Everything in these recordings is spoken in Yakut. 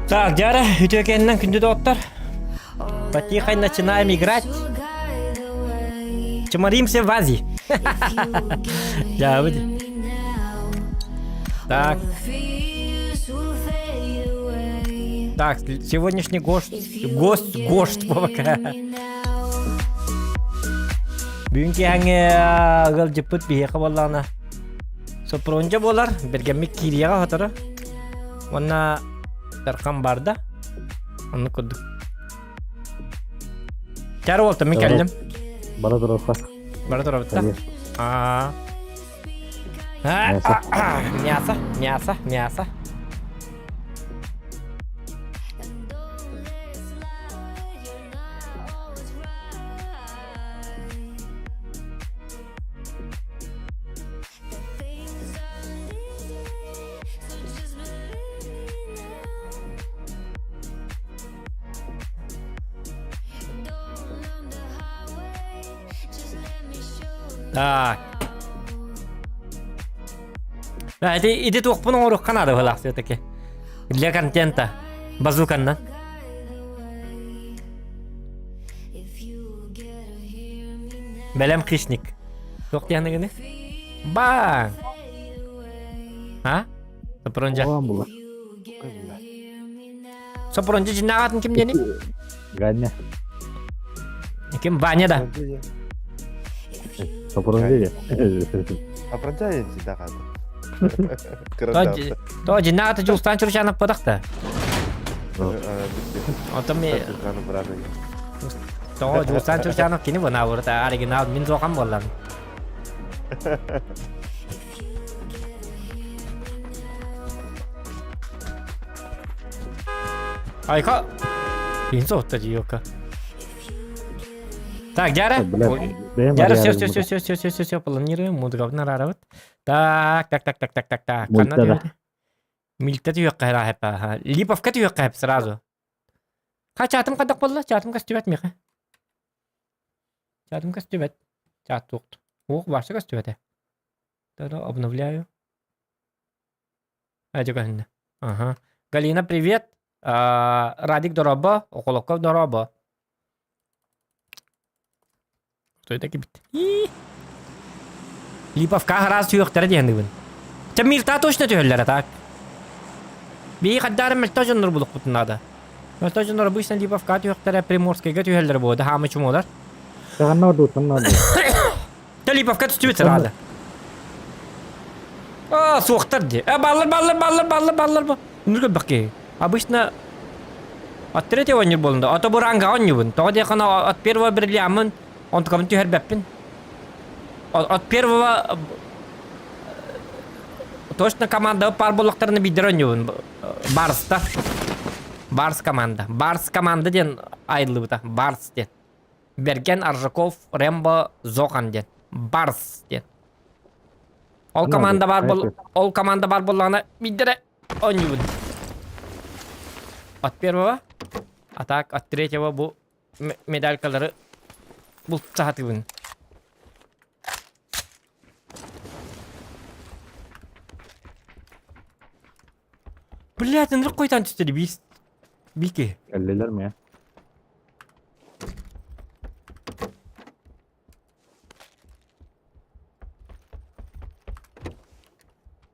Так, Дяра, үтүөкэннэн күндү доҕоттор. Потихо начинаем играть. Чморимся в Азии. Да, Так. Так, сегодняшний гость, гость, гость пока. Бүгүн киэһэҥҥэ ыалдьыппыт биһиэхэ буоллаҕына Соппуруонча буолар, бэргэммит киириэҕэ сотору. Уонна Дархан барда. Оннук курдук. Чар уолта мин кэллим. Бара турарха. Бара турабытта. Аа. Мясо, мясо, мясо. Так. Да, ити, ити туохпун оҥоруохха наада быһалаах все-таки. Для контента. Базуканнан. Бэлэм хищник. Туох диэхнигини? Баң! А? Сопронжа. Сопронжа дьиннээх аатын ким диэний? Ганя. Ким Ваня да? Сопронжа. Сопронжа дьиннээх аата. То дьиннээх аата Дьулустаан Чурчанов подах да? Отон ми Тоҕо Дьулустаан Чурчанов кини бунаабырыта оригинал мин суохан буоллам. Айка! Киһин соһутта дьиёка. Так, Дяра. Дяра, все, все, все, все, все, все, все, все, планируем, мудровно рарабыт. Так, так, так, так, так, так, так. Мильта түһүөххэ эрэ Липовка түһүөххэ сразу. Ха чаатым хайдах буолла? Чаатым көстүбэт миэхэ. Чаатым көстүбэт. Чаат туохт. Уох вообще көстүбэтэ. Тогда обновляю. А, көһүннэ. Ага. Галина, привет. А, Радик дорообо, Околоков дорообо. Кто это кибит? Липовка раз түһүөхтэрэ диэн Чэ Мирта точно түһэллэр так. Бии хаддары мөлтө дьоннор булукпутун надо. Мөлтө дьоннор обычно Липовка түһүөхтэрэ Приморскайга түһэллэр буода хаамы чумолар. Саҕанна ордуттан надо. Та Липовка түстүбүт сразу. А, суохтар ди. Э, баллар, баллар, баллар, баллар, баллар. Нүр көрбөх киһи. Обычно от третьего оонньуур буолла. Ото бу ранга оонньуубун. Тоҕо диэххэ от первого бриллиаммын онтукабын түһэрбэппин. От первого точно команда пар буоллахтарына биирдэр оонньуубун. Барста. Барс команда. Барс команда диэн айыллыбыта. Барс диэн. Берген Аржаков, Рэмбо, Зохан диэн. Барс диэн. Ол команда бар бол ол команда бар буоллаҕына биирдэрэ оонньуубун. От первого, а так от третьего бу медалькалары бултаһатыбын. Блядь, ынырык койтан түстedi биир бики. Кэллилэр ме?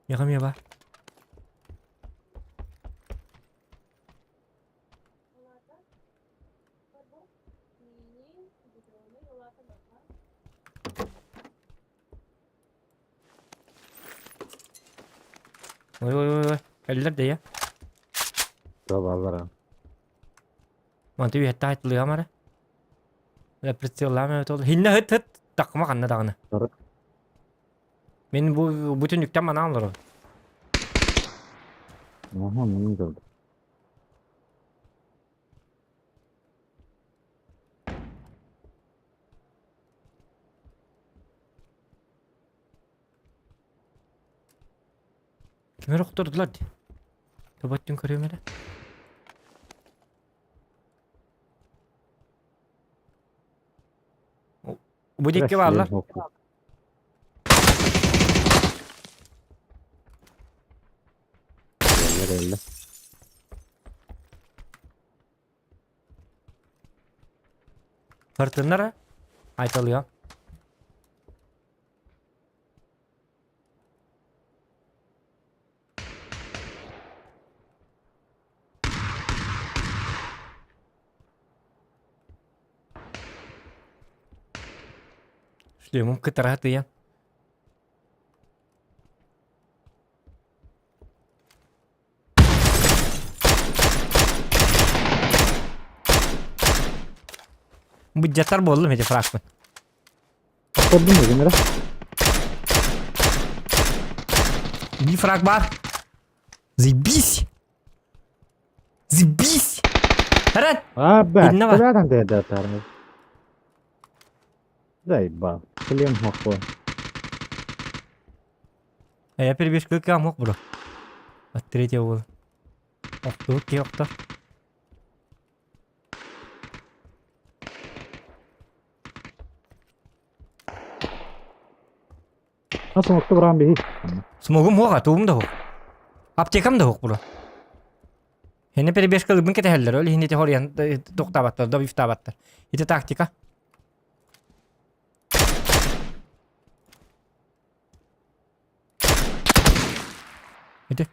Меха меба. Ой ой ой ой. Кэллэр да я. Бааллара. Манты үһэтте айтылыам ара. Прицеллаам эбит ол. Хиннэ хыт хыт такма ханна даҕаны. Мин бу бу түннүктэн манаан олорор. Аха, мин көрдüm. Ким эрэ охтордулар дии. Тоботтун көрүөм эрэ. Бу диэки бааллар. Эллэ. Хартыннар айталыа. Шлемум кытара тыйан. Быдьатар буоллум ити фрагмент. Көрдүм дегин эрэ. Бир фраг бар. Заебись! Заебись! Рад! А, бля, Инна бар. куда там ты это тарный? Заебал. Шлем мохой. А я перебежку мог бро. От третьего было. Охту, охто. Nasıl nokta buran bir. Смогум хуаға, туум да хуох. Аптекам да хуох бро. Хене перебежка лыбын кетехеллер, ол хинете хорьян тоқтабаттар, добивтабаттар. Ити тактика. Ити.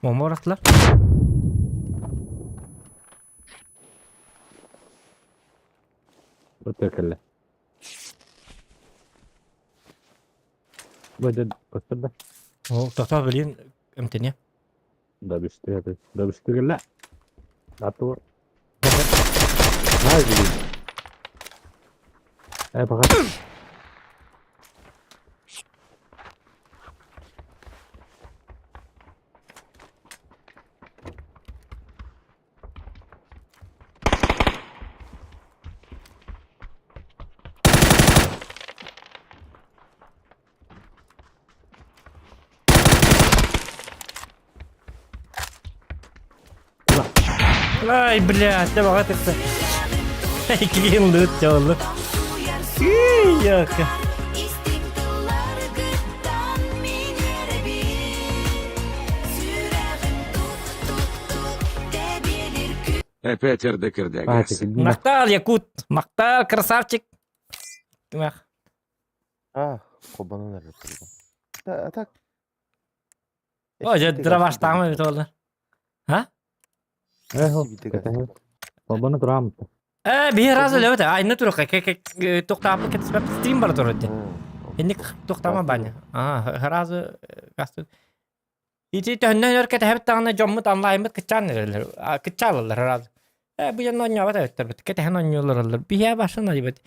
Bomba bıraktılar. Өтөкелле. Бөдө көстөр да. О, тоқтоо билин эмтене. Да бүстү Да бүстү келле. Атур. Ай, блин. Э, пока. Ай, блядь, не могу это. Киин лут тёлы. Яка. Опять Эрдекердягас. Махтал, Якут. Махтал, красавчик. Мах. А, кобанан эрэ турдум. А так. О, дьэ, дроваштаамы эбит буолла. А? Бабаны турам. Э, биһи раз өлөбүт. Айны турука. Тоқтаапы кетсипеп стрим бар турар дии. Инник тоқтама баня. А, сразу касту. Ити төһөннөн өр кэтэһэбит даҕаны дьоммут онлайммыт кыччаан эрэллэр, кыччаалаллар сразу. Э, бу дьон оонньообот эбиттэр, кэтэһэн оонньууллар Биһиэ башын айбыт.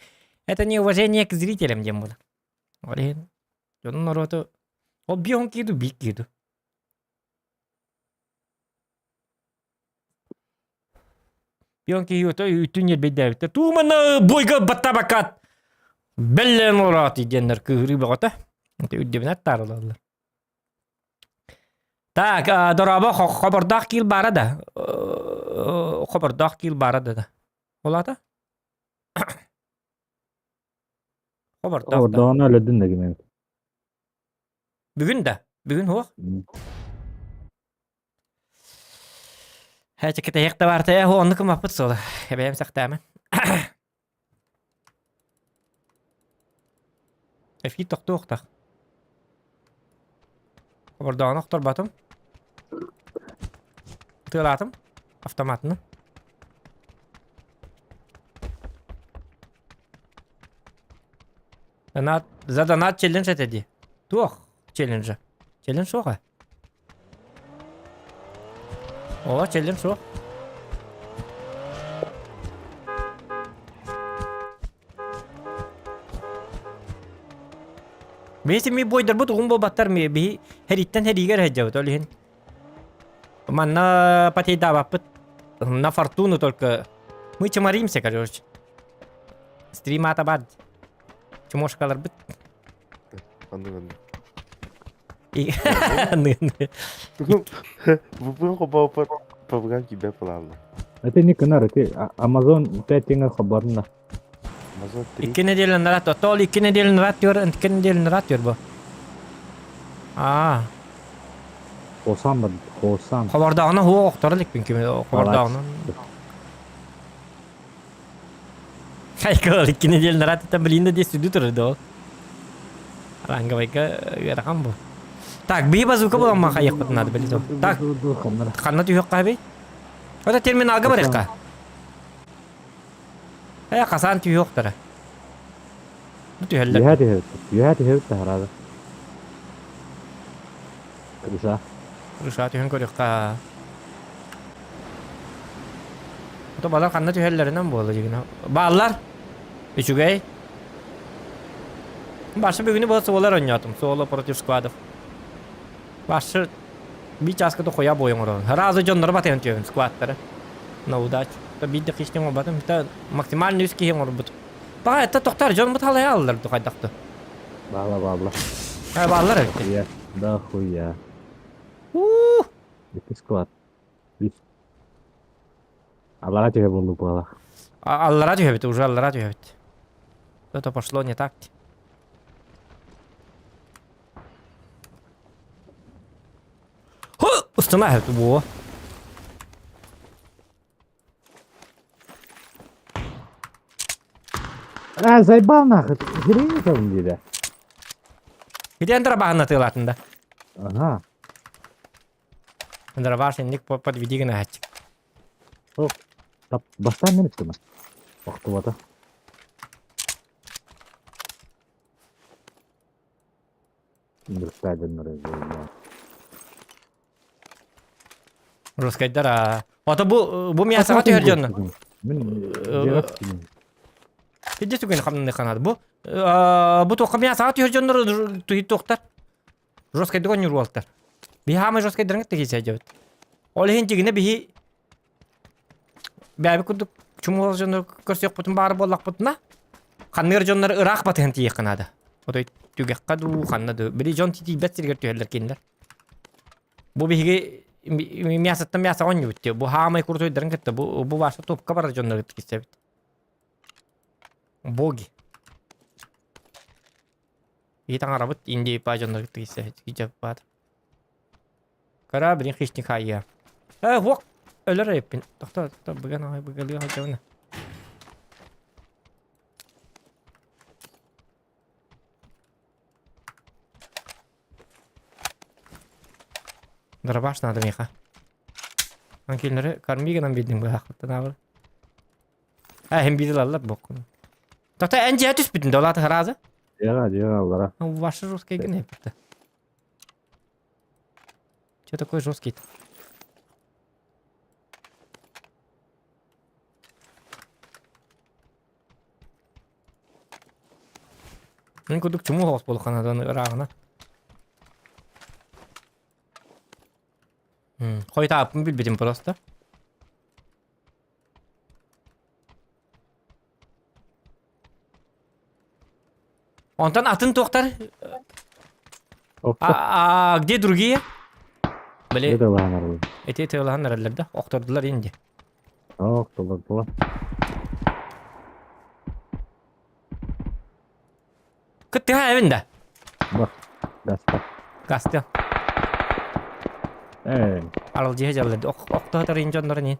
Это неуважение к зрителям диэн буолар. Ол иһин дьонун норуоту ол бион кииду биик кииду. Бион киһи үтүн ньирбэйдээбиттэр. Туумана бойга баттабакат бэллэн олороот диэннэр кыыһырыы бөҕөтө. Үрдүбүнэ аттаарылаллар. Так, дорообо хобордоох киил баара да? Хобордоох киил баара да? Ол аата? Хобордоох да. Хобордоону өлөдүн да кимэн. Бүгүн да? Бүгүн хуох? Хэ, кэтэһиэх да баарта, ээ, оннук ымаппыт суола. Эбэйэм сахтааман. Эфир тохтуохтах. Хобордоону охторботум. Тыалаатым. Автоматыны. Донат, за донат челлендж этэ дии. Туох челленджа? Челлендж суох ээ. О, челлендж суох. Биһи ми бойдарбыт угун буолбаттар ми биһи хэриттэн хэриигэр сылдьабыт ол иһин. Манна потейдаабаппыт на фортуну только. Мы чумаримся, короче. Стрим ата бар. Чумошкаларбыт. Анны анны. Ны Бу хобо пабган кибе планлы. Это не кынар, это Amazon 5 теңге хабарына. Amazon 3. Икки неделя нарат. Тол икки неделя нарат diyor, икки неделя нарат diyor bu. Аа. Хосан бар, хосан. Хобордоҕуна хуо охторо иликпин кими хобордоҕуна. Хайкал икки неделя нарат это блин да здесь сүдү турар да. Ранговайга ыарахан бу. Так, бии базука буламма хайыхпыт надо биле. Так, ханна түһүөххэ эбий? Это терминалга барыахха. Э, хасан түһүөхтара. Бу түһэллэр. Үһэ түһэбит. Үһэ түһэбит таһараада. Крыша. Крыша түһэн көрүөххэ. Ото балар ханна түһэллэринэн буолла дигинэ. Бааллар. Үчүгэй. Башы бүгүнү була суолар оонньоотум. Соло против сквадов. Башы биир чааска да хойа буойан оҥорон. Сразу дьоннору батыһан түһэбин сквадтары. На удачу. Биир да киһи оҥорботум. Максимально үс киһи оҥорбут. Баҕа это тохтор дьон бу талайа аллар духайдахты. Баала баала. Э бааллар эбит. Хуя. Да хуя. Уу! Икки склад. Үс. Аллара түһэ буоллу буола. Аллара түһэбит, уже аллара түһэбит. Это пошло не так. Хо! Устана эбит буо. А, заебал нахуй. Херень там диде. Где драбаһын атыылаатын да? Ага. Дробаш инник подведи гына Тап, бастан мен үстүмэ. Охтубата. Русскайдар а. Ото бу бу мясоҕа түһэр дьонно. Мин Види түгэн хамнаны ханады. Бу бу туохха мясоҕа түһэр дьоннор туһит туохтар. Жесткайдыга ньуруалтар. Биһи хаамай жесткайдарыңыт тигисе дьэбит. Ол иһин дьигинэ биһи бэйэбит курдук чумуол дьоннор көрсүөхпүтүн баар буоллахпытына ханныыр дьоннор ыраах батыһан тиийиэххэ наада. Отой түгэххэ дуу, ханна дуу. Били дьон тиийбэт сиригэр түһэллэр кинилэр. Бу биһиги мясоттан мясо оонньуубут дии. Бу хаамай курутуйдарын кытта бу бу ваша топка барар дьоннор кытта киирсэбит. Боги. И таҥарабыт индейпа дьоннор кытта киирсэбит. баат. Кара блин хищник хайя. Э, хуок! Өлөр эппин. Тохто, тохто, быган аҕай быгалыы сылдьабын. Дробаш надо миэхэ. Ан кинилэри корми гынан биэрдим быһаахпыттан аабыр. Э, иһин биир ылаллар буоккун. Тохто, эн дьиэ түспүтүн да улаата сразу. Дьиэҕэ, дьиэҕэ аллара. Ваши жесткие гына эппитэ. Че такой жесткий-то? Мин курдук чумуу соҕус буолухханадан ырааҕына. Хойутааппын билбитим просто. Онтон атын туохтар? Охто. А где другие? Били Это лаанар. эти тыалаһан эрэллэр да охтордулар инди. Охтолор Кыттыһа эбин да. Бах. Гаста. Гастыа. Э, Аралдьыһа дьаллар. Охтоһотор ин дьоннор ини.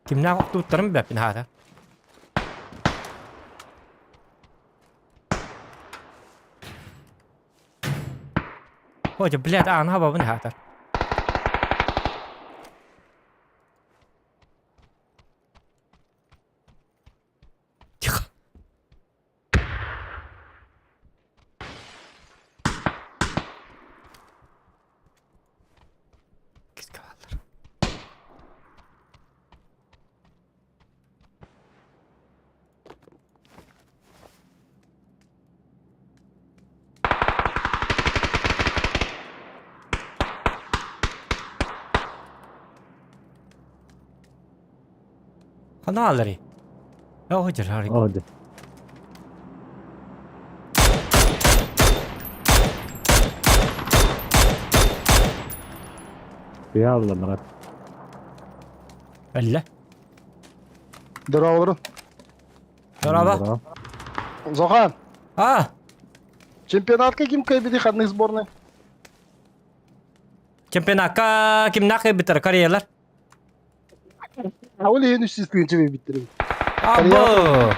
Кимнээх охтубуттарын билбэппин хаата. Ой, блядь, ааны хабабын хаатар. Тихо. Киска бааллар. Ханаалары. Оо, дьарарик. Оо, дьэ. Ялла, брат. Эллэ. Здорово. Здорово. Зохан. А! Чемпионат каким кайбиди ханных сборной? Чемпионатка кимнах битер Кореялар? А ол иһин үс тыһыынча биэрбиттэр эбит. Або!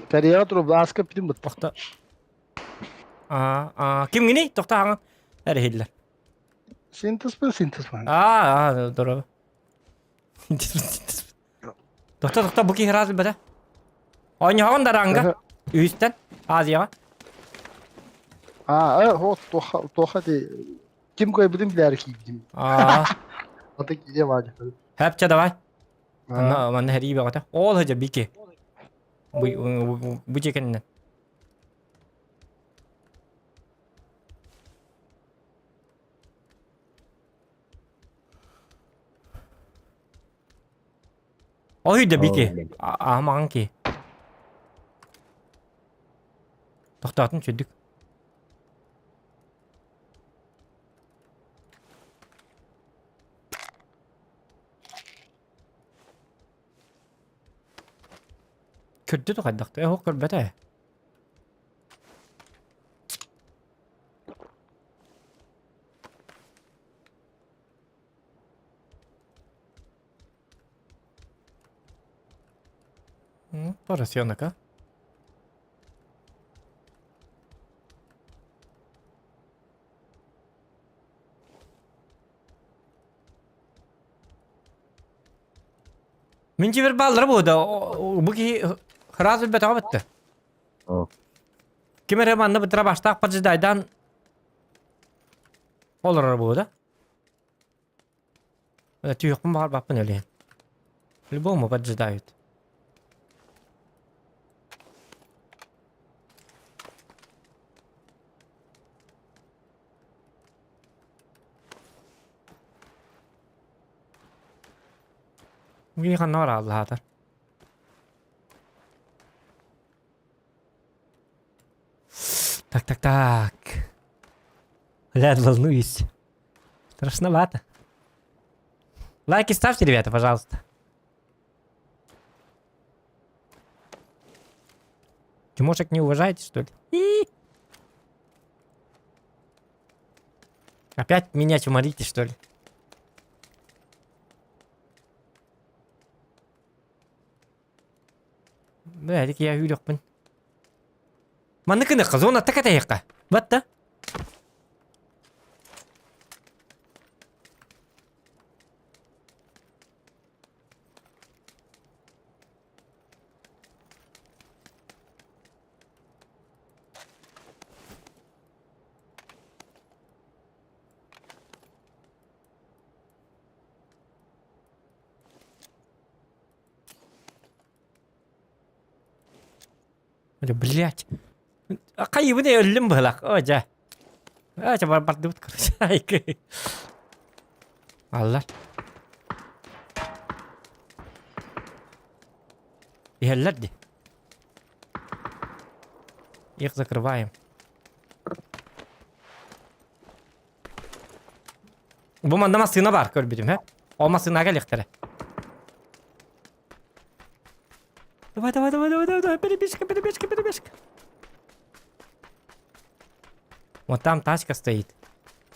Кореяҕа туруп ааска бүтүн бытта. Тохто. А, а, кимҥиний? Тохто хаҥан эрэһиллэр. Синтеспин, синтеспин. А, а, здорово. Тохто, тохто, бу киһи ыраас билбэтэ. Оонньоһоҕун да ранга. Үһүстэн. Азияҕа. А, э, вот, тоха, тоха ти Ким кыайбытын билээри киирдим. Аа. Ата киириэм аадьа. Хэпчэ давай. Манна манна хэрии бөҕөтө. Ол сылдьар бики. Бу бу дьиэ кэннинэн. Ол үйдө бики. Аамаҕын ки. Тохтоотун чөдүк. Көрдө да хайдах да оһох көрбөтө ээ. Поросенок, а? Мин дьиэбэр бааллара буолуо да, бу киһи ыраас өлбөтөҕө бүттэ. Ким эрэ манна бытыра баштаах поджидайдаан олорор буолуо да. Түһүөхпүн баҕарбаппын өлүөн. Любому поджидают. Киһи ханна барааллаатар? Так, так, так. Блядь, волнуюсь. Страшновато. Лайки ставьте, ребята, пожалуйста. Тимошек не уважаете, что ли? И Опять меня чуморите, что ли? Бля, я үйрөкпүн. Манны кыныкка, зона такатайыққа. Батта. Блять. Хайыбын өллүм быһылах. О, дьэ. А, чэ, бардыбыт, короче. Айкы. Аллар. Иһэллэр ди. Их закрываем. Бу манна массыына бар көрбүтүм, һэ? Ол массыынага кэлиэхтэрэ. Давай, давай, давай, давай, давай, давай, перебежка, перебежка, перебежка. Вот там тачка стоит.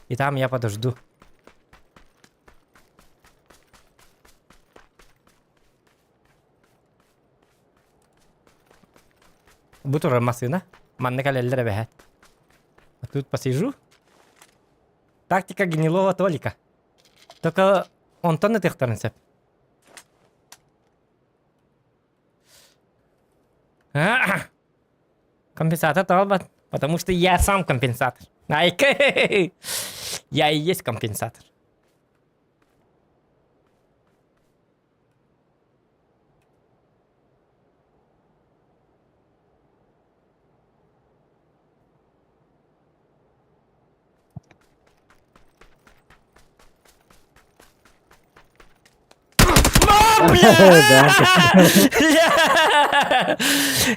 И там я подожду. Бу турар массыына. Манна кэлэллэр эбэһээт. А тут посижу. Тактика гнилого Толика. Только онтон ытыахтарын сөп. Компенсатор талбат, потому что я сам компенсатор. Айка! Я и есть компенсатор. Бля! Бля!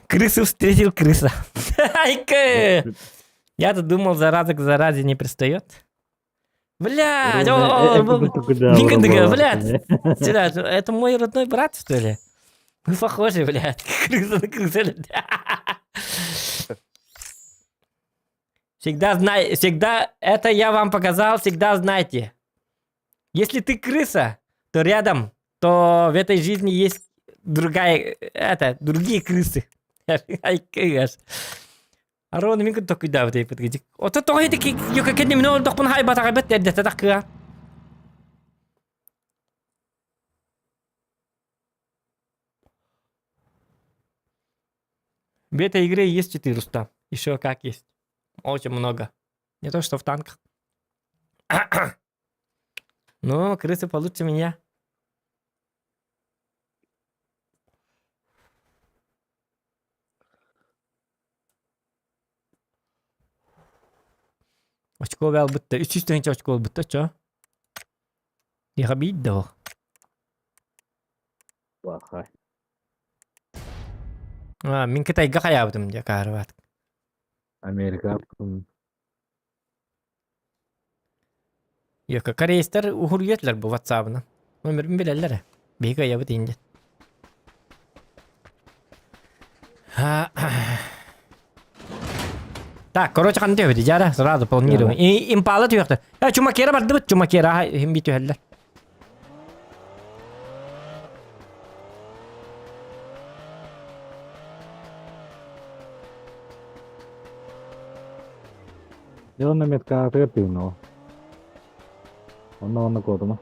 Крысу встретил крыса. Айка! Я-то думал, зараза к заразе не пристает. Бля, блядь, это мой родной брат, что ли? Мы похожи, блядь, крыса на крыса. Всегда знай, всегда, это я вам показал, всегда знайте. Если ты крыса, то рядом, то в этой жизни есть другая, это, другие крысы. Ай, кыгаш. Арон мин токуйдаабыт эйпит Ото тоҕо ити юка кэнним олдохпун хайбатаҕа бэт эрдэтэ таккыа. В этой игре есть 400. Еще как есть. Очень много. Не то, что в танках. Ну, крысы получше меня. Очко буолбут 300 тыһыынча очко буолбут чо? Миэхэ биир да ол. Плохой. А, мин Кытайга хайаабытым дьэ каарыбаат. Америка. Йока корейстар уһуруйатлар бу ватсабынан. Номерин билэллэр ээ. Биһиги айабыт иин диэн. Так, короче, ханна түһэбит, дьара, сразу планируем. И импала түһүөхтэр. Э, чумакера бардыбыт, чумакера иһин би түһэллэр. Дьэ онно медкаартыгар тыынна Онно онно куотума.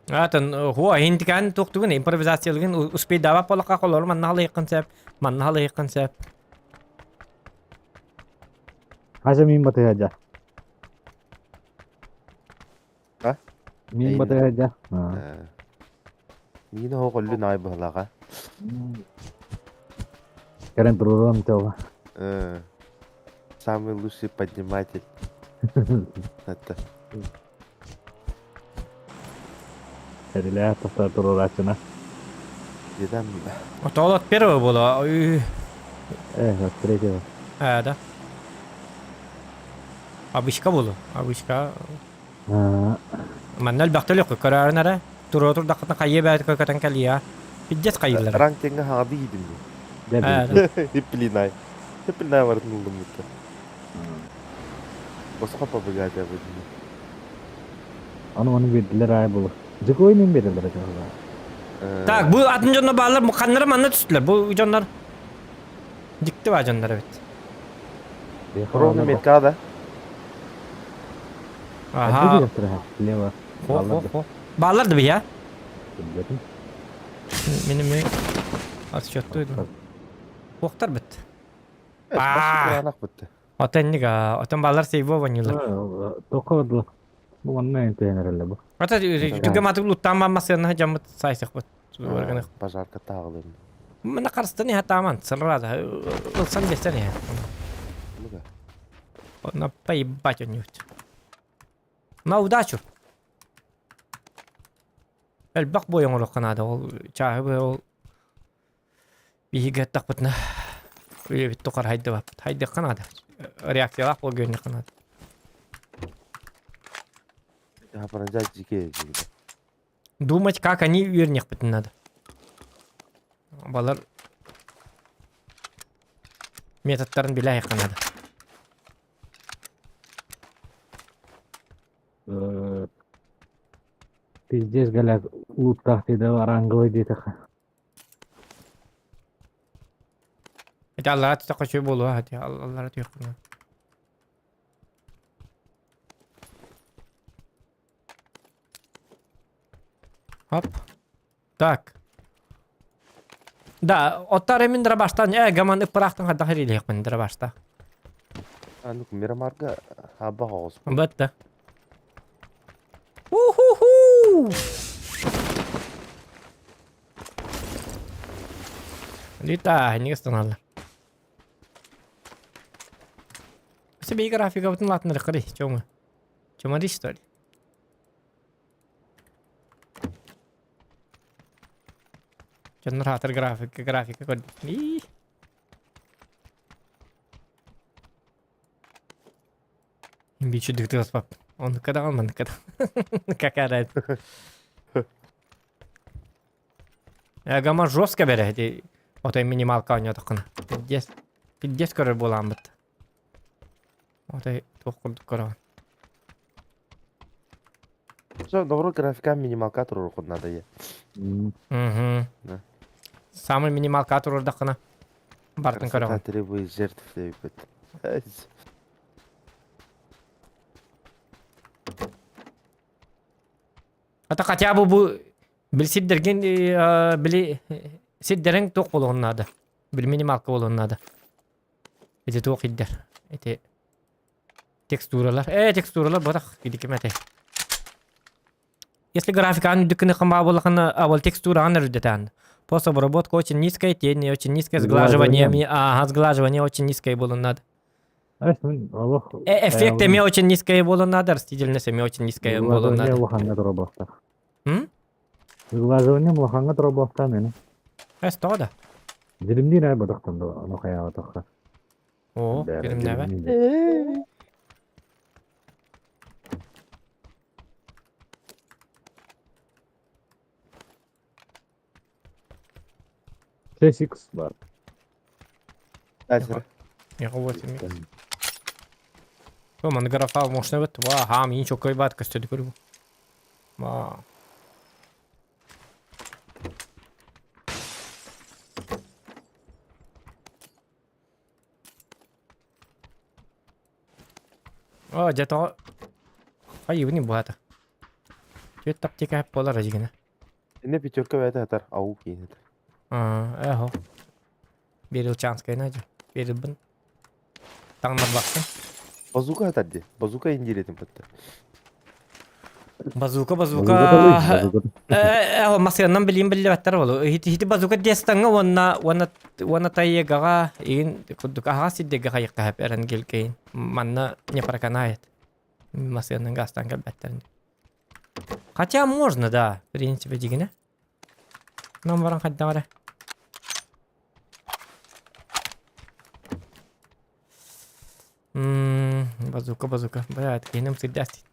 Атын хуа хинтикан туохтугун импровизациялыгын успейдаабат буоллахха холору манна халыйыккын сөп, манна халыйыккын сөп. Хаса мин батыһа А? Мин батыһа Миин оһох өллүн аай быһылаҕа. Кэлэн туруоран тела. Самый лучший подниматель. Это. Эрилээх тахсар туруорааччына. Дедам. Отол от первого было. Э, от третьего. А, да. Обычка было. Обычка. Манна элбэхтэ өлүөххэ көрөөрүн эрэ. Туруо турдаххытына хайыы бэйэтэ көтөн кэлиэ. Пиздец хайыыллар. Ранкиҥҥа хаҥады иидим Дьэ, Хиппилинай. Хиппилинай барытын ыллым бутта. Босхо побегать обыденно. Аны ону биэрдилэр аай булу. Дьокуой мин биэрэллэр этэ Так, бу атын дьонно бааллар, ханнары манна түстүлэр. Бу дьоннор дьикти баа дьоннор эбит. Ровно метка да? Аха. Лево. Хо, хо, хо. Бааллар да бия? Мин ми отсчеттуйдум. Уохтар бит. Кураанах бытты. Отеннига, отон баалар сейво вонюлар. Тоққа бардылар. Бу манна энтенерелле бу. Ата түгө матык луттан маммасыны жаммыт сайсак бут. Пожарка тағылым. Мына қарыстан иһэ тааман сыррада ылсан биэстэн иһэ. На поебать он-нибудь. На удачу. Элбэх буойан оҥоруохха наада ол чааһы быһа ол биһиги аттахпытына үйэбит тухары хайдыбаппыт. Хайдыахха наада. Реакциялаах буол гүөннүөххэ наада. Думать, как они үөрниэхпитин надо. Балар методтарын билэ айахха наада. Пиздец, галяк луттаах диэтэ аранговый диэтэххэ. Ити аллара түстэххэ үчүгэй буолуо ити аллара түһүөххүнэ. Хоп. Так. Да, оттар мин дробаштан, э, гаман ыппыраахтан хайдах ириилиэхпин дробашта. Анук Мирамарга хаба оҕус. Бытта. Уху-ху! Лита, не останаллар. Себе графикабытын латыныры кырый, чоңу. Чоңа что ли? Дьоннор аатыр графика, графика көрдүм. Ии. Бичи дыктыгаспап. Оннукка даҕаны манныкка да. Какая разница. Гама жестко бере ити отой минималка оонньоотоххуна. Пиздец. Пиздец көрөр буолааммыт. Отой туох курдук көрөҕүн. Все, добро графика минималка туруорухун надо е. Угу. Да. Самый минималка туруордаххына бартын Красота көрөҕүн. требует жертв диэбит. Это хотя бы бу бил сирдэргин били сирдэриҥ туох буолуон наада. Бил минималка буолуон наада. Ити туох ирдэр. Ити текстуралар. Э, текстуралар бырах кидиким этэй. Если графиканы үрдүк гына буоллахына, а вот текстураҕын үрдэтэн. Постобработка очень низкая, тени очень низкая, сглаживание, ага, сглаживание очень низкое было надо. Эффект эмиэ очень низкое было надо, растительность эмиэ очень низкое было надо. Улахаҥҥа туруобахтаах. М? Сглаживание улахаҥҥа туруобахтаах мені. Эс тоҕо да? Дьиримниир ай бодохтон ону хайаабатахха. Оо, дьиримнээбэ. Шесть бар. Дальше. Меха 8 О, маны графа мощный бит. Ва, хам, ничего кайбат көстөдү көрү. Ва. О, дьэ тоҕо хайыыбын быһата. Түөрт тактика буолар дьигинэ. Инне пятерка бэйэтэ сытар, ау киин сытар. Аа, эһо. Берилчанскайна дьэ. Берилбин. Таҥнарбаккын. Базука сытар дии. Базука индиилэтин бытта. Базука, базука. Э, масыаннан билиим биллибэттэр болу. Хити базука диэстаҥҥа уонна уонна уонна тайегаҕа игин курдук аһаҕас сирдэргэ хайыахха сөп эрэн килкэйин. Манна не проканает. Масыаннан газтан кэлбэттэрин. Хотя можно, да, в принципе, дигинэ. Нам баран хайдах эрэ. Мм, базука, базука. Блядь, киһиним сырдаас дит.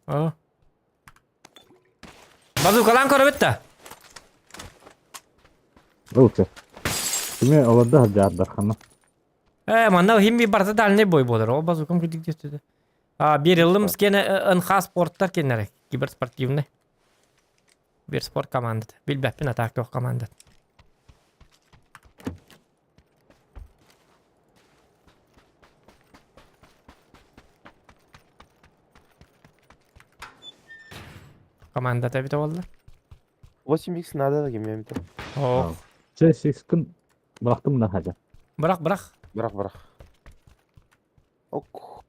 О. Базукалаан көрөбүт да. Лучше. Кими олордо сылдьаар ханна. Э, манна химми барыта дальний бой буолар. Ол базукам кырдьык диэстүтэ. А, бериллим скене НХ спорттар кеннere киберспортивный. Киберспорт командата. Билбэппин атаак туох командат. Командата эбитэ буолла. 8x надо да кимиэ эбитэ. Оо. Чэ, сикскин бырахтым да хадьа. Бырах, бырах. Бырах, бырах. Ок.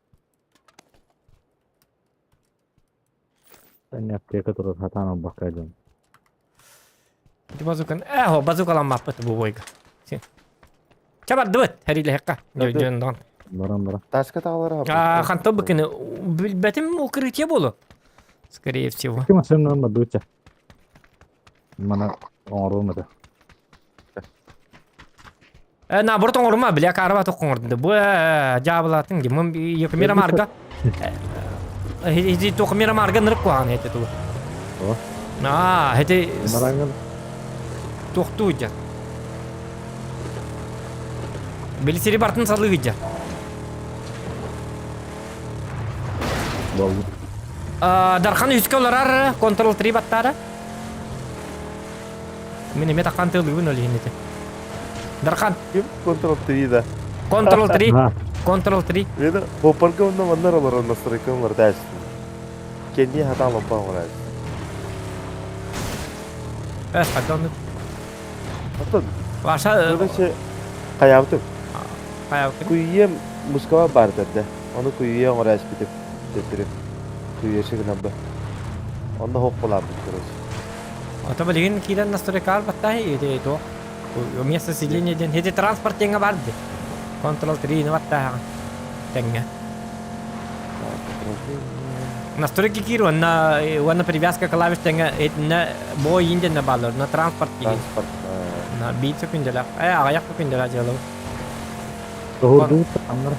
Sen аптека турар хатаан албакка дьон. Ити базукан, э, базукаламмаппыт бу бойга. Чэ бардыбыт, хэрилэһэкка. Дьон дон. Баран баран. Ташка таҕалара. Ханта быкыны билбэтим укрытие болу. Скорее всего. Ким асымнан бадуча. Мана оҥоруом этэ. Э, наоборот оҥорума, бля, караба тоқ оҥордум. Бу дьаабылатын ди, мын якмира марга. Иди тоқ марга нырып куһаҕан эти ту. Аа, эти Барангын туохтуу дьа. Били сири бартын салыы дьа. Болду. Дархан үскэ олорар, Ctrl 3 баттаара. Мин эмиэ таххан тыалыыбын ол иһин ити. Дархан. Ким Ctrl 3 да. Ctrl 3. Ctrl 3. Мен хоппарга онно маннар олорон настройкам бар дальше. Кенни хатаан ломпа оҥорор. Эс пардон. Оттон Ваша короче хайаабытым. Хайаабытым. Күйүем Москва баар да. Ону күйүе оҥоро эспитим. Төттөрү. Күйүөшү гынан ба. Онно хоп булаабыт короче. Ото билигин киирэн настройкаар баттаһы ити туох вместо сиденья диэн ити транспорт диэҥҥэ бар ди. Ctrl 3 баттааһаҕын тэҥҥэ. Настройки киир уонна уонна привязка клавиш тэҥэ итиннэ бой инденне бааллар на транспорт киһи. Транспорт. На биир секүндэлэх. Э аҕыйах секүндэлэх дьыалабыт. Тоһурдуу аннар.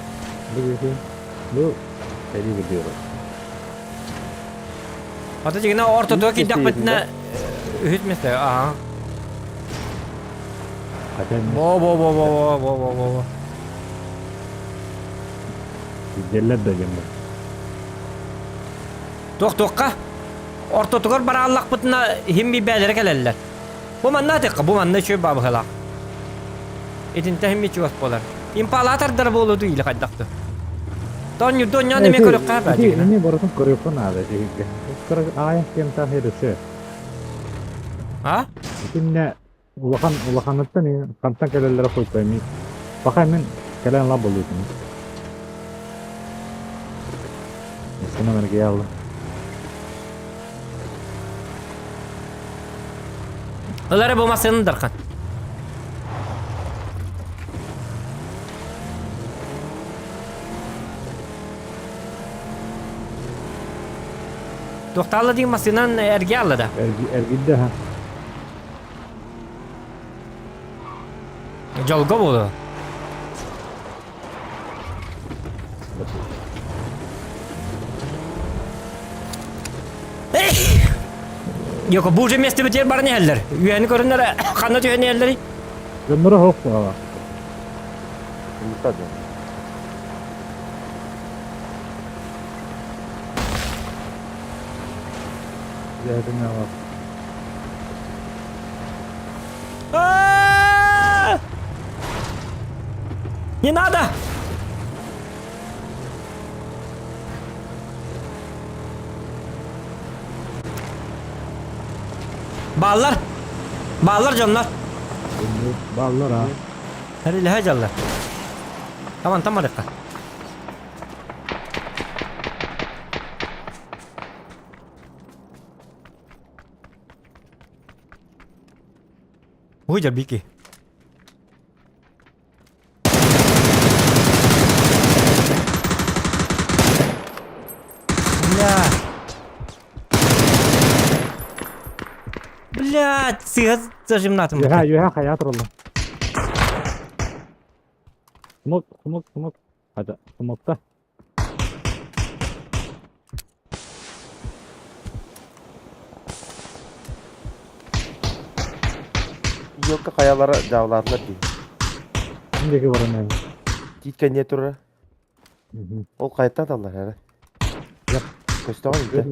Бу бу сэрии билиyorum. Ата дьигинэ ортотуга Үс киирдэхпитинэ үһүс месте аха. Хотя Во во во во во во во во. Сидделлэр да диэн Туох туохха? Ортотугар барааллахпытына иһин бэйбээлэрэ кэлэллэр. Бу манна атыахха, бу манна үчүгэй баабыһалаах. Итинтэ иһин чугас буолар. Импалаа тардара буолуо дуу или хайдах дуу? Тонньурду онньоон эмиэ көрүөххэ баа дьигинэ. Ини барытын көрүөххэ наада дьиһиггэ. Кыра аайах кемтаах ересе. А? Итиннэ Улахан улаханыттан хантан кэлэллэрэ хойпоймун. Пока мин кэлэн ла болуутум. Сына эргийалла. Ылары бу масыны дархан. Туохтаалла диин масынан эргийалла алла да. Эргийдэ ха. Дьолго буолуо. Йоко бу уже место битер баран иһэллэр. Үөһэни көрүннэр ханна түһэн иһэллэрий? Дьонноро суох буолла. Умута дьон. Дьээтин Не надо! Бааллар! Бааллар дьоннор! Бааллар а. Тэрилэһэ дьаллар. Таман тамарыкка. Ой, дьарбики. Бля. Блядь, сыһа зажимнатым. Юха, юха хайа туралла. Смок, смок, смок. Хата, смокта. Елка хайалара дьаалаатылар дии. Ким диэки баран эһэ? Тиит кэнниэ турара. Ол хайаттан таллар эрэ. Yap. Көстөҕүн илдьэ.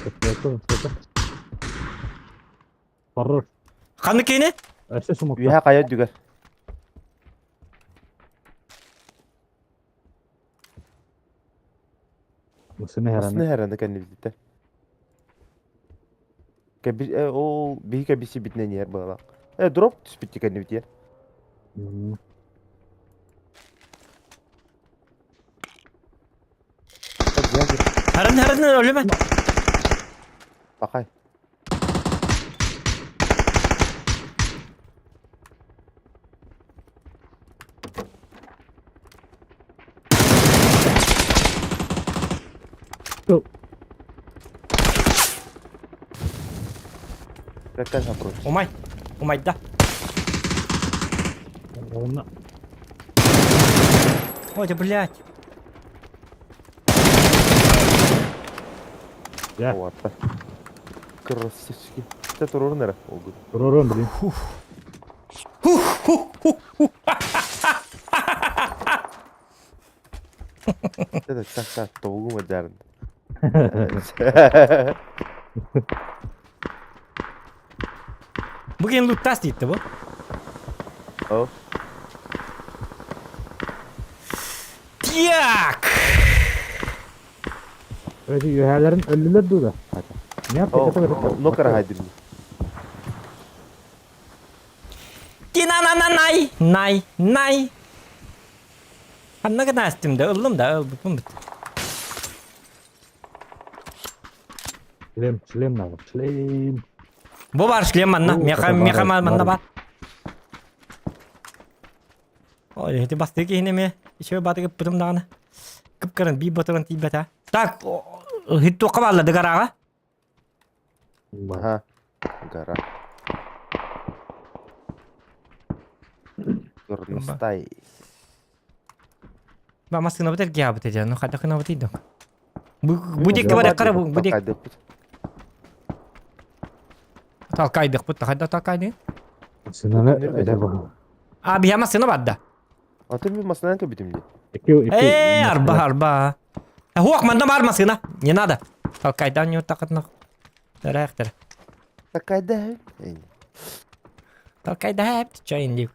Көстөөтө, көстөөтө. Хорош. Ханнык киини? Өссө сумукта. Үөһэ хайа үрдүгэр. Мусуна Мусуна herаны. herаны кэннибититтэн. Кэби э, ол биһи кэбисибитинэн иһэр быһалаах. Э, дроп түспүт кэннибитигэр. Харан харан өлүмэ. Пахай. Рекка запрос. Умай. Умайда. Онно Ой, да блядь. Дьэ. Уатта. Красавчики. Тэ турурун эрэ олгу. Турурун блин. Тэ так так тобугум эдэрин. Бу кин луттас дийтти бу. О. Так. Öyle üyelerin ölüler durdu. Ne yaptı? О, ну карахайдыр. Тина-на-на-най, най, най. Ханна гына астым да, ыллым да, ылбыппын бит. Шлем, шлем надо, шлем. Бу бар шлем манна, О, меха бар, меха манна бар. бар. Ой, эти басты киһини ме, еще батыгы пытым даҕаны. Кып-кырын, би батырын тиийбэтэ. Так, Хит туохха баалла дыгараҕа? Аха. Гора. Горностай. Ба массыынабыт эргиябыт этэ, ну хайдах гынабытый док? Бу бу диэки барыахха бу бу диэки Такайдыппыт. талкайдыкпыт, хайда талкайдыгын? Сынаны эдэ бу. А биһа массыына барда. Атын мин массыынан кэбитим дии. Ики ики. Э, арба, арба. Хуох, манна бар массыына. Не надо. Талкайдан не тақытна. Тәрәхтер. Такайда. Талкайда хәп чайын дип.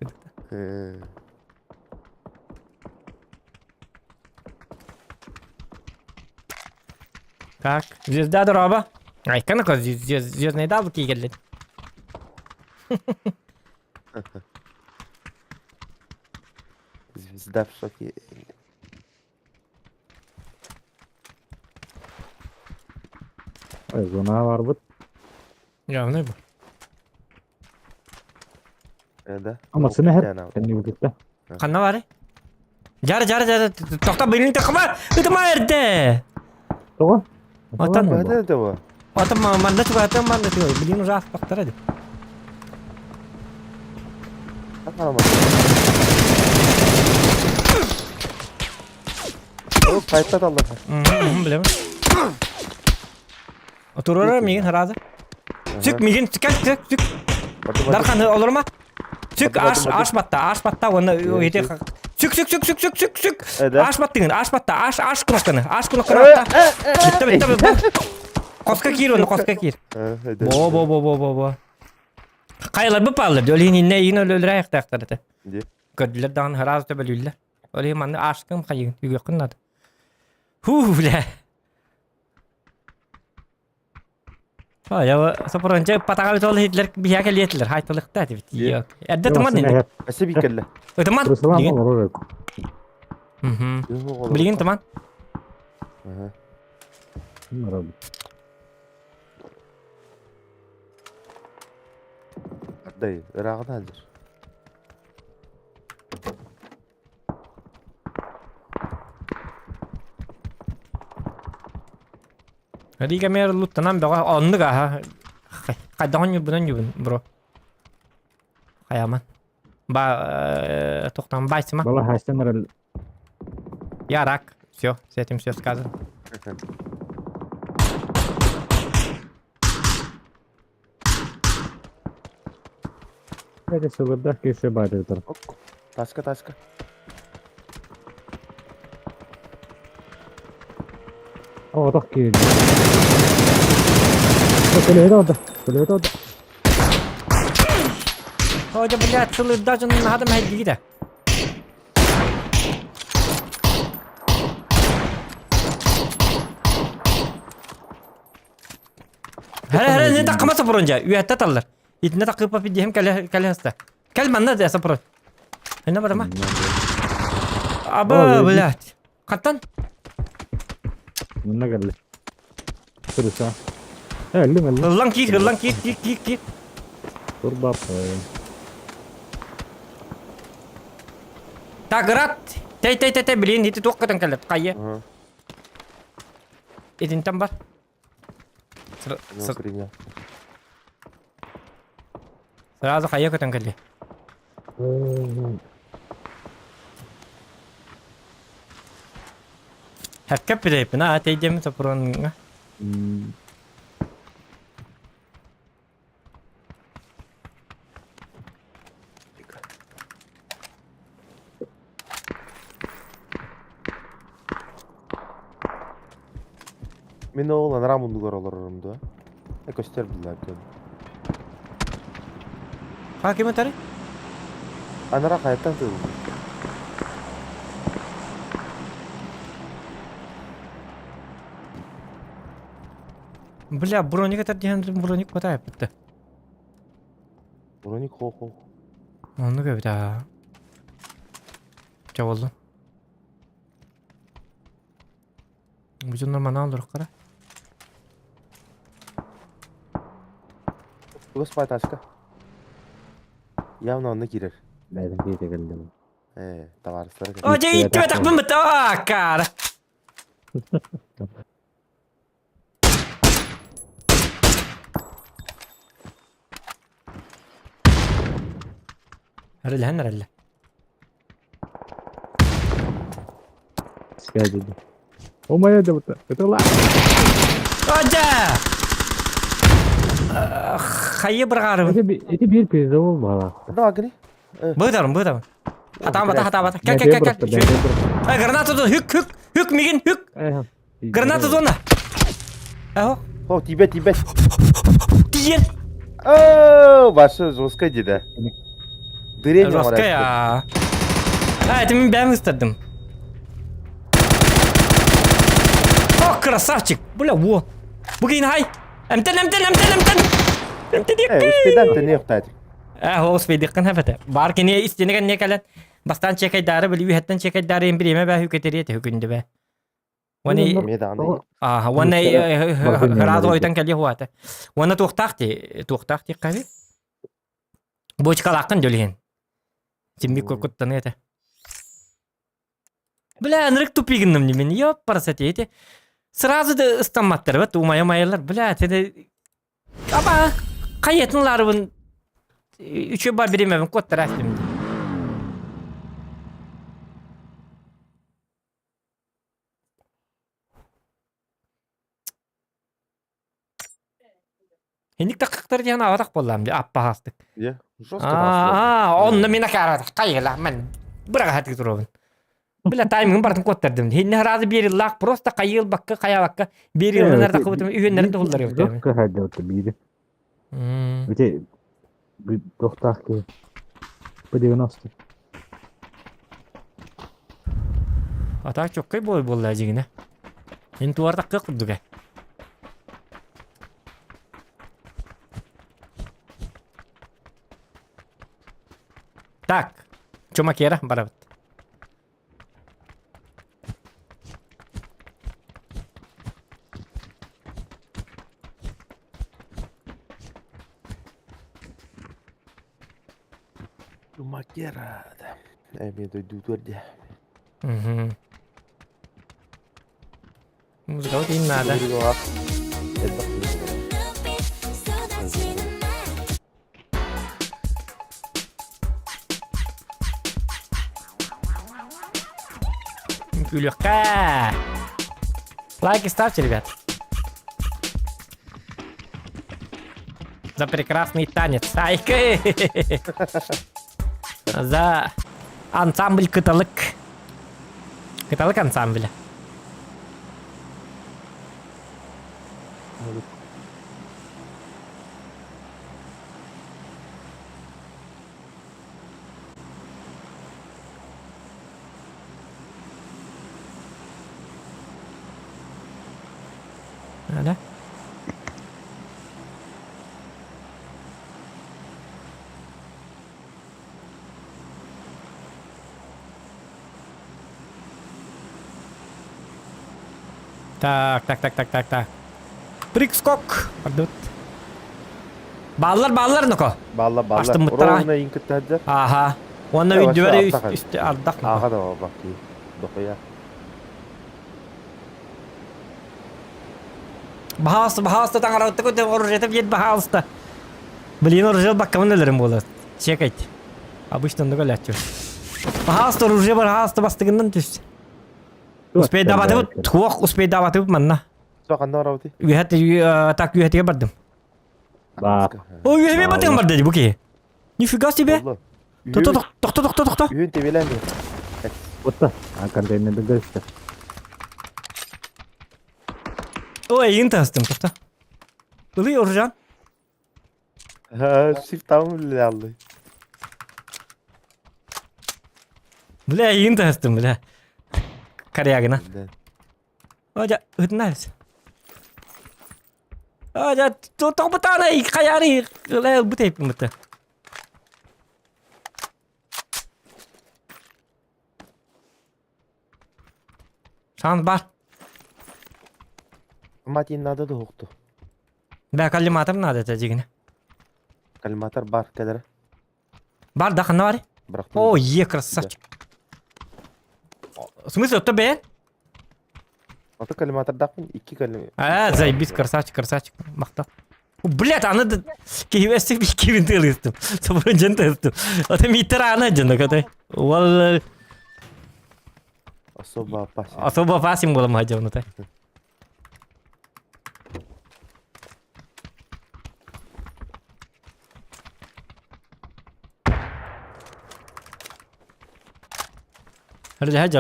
Так, звезда дороба. Ай, канако звездный дал кигелли. Звезда в шоке. Зона барбыт. Явный бу. Да. Амасына хер. Кенни бутта. Ханна бары? Жар жар жар тохта билин тахма. Ытма эрде. Того? Отан. Это того. Отан манда чуга, отан манда чуга. Билин уже аспактар эди. Қайтта талды. Билем. Отурар мигин харазы. Сүк мигин сүк сүк сүк. Дархан олорма. Сүк аш аш батта, аш батта оны өте сүк сүк сүк сүк сүк сүк сүк. Аш баттыгын, аш батта, аш аш кнопканы, аш кнопканы атта. Битте битте битте. Коска кир оны, коска кир. Бо бо бо бо бо бо. Кайлар бу паллар, өлин инне ин өлөлөр аяктактар это. Көрдүлөр даҕаны ыраас төбөлүүллэр. Ол иһин манна ааскым хайыгын үгүөххүн наада. Һуу, бля. Я сопоронча патаға бит ол хитлер биһиэ кэлиэтилэр хайтылыкта этибит. Эрдэ туман инде. Өссө бикелле. Ытыман. Билигин туман. Ардай, ырааҕын алыр. Рига мэр луттанан бөҕө оннук аха. Хайдаҕын ньурбунан ньубун бро. Хайаман. Ба тохтан байсыма. Бала хастан эрэл. Я рак. Все, с этим все сказано. Это сылырдах кесе байтыр. Таска, таска. Оҕотох киирдэ. Көлөһөтө орда. Көлөһөтө орда. Ой, блядь, сылырда дьонун наһаа да мэһэйдиги да. Хара хара не таккама сопоронжа. Үөттэ таллар. Итинне таккыпа пидиһим кэлэ кэлэ хаста. Кэл манна да сопорон. Ханна барама. Аба, блядь. Хантан? Манна кэллэ. Сырыса. Э, өллүм өллүм. Ыллан киир, ыллан киир, киир, киир, киир. Турбап. Так, рад. Тэй, тэй, тэй, тэй, блин, ити туох көтөн кэллэ. Хайы. Итинтэн бар. Принял. Сразу хайа көтөн кэлли. Хэккэ пилейпин, а тейдеми сопуруонга. Мин ол анараа муннугар олорорум дуо? Э көстөр биллэр дьон. Ха ким этэрий? Анараа хайаттан тыыллыбыт. Бля, броник этэр диэн броник хватает Броник хо-хо. Оннук эбит аа. Чэ буоллун. Бу дьоннор манаан олоруоххара. Тугас пааташка. Явно онно киирэр. Бэйэтин киһитэ кэллэ. Ээ, табаарыстара О, дьэ иттибэтэх быммыт, аа, каара. Эрэлэһэн эрэллэ. Скажи. О моя да это ла. Адя! Хайы бырҕаарыбын. Эти биир передовол бала. Да, гри. Быытарым, быытарым. Хатаабата, хатаабата. Кел, кел, кел, кел. Ай, граната зона, хүк, хүк, хүк, мигин, хүк. Граната зона. Аho. О, тебе, тебе. Тиер. О, ваше жестко деда. Дырень Жестко я. А, это мен бәрін ыстырдым. О, красавчик. Бля, во. Бүгін хай. Эмтен, эмтен, эмтен, эмтен. Эмтен Э, успедан ты не ухтать. Э, ол успейдиккин хэпэтэ. Бар кини истинигэн не кэлэн бастаан чекайдаары били үһэттэн чекайдаары им бириэмэ бээ хүкэтириэ тэһүкүндү бээ. Уонна Мне даҕаны. ааха уонна ыраас ойутан кэлиэ хуата. Уонна туохтаах ти туохтаах ти хаби. Бочкалааххын дьөлүһүн. Симми куттаны этэ. Бля, ынырык тупигынным мин. Ёппарасати эти. Сразу да ыстамматтар бат умайа майалар. Бля, теде Аба хайатын ларыбын үчү ба биримебин куоттара астым. Инник такыктар диэн аватах боллам ди аппаһастык. Е, жестко Аа, онно мин акаарат хайыла мен быраҕа туробун. Бля таймингын бартын куоттардым. Хинне разы биэриллаах просто хайыл бакка хайабакка биэрилланар такыбытым үһүннэрин туһуллар өтөм. Жестко хайдыбыт биири. Бите тохтаах киһи. По 90. А так чоккай бой буолла дьигинэ. Мин туартакка курдуга. Так, Чумакера барабыт. Чумакера. Эми дойду турде. Угу. Музыка вот им надо. Күлүккэ! Лайки ставьте, ребят. За прекрасный танец. Айкы! За ансамбль Кыталык. Кыталык ансамбля. Да? Так, так, так, так, так, так. Прыг-скок. Пардут. Баллар, баллар, ноко. Балла, балла. Астыммыттара. Ровно иин кытта сылдьар. Аха. Уонна Э, үрдүбэр вообще ардах үстэ ардах. Ааҕа да буолбат дии. Дохуя. Баһаалыста, баһаалыста таҥараҕыттан көтөн оружиета биэр баһаалыста. Блин, оружие баккабын өлөрүм буолар. Чекайте. Обычно оннук өлөөччү. Баһаалыста оружие баһаалыста бастыгынан түс. Успейдаабатыбыт, туох успейдаабатыбыт манна. Суох ханна барабытый? Үөһэ так үөһэтигэр бардым. Баа. О, үөһэбэ батыгын барды дии бу киһи. Нифига себе! Тохто, тохто, тохто, тохто. Үһүн тебелэн диэн. Отта. А контейнерде көрүстэ. Ой, эйигин таһыстым, тохто. Ылый, Оружан. Shift там үлэлээ Бля, эйигин таһыстым, бля. Корягина. Одя, ытнайс. Одя, тоқпытаны хайары, ылай бутейпин быты. Шанс бар. Матин надо да хоқту. Бә коллиматор надо это дигине. Коллиматор бар кэлэр. Бар да ханна бар. Бырахтым. О, е, красавчик. В смысле, это бе? Ото коллиматордаахпын икки коллим. А, заебись, красавчик, красавчик. Махта. Блядь, аны киһи кибин тыалыыстым. Собурун дьон тыалыстым. Ото мииттер аана дьон көтөй. Уол Особо опасен. Особо опасен буолам хадьабын отой. Hadi hadi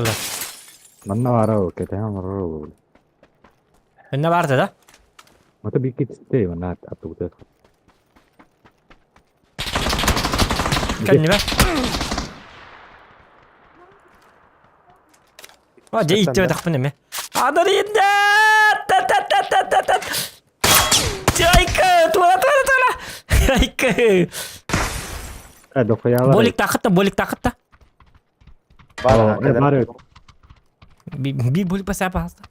Манна баара ол кэтэһэн олорор ол. Önne vardı да? Мата биир китстэй манна аттыбыта. Кэннибэ. А, дьэ ииттибэтэхпин эмэ. Адаринда! Та-та-та-та-та-та! Айка, туора, туора, туора! Айка! Э, дохуялар. Болик тахытта, болик тахытта. Бар, Э, бар эбит. Биир болик басаа паста.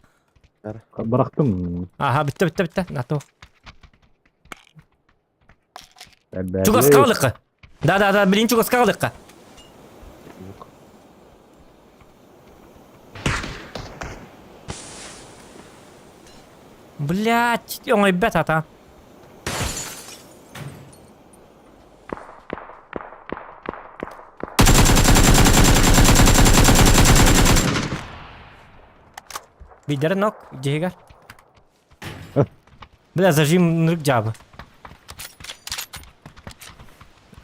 Бырахтым. Аха, бүтте, бүтте, бүтте. Нато. Элбээдик. Чугаска алыкка. Да, да, да, билин чугаска алыкка. Блять, оҥойбэт ата. Бидер нок, дьиһигэр. Бля, зажим нырык дьаабы.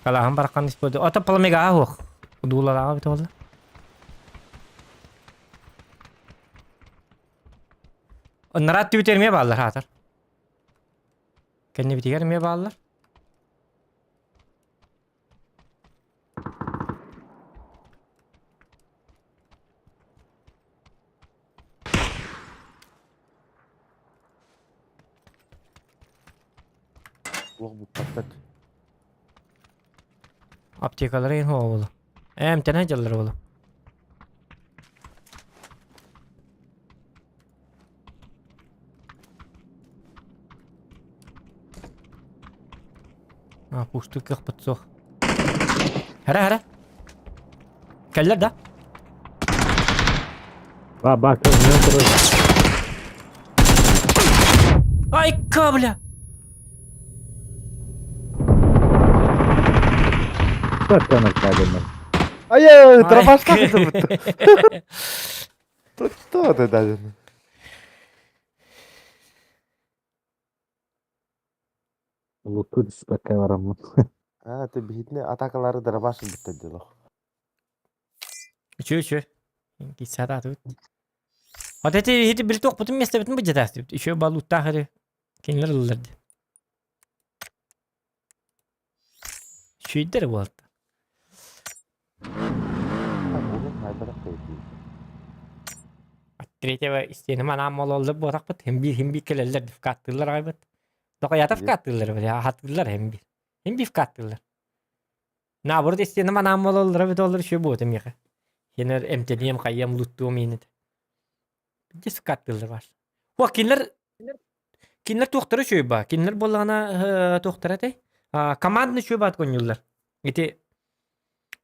Калаһан барахан исподу. Ото пламега хуох. Дуулалааҕа бит буолла. Нараат түбүтэр эмиэ бааллар хаатар. Кэннибитигэр эмиэ бааллар. Туох буккаттат. Аптекалара иһин буолу. Эмтэнэ дьаллар буолу. А, пустую кыахпыт суох. Хара, хара. Кэллэр да? Ба, ба, көр, турар. Ай, кабля! Саттан кадымы. Ай, дробашка бутты. Тут что ты даже? Луту диспекке бараммын. А, ты биһитини атакалары дробаш бутта дело. Үчү, үчү. Кисата тут. Вот эти эти били туох бутун место бутун бу жатас. Еще балуттаах кинилер ыллар ди. Үчүйдер буолта. Третьего истиэни манаан мололлар буотахпыт хим биир хим биир кэлэллэр вкаттыыллар аҕайбыт. Дохуята вкаттыыллар били хаттыыллар хим биир. Хим биир вкаттыыллар. Наоборот истиэни манаан мололлар эбит оллар үчүгэй буолуо миэхэ. Хинэр эмтэниэм хайыам луттуом иин этэ. Дьэ вкаттыыллар баар. Уа кинилэр кинилэр туохтара үчүгэй баа. Кинилэр буоллаҕына туохтара этэй? Командный үчүгэй баат көнньүллэр. Ити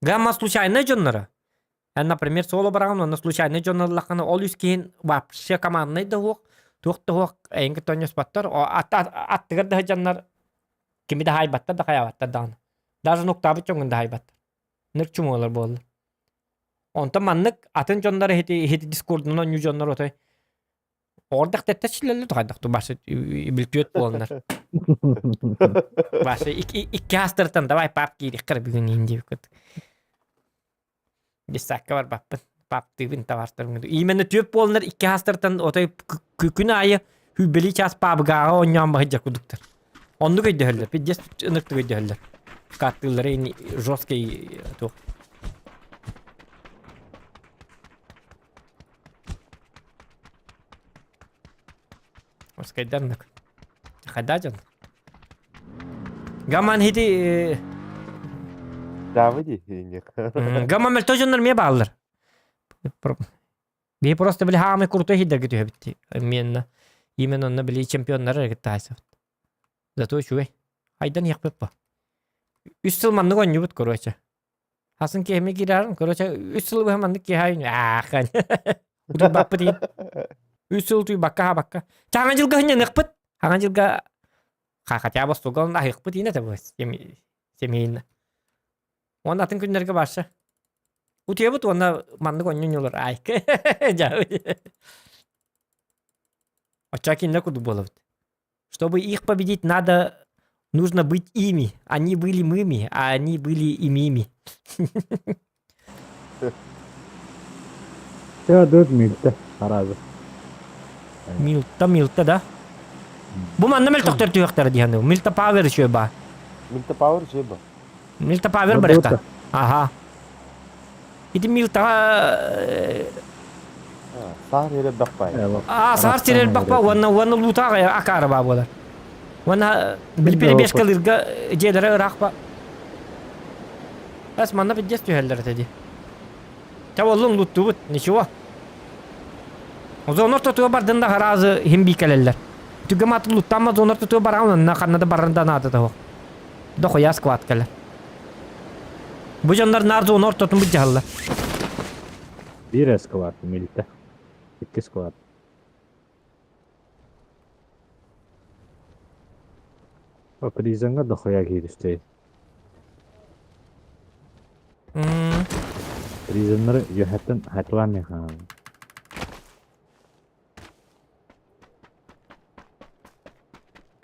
гамма случайнай дьонноро. Эн, например, соло бараҕын уонна случайнай дьон ыллаххына, ол үс киһин вообще команднай да суох, туох да суох эйиҥ кытта онньоспоттор, аттыгар да сылдьаннар кими да хаайбаттар да хайаабаттар даҕаны. Даже нуктаабыт дьоҥҥун да хаайбаттар. Ныр чумуолар буолла. Онтон маннык атын дьоннор иһити иһити дискурдунан оонньуу дьоннор отой Оҕордох тэттэ хайдах башы бүлтүөт буоланнар. Башы икки астыртан давай пап киириххэр бүгүн иин диэбиккит. Бисакка барбаппын. Паптыыбын табартарым. Именно түөп буоланнар икки астыртан отой күн аайы хүбели час пабыгааҕа оонньоон баһыдьа кудуктар. Оннук өйдөһөллөр. Пиздец ыныктык өйдөһөллөр. Каттыыллары жесткий туох. Оскайдарнык. Хайда дьон. Гаман хити Давыди инник. Гаман мөлтө дьоннор эмиэ бааллар. Биһи просто били хаамай крутой хидерге түһэбит. Именно именно онно били чемпионнар кытта Зато үчүгэй. Айдан иэхпит по. Үс сыл маннык оонньуубут короче. Хасын киһими киирэрин, короче, үс сыл быһа маннык киһи аахын. Утуйбаппыт диин. Үс сыл утуйбакка хабакка. Чаҥа дьылга хынньаныахпыт. Хаҥа дьылга. Хотя бы остуолга аһыахпыт иинэ этэ бу семейно. Уонна атын күннэргэ барса. Утуйабыт уонна маннык онньу айка. Оччо кинилэр курдук буолабыт. Чтобы их победить, надо нужно быть ими. Они были мыми, а они были имими. Все, тут Милта, сразу. Милта, Милта, да? Бу манна мөлтөхтөр түһүөхтэрэ дии саныыбын. Милта Павер үчүгэй баа. Милта Пауэр үчүгэй ба. Милта Павер барыахта. Аха. Ити Милтаҕа Саар эрэ бахпай. Аа, саар сирэр бахпа уонна уонна луутаах акаары баа буолар. Уонна билбиребешкалыырга дьиэлэрэ ыраах ба. Бас манна пиздец түһэллэр этэ дии. Ча боллун луттубут, ничего. Зонор тотуга бардын да харазы хим бикелеллер. Түгем аты луттамма зонор тотуга баран онна ханна да баран да наада того. Дохуя сквад кэлэр. Бу дьоннор наар зона ортотун быдьаһаллар. Биир сквад милтэ. Икки сквад. Призанга дохуя кииристэй. Призаннары үөһэттэн хатылаан мехаан.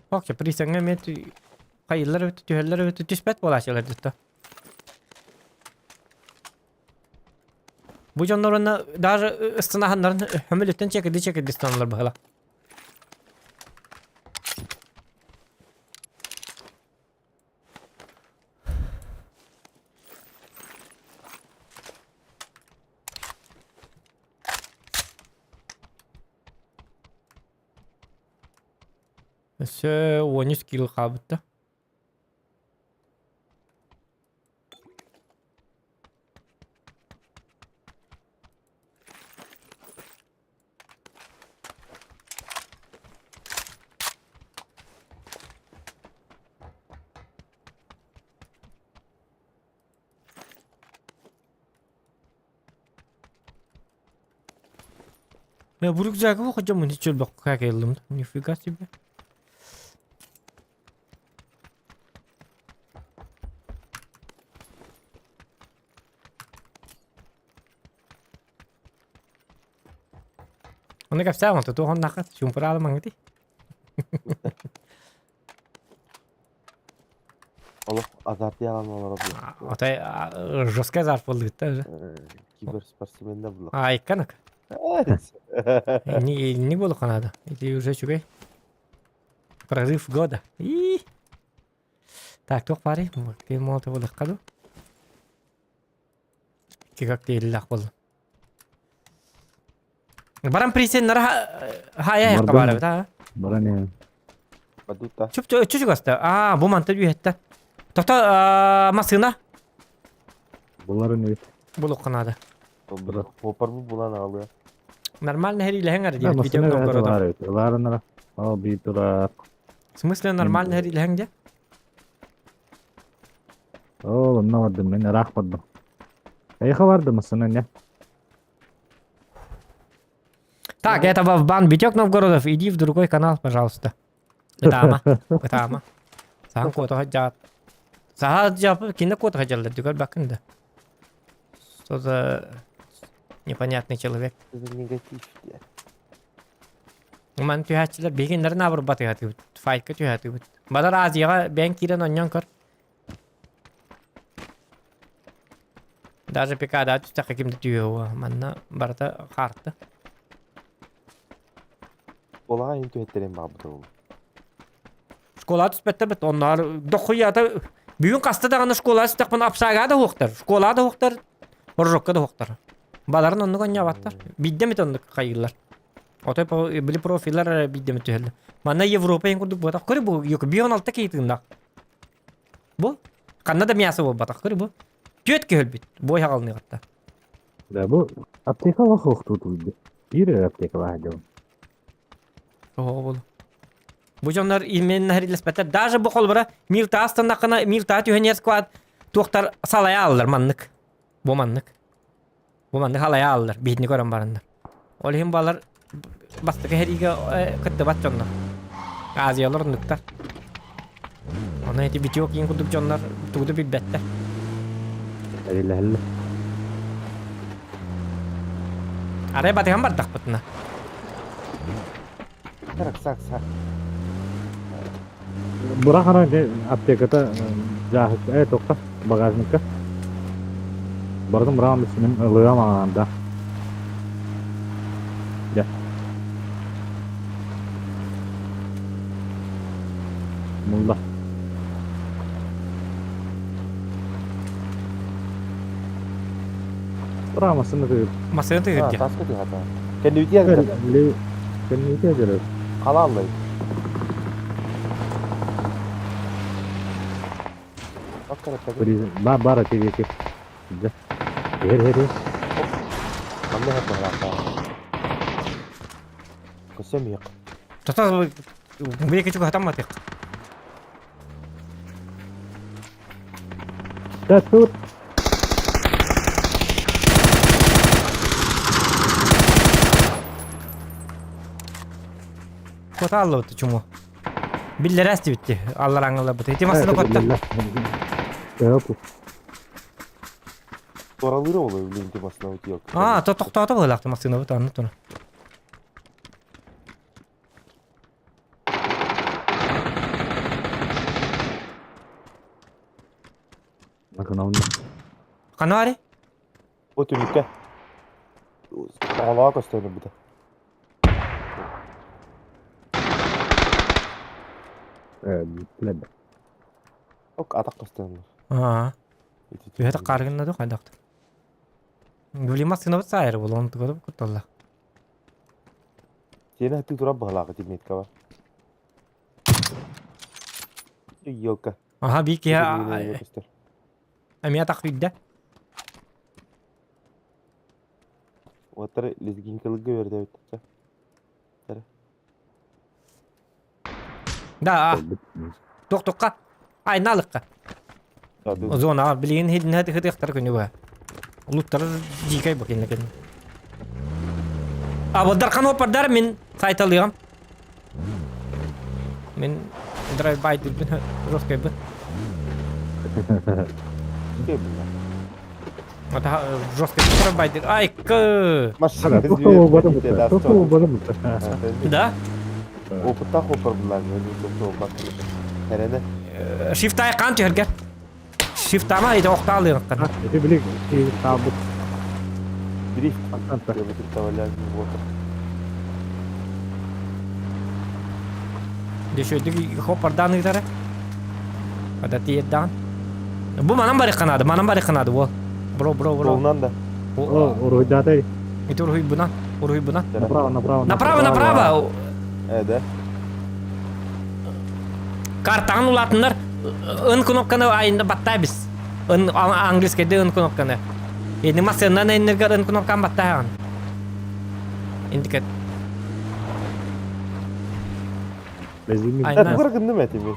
Окей, призанга эмиэ хайыллар эбит, түһэллэр эбит, түспэт буолааччылар дьытта. Бу дьоннор уонна даже ыстынаһаннарын хөмөлүттэн чекирди чекирди ыстаналар быһыла. Өссө 13 кило хаалбыт да. Я бу рюкзагы хотя бы ничего как Нифига себе. Оны кэпсээн онто туох оннаахха чуумпураалымаҥ ити. Олох азартыйаҕан олоро була. Отой жесткий азарт буоллугутта уже. Киберспортсменна була. Айканак. Не, не буолуохха наада. Ити уже үчүгэй. Прорыв года. И Так, туох баарый? Молото буолуохха дуу? Коктейллээх буолла. Баран присеннара хая Бардым. баар эбит аа. Баран ээ. Бадута. Чуп чугас Аа, бу манта үһэтте. Тото масына Буларын эбит. булуохха наада. Хопар бу булан аҕалыа. Нормально хэрилэһэҥ эр Да, диэбит видео масына Новгородов. баар эбит. Ылаарынара. Ол биир турар. В смысле нормально хэрилэһэҥ дьэ? Ол онно бардым мен ыраах бардым. Эйиэхэ бардым масына не. Так, это в бан Витек Новгородов, иди в другой канал, пожалуйста. Ытаама, ытаама. Сахан куота дьаат. Саха дьапы кине куота дьаллар дүгөр бакын да. Что за непонятный человек. Это негатив диэн. Ман түһээччилэр биһигиннэрин абырбат ыһатыбыт, файка түһээтибит. Балар Азияҕа бэйэҥ киирэн онньон көр. Даже ПК-да түстэххэ ким да түһүө манна барыта хаарта. Школаҕа иһин түһэттэриэн баҕарбыта буолуо. Школа түспэттэр бит онноор дохуйата бүгүн хаста даҕаны школа түстэхпин апсаага да уохтар, школа да уохтар, рожокка да уохтар. Баларын оннук онньообаттар. Биирдэ эмит оннук хайыыллар. Отой били профиллар эрэ биирдэ эмит түһэллэр. Манна Европа иһин курдук буотах. Көрү бу 16 киһи тыыннаах. Бу ханна да мясо буолбатах. Көрү бу. Түөт киһи өлбүт. Бой хаҕалыныгытта. Да бу аптека лохохтуутуйду. Биир эрэ аптека баар дьон. Тоҕо буолу. Бу дьоннор именно хэрилэспэттэр. Даже бу холбура Милта астаннаххына Милта түһэн склад туохтар салайа аллар маннык. Бу маннык. Бу маннык халайа аллар. Биһитини көрөн бараннар. Ол иһин балар бастакы хэриигэ кыттыбат дьоннор. Азиялар оннуктар. Ону эти Витек иин курдук дьоннор тугу да билбэттэр. Эрилэһэллэр. Арай батыһан бардахпытына. Сак, сак. Бырах ара аптеката дьааһык э тохта багажникка. Бардым быраҕан бүссүнүм ылыам аҕаанда. Дьэ. Мулла. Быраҕа массыына тыгыр. Массыына тыгыр дии. Таска тыгата. Кэннибитигэр Кэннибитигэр Халааллай. Ба бар эти Дьэ. Эр эр эр. Манна хат баһылаахтаа. Көссөм иһик. Тата бу чуга хатамматык. Да тут. Кота аллыбыт чумо. Биллэрээс дибитти аллараңылабыт. Ити массыына котта. Туоралыыра ол блин ти массыына утуйок. А, то тохтоото быһыылаах массыынабыт анны тура. Ханаари? Бу түнүккэ. Оҕолоҕо көстөн ылбыта. Ок атах көстөн Аа. Түһэ таххааргынна ду хайдахтар. Блин массыынабыт саайар буолуон тугу кутталла. Сиэнэ хатыы турар быһалаах ити метка бар. Елка. Аха бии киһи эмиэ атах күйдэ. Уоттар лезгинкалыгы үөрдэбит. Да, туох-туохха. Айналыкка. Зона билигин хидинэ хытыахтар күнү быһа. Улуттар дьиикэй бу кинилэр кэннэ. А вот Дархан оппардар мин сайталыам. Мин драйв-бай дирбин жесткайбын. Это жесткий драйв-бай дир. Ай, к. Машина. Да? Опыттаах оппар буллаан Эрэнэ. Шифтай кан түһэргэр. Шифтама ити охтаалыахтан. Ити били таабыт. Дрифт. Дөшөдүк хоппардаан ыытара. Ада тиэрдаан. Бу манан барыхханаады, манан барыхханаады уол. Бро, бро, бро. Толунан да. Уруһуйдаатай. Ити уруһуйбунан, уруһуйбунан. Направо, направо. Направо, направо. Э, да. Картаҕын улаатыннар ын кнопканы айында баттай бис. Ын английскайда ын кнопканы. Эни массыыннан эннергер ын кнопканы баттааҕын. Индикет. Айна. Тугар гынным этими.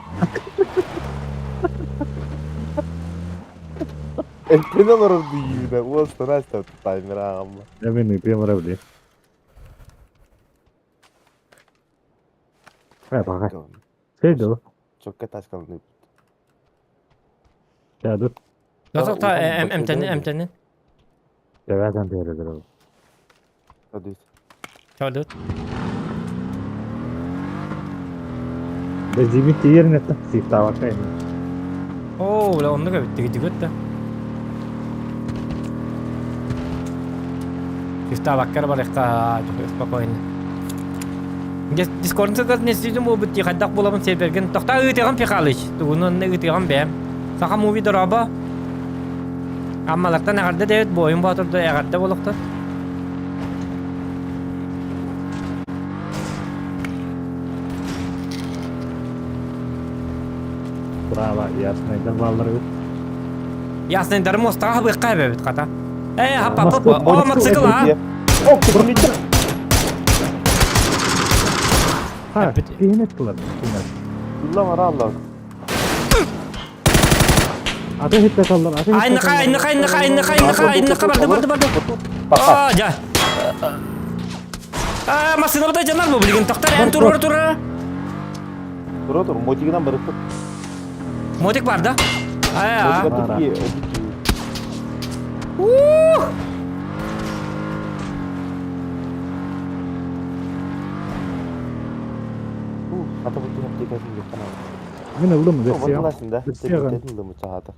Элпин олорор дүйүүнэ уостана таймер ааҕамма. Мен ыытыам эрэ били. Э, баҕай. Сей доо. Чокка тачкаланып. Дядут. Тохто эмтэнин эмтэнин. Тэбээтэн түһэрэлэр ол. Садыт. Садыт. Бензимит тиийэрин этэ, сыыптаабакка ини. Оо, бля, оннук эбит дигит да. Сыыптаабакка барыахха спокойно. Дискордун сытар несүтүн буолбут дии хайдах буолабын сервергин тохтоо ыытыаҕым Пихалыч тугун онно ыытыаҕым бэйэм Саха муви дорообо Аммалартан эҕэрдэ дэбит буойун боотурду эҕэрдэ буолуохтун Браво, яснайдар бааллар эбит. Яснайдары мостаға хабыахха эбэбит хата. Э, хаппа, о, мотоцикл, а? О, курмитер! Ha, киһин эттилэр. Улла маралла. Аты хиттаталлар, аты Айныха, айныха, айныха, айныха, айныха, айныха, барды, барды, барды. А, жа. А, массыынабыта дьанар бу билигин тохтор эн турар турар. Тура тур, мотигынан барыппыт. Мотик бар да? А. Мотик Бар. Ух! Хата бу киһи аптекатын диэххэ наада. Мин ыллым версия. Ыласың да. Версияҕа. Теппитин ыллым чаата.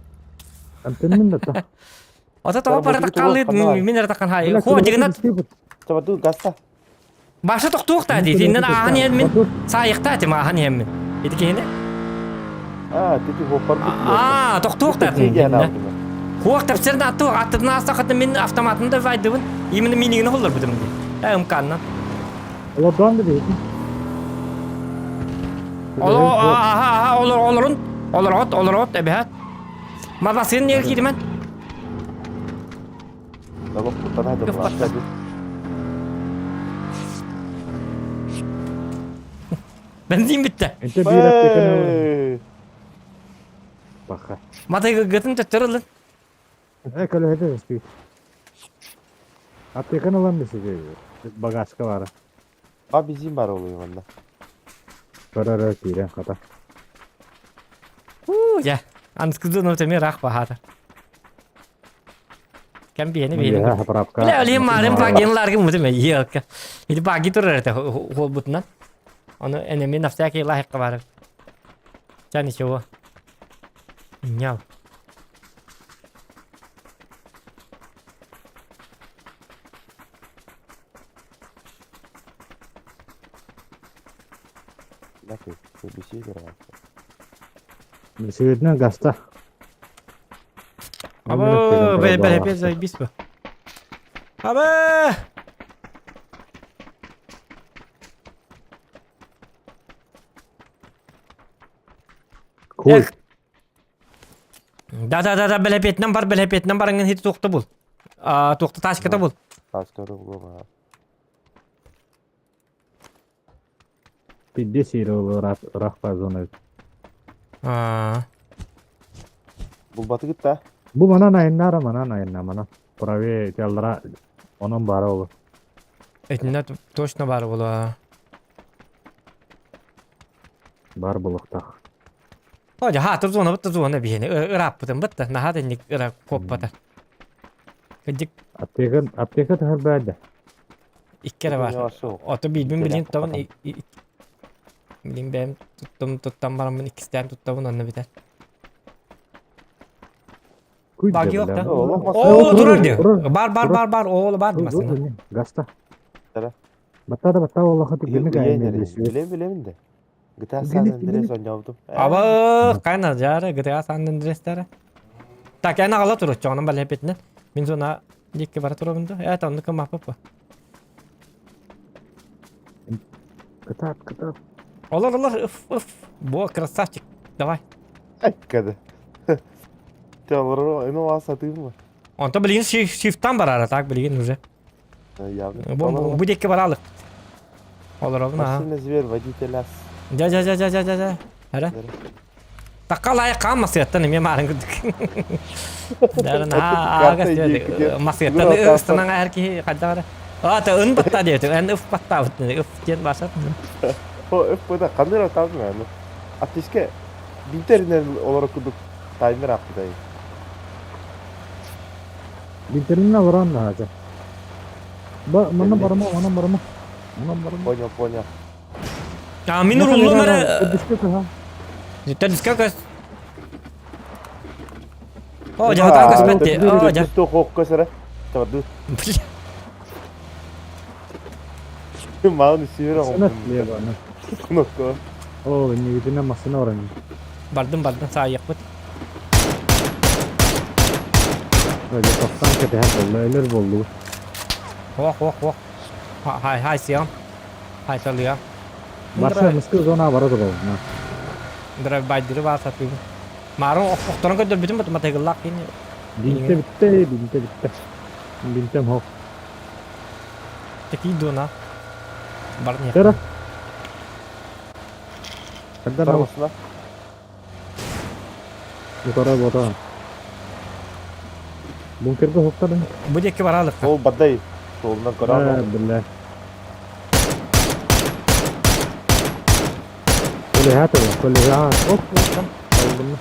Антеннин да та. Ото тоҕо Бара бара мотиги таккалыт туох ханна мин эрэ таккан хай. Хо дигинат Табату гаста. баша тохтуохта дии. Тиннен аахан иһэн мин саайыхта этим аахан иһэн мин. Ити киһини? Аа, тити хоппар бут. Аа, тохтуохта этим. Хуох тепсерин атту аттыбын аастахатын мин автоматын да вайдыбын. Именно минигини холлорбутум дии. Э ымканнан. Олордоон да бейти. Оло аха аха олор олорун олорот олорот эбэһэт. Мабасын нер киирмен. Лабак куттана да була. Бензин bitti. Энте биир аптеканы баха. Матай гытын төттөр ылын. Э көлөһөтө өспүй. Аптеканы ылан бисиге. Багажка бара. Ба бензин бар олуй манна. Көрөрө киирен хата. Уу, я. Анскызды нөтеме рах бахата. Кем биэни биэни. Миэхэ заправка. Бля, олим марым багинларгы мутеме елка. Или баги турар это хол бутунан. Ону энеми на всякий лайк бар. Тя ничего. Нял. Лаки, биси көрөр. Сегодня гаста. Аба, бе бе бе заебись бы. Аба! Кой. Да да да да бэлэпиэтинэн бар бэлэпиэтинэн бараҥҥын хити туохта бул. А туохта тачката бул. Тачката булума. Пидде сири ол рахпа зона. А. Булбаты кытта. Бу манан айыннара манан айынна манан. Правее теллара онон бара ол. Этинне точно бар була. Бар булуктах. О, жа хатыр зона бытта зона биһини ырааппытын бытта наһаа инник ыра куоппата. Кыдьык Аптека аптека тахар баада. икки эрэ бар. Ото биирбин билин туттабын билин бэйэм туттум туттан бараммын иккистээн туттабын онно бүтэр. Баги yok да. О, турар ди. Бар бар бар бар оол бар ди масына. Гаста. Батта да батта оллаха түгенне кайын. Билем билем де. GTA San Andreas ойнобутум. Аба, кайна жары GTA San Andreas Так, эн аҕала туруччу, онон балэппитинэн. Мин зона дикки бара турабын да. Это оннук маппа. Кытаат, кытаат. Олор, олор, ыф, ыф. Бо, красавчик. Давай. Айкады. Те олор, эми ва сатыым. Онто билигин шифтан барара, так билигин уже. Явно. Бу бу дикки баралык. Олоробун, аха. Машина зверь, водитель ас. Жа, жа, жа, жа, жа, жа, жа. Эре. Такка лайык хаан масыаттан эмиэ маарын курдук. Дарын аагас диэт масыаттан ыстанан эр киһи хайдах эрэ. Аата ын батта диэт эн ыф баттаабыт ыф диэн баасат. О, ыф быта ханныра таабын аны. Аттиске бинтеринен олоро курдук таймер ааппытай. Бинтеринен олорон наача. Ба, манна барама, манна барама. Манна барама. Понял, понял. А мин уруллум эрэ. Төрдүскэ көһө. Төрдүскэ көс. О, жаһатаа көспөт дии. О, жа. Туох көсөрө. Табарду. Мааны сүүрэ Массына слева. Кнопка. О, иннигитинэ массына оран. Бардым, бардым, саайыахпыт. Öyle тоқтан кэтэһэр буолла, өлөр буоллубут. Ох, ох, ох. Хай, хай, сиам. Хай, салыа. Барса мыскы зона бара турабын. Драйв-байдыры баар сатыыбын. Маарын охторон көрдөрбүтүм бут матайгыллаах кини. Бинте битте, бинте битте. Бинтем хоп. Такие дуна. Барни. Тера. Когда на Барбасына. Утара бота. Бункерге хоптадың. Бу диэки баралык. Ол бадай. Суолунан көрөн. Биллэ. Коли хата, коли хата. Оп, алдым.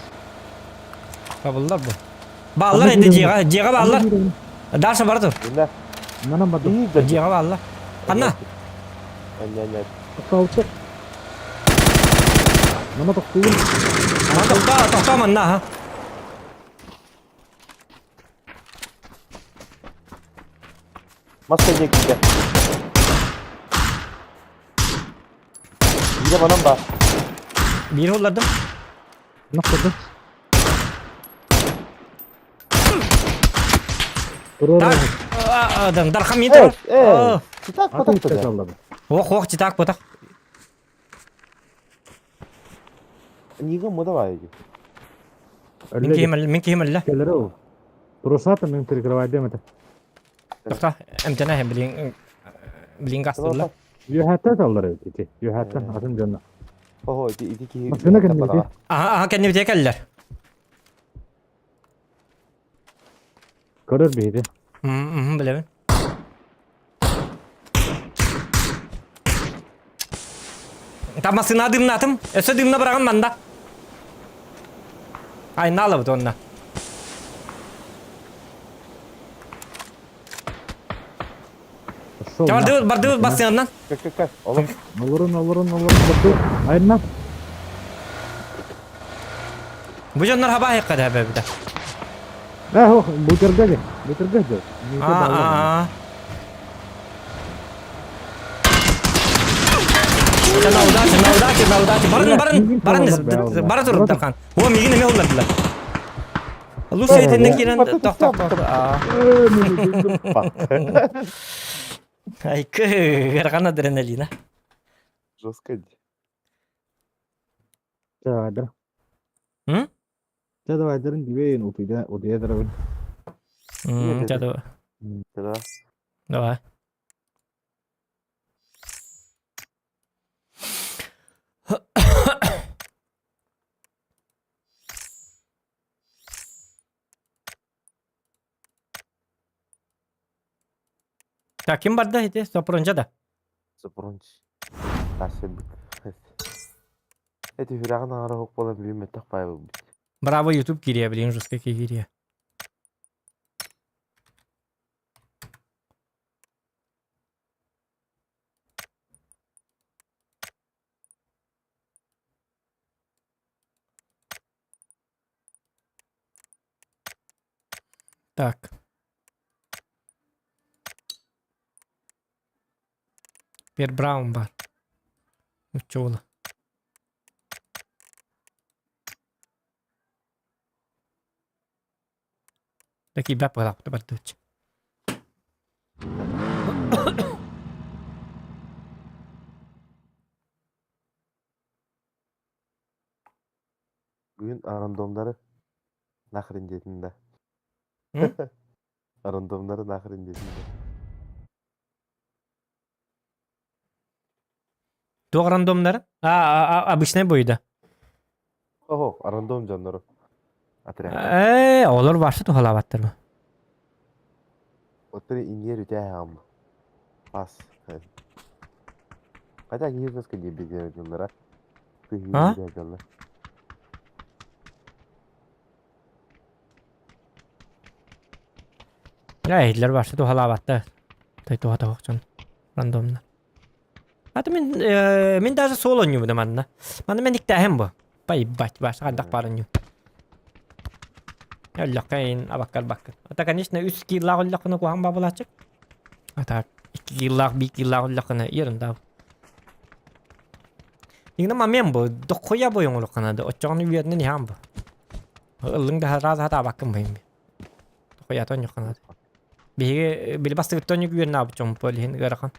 Табыллар бу. Бааллар эти дьиэҕэ, дьиэҕэ бааллар. Даша бара тур. Инна. Манан бардым. Дьиэҕэ бааллар. Ханна? Анньа Тохтообуттар. Мана тохтуубун. Мана тохтоо, тохтоо манна аха. Мас кэннэ киирдэ. Биирэ манан баар. Биир уллардым. Нахтырдым. Так, Дархан мин турар. Читак потах. Ох, ох, читак потах. Нига мы давай. Мин киһим мин киһим өллө. Келери ол. Трусата мен перекрывайдым это. Тохта, эмтene блин блин гастылла. Үөһэттэн таллар эбит ити. Үөһэттэн атын дьонно. Ого, ити ити киһи. Машина кэнники. Аха, аха кэннибитигэр кэллэр. Көрөр биһиги. Мм, билэбин. Там массыына дымнатым. Өссө дымна быраҕын манда. Айнаалабыт онно. Бардыбыт, бардыбыт бассыаннан. Кэ-кэ-кэ. Олох. Олорун, олорун, олорун, бардыбыт. Айна. Бу дьоннор хаба айыкка да бэбитэ. Э, ох, бутерга же. Бутерга же. Аа. На удачи, на удачи, на удачи. Барын, барын, барын, бара тур Дархан. О, мигин эме уллардылар. Лучше этинне киирэн тохтоо. Айкы, ыарахан адреналина. Жестко. Давай, да. М? Давай, дырын дибейин утуйда, утуйа дырабын. Давай. Давай. Давай. Так, ким барда ити? Сопрунча да. Сопрунч. Тасыбык. Эти хүрэҕин аҥара оһох буолан билиммэтэх баайбыт. Браво, YouTube кириэ, блин, жестко кириэ. Так. Пер Браун бар. Учуола. Такие бэп бардыч. Бүгүн рандомнары нахрен диэтин да. Рандомнары нахрен диэтин да. Туох рандомнары? А, обычный бойда. Ого, рандом дьоннору. Отряд. Э, олор башы тухалаабаттар ма? Оттон иҥиэр үтээ аҕам. Пас. Хотя киһи жестко диэбит дьоннора. А? Дьоннор. Я иһиллэр башы тухалаабаттар. Той туха тоһох дьон. Рандомно. А то мин, мин даже суол оонньуубун манна. Манна мен иктээһин бу. Поебать, баша хайдах баар оонньуу. Өллөххө эйин абаккар баккын. Ата, конечно, үс кииллаах өллөххүнэ куһаҕан баабылааччык. А так, икки кииллаах, биир кииллаах өллөххүнэ ерунда. Игна момент бу, дохуя бу оҥоруохха наада. Оччоҕуна үөрэнэн иһэҕин бу. Ыллыҥ да сразу хатаабаккын бу Дохуята оонньуохха наада. Биһиги били бастыгыттан онньук үөрэнэ аабыт дьоммут ол иһин ыарахан.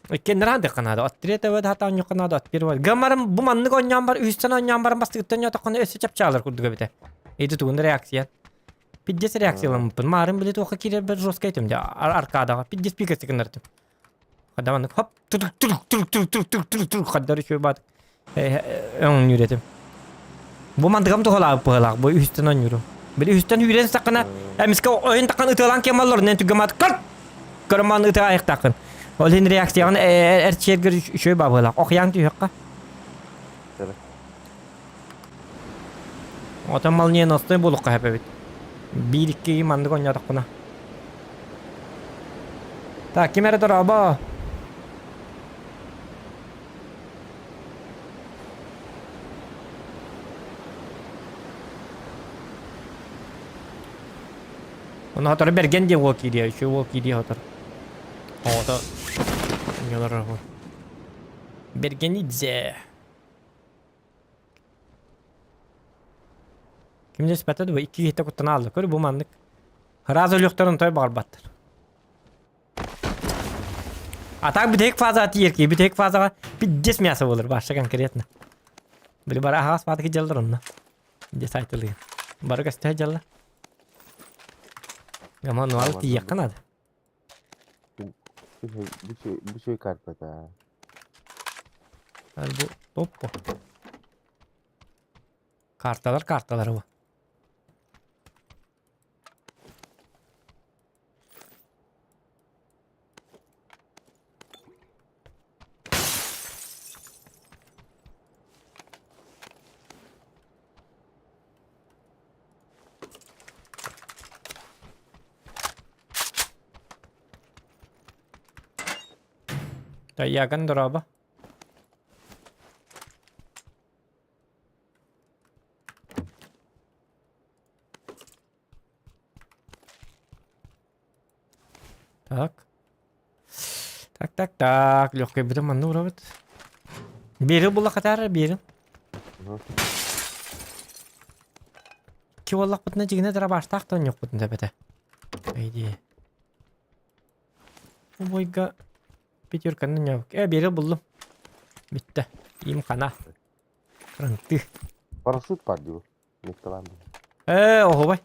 Иккиэннэрэ аһардыахха наада. От третьего да хата оонньуохха наада, от первого. Гамарым бу маннык оонньоон бар, үһүстэн оонньоон баран бастыгыттан оонньоотоххуна өссө чапчаалар курдук эбитэ. Ити тугун реакция. Пиздец реакцияламмыппын. Маарым били туохха киирэрбэр жестко этим дьэ аркадаҕа. Пиздец пикэсти гыннардым. Хадда маннык хоп турук турук турук турук турук турук турук турук хаддар үчүгэй баат өҥнүүр этим. Бу мантыгам туһалаабыт быһыылаах бу үһүстэн оонньуурум. Били үһүстэн үүрэн саххына эмискэ ойун таххан ытыалаан киэн олорунан түгэмаат көр көрөмаан ытыа айахтааххын. Ол иһин реакцияҕын эрчийэргэр үчүгэй баа быһыылаах. Охуйаан түһүөххэ. Отон молниеносный буолуохха сөп эбит. Биир-икки маннык оонньоотохпуна. Так, ким эрэ дорообо? Ону сотору бэргэн диэн уол киириэ, үчүгэй уол киириэ сотору. Оҕото ньолорор Бергенидзе. Ким да дуо икки киһитэ куттана аалла. Көр бу маннык. Ыраас өлүөхтэрин той баҕарбаттар. А так бүтэһик фазаҕа тиийэр киһи бүтэһик фазаҕа пиздец мясо буолар баша конкретно. Били бары аһаҕас баатык дьаллар онно. Дьэ сайтылыгын. Бары көстө дьалла. Гаман нуал тиийиэххэ наада. Бу чүй картата. Бу топ Карталар карталары бу. Тайяган дорообо. Так. Так, так, так. Легкой манна урабыт. Берил була катара, берил. Ки буоллахпытына дьигинэ дырабаштаах да онньуохпутун сөп По идее. Бу бойга пятерканы ньоок. Э, берил буллум. Бүттэ. Им хана. Фронты. Парашют бар дии. Николай. Э, оһобай.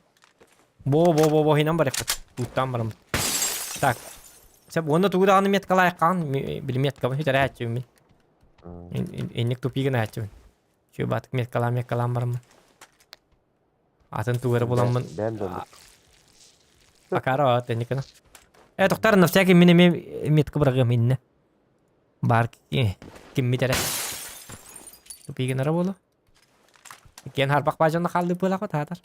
Бо бо бо бо хинан барыппыт. Туттан бараммыт. Так. Сеп уонна тугу даҕаны меткалаайыккаҕын били меткабын сүтэрээччибин мин. Инник тупигын ааччыбын. Чү батык меткалаан меткалаан бараммын. Атын тугу эрэ буламмын. Бэм да. Акара ат инникана. Э, тоқтар на всякий мин эме метка бырагым инне. Бар киммит эрэ. Тупигын ара болу. Иккиэн харбах баажанна хааллыы быалаах таатар.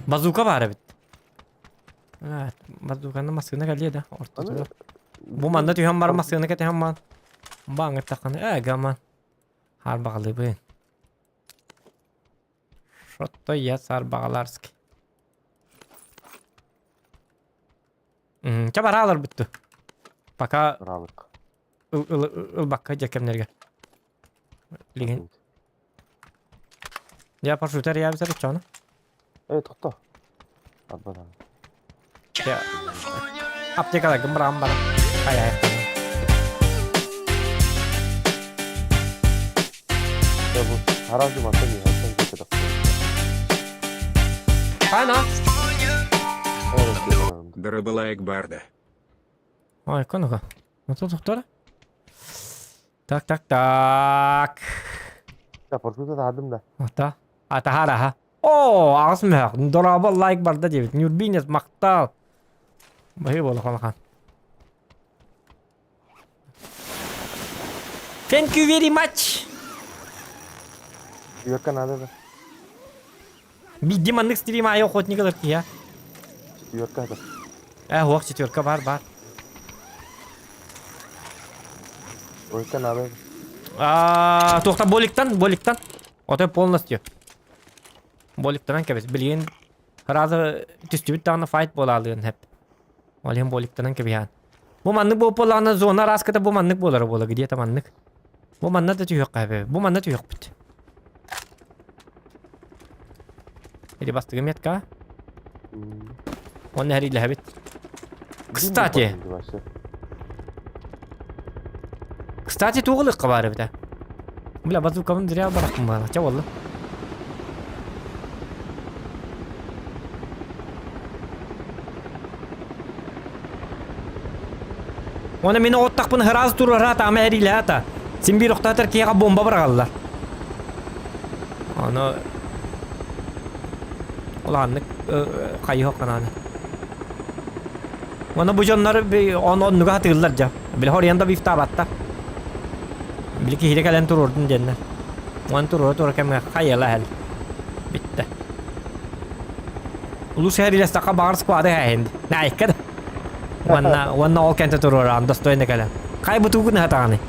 Базука баар эбит. Базуканы массыына кэлиэ да ортотугар. Бу манна түһэн баран массыына кэтэһэн баан. Бааҥҥыттаххына ээ гаман. Харбаҕалыыбын. Что-то я сарбаҕаларский. Чэ бараалар бүттү. Пока Бараалык. ылбакка дьэ кэмнэргэ. Билигин. Я парашютер я бисер чону. Э, тохто. Арбадан. Я аптекада кым барам бар. Ай ай. Дьэ бу араас мантан иһэртэн киирбэтэх. Ана. Дырыбылайык барды. Ой, коnuга. Ну тут тохтор. Так, так, так. Я паршута таһардым да. Ата. Атаһар аха. О, аҕыс мөһөх. Дорообо лайк барда диэбит. Нюрбинец махтал. Баһыы буола холахан. Thank you very much. Четверка надо да. Биирдии маннык стрим аайы охотник ылар киһи. Четверка это. Э, уох четверка бар бар. Тройка надо. А, туохта боликтан, боликтан. Отой полностью. Боликтанан кэбис. Билигин сразу түстүбүт даҕаны файт буолаалыын хэп. Ол иһин боликтанан кэбиһээн. Бу маннык буоллаҕына зона араската бу маннык буолара буола где-то маннык. Бу манна да түһүөххэ эбэ. Бу манна түһүөхпүт. Или бастыгы метка. Онно эриилэһэбит. Кстати. Кстати, тугулыкка баар эбитэ. Бля, базукабын зря барахпын баара. Ча болла. Оны мин оттахпын хыраас турара таама эриилэһэ Син биир охтоотор киэҕэ бомба быраҕаллар. Ону улааннык хайыһок анааны. Оны бу дьоннор он оннуга хатыыллар дьа. Били хоруйан да бифтаабаттар. Били киһире кэлэн туруордун диэннэр. Уон туруора тура кэмҥэ хайала эһэл. Бүттэ. Улуу сэһэрилэстэххэ баҕар сквады эһэһин. Наайка да. Уонна уонна ол кэнтэ туруораан достойно кэлэн. Хай бутуугун ыһатаҕыный?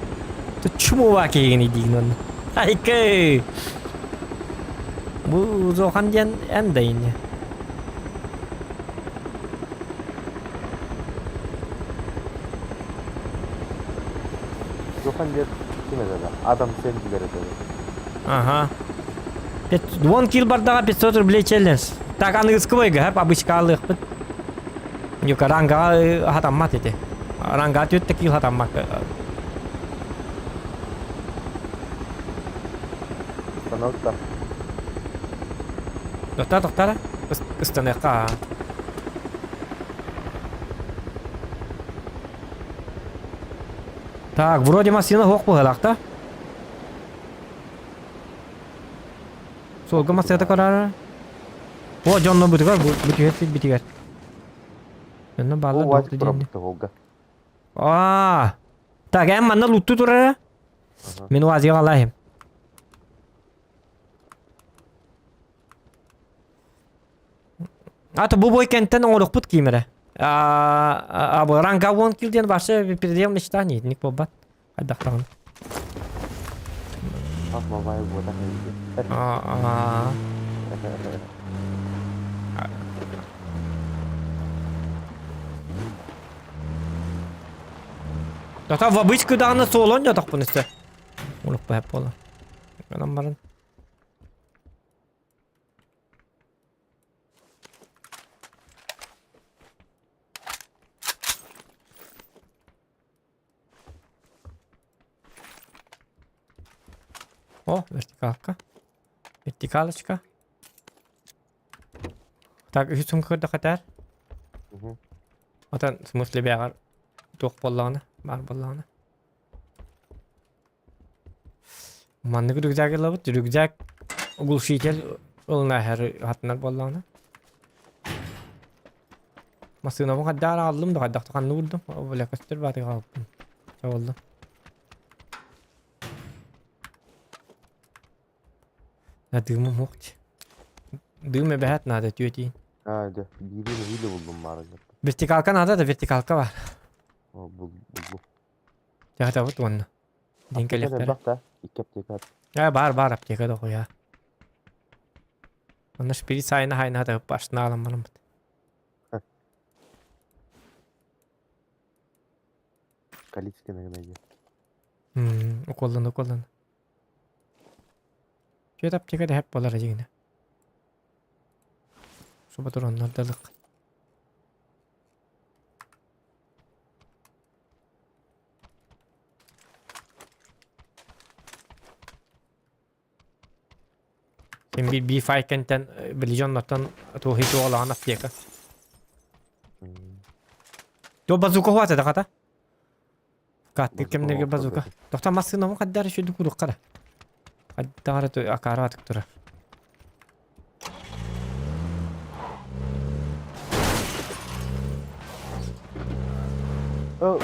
Чумуба киһигиний диигин уонна. Айка! Бу Зохан диэн эн да инни. Зохан диэн ким этэ да? Адам Сэндлер этэ да. Ага. Вон кил бардаҕа 500 рублей челлендж. Так аныгыскыбай гаһап обычка алыахпыт. Юка рангаҕа хатаммат ити. Ранга түөттэ кил хатаммат. Саналта. Тохтаа, тохтаа. Ыстаныахха. Так, вроде массыына суох быһыылаах да? Суолга массыыната көрөөрө. О, дьонно бутугар, бу бутугар битигэр. Дьонно бааллар О, дуох Вадик диэнни. турабыт холга. Аа. Так, эн манна лутту турара. Мин уазига алаһым. Ата бу бой кэнтэн оҥорохпут киим эрэ. А ранга 10 килл диэн вообще предел мечтаний, ник буолбат. Хайдахтаҕын. Ах, мамай буотах эбит. Аа. Тата вабычка даҕаны суолун дьотохпун өссө. Улукпа хэп буола. Онон баран. О, вертикалка. Вертикалочка. Так, үһүс сумка көрдөххө этээр. Отон, в смысле бэҕэр туох буоллаҕына, баар буоллаҕына. Маннык рюкзак ылабыт. Рюкзак глушитель ылына хатынар буоллаҕына. Массыынабын хайдах аҕаллым да хайдах ханна уурдум? Бля, көстөр баатыга хаалбыппын. Чабыллым. А дыымым суох дии. Дыым эбэһээт наада түөтиин. Аа, дьэ, биири нэһиилэ буллум маарыҥҥа. Вертикалка наада да вертикалка баар. О, буллум. Дьаһатабыт уонна. Диэн Аптека кэлиэхтэрэ. элбэх да? Икки аптека. Ээ, баар баар аптека да хуйа. Онно шприц айна хайна хатыгып башына алан бараммыт. Калицкина гына диэн. Уколлан уколлан. Түөрт аптека да хэп болар дьиҥинэ. Суба тураннар далык. Син биир биир файкентэн били дьоннортон туохи туолаан аптека. Туо базука хуата да хата? Каттык кэмнэргэ базука. Тохта массыынабын хайдаар үчүдүк куруккара. Хайдаара акаара атык турар. Oh.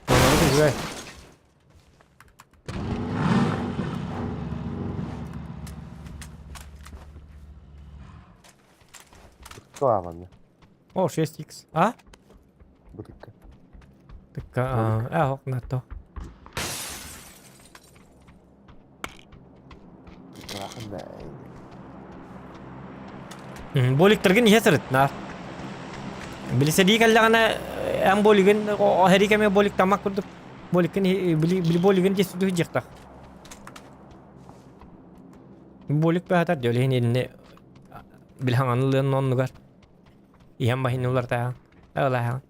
Үчүгэй. Бутыкка ааманна. О, 6х. А? Бутыкка. Тыкка, а, ох, на то. Боликтаргын иһэ сырыт, наар. Билисэрии кэллэҕинэ эн болигын хэрии кэмэ боликтаммак курдук боликкин били болигын диэс дьиэхтах. Болик баһатар дьөлүһүн инни билһаҥаны лыан оннугар иһэн баһын улартаһан ылаһан.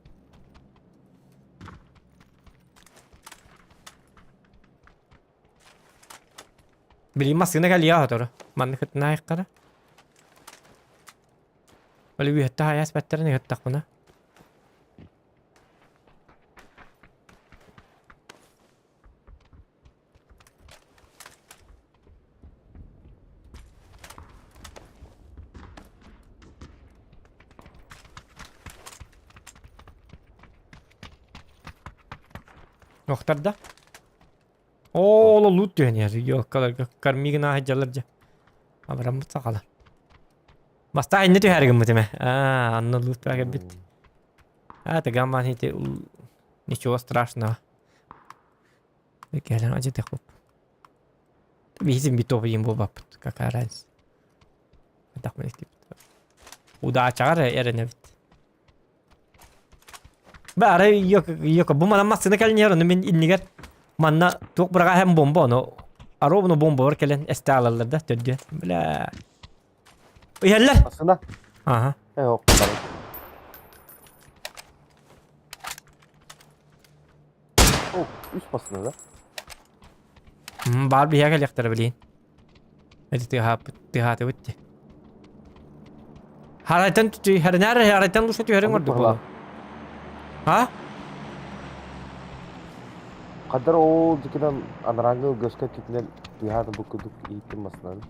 Били массыына кэлиэ сотору. Маннык кытынаайыккара. Ол үөһэттэ хайаас бэттэрин ыһыттахпына. Охтар да? Оо, ол лут түһэн иһэр. Ёккаларга кармигын ааһыдьалар дьэ. Абыраммыт сахалар. Бастаан инне түһээри гыммыт эмэ. Аа, анна лут кэлбит. Аа, тыган ити ничего страшного. Кэлэн ажытык буп. Биһизин битов иин буолбаппыт. Какая разница. Удачаҕар эрэнэбит. Бары йоко бу манан массыына кэлин иһэр, ону мин иннигэр манна туох быраҕа иһэн бомба ону ровно бомбалар кэлэн эстэ аалаллар да төрдүө. Бля. Иһэллэр. Массыына? Аха. Э, ох, О, үс массыына да? Баар биһиэхэ кэлиэхтэрэ билигин. Эти тыаһааппыт, тыаһаатыбыт дии. Харайтан харинаар харайтан лучше түһэриҥ ордук буолуо. А? Хаддар ол дикинен анарааҥҥы ылгыска китинэн тыаһаатын бу курдук ииттим массыынаны.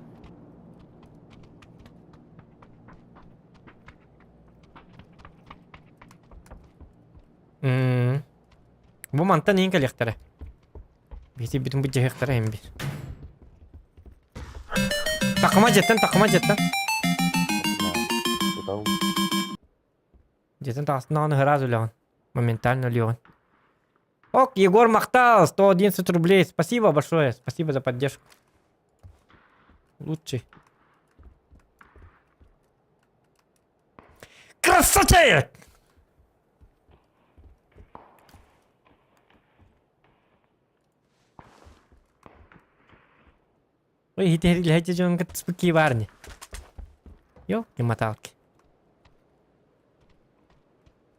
М. Бу мантан иин кэлиэхтэрэ. Биһити бүтүн быдьаһыахтара иһин бир. Такыма дьиэттэн, такыма дьиэттэн. Дьиэттэн таҕыстын ыраас үлэҕин. Моментально өлүөҕүн. Ок, Егор Махтал, 111 рублей. Спасибо большое, спасибо за поддержку. Лучший. Красавчик! Ой, иһити дьон кытыспыт баар ини. Ёлки-моталки.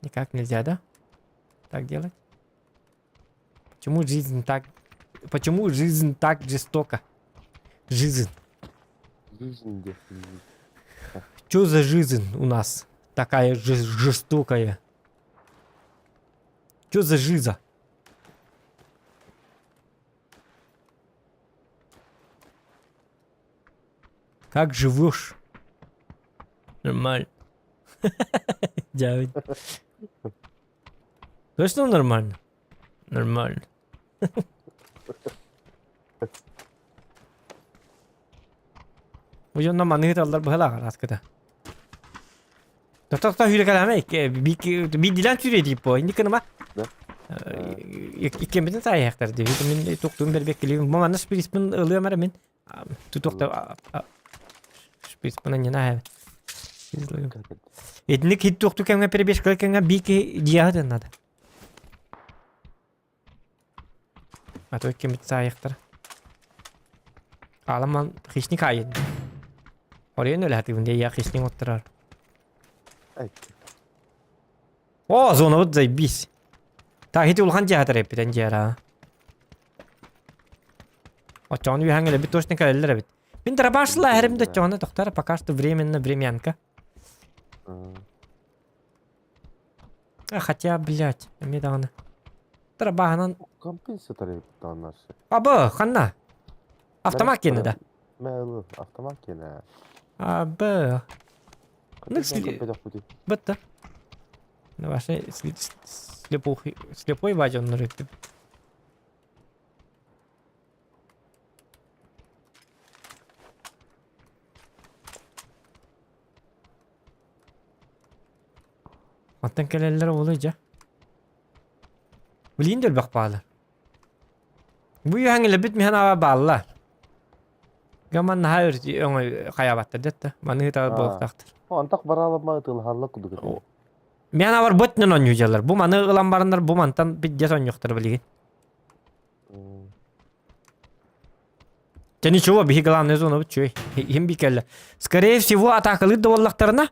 Никак нельзя, да? Так делать? Почему жизнь так... Почему жизнь так жестока? Жизнь. Жизнь где? Что за жизнь у нас такая жестокая? Что за жиза? Как живешь? Нормально. Дядь. Точно нормально? Нормально. Бу дьонно манныгы таллар быһалаах араскыта. Тохто сүүрэ биирдилээн сүүрэ диip бо инник гыныма. Да. Иккиэммитин саайыахтар дии. Мин туктуун бэрбэккилиим. Бу манна шприцпин ылыам эрэ мин. Тутуохта шприцпин анньына Итинник хит туохту кэмҥэ перебежка кэмҥэ биир киһи дьиэҕэ надо. А то иккиэммит саайыахтара. Аламан хищник айын. Оройон өлөһатыыбын дии, я хищник оттарар. О, зонабыт заебись. Так, ити улахан дьиэхэ эппитен дьиэра. Оччоҕуну үһэҥ элэбит точно кэлэллэр эбит. Мин дробашла эрим да оччоҕуна тохтор пока что временно времянка. А, хотя, блядь, эмиэ даҕаны. Дробаһынан... Компенсатор эбит Абы, ханна? Автомат киэнэ да? Мэ, автомат киэнэ. Абы. Ну, Бытта. Ваша слепухи, слепой бадьон нұректі. Оттон кэлэллэр уолуй дьэ. Билигин да элбэх баалар. Бу үһэҥ илэбит миһэн аба бааллар. Гаман наһаа өр өҥө хайаабаттар дэтта. Маны ыытар буолуохтаахтар. Антах бараалама ытылаһалла кудук. Миэн авар бытнын онньуу Бу маны ылан бараннар бу мантан бидде сонньуохтар билигин. Дьэ ничего, биһи главная зона үчүгэй. Иһин би кэллэ. Скорее всего, атаакалыыр да буоллахтарына,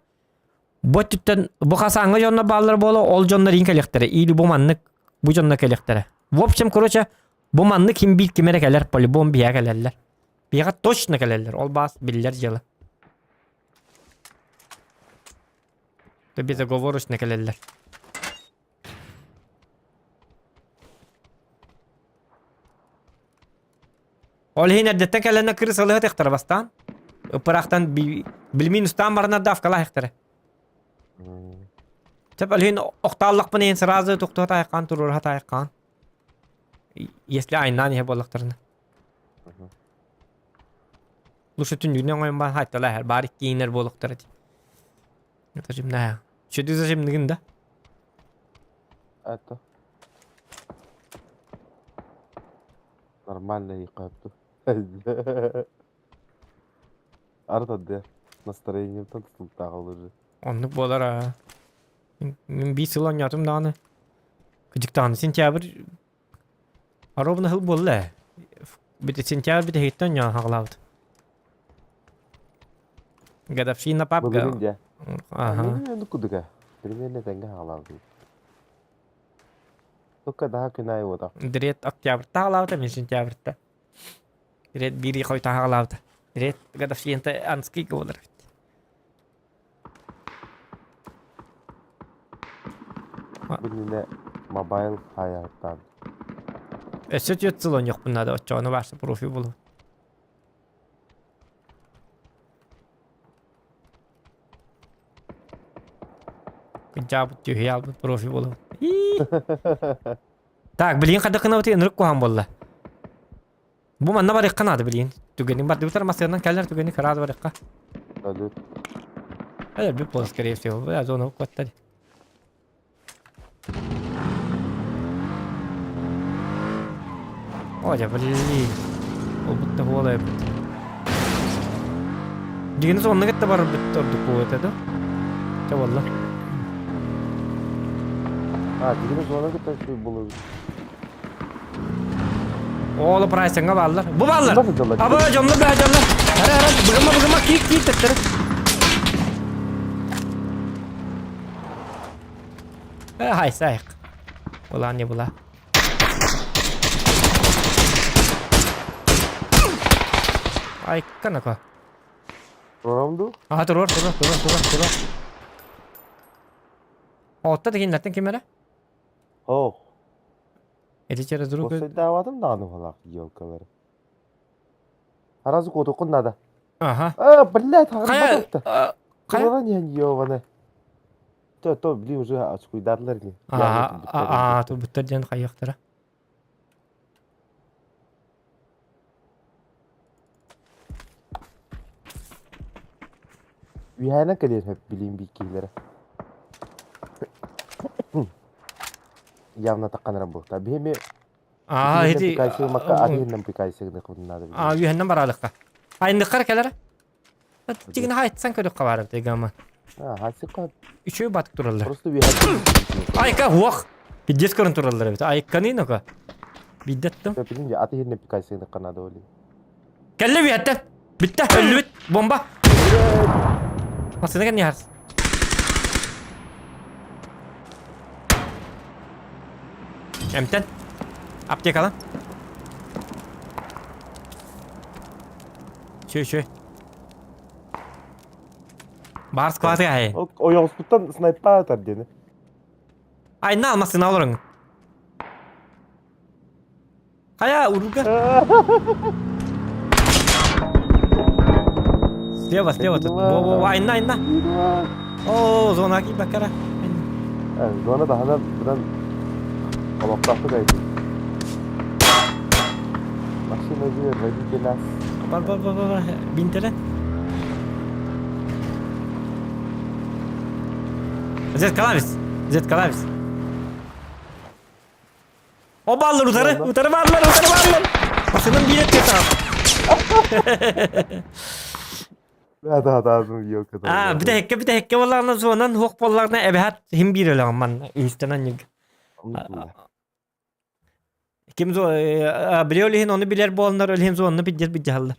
бу өттүттэн бу хасааҥҥа дьоннор бааллар буола, ол дьоннор иин кэлиэхтэрэ. Или бу маннык бу дьоннор кэлиэхтэрэ. В общем, короче, бу маннык ким биир ким эрэ кэлэр, по-любому биһиэхэ кэлэллэр. Биһиэхэ точно кэлэллэр, ол баас биллэр дьыала. Безоговорочно кэлэллэр. Ол иһин эрдэттэн кэлэнэ кырыс ылыһытыахтара бастаан. Ыппыраахтан билимин устаан баранар да авкалаахтара. Сөп ол иһин охтааллахпын иһин сразу тохтуо таайхаан туруораха таайхаан. Если айнаан иһэ буоллахтарына. Лучше түннүгүнэн оҥойон баан хайтала эһэр баар иккииннэр буолуохтара дии. Это жимнаа. Чөдү зажимныгын да? Это. Нормально иккапту. Арда настроениемтан тутултаах олору. Оннук буолар аа. Мин биир сыл оонньоотум даҕаны. Кыдьыктаҕына сентябрь Оруобуна сыл буолла ээ. Бити сентябрь бүтэһигиттэн оонньоон хаҕылаабыт. Годовщина папка. Былырыын дьэ. Аха. Мин кудуга. Примерно тэҥҥэ хаҕылаабыт. Только daha күн аайы уотах. Дрет октябрьта хаҕылаабыта, мин сентябрьта. Дрет биир хойта хаҕылаабыта. Дрет годовщината анский буолар эбит. Билинэ мобайл хайааттаан. Өссө түөрт сыл оонньуохпун наада оччоҕуна баарса профи буолуо. Кынчаабыт түһүйэ албыт профи буолуо. Так, билигин хайдах гынабытый ынырык куһаҕан буолла. Бу манна барыахха наада билигин. Түгэнин бардыбытар массыынанан кэлэр түгэни кыраады барыахха. Өлүт. Өлбүт буолар скорее всего. Бля, зона куоттар. О, дьэ, блин. Ол бутта буола эбит. Дигини сонна кытта барбыт ордук буолуо этэ да? Чэ буолла. А, дигини зона кытта үчүгэй буолуо эбит. Оолу прайсыңа бааллар. Бу бааллар. Аба дьонно бää дьонно. Ара ара быгыма быгыма киит киит төттөрү. Э хай сайык. Була не була. Ай канака. Турамду? Аха туруор туруор туруор туруор туруор. Отта дегеннертен ким эрэ? Ох. Эти через друг... Осойдаабатым даҕаны уһалаах елкалары. Аразы куотуккун надо. Ага. А, блядь, Хайа, харбатта. хайа? Тураран иһэн ёбаны. То, то, блин, уже очкуйдадылар не. Ага, а, турбуттар диэн хайыахтара. Үһээнэ кэлиэн сөп билиим бииккиилэрэ. Явно тахханара буолта. Биһими Аа, ити пикайсыгымакка атыһыннан пикайсыгыныхпытын наада Аа, үһэннэн бараалыкка. Айныккар кэлэр. Тигин хайтсан көрүөххэ баар эбит гамма. Аа, хасыкка Үчүгэй батык тураллар. просто үһэ. Айка уох. Пиздец көрөн тураллар эбит. Айканы нока. Биддеттим. Билин атыһыннан пикайсыгыныхха наада оли. Кэллэ үһэттэн. Бүттэ, өллүбүт. Бомба. Массыына кэнни харс. Эмтэн. Аптекалан. Чү, чү. Бар склады ай. Ойоҕоспуттан снайпа атар диэни. Айна массыына олорун. Хайа, уруга. Слева, слева тут. Во, во, во, айна, айна. О, зона киирбэккэ Зона таһынан быдан олохтоохтук айдыы. Машина биэр водителя. Бар, бар, бар, бар, бинтере. Зет калабис. Зет калабис. О бааллар утары, утары бааллар, утары бааллар. Басынан биир тиэтаҕа. Да, да, да, елка. Аа, бүтэһиккэ бүтэһиккэ буоллаҕына зонан хуох буоллаҕына эбэһэт иһин биир өлөҕүн манна үһүстэн анньыга. Ким били ол иһин ону билэр буоланнар ол иһин зонаны билдьэр билдьаһаллар.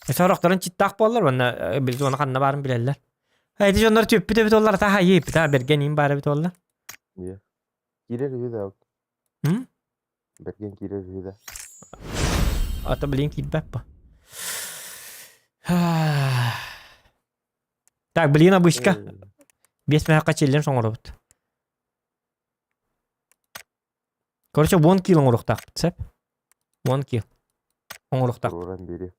Сорохторун читтаах буоллар уонна били зона ханна баарын билэллэр. Эти дьоннор түппүт эбит оллар та хайы та берген им баар эбит оллар. Киирэр үһү да. М? Бэргэн киирэр үһү да. Ата блин киирбэт по. Так, блин, обычка. Бес мэхэ челлендж оҥоробут. Короче, 10 килл оҥоруохтаахпыт, сөп? 10 килл. Оҥоруохтаахпыт. Туруоран биэриэ.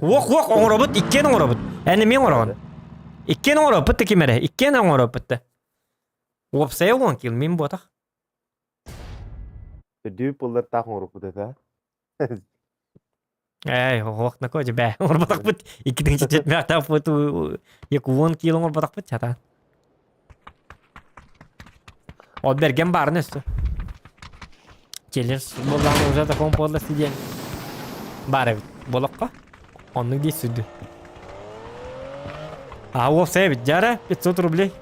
Уох, уох, оҥоробут, иккиэн оҥоробут. Эн эмиэ оҥороҕун. Иккиэн оҥоробут да ким эрэ, иккиэн оҥоробут да. Уопсайа 10 килл, мин буотах. Төрдүбүт буоллар таах оҥорбут этэ. Эй, оһох на бээ. Оҥорботохпут. Иккитин четмээхтаахпыт якуон киил оҥорботохпут чата. Ол бэргэн баарын өссө. Челлендж буоллаҕына уже таком подлости диэн баар эбит. Болоххо. Оннук дии сүрдү. А уопсай эбит. Дьара 500 рублей.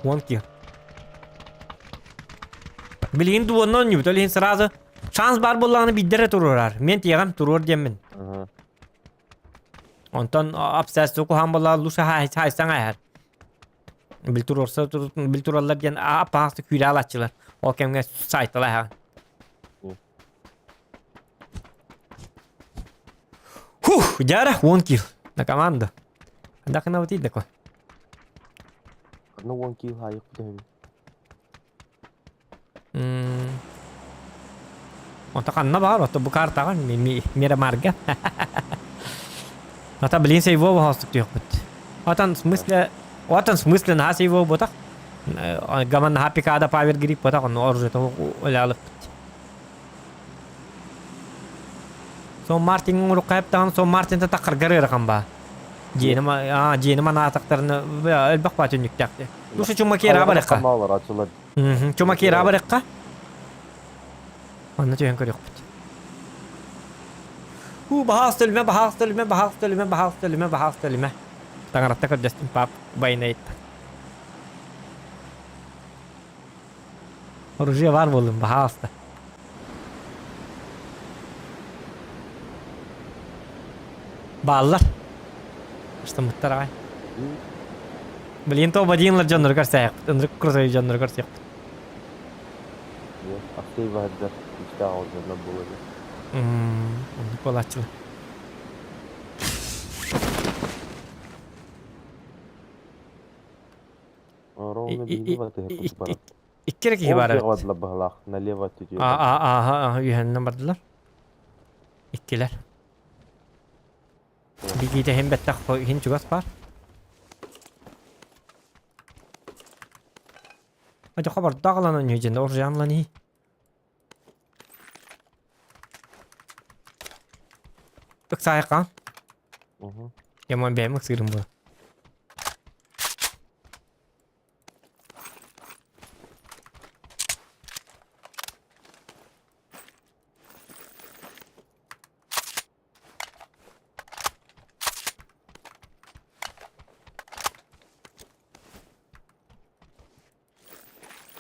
10 кил. Билигин дуонна оонньуубут. Ол иһин сразу шанс баар буоллаҕына биирдэ эрэ туруорар. Мен тиэҕэм туруор диэммин. Онтон обстоятельства куһаҕан буоллаҕа лучше хаайсан ааһар. Бил туруорса бил тураллар диэн аппаҕаста күүлэ алааччылар. Ол кэмҥэ сайталаһаҕын. Фух, дьара 10 кил на команду. Андакына вот такой. Ну 10 кил хайык бүтөһүн. Онто ханна баар, ото бу картаҕа Мирамарга. Ата блин сейво баһастык түөхпүт. Отан в смысле, отан в смысле наһаа сейво ботах. Гаман наһаа пикада павер грипп ботах, онно оружие того өлялыппыт. Сон Мартин уруккайыптаҕын Сон Мартинта таххаргар ыарахан баа. Дьиэни а дьиэни манаатахтарына элбэх баа түннүктээх. Лучше чумакера барыхха. Чумакера барыхха. Онно түһэн көрүөхпүт. Уу баһаас төлүмэ, баһаас төлүмэ, баһаас төлүмэ, баһаас төлүмэ, баһаас төлүмэ. Таҥаратта көрдөстүм пап байнайыттан. Оружие бар буоллун, баһаалыста. Бааллар. Ыстаммыттар аҕай. Блин, то Бадинлар дьонноругар сээхпит, ынырык крутой дьонноругар сиэхпит. Ахтый баһырдар күүстээх оҕолорунан буолар. Оннук буолааччылар. Икки эрэ киһи баар эбит. быһалаах налево түтүө. Ааха үһэннэн бардылар. Иккилэр. Бигиитэ иһин бэттэх иһин чугас баар. Ача хобордоох ылан онньу дьэнэ оржан ылан иһи. Ыксаайыккаан. Яман бэйэм ыксыырым буо.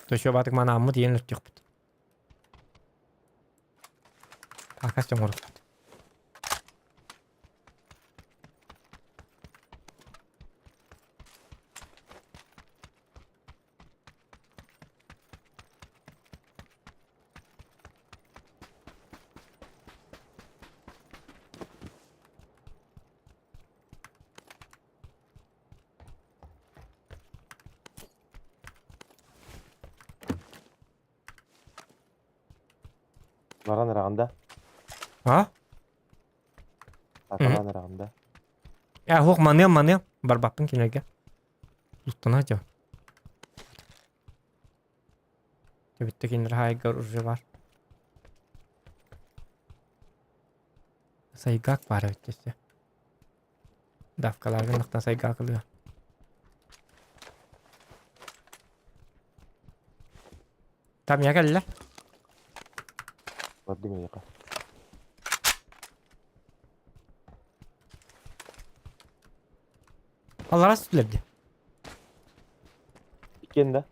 Төшө баатык манааммыт иэн өттүөхпүт. Акас оҥорбут. Баран ыраҕын да? А? Аталаан ыраҕын да? Э, хуох маныам, маныам. Барбаппын кинилэргэ. Уттана дьон. Бүттэ кинилэр хаайгар уже бар. Сайгак баар эбит десе. Давкаларга нахтан сайгак ылыа. Там я кэллэ. Бардым эйиэхэ. Аллара сүтүлэрди. Иккиэн да?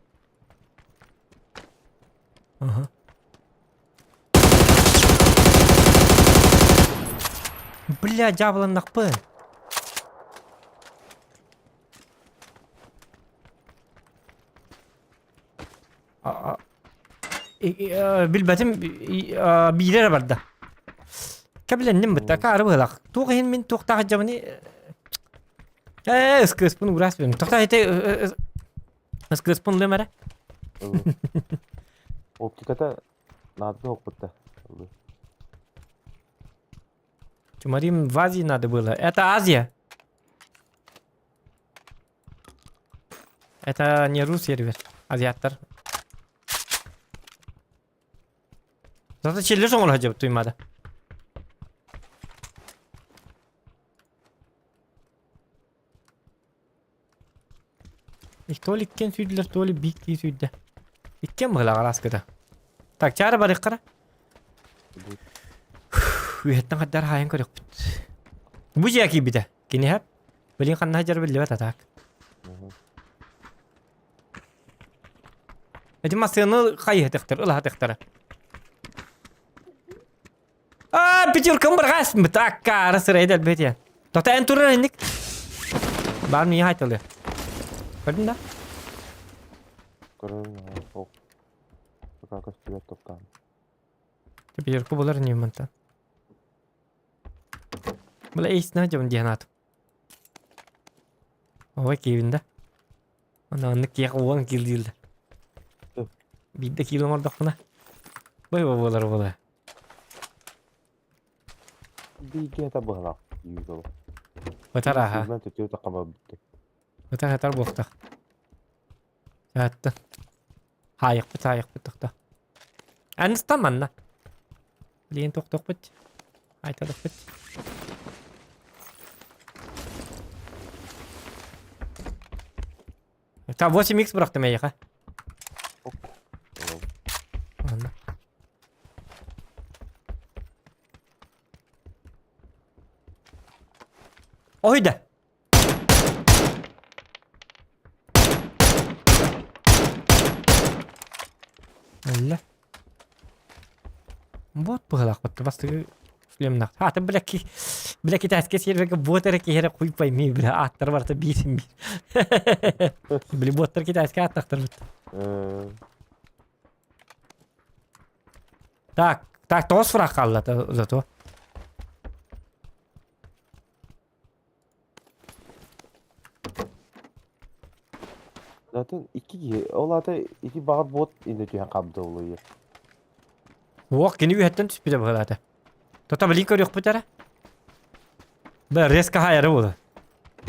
Ага. Бля, дьаабыланнахпын. Билбэтим биирэ эрэ барда. Кэбилэнним бытта каары быһылах. Туох иһин мин туохтаах дьабыны ээ ыскыыспын уурас бин. Тохта ити ыскыыспын ылыам эрэ. Оптиката наадата суохпут Чумарим в Азии надо было. Это Азия. Это не рус сервер. Азиаттар. Зато челле соҥор сылдьыбыт туймаада. То ли иккиэн сүүрдүлэр, то ли биир киһи сүүрдэ. Иккиэн быһыылаах араскыта. Так, чаара барыаххара. Үөһэттэн хаддар хаайан көрүөхпүт. Бу дьиэ киирбитэ. Киниһэ. Билин ханна сылдьар биллибэт атаак. Эти массыыны хайыһытыктар, ылаһытыктара. Аа, пятеркам барҕаас аккаара сырайда элбэтиэн. Тота эн турар инник. Бар миэ хайтылы. Көрдүн да? Көрөн ох. Пока көстүбэт топтаан. Пятерка булар не мантан. Бла эйсна дьон диэн аат. Ой киирин да. Аны оннук киэхэ уон киил дииллэр. Биирдэ киил оҥордохпуна. Бой буолар буола. Бииргэ это быһалаах юзал. Ытар аха. Сүүрбэн төтүө тахха бүттэ. Ытар ытар буохтах. Саатта. Хаайықпыт хаайықпыт тохто. Аныстан манна. Билигин тохтохпут. Айталыкпыт. Та 8x бырахтым эйиэхэ. Ладно. Ой да! Өллө. Бот быһалаахпыт бастакы шлемнах. Аты бля ки бля китайская серверге бот эрэ киһи эрэ хуй пойми бля ааттар барыта биир биир. Били боттар китайская ааттахтарбыт. Так, так тоҕус фраг хаалла зато. Zaten iki киһи, ол аата ити баҕар бот инде түһэн хаалбыта буолуо. Уох, кини үһэттэн түспүтэ быһыылаата. Тота билин көрүөхпүт эрэ. Бля, резко хайары буолла.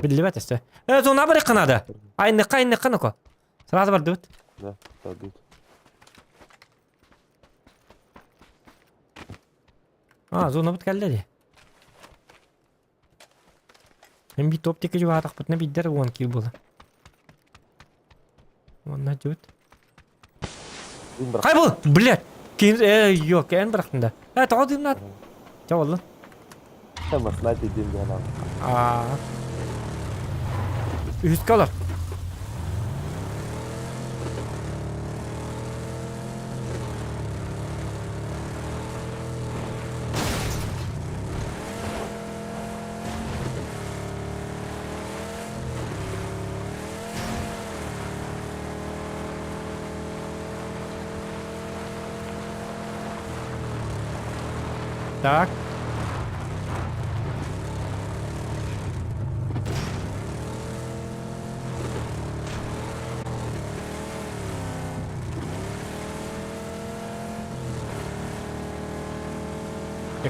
Биллибэт өссө. Э, зона барыахха наада. Айныкка, айныкка ноко. Сразу бардыбыт. Да, бардыбыт. А, зонабыт кэллэ дии. Мин биир топ диэки дьулаатахпытына биирдэр уон киил буолар. Уонна дьүт. Хай бу, блядь! Кин э yok, эн бырахтын да. Э, тоҕо дыымнаат? Чэ боллун. Масла дедим диэн Аа. Үһүскэ олор. Так.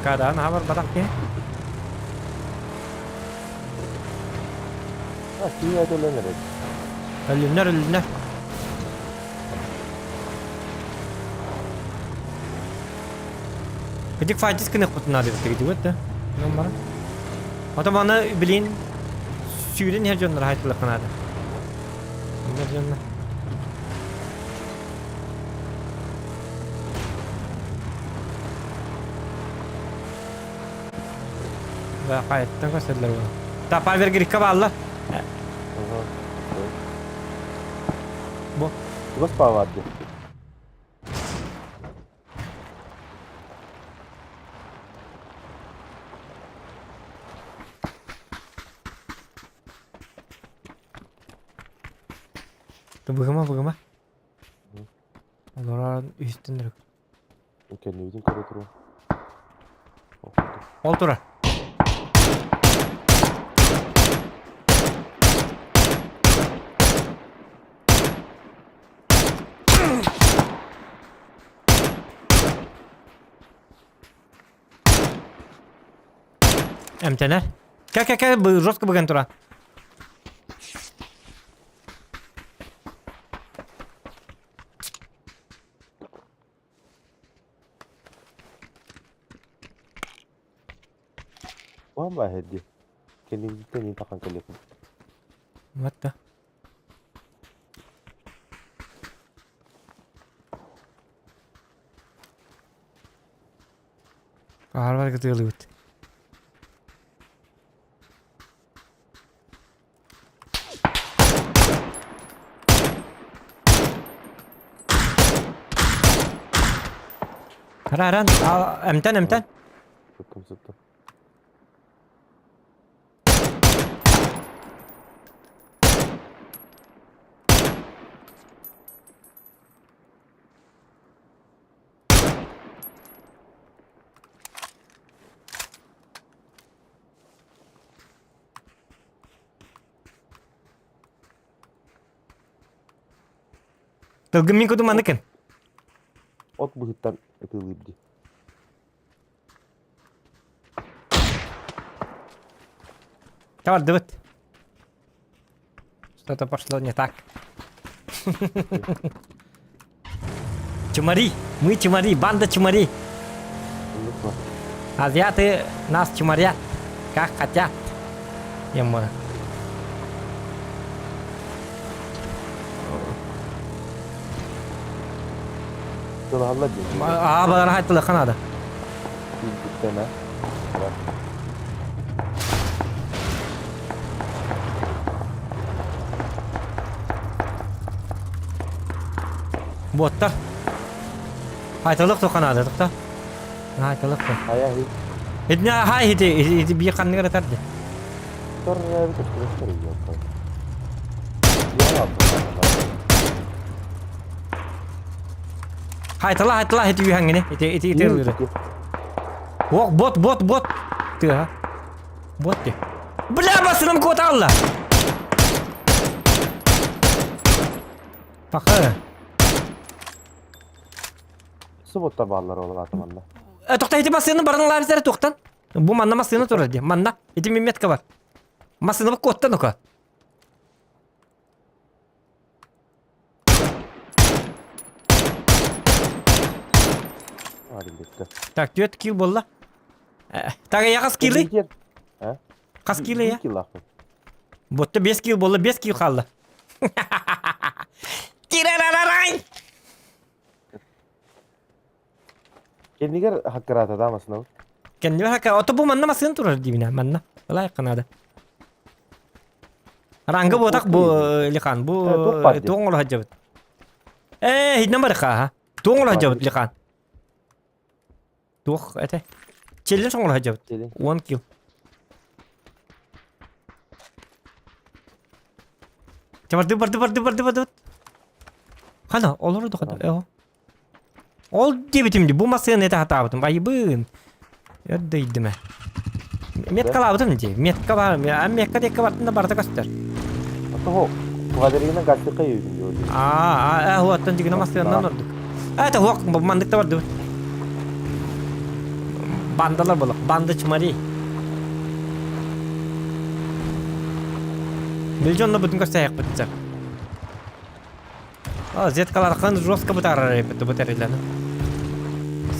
Keadaan habar batang киһи. А, киһи өлөн эрэр. Өлүннэр, өлүннэр. Кыдьык файтис гыныахпытын наада эбит кыдьыгыт да. Онон баран. Потом аны билин сүүрэн иһэр дьоннор хайтылыахха наада. Иһэр дьоннор. Да, хайаттан көстөллөр була. Та Павел бааллар. Бу. Чугас баар дии. Быгыма, быгыма. Олорон үстүн үрүк. Кэннибитин көрө туруо. Ол турар. Эмтэнэр. Кэ кэ кэ жестко быган тура. бааһыр дии. Кэннигиттэн тахан кэлиэхпин. Вот да. Арбар кытыалыбыт. Араран, эмтэн, эмтэн. Сыттым, сыттым. Тылгын мин кутум маныкын. От быһыттан ытыылыыр дии. Табардыбыт. Что-то пошло не так. Чумари! Мы чумари! Банда чумари! Азиаты нас чумарят, как хотят. Ема. Аа, балар хайтылы канада. Буоттар. Айтылык туханаады тухта. Айтылык ту. Хайа хи. Итне хай хити ити би ханныгар этарди. Тор Хайтала хайтала хити үһәңгини. Ити ити ити ылыры. Ох, бот бот бот. Тыа. Бот ти. Бля, басыным куоталла. Паха. Субботта бааллар ол атаманна. Э, тохта ити массыына баран ларисер тухтан. Бу манна массыына турар ди. Манна. Ити метка бар. Массыына бу куоттан ока. Так, 4 килл буолла. Так, я хас килли? Хас килли я? Ботта 5 килл буолла, 5 килл хаалла. Тирарарарай! Кэннигэр хаккыраата да масынабыт. Кэннибэр хакка, ото бу манна массыына турар диибинэ, манна. Ылай канада. Ранга буотах бу Лихан, бу туоҥ олоһо дьабыт. Ээ, хитнэн барыха, туоҥ олоһо дьабыт Лихан. Туох этэ? Челлен соҥолоһо дьабыт. 10 килл. Барды барды барды барды барды. Хана, олору да хана. Ол диэбитим дии, бу массыына этэ сатаабытым, айыбын. Өрдөйдүмэ. Меткалаабытым дии, метка бар, а метка диэккэ бартын да барыта көстөр. Того, Квадригынан гастыкка үйүтүн диyor. Аа, аа, хуаттан дигина массыынанан ордук. Это хуак, мандык да бардыбыт. Бандалар болок, банда чумари. Миллионна бүтүн көстөйөкпүт сөп. А, зеткалархан жестко бытаарар эбит бу тэрилэни.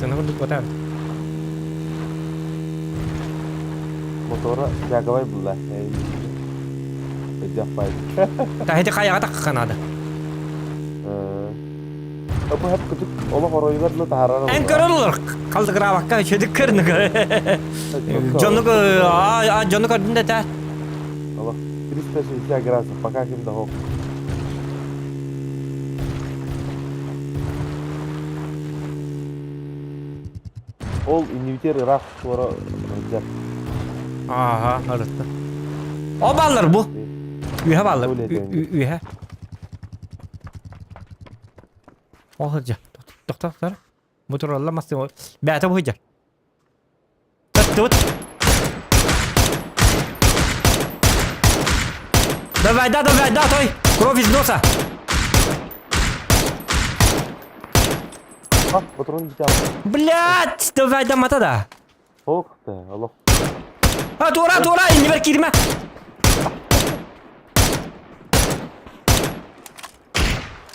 Сыны курдук бытаар. Мотора тяговай булла. Өйдөөх бай. Таһити хайаҕа тахха наада. Бу хеп күтүк олох оройугар дылы таһаарар. Эн көрөр олор қалдыгыраабакка үчүдүк көрнүк. Дьону а дьону көрдүн да этэ. Олох 360 градусов пока ким да хок. Ол иннибитер ыраах туора сылдьар. Ааха, арытта. О баллар бу. Үһэ баллар. Үһэ. Ол сылдьар. Тохтоо, тохтоо. Бу туралла мастын. Бээтэ бу сылдьар. Тут. Давай, да, давай, да, той. Кровь из носа. А, патрон дитя. Блять, давай, да, мата да. Ох ты, алло. А, тура, тура, не бер кирме.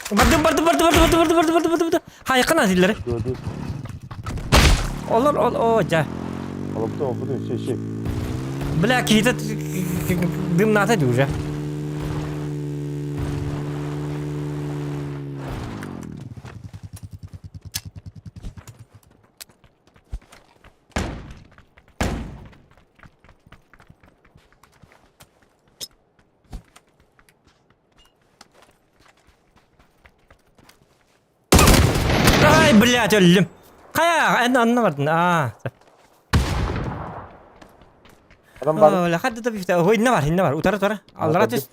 Бардым, бардым, бардым, бардым, бардым, бардым, бардым, бардым, бардым. Хайқын азилleri. Олор, ол, о, жа. Олопто, опутун, ши, ши. Бля, киһитэ дымнаата дии уже. Ай, блядь, өллүм. Хайа, эн анна бардын. Аа. Адам бар. Оля, хадда да бифте. Ой, инна бар, инна бар. Утара, утара. Аллара түс.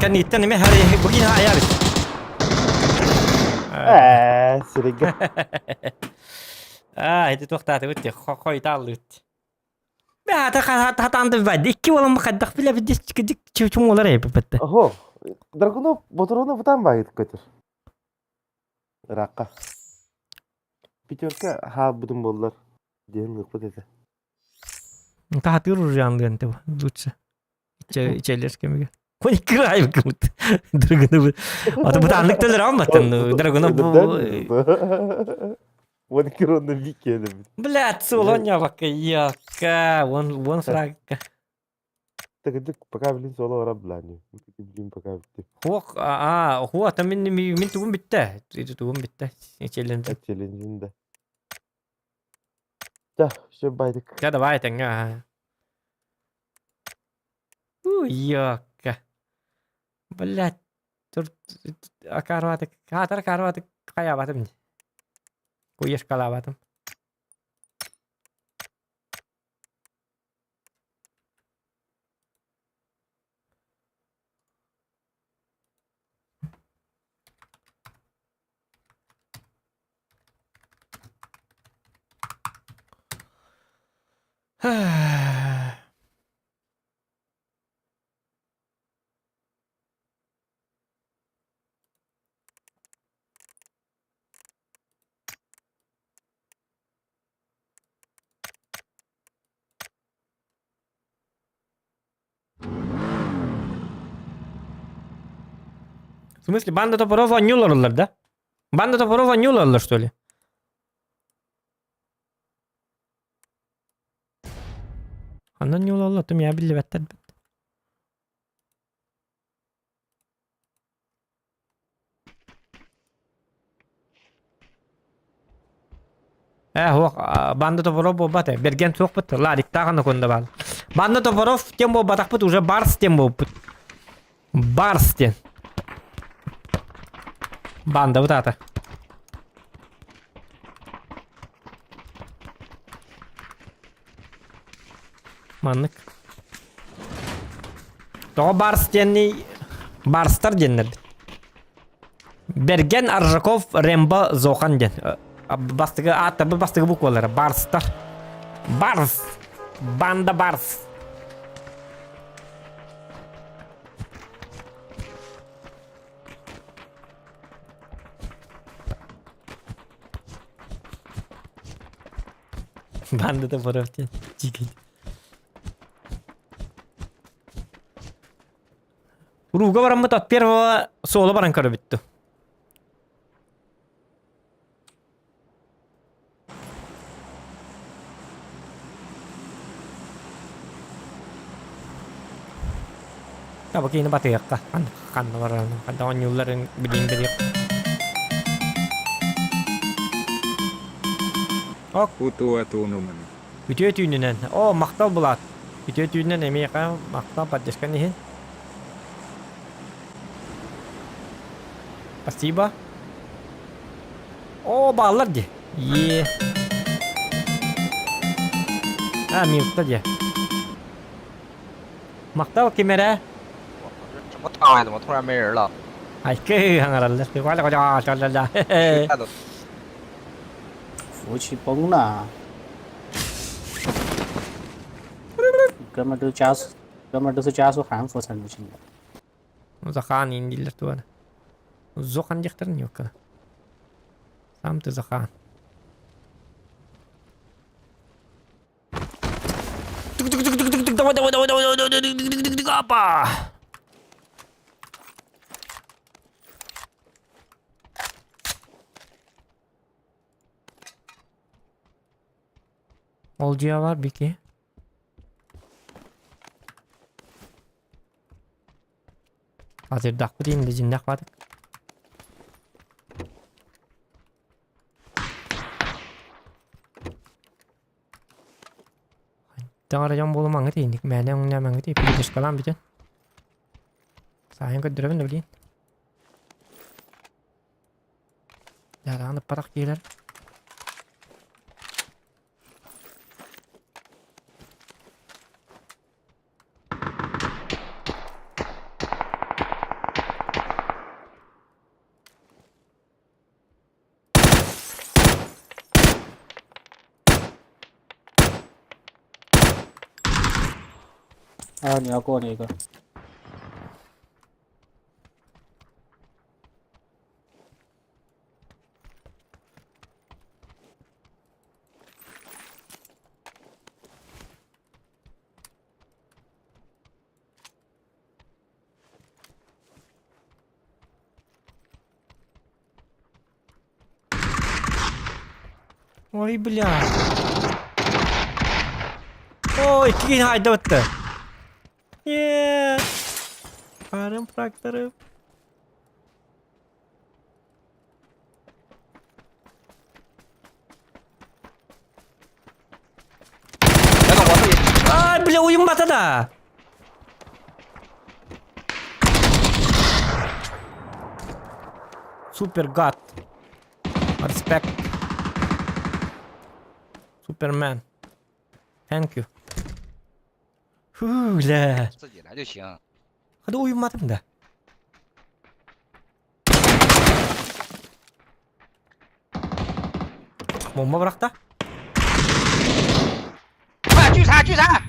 Кэнниттэн эмэ хари бүгін аябыт. Ээ, сиригэ. Аа, ити туохтаатыбыт ти хойта аллыт. Бэхата хатаан да байды. Икки уолам хайдах билэ бидис чучум олар эбиппетте. Охо, Драгунов ботуруна бутан байыт көтөр. Ыракка. Пятерка хаалбытым буоллар диэн ыппыт этэ. Таатыр уржаанлыан те лучше. Ичелес кемиге. Кой край кымыт. Драгунов. Ата бутаннык төлөр алматтан. Драгунов бу Вон киронна викелебит. Блядь, солоня бакка якка. Вон вон фрагка. Тагыдык пока блин соло ора блани. Блин пока битти. Хуок аа хуа та мин мин тугум битте. Тугум битте. Челлендж. Челленджинде. Да, все байдык. Да давай тэҥҥэ. Уйокка. Блядь. Тур акарватык, хаатар карватык хаябатым. Куешкалаабатым. В смысле, банда топоров оонньуулар да? Банда топоров оонньуулаллар, что ли? Ханна оонньуулаллар, тым я биллибэттэр Э, хуох, банда топоров буолбат ээ. Бэргэн суохпут, Лариктаах анаконда баар. Банда топоров тем буолбатахпыт, уже Барс тем буолбут. Барс диэн. Бандабыт аата. Маннык. Тоҕо Барс диэнний Барстар диэннэр. Берген Аржаков Рембо Зохан диэн. Бастыгы ааттарбыт бастыгы буквалара Барстар. Барс. Банда Барс. Банда топоров диэн. Дьикий. Урууга бараммыт от первого суола баран көрөбүттү. Таба киини батыахха ханна баран ханна оонньуулларын билиин билиэх. Ок. Утуа туунуман. Үтүө түүнүнэн. Оо, махтал Булат. Үтүө түүнүнэн эмиэхэ махтал поддержкан иһин. Спасибо. Оо, бааллар дии. Е. А, минутта дии. Махтал ким эрэ? 什么障碍？怎么突然没人了？ Айкы хаҥараллар. 服务器崩了，哥们儿都加速，哥们儿都是加速韩服才能进的。 Захан индиллер туана. Зохан диэхтэрин юкка. Сам ты Захан. Тук-тук-тук-тук-тук, давай, давай, давай, давай, давай, давай, давай, давай, опа! Ол дьиэ бар бики. Азырдахпыт иин дьиннэх баатык. Таҥара дьон буолумаҥҥыт иинник мээнэ өҥнөөмөҥҥүт передышкалаан бүтүн. Сааһын көрдөрөбүн да билиин. Дьараан ыппатах киирэр. 啊，你要过那个。 Ой, бля. Ой, киин хайдыбытты. Е. Барым тракторы. 那个我自己 Ай, бля, уйуммата да. Супер гад. Респект. Супермен. Thank you. Фу, бля. 自己来就行。 Hadi uyumadım da. Bomba bırak da. 快聚餐聚餐！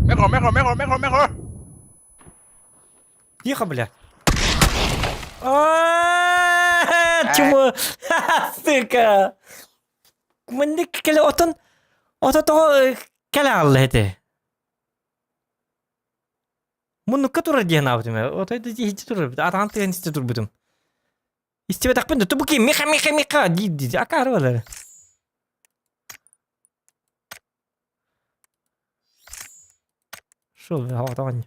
没口没口没口没口没口！ Тихо, бля. А, Чему? Сука. Маннык кэлэ отон ото тоҕо кэлэ аҕалла этэ. Муннукка турар диэн аабытым ээ. Отой да иһити турар атаҕын тыган истэ турбутум. Истибэтэхпин да тубуки миха миха миха дии дии акаары балары. Шо оҕотоҕун.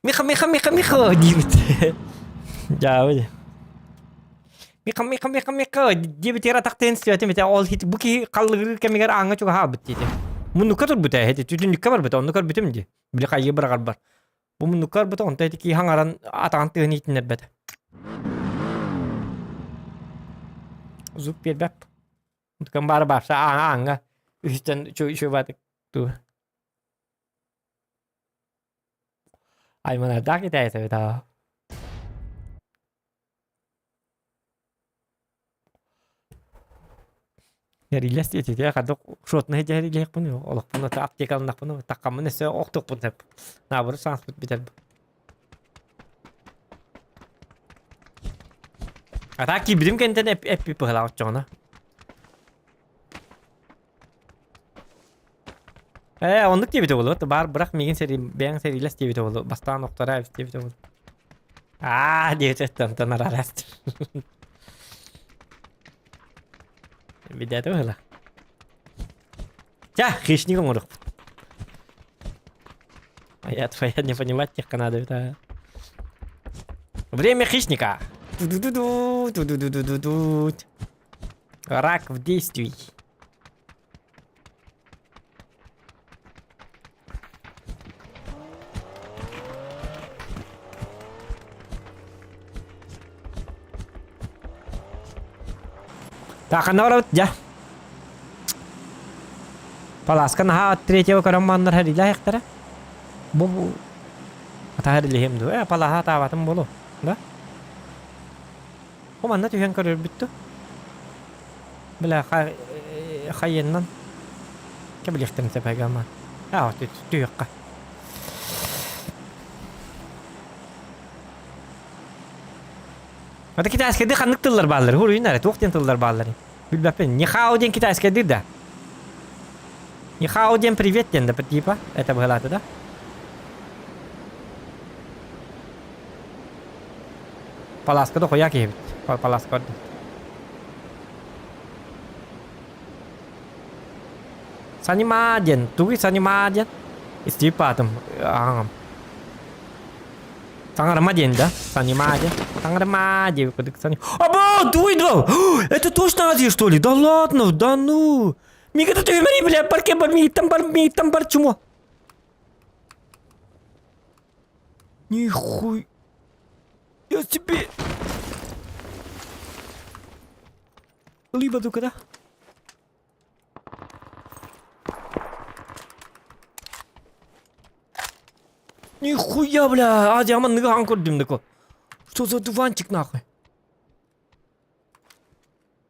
Миха миха миха миха диэбит. Дьаабы. Миха миха миха миха диэбитигэр атахтыын истибэтим этэ ол хит бу киһи халлыгырыыр кэмигэр ааҥҥа чугаһаабыт диэтэ. Муннукка турбута эһэти түтүннүккэ барбыта онну көрбүтүм дии. Били хайыы быраҕарбар. Бу муннукка барбыта онто ити киһи хаҥаран атаҕын тыаһын иитиннэрбэтэ. Зуб биэрбэп. Тукан баара баарса ааҥа ааҥҥа үһүстэн үчүгэй туу. Айманардаах китээтэбит аа. Эриллэс диэтитэ хадык шотна дьэһэрилиэхпин олохпун ата аптекаланнахпын таккаммын өссө охтуохпун сөп. Наоборот шанспыт бүтэр. А так киирбитим кэнтэн эппи быһалаах оччоҕуна. Ээ, оннук диэбитэ буолуо. Баар бырах миигин сэрии бэйэҥ сэриилэс диэбитэ буолуо. Бастаан охтороо эбит диэбитэ буолуо. Аа диэбитэ онтон арараст. Видеото быһыла. Ча, хищник оҥоруохпут. Я твоя не понимать тех надо это. Время хищника. Ту-ду-ду-ду, ту-ду-ду-ду-ду-ду. Рак в действии. Так, ханна дьэ. Палааска наһаа третьего көрөн маннар хэрилээхтэрэ. Бу бу атаһар илиһим дуо? Э, палаһа атаабатым буолуо, да? Бу манна түһэн көрөрбүт дуо? Бля, хайыаннан кэбилиэхтэрин сөп ама. Аа, түһүөххэ. Ата китайскайдыы ханнык тыллар бааллар? Хуруйун эрэ, туох диэн тыллар бааллар? Билбэппин. Нихао диэн китайскайдыы да? Нихао диэн привет диэн да типа? Это быһалаата да? Паласка да хойаа киһибит. Паласка барда. Санима диэн. Тугуй санима диэн? Истибит баатым. Аҕам. Саҥарыма диэн да? Санима диэн. Саҥарыма диэн кудук сани. Аба, дуй да! Это точно Азия, что ли? Да ладно, да ну! Мига ты түһүмэри, бля, парке бар, мииттэн бар, мииттэн бар, чмо. Нихуй. Я тебе... Либо да? Нихуя, бля, Азия манныгы хаан көрдүм дыко. Что за дуванчик нахуй?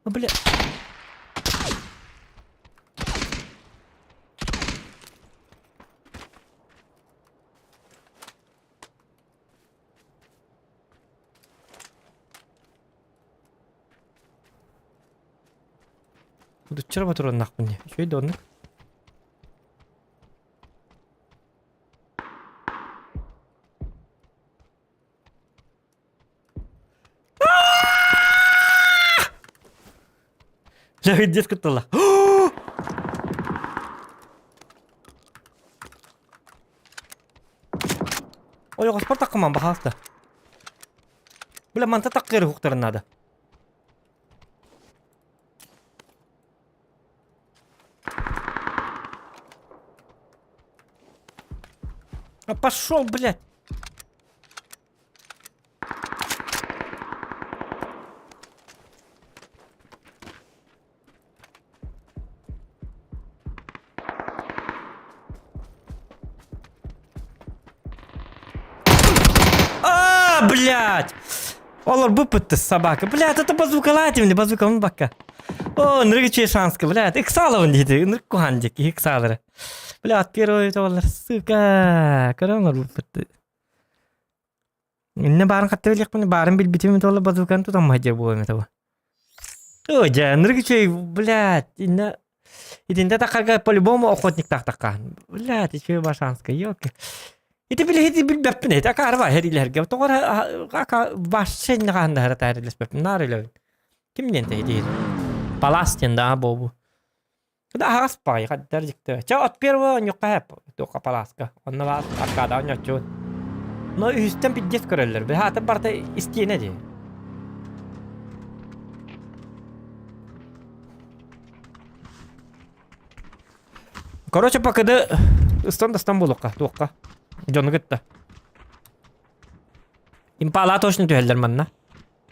А, бля. Дуччара батураннахпын дии. Үчүгэй да оннук. Дьэ, кытталла. Ойоҕоспор таккыман баһааста. Бля, манта таккыыр уһуктарын наада. А пошел, блядь! А, блядь! Олор буппутты собака. Блядь, это базукалаати мне, базука он бакка. О, ныргы чешанска, блядь, ыксаловын дейді, ынырык кухан дик, ыксалары. Блядь, первый олар, сука, көрөн олор буппутты. Инне баарын хатта билиэхпин, баарын билбитим это базуканы тутаммай дьэ буолуом это. О, дьэ, ынырык үчүгэй, блядь, инне итинтэ тахарга по-любому охотник тахтахха. Блядь, үчүгэй башанскай, ёлки. Ити билиһити билбэппин эти акаарба хэриилэһэргэ. Тоҕо эрэ ака вообще инне хаһан да хэрэтэһэрилэспэппин наар өлөбүн. Ким диэн тэһитиир? Палас диэн да буолбу. Да аһаҕас баҕайы хаддар дьикти. Чэ от первого ньукка хэп туохха паласка. Онно баар аркадаҕа ньоччуун. Но үһүстэн пиздец көрөллөр. Быһаата барыта истиэнэ дии. Короче, пока ыстан да стан буолуохха, туохха. Дьону кытта. Импала точно түһэллэр манна.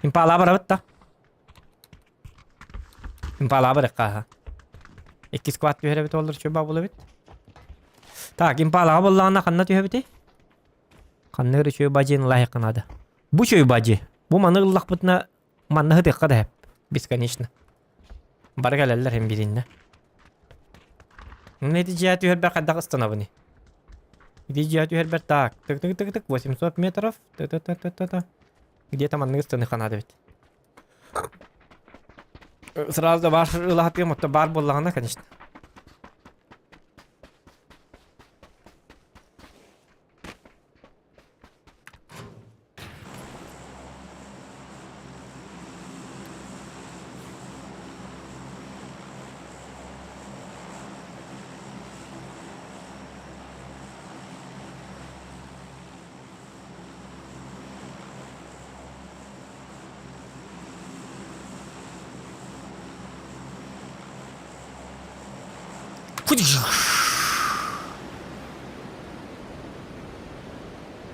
Импала барабыт да. Импала барыахха. Иккис квад түһэр эбит олор чөбө буолабыт. Так, импалаҕа буоллаҕына ханна түһэбитий? Ханна эрэ үчүгэй бадьыын ылаһыахха наада. Бу үчүгэй бадьыы. Бу маны ыллахпытына манна сытыахха да сөп. Бесконечно. Бары кэлэллэр иһин билиннэ. Ити дьиэ түһэрбэр хайдах ыстанабыный? Ити дьиэ түһэрбэр так, тык-тык-тык-тык 800 метров, ты-ты-ты-ты-ты. Где-то маннык ыстаныахха наада эбит. Сразу да бар ылаһатыам, оттон баар буоллаҕына, конечно.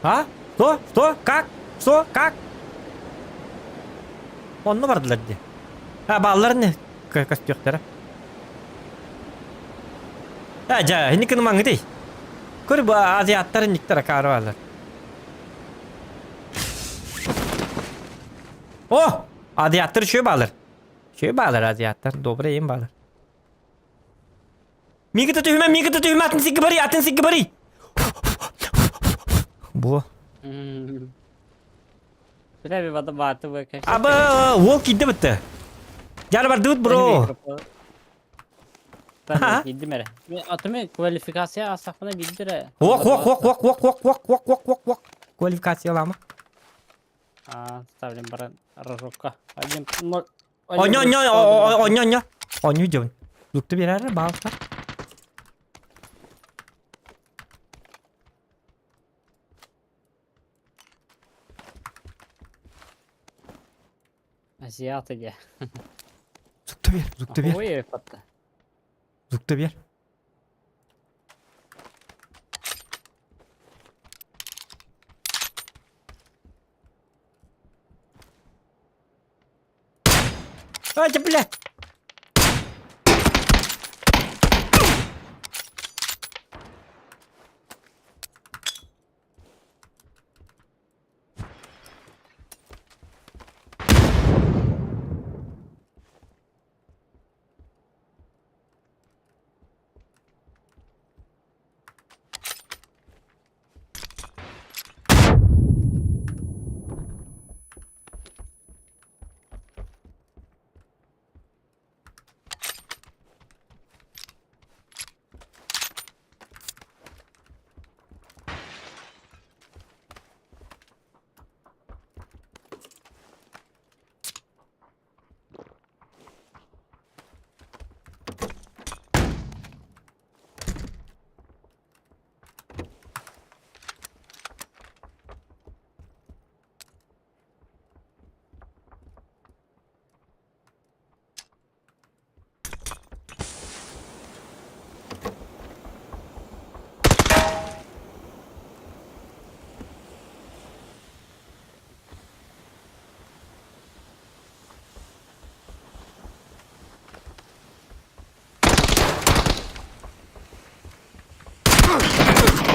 А? Что? Что? Как? Что? Как? Онно бардылар дии. А, бааллар не көстүөхтэрэ. А, дьэ, инникини маҥҥытый. Көр бу азиаттар инниктэр акаары бааллар. О! Азиаттар үчүгэй баалар. Үчүгэй баалар азиаттар, добрый им баалар. Миигитэ түһүмэ, миигитэ түһүмэ, атын сиргэ барый, атын сиргэ барый! Бу. Аба, уол киирдэ бытты. Дьара бардыбыт, бро. Киирдим эрэ. Атымы квалификация астахпына биирдэ эрэ. Уох, уох, уох, уох, уох, уох, уох, уох, уох, уох, уох. Квалификациялаама. А, ставлим баран рожокка. Один, ноль. Онньо, онньо, онньо, онньо. Онньо диэбин. Лукта биэрээр баалта. Азиаты де. Зукта биэр, зукта биэр. Ой, патта. Зукта биэр. Ай, блядь!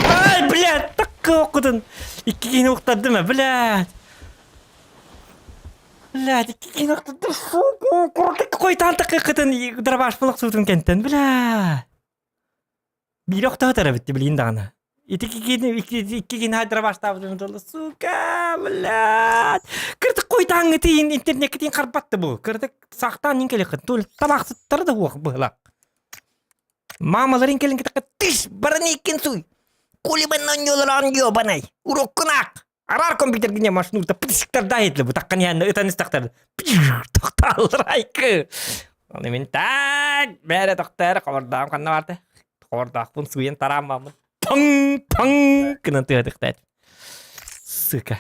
Ай, блядь, такка окудун. Икки киһини уктардым, блядь. Блядь, икки киһини уктардым. Сука, курдук койтаан таккыкытын дробаш булак суутун кэнтэн, блядь. Биир охтоотор эбит билигин даҕаны. Ити киһини икки киһини хайдара баштаабытым сука, блядь. Кырдык койтааҥҥытын интернеккитин харбатты бу. Кырдык сахтаан нин келихин. Тул тамаксыттары да уох быһылак. Мамаларын келин кытакка тыш баран иккин суй. Кулибан ноньолорон ёбанай. Уроккунак. Арар компьютер гине машнурта пытыктар да етлі бу таккан яны ытан истактар. Тоқталрайкы. Оны мен так бәрі тоқтар қабырдағым қанна барды. Қабырдақпын суен тарамамын. Пың пың кынан тыгадыктат. Сука.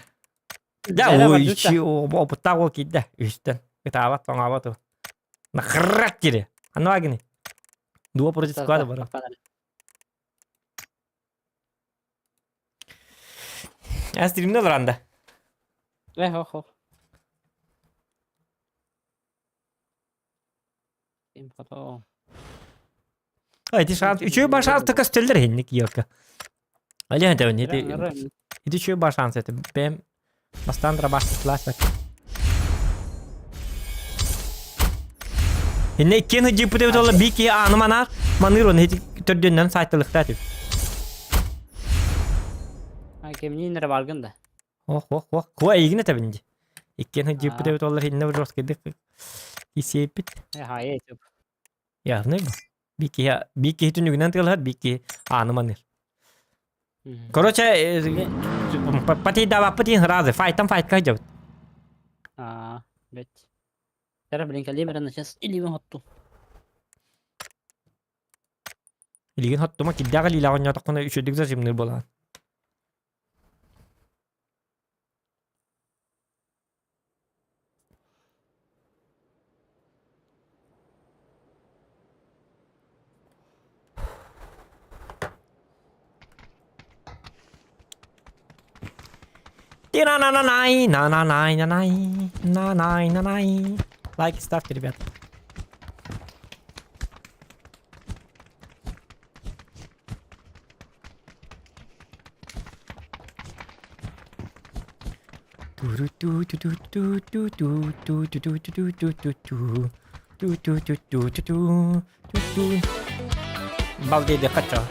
Да, ой, опытта ол кидде. Үстен. Ытаабат, тоңаабат. На характере. Анвагини. Дуо против склада бара. Я стримне олоранда. Э, хо, хо. Им потом. Ай, ти шанс. Үчү ба шанс така стеллер хинник елка. Али хәтә не ти. Ити үчү ба шанс это. Бем бастан дробаш класс. Инне кен жипте тола бики аны манар маныр оны төрдөннөн сайтылыкта тип. А кемнин баргын да. Ох, ох, ох. Куа игине табинди. Иккен жипте тола хинне жестко дик. Исепит. Э, хай, тип. Явный бу. Бики бики түнүгүнөн тыгылар бики аны маныр. Короче, пати дава пати разы файтам файтка жабыт. А, бет. Тара блин, калибр сейчас или хотту. Илигин хоттума киддага лила оннотоккуна үчөдүк зажимныр болан. На на на най на на най на най на най на най. Лайки ставьте, ребят. Ту-ту-ту-ту-ту-ту-ту-ту-ту-ту-ту-ту-ту-ту-ту. Балдейді қача.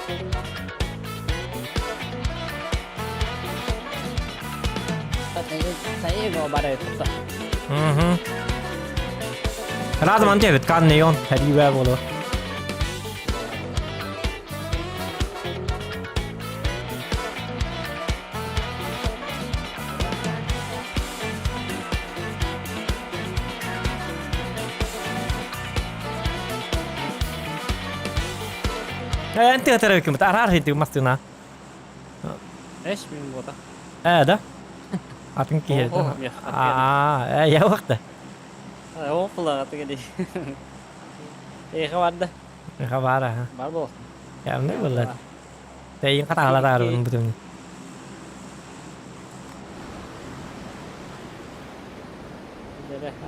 Угу. Разом антевит канны он, хәрибә болу. Эн тыатар эбиккин араар хитик мастына. Эш мин буота. Э да? Атын киһи. Аа, э я вакта. О, кулага тегели. Эха барда. Эха бар аха. Бар бол. Явны буллар. Тейин катаалар арыбын бүтүн.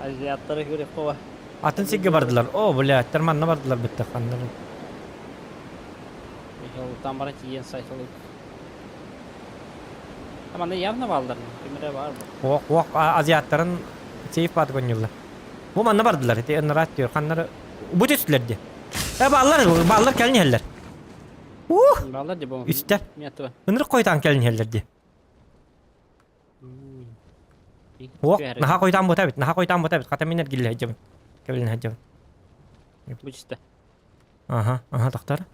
Азиаттары көреп кова. Атын сирге бардылар. О, блядь, манна бардылар бітті қандар. Там бара тиен сайтылып. Аманда явно балдар. Кимре бар бу. Оқ, оқ, азиаттарын сейф баты көнюлла. Бу манна бардылар. Эти ынырат diyor. Қаннары бу түстүлер ди. Э, баллар, баллар кэлин иһэллэр. Ух! Баллар ди бу. Үстэр. Миятыба. Ынырык койтан кэлин иһэллэр ди. Уох, наха койтан бута бит, наха койтан бута бит. Хата минер гилле хаджабын. Кэбилин хаджабын. Бу чисто. Ага, ага, тохтор.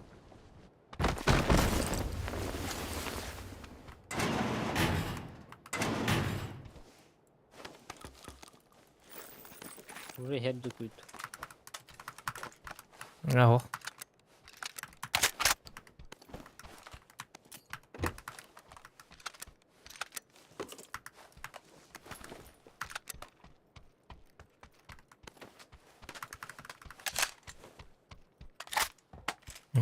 Уже херди күйт. Аho.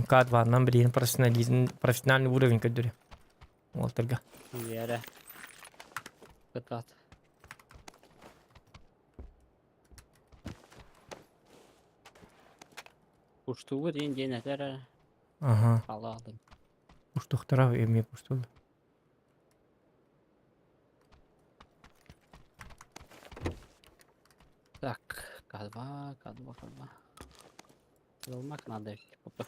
К2 нам блин профессионализм, профессиональный уровень көдөрү. Уолтарга. Вера. Кытат. Уштугу диэн диэн этэр эрэ. Ага. Халаадым. Уштухтара эми пуштул. Так, К2, К2, К2. Ылмак надо. Опа.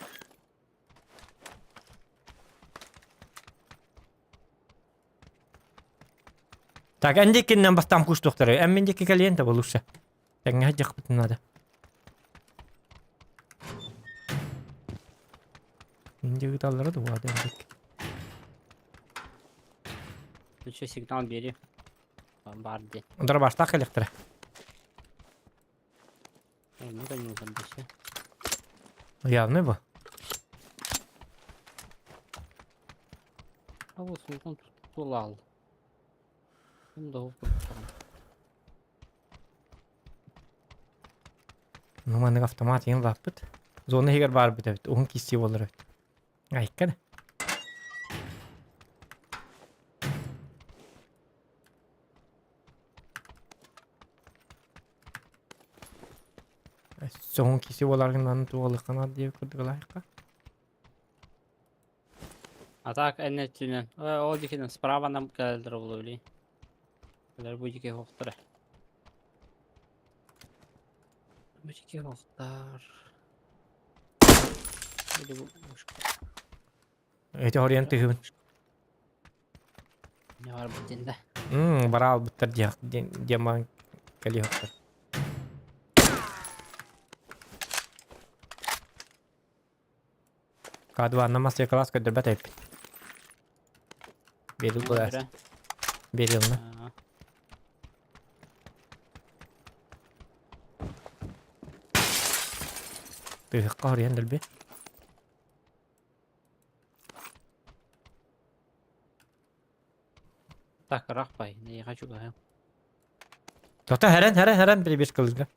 Так, эндиккиннэн бастаан куштуохтара. Эн мин диэки кэлиэн да лучше. Тэҥҥэ дьахпытын надо. Инди ыыталлара да уаада эндик. Ну что, сигнал бери. Бар де. Ондар баштаах кэлиэхтэрэ. Ну да не узамбыся. Явный бу. А вот султан тулал. Ну маннык автомат иҥин лааппыт. Зона иһигэр баарбыт эбит, уһун киирсии буолар эбит. Айка да. Соһун киирсии буоларгын туоллаххына диэбит курдук ылаайахха. А так эн өттүнэн. Ол дикинен справа нам кэлэллэр буолуо Кэлэр бу дики хоқтара. Бу дики хоқтар. Или бу Эти хориан тыһыбын. Не бар бу да. Бара албыттар диэн кэлиэхтэр. К2 мастер класс көрдөрбөт эппит. Берил буолар. Берилна. Тыһыкка хориан дэлби. Так, рахпай, не хочу говорю. Тота хэрэн хэрэн хэрэн перебежка кылга.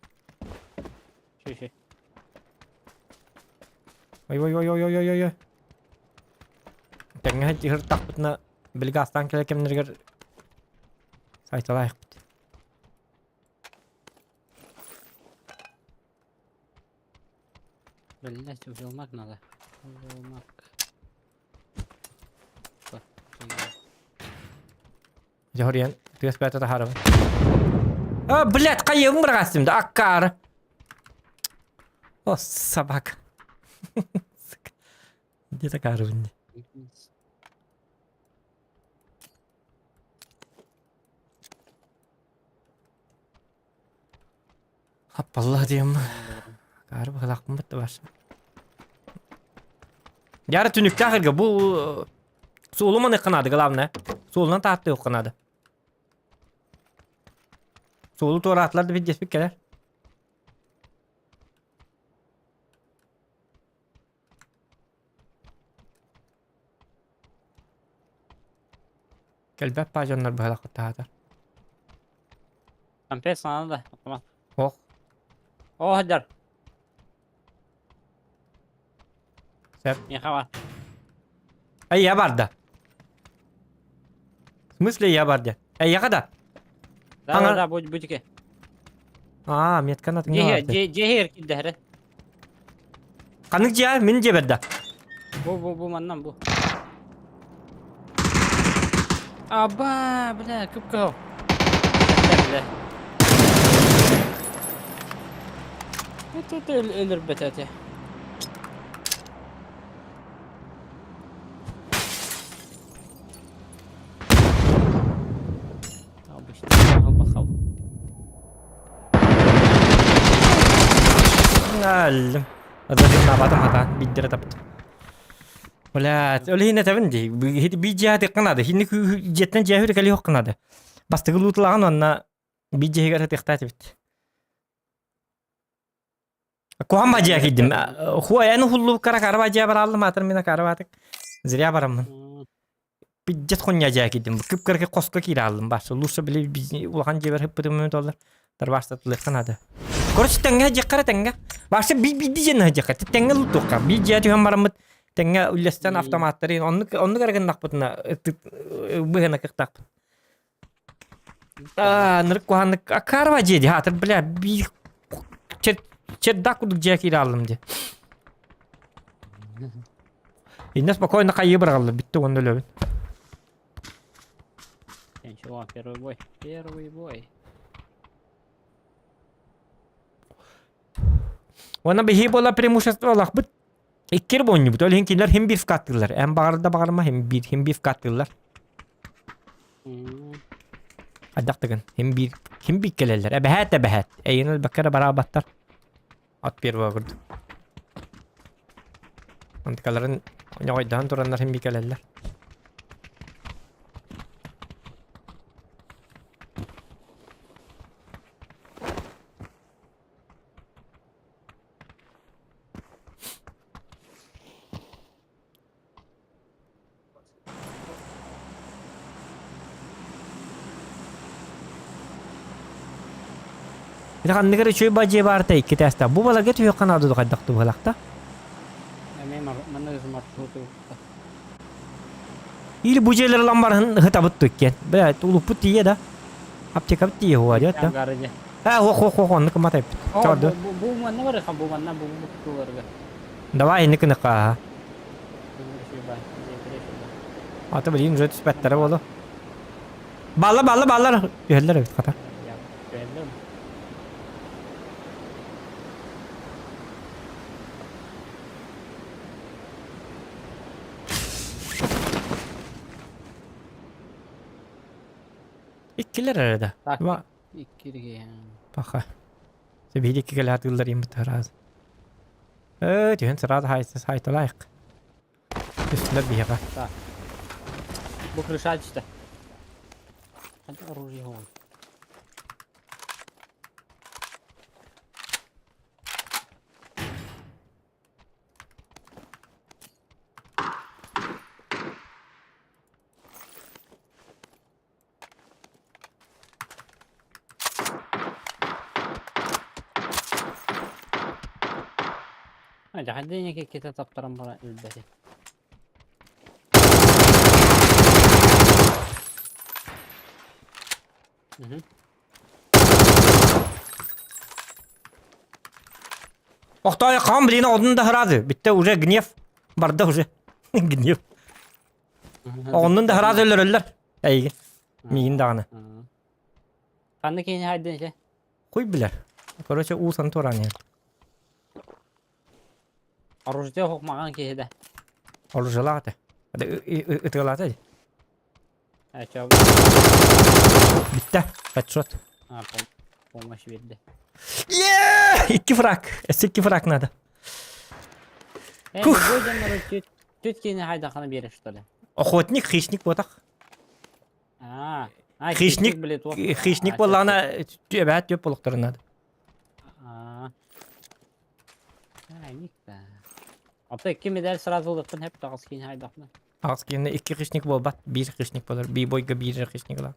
Ши ши. Ой ой ой ой ой ой ой. Тэҥҥэ тиһыр тахпытына билгэ астаан кэлэ кэмнэригэр сайталаайахпыт. Блять, узелмак надо. Узелмак. Дьэ хоруйан тыас бэйэтэ таһаарабын. А, блядь, хайыыбын быраҕаастым да, аккаары. О, собака. Сука. Где такаарыбын дии. Хаппалла диэм. Акаары быһалаахпын бытта барса. Яра түнүктээх эргэ бу суолу маныахха наада главное. Суолунан тааттыахха наада. Суолу туораатылар да билдиэспит кэлэр. Кэлбэт паа дьоннор быһалахтаатар. Компес надо да, автомат. Ох. О, хаддар. Сөп. Миэхэ бар. Эй, я барда. В смысле я барда? Эй, я да? Да, да, да, будь будьке. Аа, метканы Дьиэ, дьиэ, дьиэ кирдэһэрэ. Ханнык дьиэ? Мин дьиэ берда. Бу, бу, бу, маннан бу. Аба, бля, кып-кыһыл. Бля. Тут өлөрбөт этэ. Обычно Аллым. Азабын хата биддere таптым. Блядь, ол иһин этэбин дии. Биир дьиэҕэ тыахха наада. Хинник дьиэттэн дьиэһүр кэлиэххэ наада. Бастакы луутулаҕын уонна биир дьиэһигэр тыахтаат эбит. Куһаҕан ба дьиэ киирдим. Хуа эн уһуллубуккара караба дьиэ барааллым аатыр мин карабаатык. Зря бараммын. Пиздец хуйня дьиэ киирдим. Кып-кыракый хоско киирэ хааллым. Баасы лучше били улахан дьиэбэр ыппытым мүмүт оллар. Тарбаастатылыахха наада. Короче, тэҥҥэ дьиэххэ эрэ тэҥҥэ. Баасы би биирдии дьиэни дьиэххэ тэҥҥэ лутуохха. Биир дьиэ түһэн бараммыт тэҥҥэ үллэстэн автоматтары оннук оннук эрэ гыннахпытына быһына кыахтаахпыт. Аа, нырык куһааннык акаарба дьиэ дии хаатыр бля биир чердак курдук дьиэ киирэ хааллым дии. Иннэ спокойно хайыы быраҕаллар бүттэ уонна өлөбүн. Ничего, первый бой. Первый бой. Уонна биһи буола преимущество ылахпыт. Иккир буонньубут. Ол иһин кинилэр хим биир вкаттыыллар. Эн баҕар да баҕарма хим биир хим биир вкаттыыллар. Хайдах тыгын хим биир хим биир кэлэллэр. Эбэһээт эбэһээт. Эйин өлбөккө эрэ бараабаттар. От первого курдук. Антикаларын ньоҕойдоһон тураннар хим биир кэлэллэр. Ити ханнык эрэ үчүгэй ба дьиэ баарта икки тээстээх. Бу баларга түһүөххэ наада дуо хайдах туһалахта? Эмиэ манна маршруту Или бу дьиэлэр ылан баран ыһытабыт иккиэн. Бля, улуппут тиийэ да. Аптекабыт тиийэ хуа диэт да. Э, ох, ох, ох, оннук кымат эппит. Чорду. Бу манна бар, бу манна бу бу туларга. Давай инник гыныхха. Ата билигин уже түспэттэрэ буолуо. Балла, балла, баллар. Түһэллэр эбит хата. Иккилэр эрэ да. Так, иккирге. Паха. Биһиги икки кэлэ атыыллар ииммит араас. Ээ, түһэн сразу хайталаайык. Түстүлэр биһиэхэ. Так. Бу крыша түстэ. Ханна оружие оҕон? Дьаһайда ките таптаран баран өлбөтү. Охтой хаан блин одун да сразу. Бүттэ уже гнев. Барда уже. Гнев. Оҕоннун да сразу өлөрөллөр. Эйигин. Миигин даҕаны. Ханна киһини хайдын ise? Хуй билэр. Короче, уусан туран иһэр. Оружие хокмаган киһи да. Оружиялаах этэ. Ытыалаата дии. Бүттэ. Headshot. А, помощь берді. Е! Икки фраг. Өссө икки фраг надо. Кух. Түт киһини хайдахана биэрэр что ли? Охотник, хищник буотах. А, Хищник, хищник буоллаҕына эбээт түөп буолуохтарын наада. А, ник да. Ата икки медаль сразу ылыппын хеп таҕыс киһини хайдахна. Аҕыс киһини икки хищник буолбат, биир хищник буолар. Биир бойга биир хищник ылар.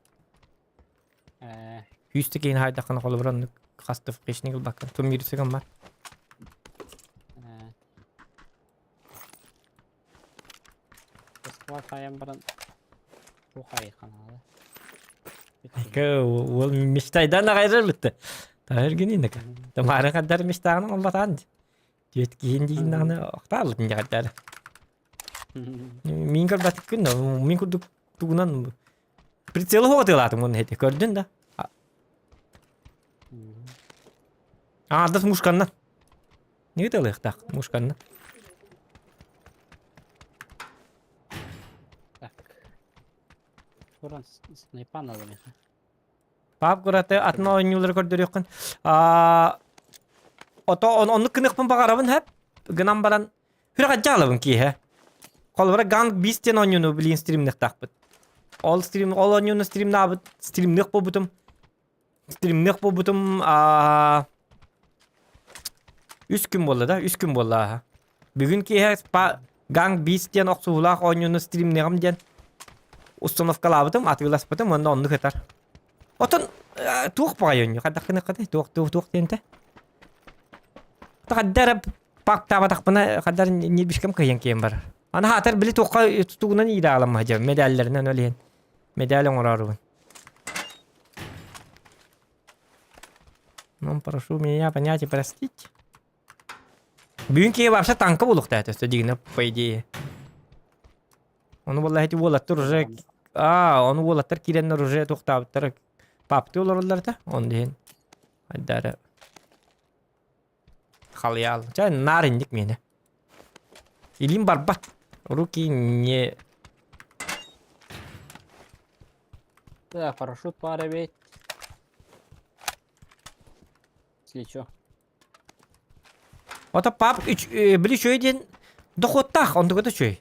Ээ, Күүсті киһини хаайдаххына холобур оннук хас да хищник ылбаккын. Тум миирсигин бар. ээ. Москва хайан баран туох айханаала. Ол мечтайдан аҕайрар битте. Таһыргининника. Тамара каддар мечтаҕын олбатаан. Түөт киһин дииннаҕына охтааллытын дьаҕардаары. Мин көрбөтүк күн, мин курдук тугунан прицелы хоҕатыылаатым уонна эти көрдүн да. Аардас мушканнан. Не ыталыахтаах мушканнан. Так. Туран снайпан алым. Пап кураты атын оонньуулары көрдөрүөххүн. Ото оннук гыныахпын баҕарабын хэп. Гынан баран хүрэх дьаалабын киэһэ. Холобура Gang Beasts диэн оонньууну билигин стримныахтаахпыт. Ол стрим ол оонньууну стримнаабыт стримныах буолбутум. Стримныах буолбутум үс күн буолла да, үс күн буолла ааһа. Бүгүн киэһэ Gang Beasts диэн охсуһуулаах оонньууну стримныаҕым диэн установкалаабытым, атыыласпытым уонна оннук ытар. Отон туох баҕайы оонньуу хайдах гыныаххытай туох туох туох диэнтэ? Хадда эрэ пактаабатахпына хадда эрэ ньирбишкэм кыайан киэн барар. Аны хаатар били туохха тутугунан иирэ дьэ медаллэринэн ол иһин медаль оҥороорубун. Ну, прошу меня понять и простить. Бүгүн киһи вообще танка буолуохтаах өссө дьиҥинэ по идее. Ону буолла эти уолаттар уже аа ону уолаттар киирэннэр уже туохтаабыттара паптыы олороллор этэ он диэн айдара халыйаал чэ наар инник миэнэ илиим барбат руки не Да, парашют пара ведь. Если чё. Ото пап били үчүгэй диэн дохуоттаах, онтугата үчүгэй.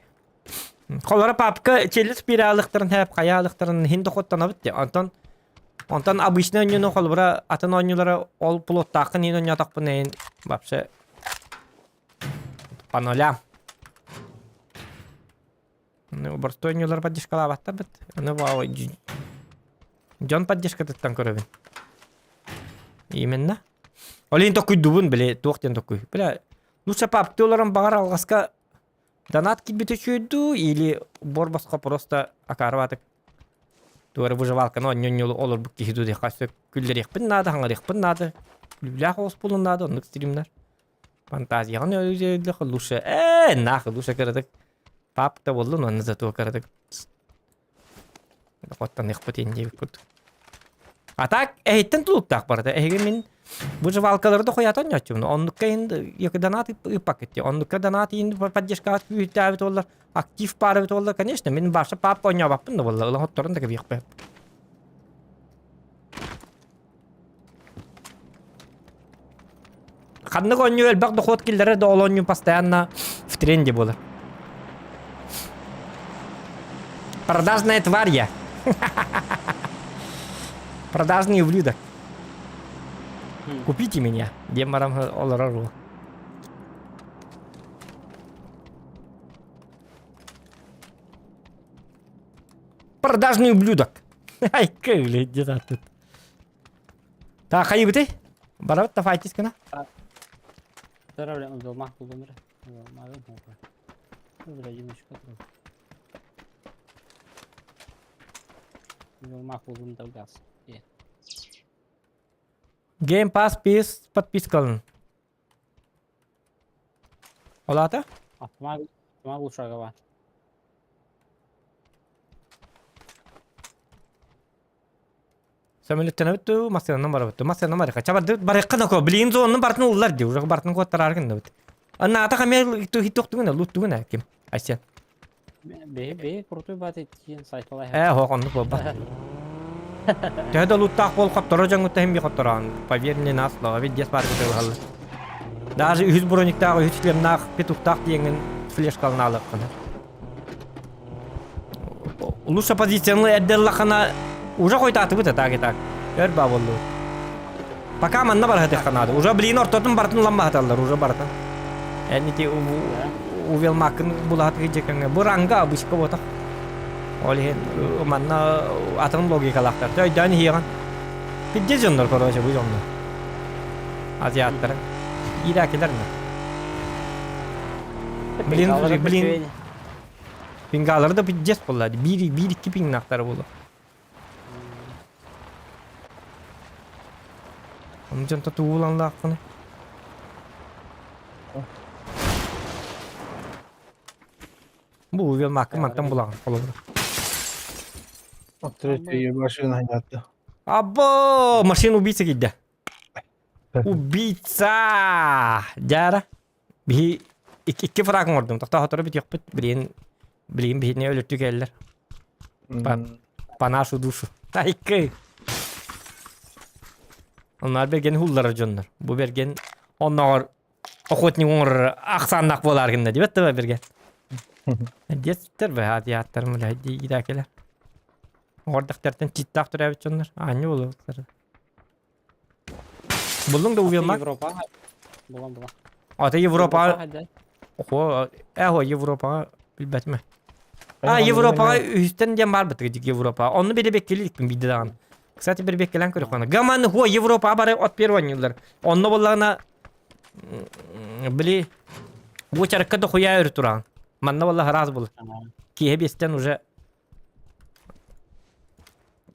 Холоро папка челлес спиралыктарын хэп хайаалыктарын хин дохуоттанабыт де. Онтон онтон обычный оонньууну холобура атын оонньуулары ол плоттааххын иин оонньоотохпун эйин вообще по нулям. Ну, боростуой оонньуулары поддержкалаабаттар бит. Аны вау дьон поддержкатыттан көрөбүн. Именно. Ол иһин токуйдубун, били, туох диэн токуй. Бля, лучше папты олорон баҕар алҕаска донат киирбитэ үчүгэй или бор босхо просто акаарыбатык туора выживалканы онньонньолу олорбут киһи дуу диэххэ сөп күллэриэхпин наада, хаҥарыахпын наада, күлүүлээх оҕус буолуон наада оннук стримнэр. Фантазияҕын өлүөххэ лучше ээ нахуй лучше кыратык папка буоллун уонна зато кыратык Оттоныахпыт ин диэбит курдук. А так эһиттэн тулуктаах барыта. Эһиги мин выживалкалары да хуятан ньоччумну. Оннукка ин донат ыппаккыт. Оннукка донат ин поддержкаҕа күүһүттээбит буоллар, актив баар эбит буоллар, конечно, мин барса папа оонньообаппын да буолла. Ылан хотторун да кэбиэхпэ. Ханнык оонньуу элбэх дохуот киллэрэр да ол оонньуу постоянно в тренде буолар. Продажная тварь я. Продажный ублюдок. Купите меня. Диэн баран олорор уол. Продажный ублюдок. Ай, блядь, где-то тут. Так, хайыбыты? Барабыт да файтис гына. Здорово, удалмах булдум Удалмагым Бля, одиночка тут. Удалмах булдум да газ. Game Pass PS подпискалын. Ол аата? Автомат лучшага бар. Сөмөлөттөнөбүт дуу, массыынанан барабыт дуу. Массыынанан барыахха. Чабарды барыахха нако. Билигин зоннун бартын уллар дии. Уже бартын куоттараар гынныбыт. Анна ата хамер хиттохтугуна, луттугуна ким? Айсен. Бе бе крутой бат тиен сайталай. Ээ, хоқ оннук буолбат. Төһө да луттаах буол хотторо дьоҥҥуттан иһин би хоттороон. Поверь мне на слово, ведь дес баар кытылыһаллар. Даже үһүс брониктаах, үһүс шлемнаах, петухтаах диэҥҥин флешкалын аалыаххына. Лучше позицияны эрдэллахана уже хойутаатыбыт так и так. Өр баа буоллубут. Пока манна барыһытыахха наада. Уже блин ортотун барытын ламмаһаталлар, уже барытын. Эн ити Увелмакын булаһатыгы дьэкэҥҥэ. Бу ранга обычка буотах. Ол иһин манна атын логикалаахтар. Өйдөөн иһиэҕин. Пиздец дьоннор, короче, бу дьоннор. Азиаттары. Иирээкилэр ме. Блин, блин. Пингалары да пиздец буолла. Биир, биир икки пингнахтары буолла. Ону дьонто тугу буланлааххыный? Бу увел мааккын мантан булаҕын холобура. Третий машина хайаатта. Або! Машина убийца киирдэ. Убийца! Дьаара. Биһи икки фраг оҥордум. Тохтоо сотору бүтүөхпүт. Билигин билигин биһини өлөртүү кэллэр. По нашу душу. Тайкы. Онноор берген хулларар дьоннор. Бу берген онноҕор охотник оҥорор ахсааннаах буолаар гынна диэбэт да берген. Диэттэр бэ аатыйааттарым үлэһит иирээкилэр. Оҕордохтортон читтаах төрөөбүт дьоннор. Аанньа буолуохтара. Буллуҥ да убиалма? Европа. Булан була. Ата Европа. Охо, эхо Европаҕа билбэтим. А Европаҕа үһүстэн диэн баар бытыгы дик Европа. Онну биребеккеликпин биирдэ даҕаны. Кстати, биребеккелэн көрөххөнө. Гаман хо Европа бары от первый оонньууллар. Онно буоллаҕына били бу чарыкка да хуя өрү тураҕын. Манна буолла хараас буолар. Киһи биэстэн уже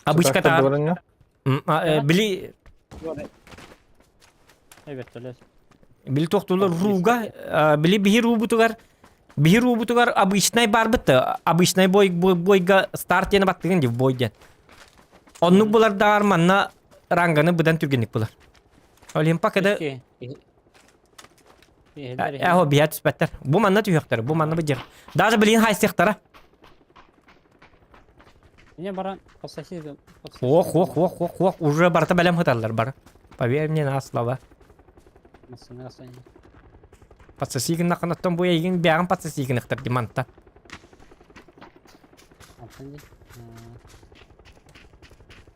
Обычка таар. Били Били тохтулар руга, били биһи рубутугар, биһи рубутугар обычный барбыт, обычный бой бойга старт диэн баттыгын див бой диэн. Оннук булар даар манна ранганы быдан түргенник булар. Олимпа када Эхо биһэ түспэттэр. Бу манна түһүөхтэр, бу манна быдьыр. Даже билин хайсыахтара. Не баран подсоси Ох, ох, ох, ох, ох, уже барыта бэлэм хыталлар бар. Поверь мне на слово. Подсоси гыннаххынаттан бу эйигин бэҕин подсоси гыныхтар диманта.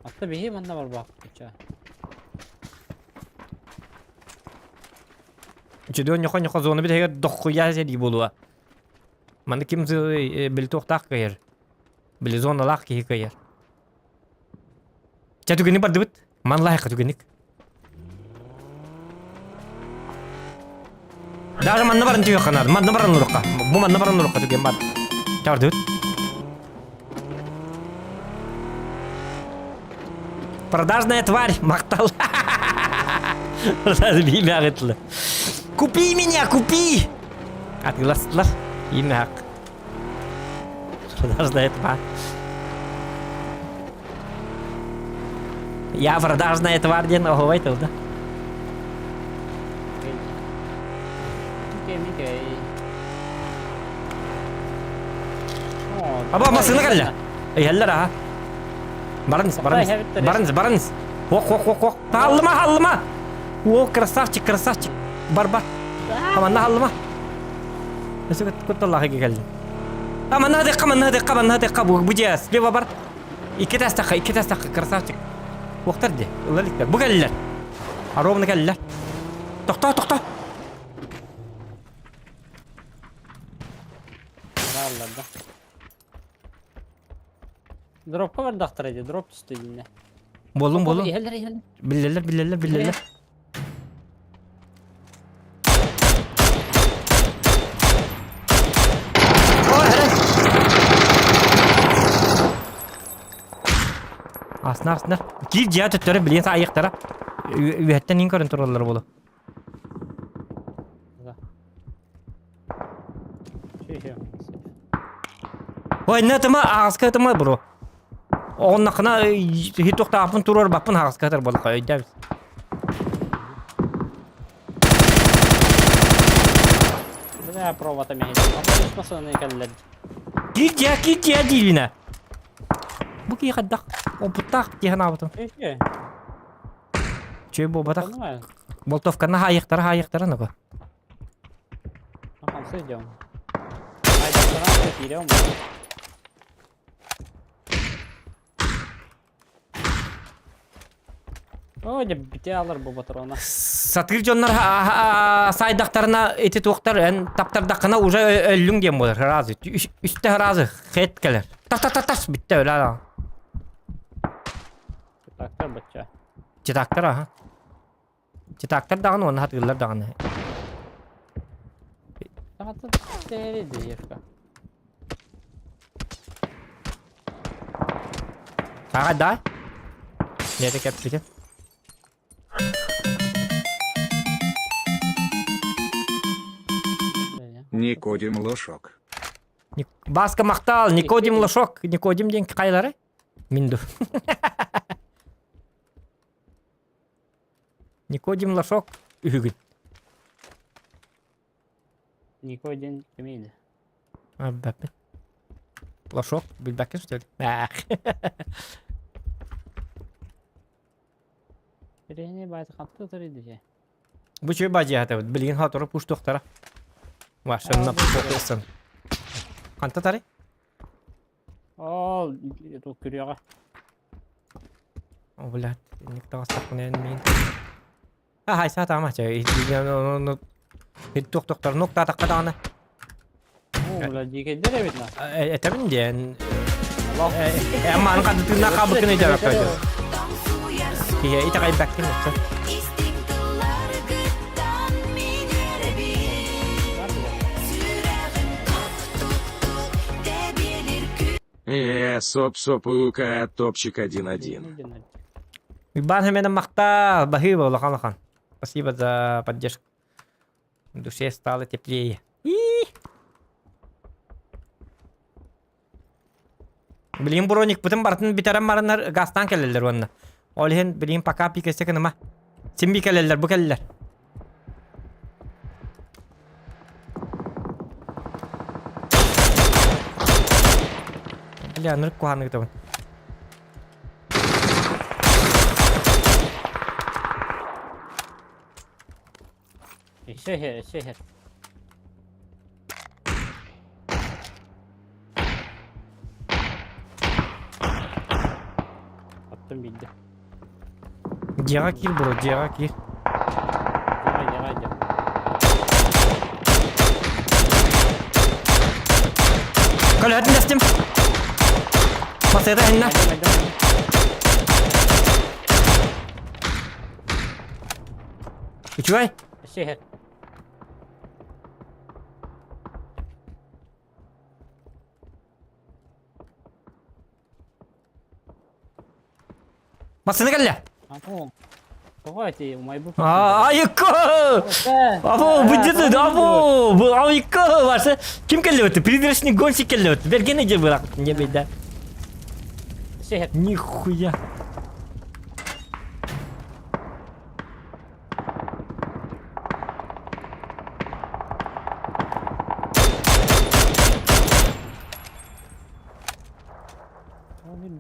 Атта биһи манна барбаах куча. Үчүдүөн ньохо-ньохо зона бүтэһигэр дохуя сэрии буолуо. Маны ким били туохтаах кыайар? Били зоналаах киһи кыайар. Чэ түгэнник бардыбыт. Ман лайка түгэнник. Даже манна баран түһүөххэ наада. Манна баран урукка. Бу манна баран урукка түгэн бар. Чэ бардыбыт. Продажная тварь, махтал. Купи меня, купи! Атыыластылар. Имэк. Продажная тварь. Я продажная тварь диэн оһуобай тыл да. Аба массыына кэллэ. Иһэллэр аха. Бараныс, бараныс, бараныс, бараныс. Ох, ох, ох, ох. Хааллыма, хааллыма. О, красавчик, красавчик. Бар, бар. Хаманна хааллыма. Өсө кутталлаах кэллим. Хаманна хадык, хаманна хадык, хаманна хадык, бу бу дьэ, слева бар. Икки тастахха, икки тастахха, красавчик. Уохтар дии, ылар иликтэр. Бу кэллилэр. А ровно кэллилэр. Тохтоо, тохтоо. Бааллар да. Дропка бардахтара дии, дроп түстэ динне. Буоллун, буоллун. Иһэллэр, иһэллэр. Биллэллэр, биллэллэр, биллэллэр. Аснар, аснар. Киир дьиэ төттөрү билиэн айыктара. Үөһэттэн иин көрөн тураллар буолу. Ой, не тыма, ааска тыма бро. Оннахына хитуктааппын туруор баппын ааска тар болка өйдөбүт. Бля, провода мехи. Масаны кэллэр. Кирдия, кирдия диилинэ. Бу кии хайдах опыттаах дии санаабытым. Чү буолбатах. Болтовканы хаайыктара хаайыктара нуга. Хамсый дьон. Ой, дьэ бите алар бу патрона. Сатыыр дьоннор сайдахтарына ити туохтар эн таптардаххына уже өллүҥ диэн буолар сразу. Үстэ сразу хет кэлэр. Тас тас тас тас бүттэ өлө. Читактар бачча. Читактар аха. Читактар даҕаны уонна хатыыллар даҕаны. Саҕата тэри девка. Саҕа да? Нете кэппитин. Никодим Лошок. Баска махтал, Никодим Лошок. Никодим диэн хайалары? Мин ду. Никодим Лошок үһүгүн. Никодим кимийdi? Билбэппин. Лошок билбэккин что ли? Бириһини баайта хатты тырыйды Бу чү бадьыһатабыт. Билигин хатору пуштуохтара. Вашанна пуштуохтан. Ханта тары? Ол ту күрүөҕэ. О, блядь, ник таҕыстахпына эн миин. Ахай саатаама чэ. Туохтохтор нуктаатахха даҕаны. О, бля, дикэйдэр эбит на. Этэбин диэн. Маан хантытыына хаабыккын өйдөөбөккө. Киһи итэҕэйбэккин өссө. Соп-соп ука топчик 1-1. Уйбаан Хэмэнэ махтал, баһыыба улахан улахан. Спасибо за поддержку. В душе стало теплее. Билигин броникпытын барытын бүтэрэн бараннар газтаан кэлэллэр уонна. Ол иһин билигин пока пикэсэ гыныма. Син би кэлэллэр, бу кэллэр. Бля, нырык куһааны гытабын. Еще еще Аттым билdi. Дьиэҕэ киир бро, дьиэҕэ киир. Дьиэҕэ, дьиэҕэ, дьиэ. Көлөһөтүн дэстим. Масыта инна. Үчүгэй. Шехер. Массыына кэллэ. Тоҕо эти умайбыт. Айыкка! Або, быдьыты, або, бу айыкка барса ким кэллэбит? Призрачный гонщик кэллэбит. Берген иде бырак, не бейда. Нихуя.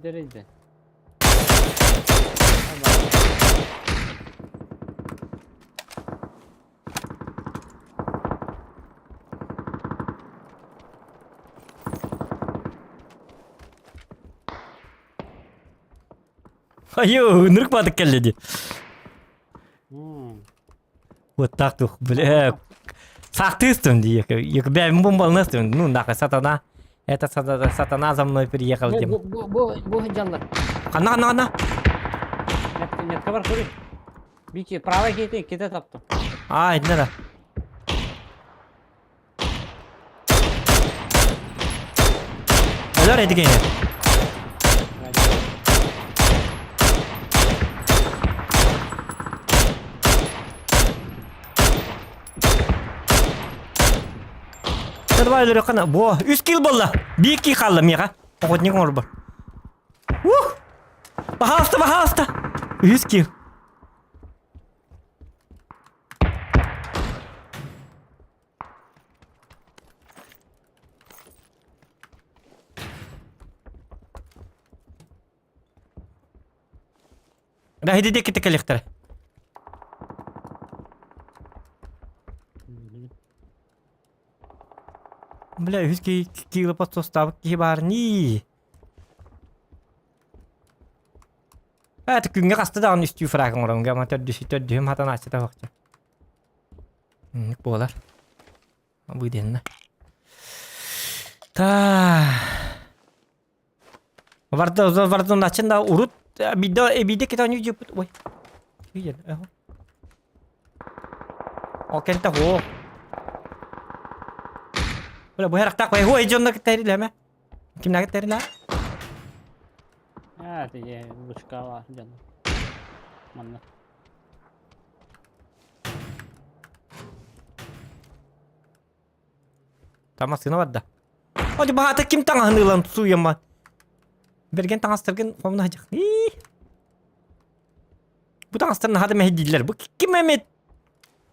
Дэрейде. Айыы, ынырык баатык кэллэ дии. Вот так тух, бля. Сахтыыстым дии. Бэйэм бомбалныастым. Ну, нахуй, сатана. Это сатана, сатана за мной приехал Бу дим. бу бу бу бу сылдьаллар. Ханна, ханна, ханна. Метка бар көрүй. Бики, правай кети, кете таптым. А, итиннэ да. Өлөр эти кини. Давай өлөрөххө Бо, үс килл буолла. Биир киил хаалла миэхэ. Охотник оҥорбор. Ух! Пожалуйста, пожалуйста! Үс килл. Да, иди диэки кэлиэхтэрэ. Бля, үһүс киило подсостаабыт киһи баар нии. Это күҥҥэ хаста даҕаны үстүү фраг оҥоромҥа, ама төрдүсү төрдүһүм хатан ааччыта охча. Инник буолар. Обыденно. Та. Варда варда начин да урут биде биде китан южупут. Ой. Виден. О кента хо. Бля, бу харахтаах бай хуой дьонно кытта Кимнээҕи тэрилэ? Аа, тиги бучкала дьон. Манна. Там массыына барда. Оди баһаата ким таҥаһын ылан сууйама? Берген таҥастаргын хомуна садьах. Бу таҥастар наһаа да мэһэйдииллэр. Бу ким эмит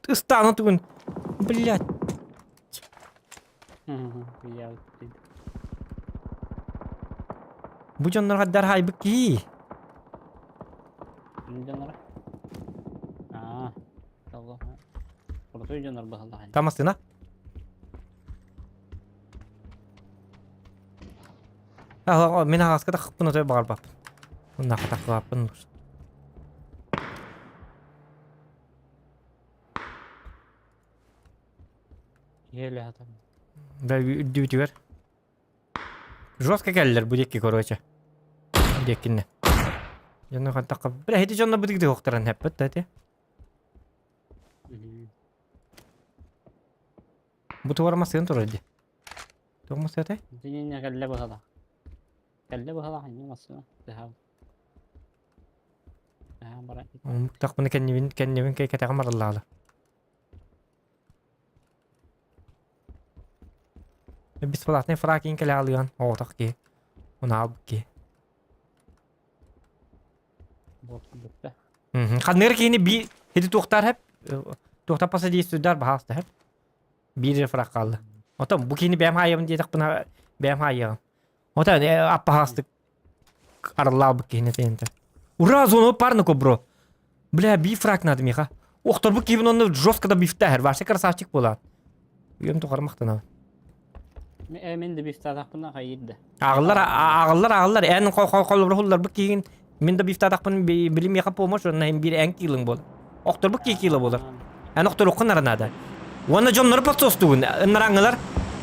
ыстаана тугун. Блядь. Бу дьоннор хаддар хайбыт киһи. Дьоннор. Аа. Крутой дьоннор быһаллахан. Тамасына. Мин аҕаска тахпын отой баҕарбаппын. Унаха тахлааппын. Да үрдүбүтүгэр. Жестко кэллэр бу диэки короче. Диэкинне. Дьонно хантакка. Бля, ити дьонно бытыгды охтаран хэппит да ити. Бу тугар массыын турар ди. Туох массыатай? Динне кэллэ быһала. Кэллэ быһала ханьы массыына. Тыһаа. Тахпына кэннибин кэннибин кэтэҕим арыллаала. Бесплатный фракин кэлэ алыан оҕотох киһи. Оны албыт киһи. Ханныгар киһини би хити туохтар хэп туохтар посадействуйдар баһаалыста хэп биир фрак хаалла. Отон бу киһини бэйэм хаайабын диэтэхпинэ бэйэм хаайыаҕым. Отон аппаһаастык арыллаабыт киһини тиэнтэ. Ура, зону парныку, бро. Бля, бифрак надо миха. Охторбут киһибин онно жестко да бифтээһэр. Вообще красавчик буолаат. Үйэм тухары махтанабын. Мен де бифтаатахпына хайырда. Ағыллар, ағыллар, ағыллар. Эн холбор киһин мин да бифтаатахпын били миха помощь, онна hem бир эн килың бол. Охторбут ки кило болар. Эн охторуккун аранаада. Уонна дьоннору подсостугун. Ыннараңылар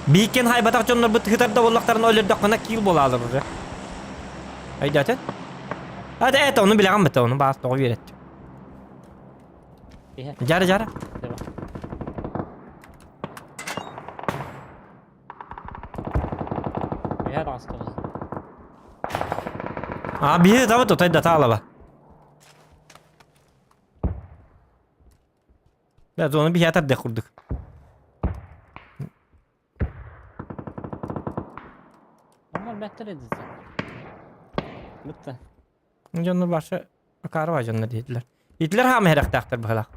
бииккен хайбатах дьоннорбут хытар да боллахтарын өлөрдөххүнэ киил буолаалар уже. Өйдөөтүн? Это, это, ону билэҕин быта, ону баас тоҕо үөрэттим. Жара, жара. А, биһи таба тутай да таалаба. Да, зону биһи атар дэх курдук. Onlar better edildi. Bitti. Дьоннор башы акаарва дьоннор диэтилэр. Итилэр хаама эрэхтээхтэр быһалаах.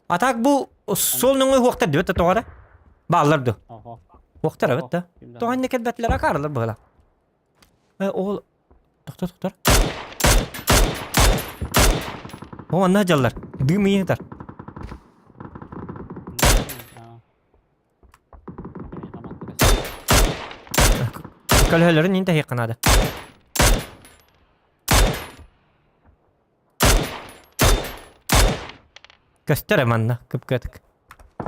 А так бу сол нөҥө уохтар диэбит тоҕо эрэ? Бааллар дуо? Ого. Уохтар эбит да. Тоҕо иннэ кэлбэтилэр акаарылар быһалаах. Э, ол тохтор тохтор. О, манна дьаллар. Дым ыйытар. Көлөһөлөрүн ин тэһиэххэ наада. Көстөр манна кып-кытык.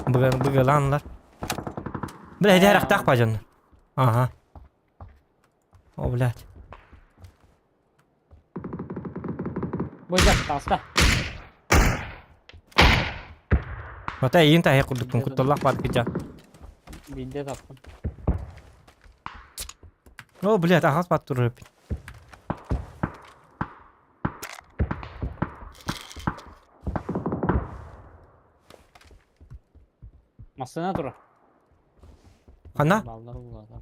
Быгылаанлар. Бля, иди харахтаах ба дьоннор. Ага. О, блядь. Бойдар, таста. Ата эйин таһы курдукпун кутталлах бар кыжа. Билде таптым. О, блядь, ахас бат турар Массына турар. Ханна? Баллар улаатар.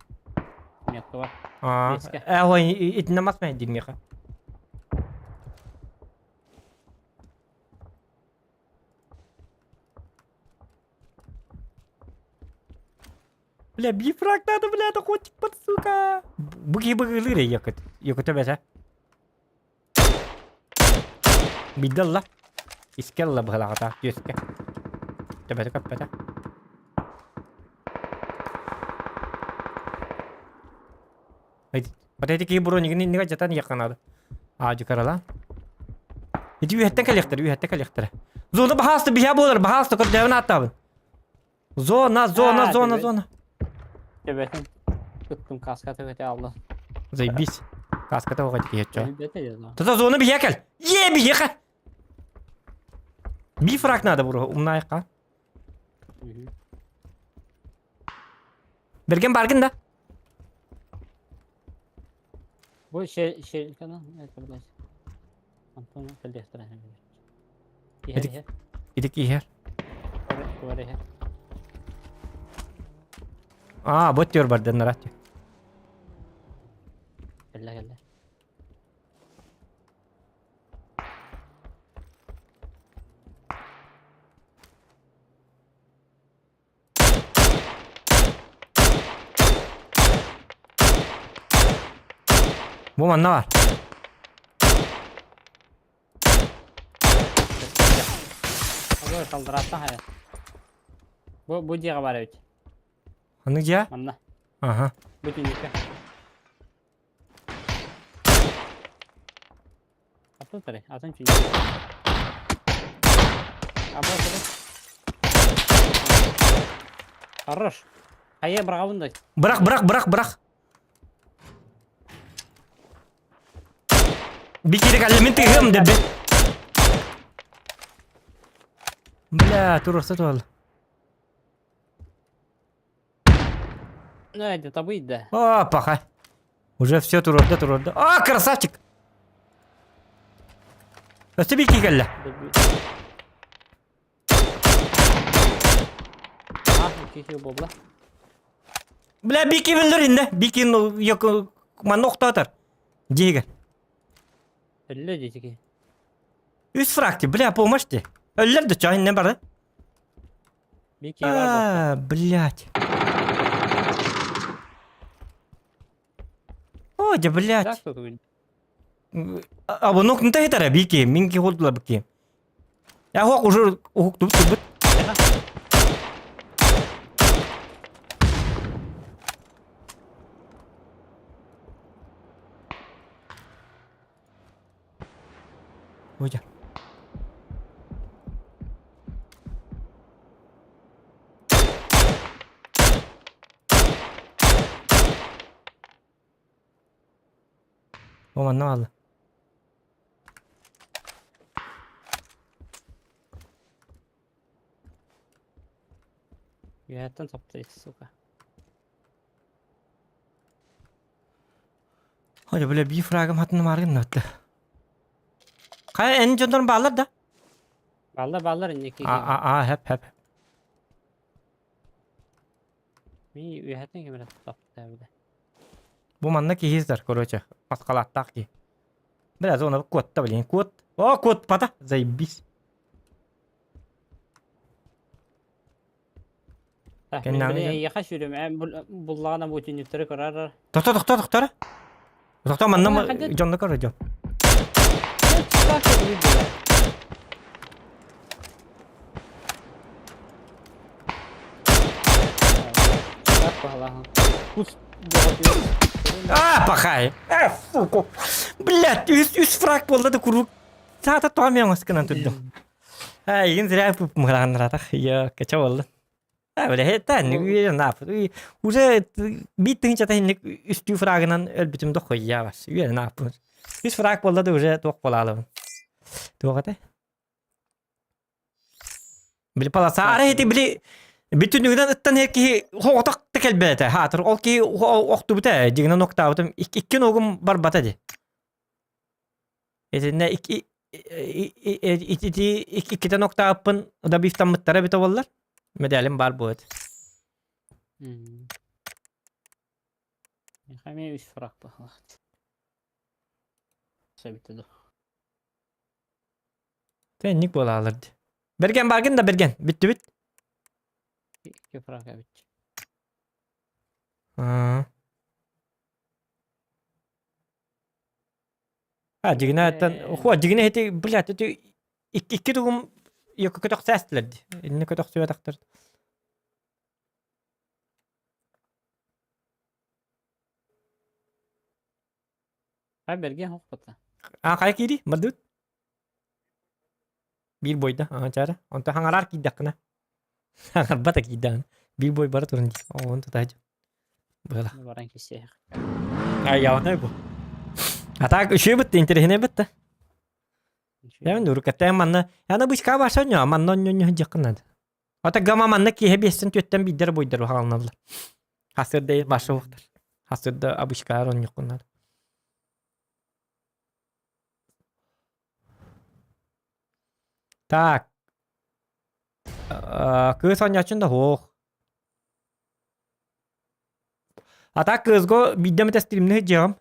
Метка бар. Аа, Беске. э, ой, итиннэ мас мэйдиир миэхэ. Бля, бифрак надо, бля, это котик под, сука. Бу киһи быгылыыр якыт. Якыта бэсэ. Бидде ылла. Искэ ылла быһалаҕата, түөскэ. Төбөтө көппөтө. Вот эти киһи бронигин иннигэр дьатан иэххэ Аа дьукарала. Ити үһэттэн кэлиэхтэрэ, үһэттэн кэлиэхтэрэ. Зона баһааста биһэ буолар, баһааста көрдөбүн ааттаабын. Зона, зона, А, зона, төбө- зона. Төбөтүн туттум каската көтө алла. Заебись. Каската оҕо киһи Бете деді. Тогда зона биһиэхэ. Е, биһиэхэ! Бифрак надо бро, умнайка. Берген баргын да. Бу шелканы, это, блядь. Антон кэллиэхтэрэ. Иһэр, иһэр. Ити иһэр. Кубар иһэр. Аа, бот төр бар ден нарат. Кэллэ, кэллэ. Бу манна бар. Абы салдыраттан хайа. Бу бу дьиэҕэ бар эбит. Аны дьиэ? Манна. Аха. Бу түннүккэ. Атын тари, атын түннүк. Абы тари. Хорош. Хайа быраҕабын да. Бырах, бырах, бырах, бырах. Бикири калле мин тыгым дебе. Бля, турса туол. Ну, это табый да. О, паха. Уже все турорда, турорда. А, красавчик! Өстө бики кэллэ. А, кихи бобла. Бля, бики биллер инде. Бики манна охтоотор. Дьиэгэр. Өллө диэтики. Үс фракти, бля, помощь ти. Өллөр да чоһин не бары. Бики бар бо. А, блядь. О, дя, блядь. Так тут уйд. А бұны нта хитара бики, минки холдула бики. Я хок уже ух туп туп. Ой, О, манна алла. Үөһэттэн таптайт, сука. Ой, бля, би фрагым хатын маргын натты. Кая эн дьоннорун бааллар да? Баллар баллар инники. А, а, а, хэп, хэп. Ми үөһэттэн кэмэрэ таптаа бile. Бу манна киһи короче, маскалааттаах киһи. Бля, зона куотта, блин, куот. О, куот пата, заебись. Так, Кэннээҕи мин били дьон. эйиэхэ сүүрүм, эн буллаҕына бу түннүктэри көрөр. Тохто, тохто, тохто. Тохто, манна Ана, ханна- дьонно көрөр дьон. Так, биле. Так, пагалаха. Кус А, пахай. Э, фу, Блядь, үс, үс фраг буолла да куруук. Саата тоомиоҥ ыскынан турдум. А, игин зря пупмырааннаратах. Я кача буолла. А, бля, это не наф. Уже бит тыһынчата хинник үстүү фрагынан өлбүтүм да хойя бас. Үйе наф. Үс фраг буолла да уже туох буолаалыбын. Туох этэ? Били полоса ара ити били бүтүнүгүнэн ыттан эр киһи хоҕотох да кэлбэтэ. Хаатыр ол киһи охтубута дьиҥинэн октаабытым икки ногум барбата ди. Итиннэ икки ити иккитэн октааппын добивтаммыттара эбитэ буоллар. Медалим бар буолуо. Михами үс фраг бахалаат. Сөбүтэ ду. Тэнник буолаалар ди. Берген баргын да берген. Бүттүбүт. Икки фраг эбит. Аа. А, дьигинэ хуа дьигинэ ити блядь ити икки тугум якка көтөхсээстилэр ди. Инне көтөхсүбэтахтар. Хай берген хоппата. А хайа киири бардыбыт. Биир бойда, аа чара. Онто хаҥараар киирдэххинэ. Арбата киирдэҕин. Биир бой бара туран дии. Оҕон тутааччы. Быһыла. Баран кисиэх. Айаҕына бу. А так үчүгэй бытта, интэриэһинэй бытта. Я нурукаттаан манна, ана бычка баша ньо, манна ньо ньо дьаххын надо. Ата гама манна киһи биэстэн түөттэн биирдэр бойдар хаалналлар. Хасырда баша уохтар. Хасырда абычкаар онньоххун надо. Так. Кыыс оонньооччун да суох. А так кыысго биирдэ эмэтэ стримнэ сылдьыаҕым.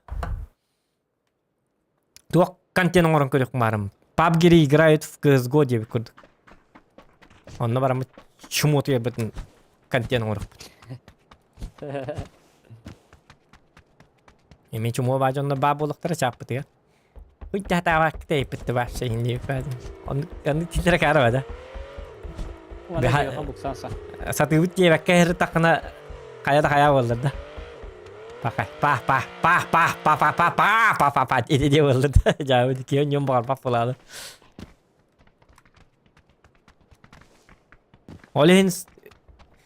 Туох контент оҥорон көрүөх баарым. PUBG играют в CSGO диэбит курдук. Онно бараммыт чуму утуйарбытын контент оҥоруохпут. Эми чумуо баа дьоннор баа буолуохтара чааппытыгар. Уйдатаабакка тэйиппитти вообще иһин Оннук тилэрэ каарба да. Сатыыбыт диэбэккэ иһиртаххына хайа да хайа буоллар да. Паха па па па па па па па па па па па ити диэ буоллар да. Дьаабыт киһи ньум баҕарбат буолаалы. Ол иһин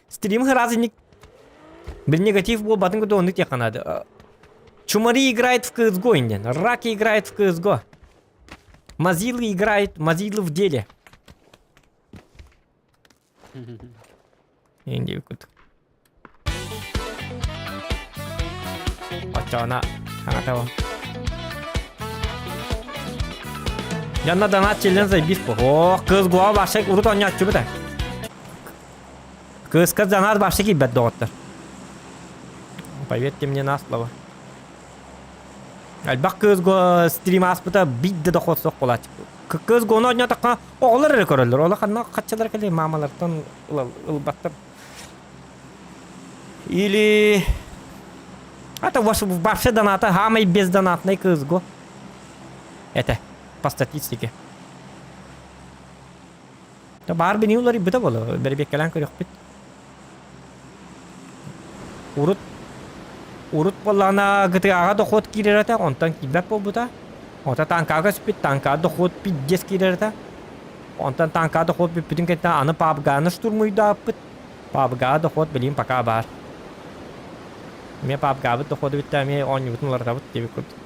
стрим разник бил негатив буолбатын курдук оннук диэххэ наада. Чумари играет в CSGO иннен. Раки играет в CSGO. Мазилы играет, Мазилы в деле. Инди курдук. Оччоҕуна хаҥатабын. Дьонно донат челлен заебись по. О, кыз гуа башек урут оонньооччубут Кыыска донат вообще киирбэт доҕоттор. Поверьте мне на слово. Элбэх кыыс стрим ааспыта биир да дохуот суох буолааччы. Кыыс гону оонньоотоххо оҕолор эрэ көрөллөр. Олох ханна хаччалар кэлиэ маамалартан ылбаттар. Или... Это вообще доната, самый бездонатный кызгу. Это по статистике. Да баар бини уларыйбыта боло, бэрбиэккэлээн көрүөхпүт. Урут урут буоллаҕына ГТА-ҕа дохуот киирэр этэ, онтон киирбэт буолбута. Ота танкаҕа көспүт, танкаҕа дохуот пиздец киирэр этэ. Онтон танкаҕа дохуот бүппүтүн кэнниттэн аны PUBG-ны штурмуйдааппыт. PUBG-ҕа дохуот билигин пока баар. Эмиэ PUBG-быт доходу бүттэ, эмиэ оонньуубутун уларытабыт диэбит курдук.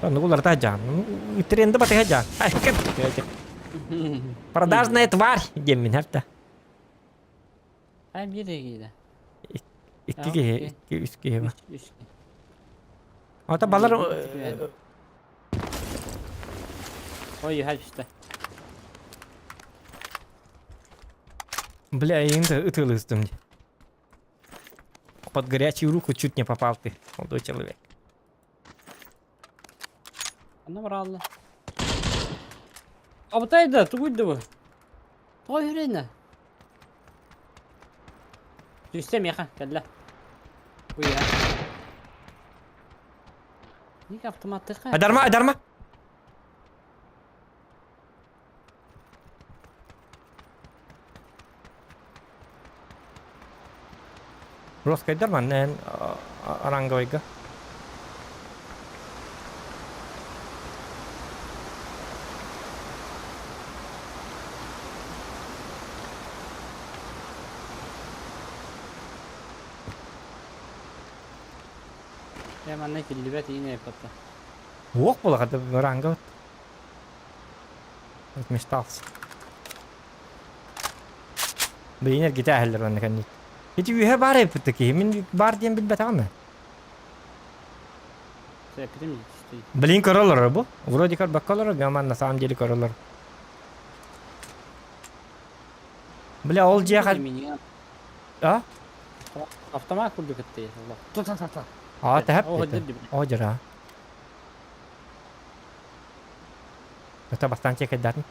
Оннук уларыта сылдьаҕын. Тренди батыһа сылдьаҕын. Продажная тварь диэммин харта. Ай биир киһи Икки киһи, икки, үс киһи бар. Ата балар Ой, түстэ. Бля, эйигин ытыалыыстым дии. Под горячую руку чуть не попал ты, молодой человек. Онно бараалла. Абытай да, тугуй да бу? Тоҕо үһүрэнэ? Түстэ миэхэ, кэллэ. Уйа. Ник автоматтыха. Айдарма, айдарма! Роскайдар манна эн ранговайга. Э манна киллибэт иин эппатта. Уох буолаҕа ранга Мечтался. Билин эргитэ аһыллар манна кэнник. Ити үөһэ баар эппит киһи мин баар диэн билбэтэҕим ээ. Блин көрө олорор бу. Вроде көрбөккө олорор, гаман на самом деле көрө олорор. Бля, ол дьиэҕэ... А? Автомат курдук этте. А, тэһэп. О, дьара. Это бастаан чекайдаатын.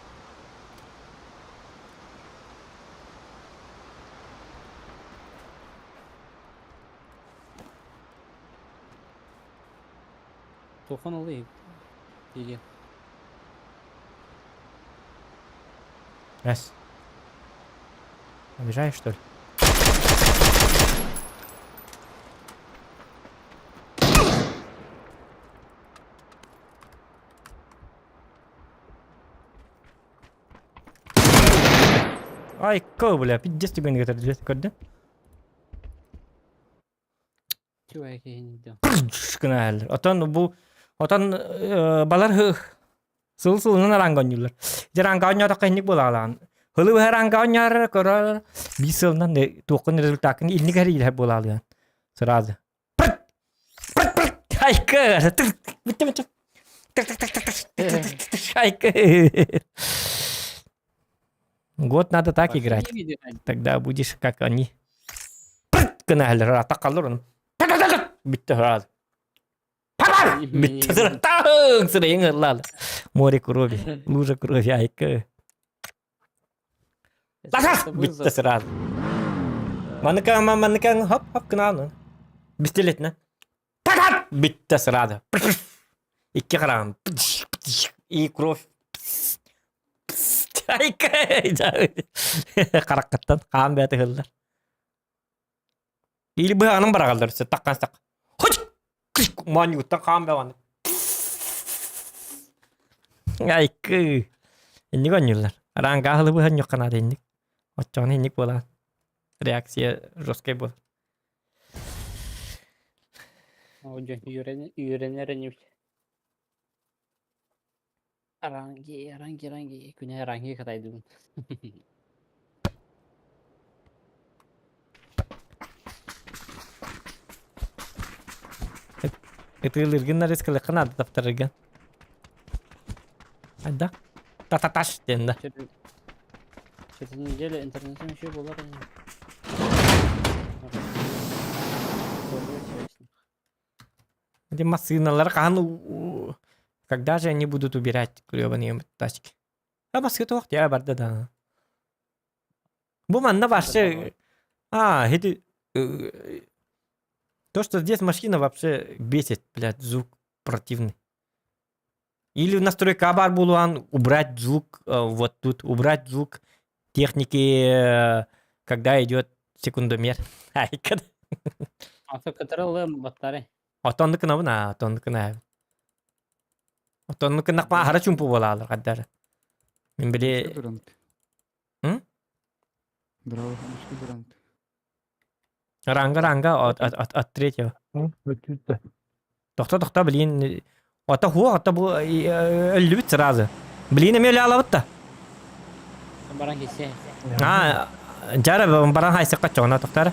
Тохон ылый. Диге. Раз. Обижаешь, что ли? Ай, ко, бля, пиздец түгэнигэр төрдүлэт көрдүн. Чугай киһини доо. Гына Отон бу отон балар сыл сылынан аранга оонньууллар. Дьэ аранга оонньоотоххо инник буолаалаан. Хылы быһа аранга оонньоорор көрөр биир сылынан туоххун результакын инник эрийилэр буолаалыан. Сразу. Пырт! Пырт пырт! Айка! Бүтте бүтте. Так так так так так. Айка! Год надо так играть. Тогда будешь как они. Пырт гына атакалар оны. Бүтте сразу. Бүтте сразу. Таң сырайың ыллал. Море крови, лужа крови, айка. Бүтте сразу. Маныка маныка хоп хоп гына Бистилетне. Бүтте сразу. Икки хараҕым. И кровь. Хараккаттан хаан бэйэтэ ыһыллар. Или быһаҕынан быраҕаллар өссө таккан сак. Моонньугуттан хаан бэҕаны. Айкы. Инник оонньууллар. Араангаа аһылы быһан наада инник. Оччоҕуна инник буолаан. Реакция жесткай буолар. Үөрэнэр инибит. Аранги, аранги, аранги. Күнэ аранги катайдыбын. Ытыылыргын нарыскалыкка наада таптарыргын. Айда. Та-та-таш диэн да. Через неделю интернетим еще буолар ини. Эти массыыналары хаһан когда же они будут убирать гребаные тачки? А маска туох дии барда да. Бу манна вообще... А, это... То, что здесь машина вообще бесит, блядь, звук противный. Или настройка бар булуан убрать звук вот тут, убрать звук техники, когда идет секундомер. Айка. Аты кытырылым баттары. Отонну кынабын, отонну кына. Отонну кынакма хара чумпу болалар каддар. Мен биле... М? Здорово, Мишка Ранга, ранга от, от, от, от третьего. Тохто, тохто, блин. Ата хуа, ата бу өллүбүт сразу. Блин, эми өлө алабыт да. Баран кесе. А, жара баран хайсыкка чоҕуна тохтара.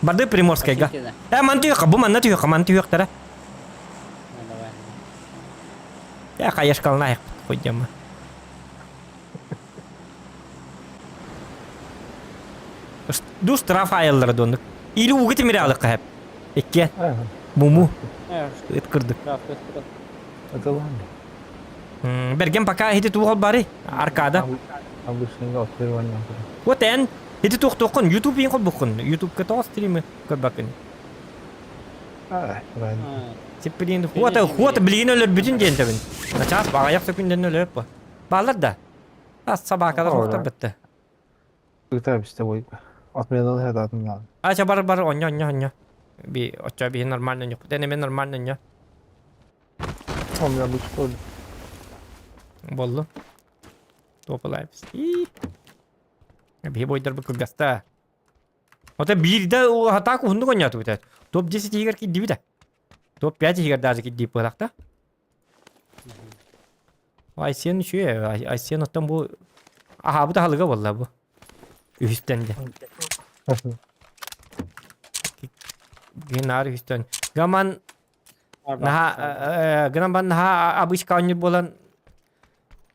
Барды Приморскайга. Э, ман түйөкка, бу манна түйөкка, ман түйөктара. Давай. Э, хаешкалына айықпыт қойдема. Ду штраф айыллары донук. Или угы тимире алыкка хэп. Икке. Муму. Ыт кырдык. Это ладно. Берген пока хити туох бары. Аркада. Обычный отвервание. Вот эн. Хити туох туохкун. Ютуб иин холбуккун. Ютубка тоҕо стримы көрбөккүн. А, правильно. Типпилин хуота хуота билигин өлөрбүтүн диэн тэбин. Начаас бағаяқ сөкүнден өлөп бу. Балар да. Ас собакалар хоқтор бітті. Пытаемся с тобой. Отменил это отменял. Ача бар бар онньо онньо онньо. Би оччо би нормально ньо. Тен эме нормально ньо. Он меня лучше тоже. Боллу. Топалайбыз. Би бойдар бу кылгаста. Ота биирдэ атака уһуннук оонньоотубут эт. Топ-10 иһигэр киирдибит Топ-5 иһигэр даже киирдип буолахта. Айсен үчүгэй, Айсен оттон бу аһаабыт аһылыга буолла бу. Үһүстэн де. Генар үһүстэн. Гаман наһаа гынан бан наһаа обычка оонньуур буолан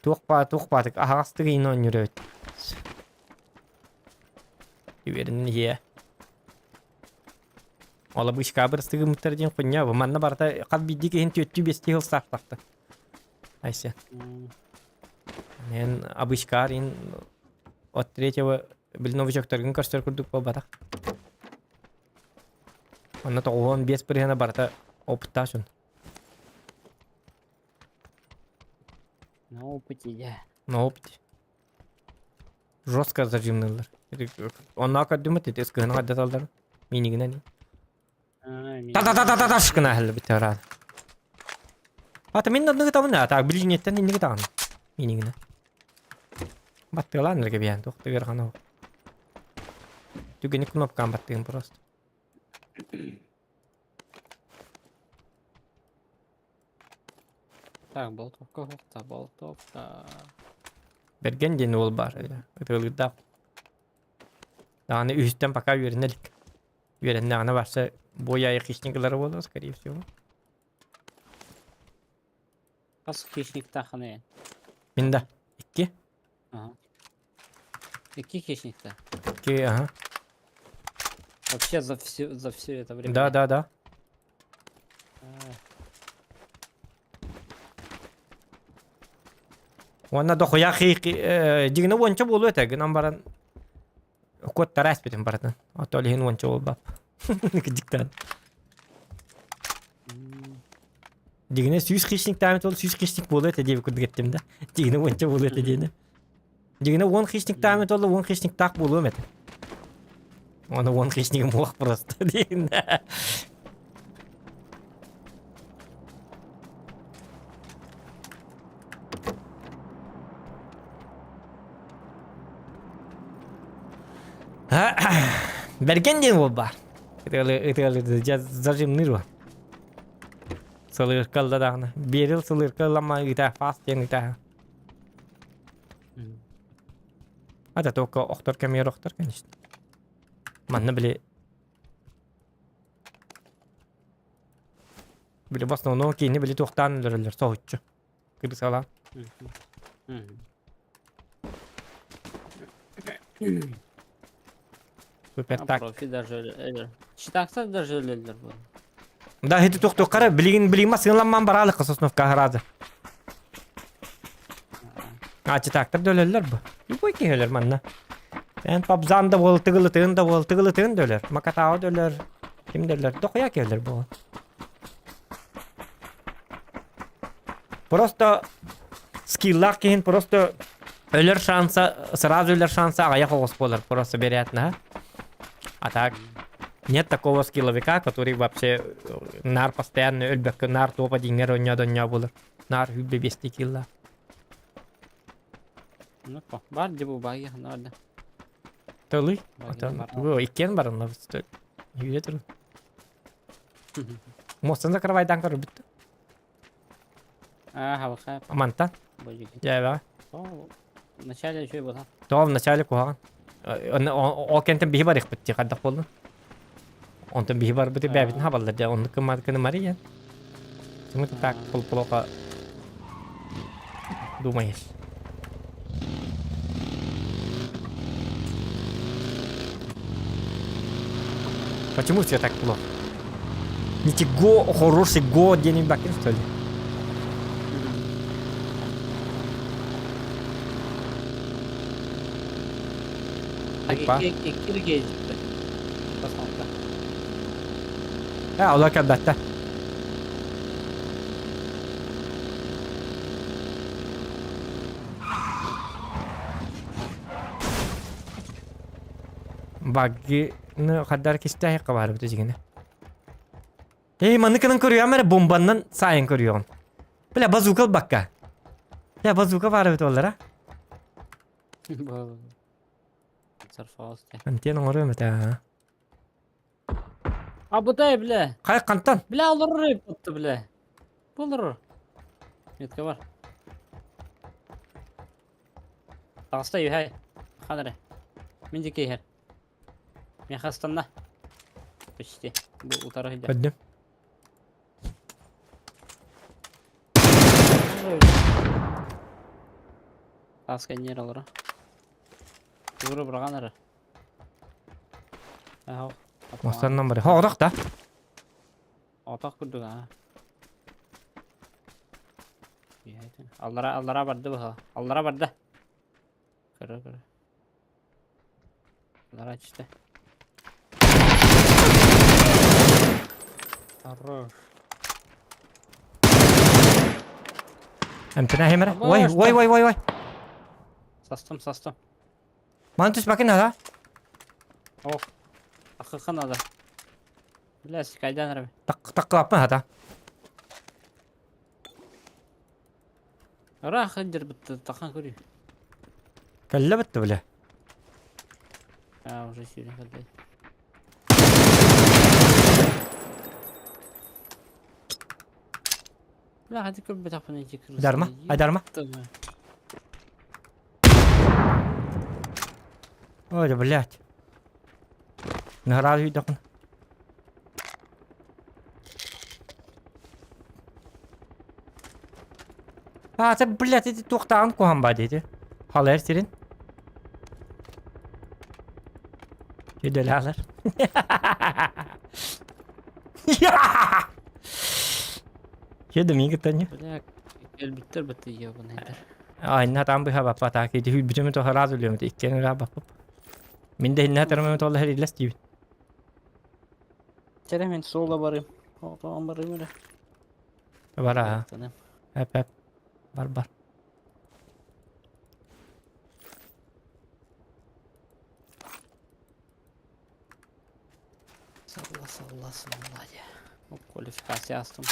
туох ба туох баатык аһаҕастык иин оонньуур эбит. Үөрэнэн иһиэ. Ол обычка бырастыгыммыттар диэн хунньа манна барыта хас биирдии киһин түөттүү биэстии сыл саахтахта. Айся. Мен обычкаар ин от третьего били новичоктаргын көрсөр курдук буолбатах. Онно 95 бырыһына барыта опыттаах дьон. На опыте, да. На опыте. Жестко зажимнылар. Онно көрдүмүт ити ыскыһына хаддаталлар. Минигинен. Та-та-та-та-та шкына хәлле бит Ата мин одну гытабын так ближнеттен инниги тагын. Минигине. Баттыгалаан эрге биэн туох тыгырхана. Түгэни кнопкаан баттыгын просто. Так, болтовка, болтовка, болтовка. Бэргэн диэн уол баар. Ытыалыырдаах. Даҕаны үһүстэн пока үөрэнэ илик. Үөрэннэҕинэ барса буойаайы хищник ылара буолуо, скорее всего. Хас хищниктааххыный? Мин да. Икки. Ага. Икки хищникта. Икки, ага. Вообще за все это время. Да, да, да. А, Уонна дохуя дьигинэ уонча буолуо этэ гынан баран куоттара эспитин барытын. Ото ол иһин уонча буолбап. Кыдьыктаан. Дьигинэ 100 хищниктаабыт ол 100 хищник буолуо этэ диэбит курдук эттим да. Дьигинэ уонча буолуо этэ диэни. Дьигинэ 10 хищниктаабыт ол 10 хищниктаах буолуом этэ. Оны 10 хищнигым уох просто диэн. Бэргэн диэн уол баар. Ытыалы зажимныыр уол. Сылыырка ылла даҕаны. Биэрил сылыырка ылама ыта фас диэн ыта. Это только охтор кэмигэр охтор, конечно. Манна били били в основном киини били туохтаан өлөрөллөр соһуччу. Кырысалаан. Супер так. Профи даже Читакса даже өлөллөр бу. Да, хити туох кара билигин билигин сыҥламман бараалык Сосновка хараады. А читактар да өлөллөр бу. Любой киһи өлөр манна. Эн пабзан да буол, тыгылытыын да буол, тыгылытыын да өлөр. Макатао да өлөр, ким да өлөр. Дохуя киһи өлөр буол. Просто скиллаах киһин просто өлөр шанса, сразу өлөр шанса аҕыйах оҕус буолар, просто вероятно. А так нет такого скилловика, который вообще наар постоянно өлбөккө наар туопа диҥҥэр онньоо буолар. Наар хүббэ биэсти килла. Ну, бар дебу баги надо. Тылый? Иккиэн баранна Үйе турун. Мостан закрывайдан көрбүт. А, халха. Мантан. Дьээбэҕэ. Вначале еще была. Тоҕо вначале куһаҕан. Ол кэнтэн биһи барыахпыт дии хайдах буоллун. Онтон биһи барбыты бэйэбитин хабаллар дьэ оннук гыммат гынымарый Почему ты так плохо думаешь? Почему все так плохо? Ничего хороший год день бакин, что ли? Опа. Э, олор кэлбэттэр. Баггины хаддар кистээһикка баар эбит дьигинэ. Эй, манны кынан көрүөм эрэ бомбаннан саайан көрүөҕүм. Бля, базука ылбакка. Бля, базука баар эбит оллара. Антен оҥоруом этэ аа. Абытай, бля. Хай хантан? Бля, олорор эбит бля. Бу олорор. Метка бар. Таҕыста үһэй. Хан эрэ. Мин диэки иһэр. Миэхэ ыстанна. Почти. Бу утары сылдьар. Көрдүм. Таас кэнниэр олоро. Тугу быраҕан эрэ. Муостаннан бары. Хоҕотох да. Отох курдук аа. Аллара аллара барды быһа. Аллара барда. Көрө көрө. Аллара түстэ. Хорош. Эмтэнэ хемere. Ой, ой, ой, ой, ой. Састым, састым. Маны түспэкин ада. Ох. Акыкка надо. Бля, кайдан эрэ. Так таккылаппын хата. Ыраах сылдьарбыт тахан көрүү. Кэллэ битти бля. А, уже сүүрэн кэллэ. Бля, хати көрбөтөхпүн ити кырыс. Айдарма, айдарма. Ой, блядь. Наһараал үйдэхпин. А, це, блядь, ити туохтааҕын куһан баа диэти. Халайар сирин. Үдэлээлэр. Кеде мин кытта Бля, кэлбиттэр бытты ебаныйдар. Айна там быһа баппата киди хүлбүтүмү тоха раз үлүөмүт иккиэн ыра баппып. Мин да иннэ тармамы толла хериллес диибин. Чэрэ мин суола барым. Отоон барым эрэ. Бар аха. Эп эп. Бар бар. Салла салла салла дьэ. Ол квалификация астым.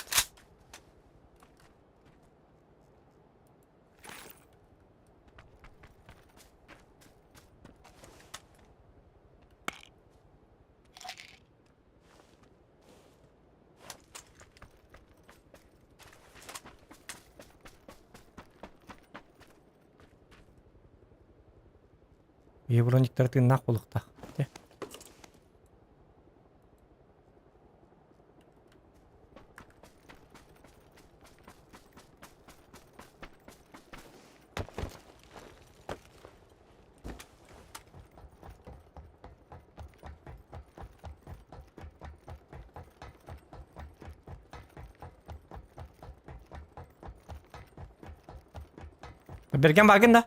Еврониктар тыыннаах буолуохтаах. Бэргэн бааргын да?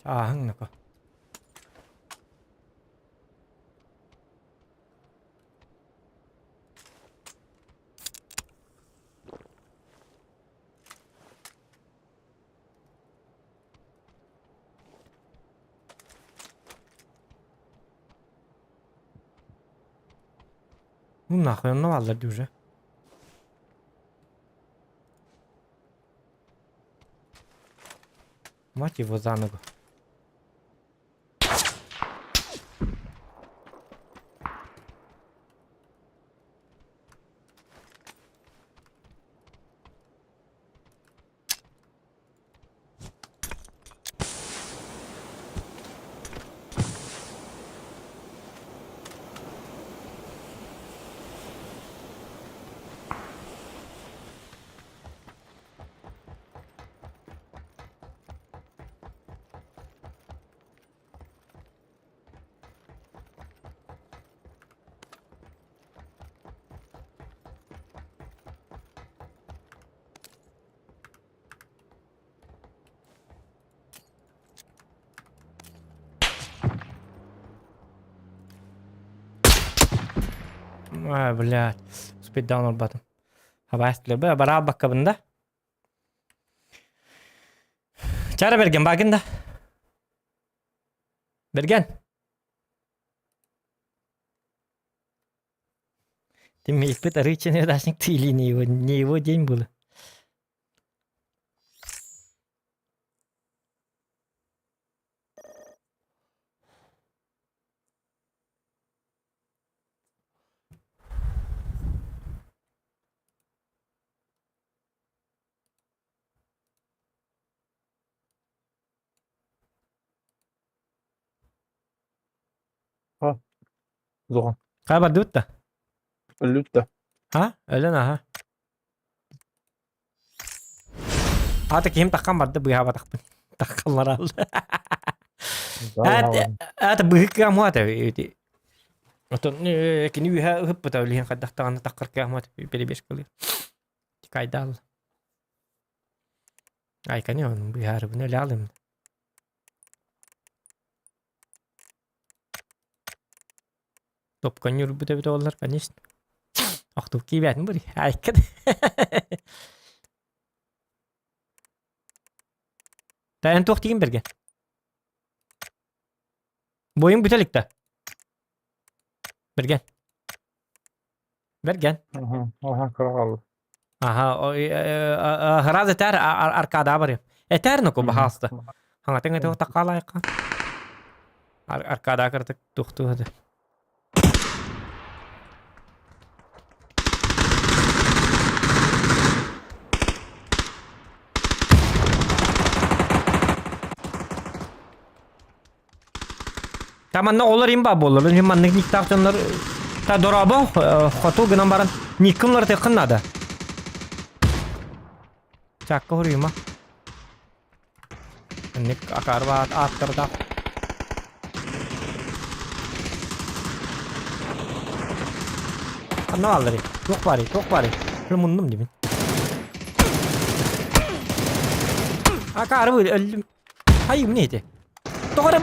Ааһыҥ ноко. Ну нахуй, онно бааллар дии уже. Мать его за ногу. А, блядь. Спиддаун ылбатым. Хабаастылар бараабаккабын да. Чара Берген баагын да. Берген. Ты мне рычный дашник ты или не его, не его день был. Зоҕон. Хайа бардыбыт да? Өллүт да. А? Өлөн аха. Ата киһим таххан барда быыһаабатахпын. Таххаллар алла. Ата быһык кыамуата ити. Отон кини үһэ ыһыппыта билиһин хайдах даҕаны таххар кыамуата перебежкалыыр. Кайдаал. Айкани он быһаарыбын өлө алым. Топкан юрбут эбит олар, конечно. Охтук киибээтин бури. Айкан. Та эн туох тиигин бэргэн? Бойун бүтэ илик да? Бэргэн. Бэргэн. Аха, кыра хаалла. Аха, раз этэр аркадаа барыам. Этэр ноку баһаалыста. Хаҥатын этэ таккаалаайыкка. Аркадаа кыртык тухтуу этэ. Та манна олор имба буоллар. Мин маннык никтаах дьоннор та дорообо хоту гынан баран никкын тыххын надо. Чакка хоруйума. Ник акарба аттарда. Ханна баалларый? Туох баарый? Туох баарый? Муннум дибин. Акары өллүм. Хайы эмне ити? Тоҕо эрэ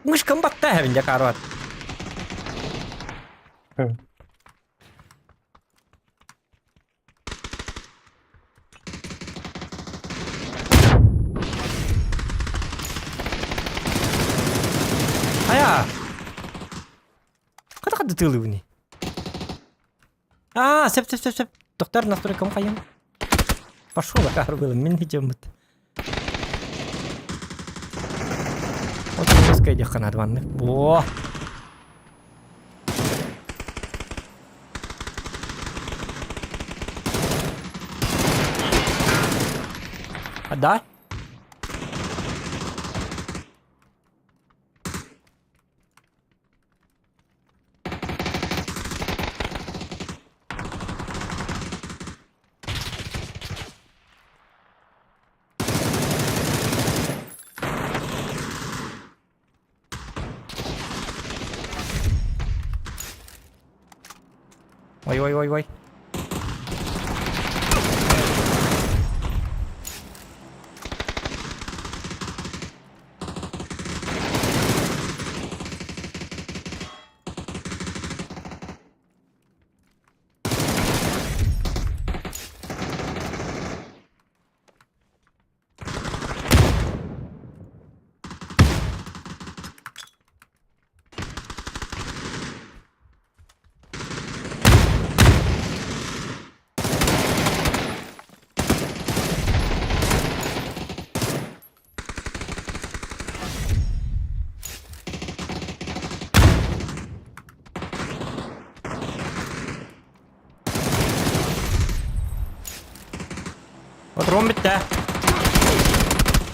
мышкам батта эһэбин дьэ каарбат. Хайа! Хата хата тыылыбыный? Аа, сөп сөп сөп сөп. Доктор настройкам хайым. Пошел акар было, мин идеммит. Вот русская дехана дванных. Во! А да? Ой, ой, ой, ой. Патрон бүттэ.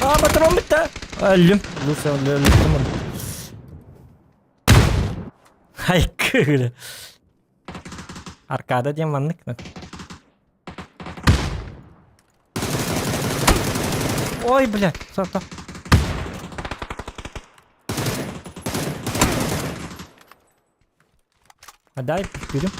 А, патрон бүттэ. Өллүм. Өллүм. Хайкы. Аркада диэн маннык. Ой, бля, сорто. А дай, берем.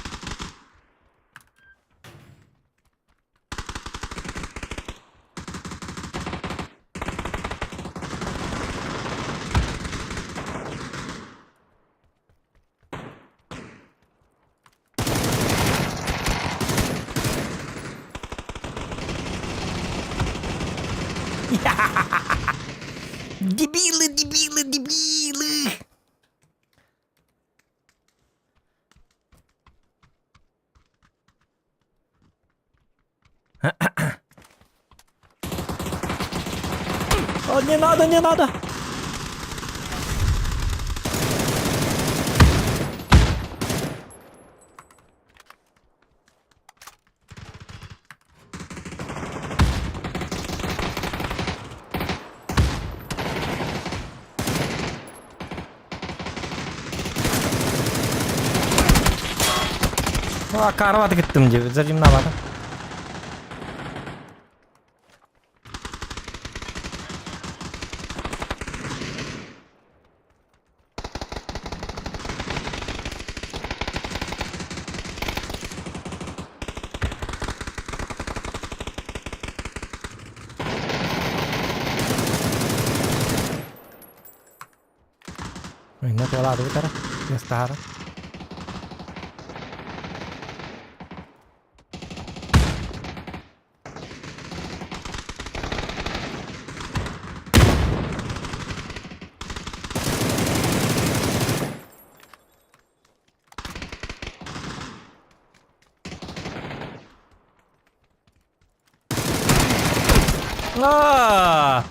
Дебилы, дебилы, дебилы! О, не надо, не надо! Карваты кыттым деп, зажимнабады. Инна туолаады бутара, Астаара. Аа!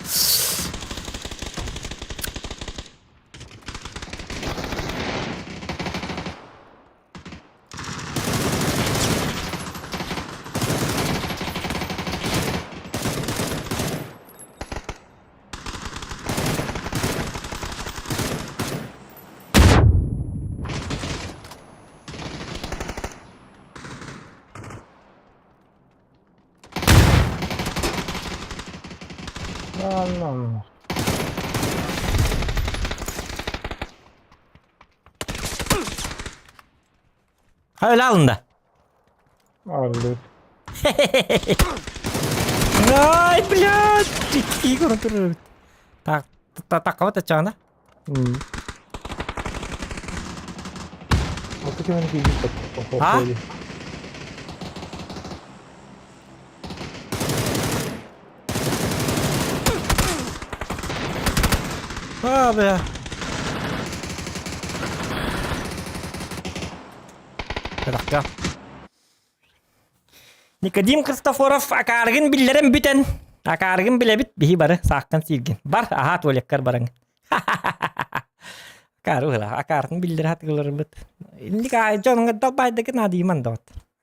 Anam. Ha öyle alındı. Аллы. Ай, блядь! Игорь турар. Так, такова тачана. Аты кимин кийбит А? А, бля. Кадакка. Никодим Христофоров акааргын биллэрэн бүтэн. Акааргын билэбит биһи бары сааххан сииргин. Бар, аһаа туалеккар бараҥ. Акаары ыла, акаартын биллэр хатыгыларбыт. Инник дьонуҥа далбайдыгы наадыйман да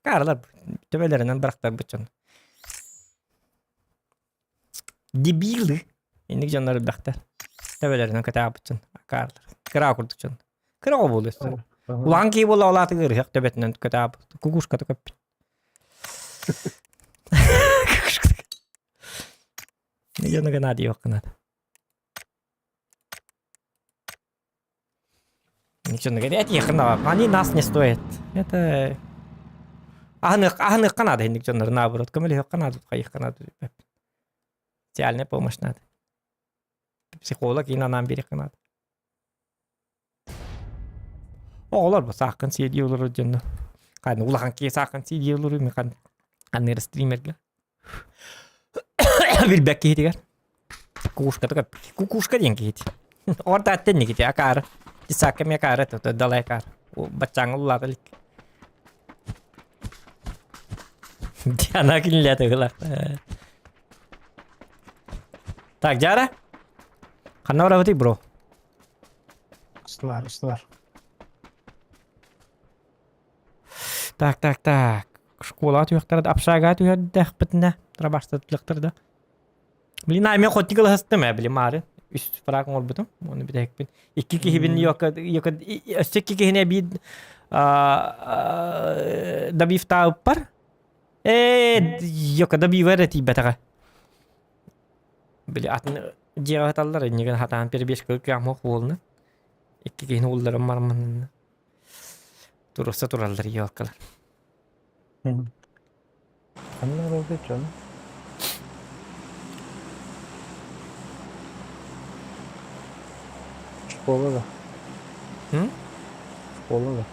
Акаарылар төбөлөрүнэн бырахтарбыт дьон. Дебилы. Инник дьоннор элбэхтэр. Төбөлөрүнэн көтөҕөбүт дьон. Акаарылар. Кыра курдук дьон. Кыра оҕо буолуо өссө. Улахан киһи буолла ол аатыгар ыһыах төбөтүнэн көтөҕөбүт. Кукушката көппүт. Кукушката. Дьону гына диэххэ Ничего, этиэххэ наада. Они нас не стоят. Это аһыныахха наада инник дьоннор наоборот көмөлөһүөххэ наада хайыахха наада социальная помощь надо психолог иин анаан биэриэххэ наада оҕолор бу сааххын сиэдии олорор дьонно ханна улахан киһи сааххын сиэдии олорор мен ханныыр стримергэ Билбэт киһитигэр. Кукушката кукушка диэн киһити. Орда аттен никити акаары. Тисакка ми акаары то далай акаары. Баччааҥҥа улаата илик. Диана кинилээтэ ыла. Так, Жара? Ханна барабытый, бро? Устулар, устулар. Так, так, так. Школа түһүөхтэрэ да, общага түһэрдэхпитинэ, трабаштатылыктар да. Блин, а мен хоть кылаһыстым ээ, блин, маары. Үс фраг оҥорбутум, оны бүтэһикпин. Икки киһибин йока, йока, өссө икки киһини эбии добивтаабыппар. Ээ, йока добива эрэ тиийбэтэҕэ. Били атын дьиэҕэ сыталлар, иннигин хатаан перебежка кыаммах буолна. Икки киһини улларым марманна. Туруорса тураллар елкалар. Ханна олорбут дьон? Школа да. М? Школа да.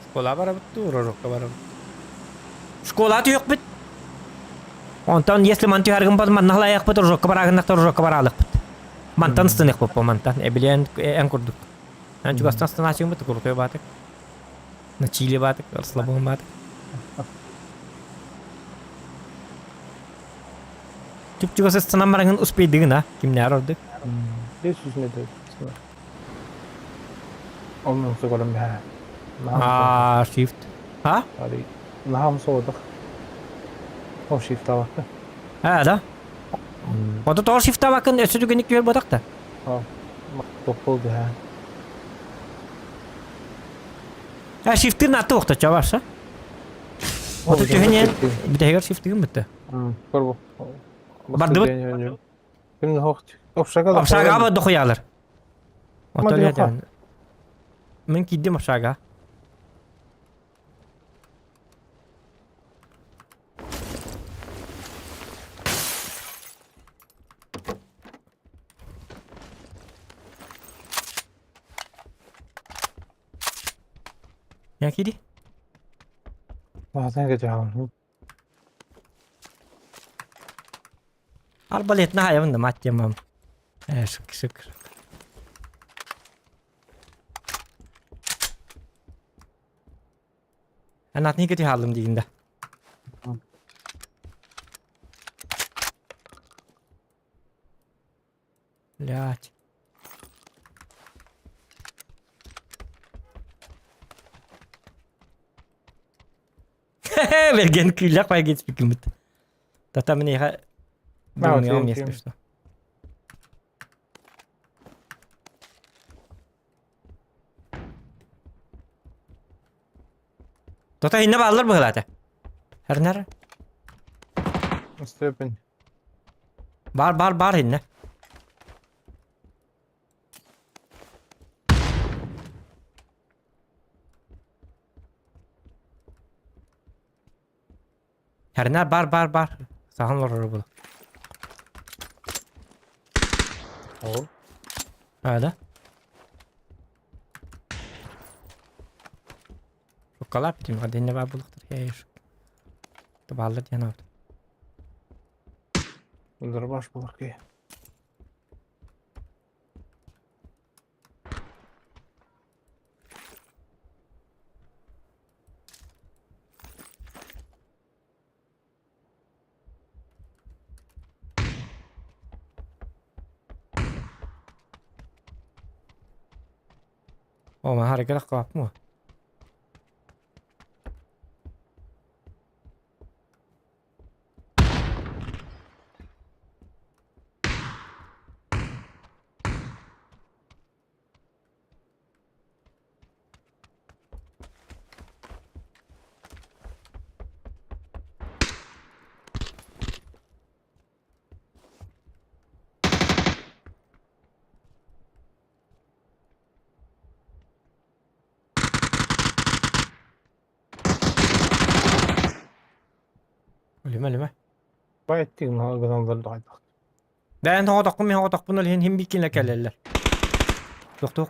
Школа барабыт дуу, урорукка барабыт. Школа түһүөхпүт. Онтон если ман түһэргин бол манна халайыахпыт, урорукка бараагыннахта урорукка бараалыахпыт. Мантан ыстыныахпыт по мантан. Эбилиэн эн курдук. Эн чугастан станачыгыммыт крутой баатык. На чили баатык, слабым баатык. Чуп-чугас ыстанан бараҥын успейдыгын а? Кимнээр ордук? 500 метр. Оннун согором бää. Аа, shift. А? Нахам соодах. Ол shift авакка. Аа, да? Ото тоҕо shift аваккын өссө түгэнник түһэр буотах да? Тохтол бää. А, shiftын аты охточо барса. Ото түһүнэн бүтэһигэр shiftыгын бүтті. Көрбө. Бардыбыт. Ким Общага Общага дохуялар. Ото Мен киирдим общага. Я киири? Арбалетна хайабын да мать мам. Э, шык шык. Эн атын икки хааллым диигин да. Блять. Берген күүлэх байга испикиммит. Тата мин эха думаю, если что. Тото инне бааллар быһылаата. Эрнер. Степень. Бар бар бар инне. Эрнер бар бар бар. Сахан олорор була. Ол. А, да? Шоколад бүтүн хадинне баар булуктар кээш. Табаллар диэн аут. Дробаш булар ки. О, man hareket кылаппын Өлүмэ, өлүмэ. Байтты гынан хайдах. Бэйэн тоҕотохпун, мин оҕотохпун ол иһин хим биккинлэ кэлэллэр. Тохтуох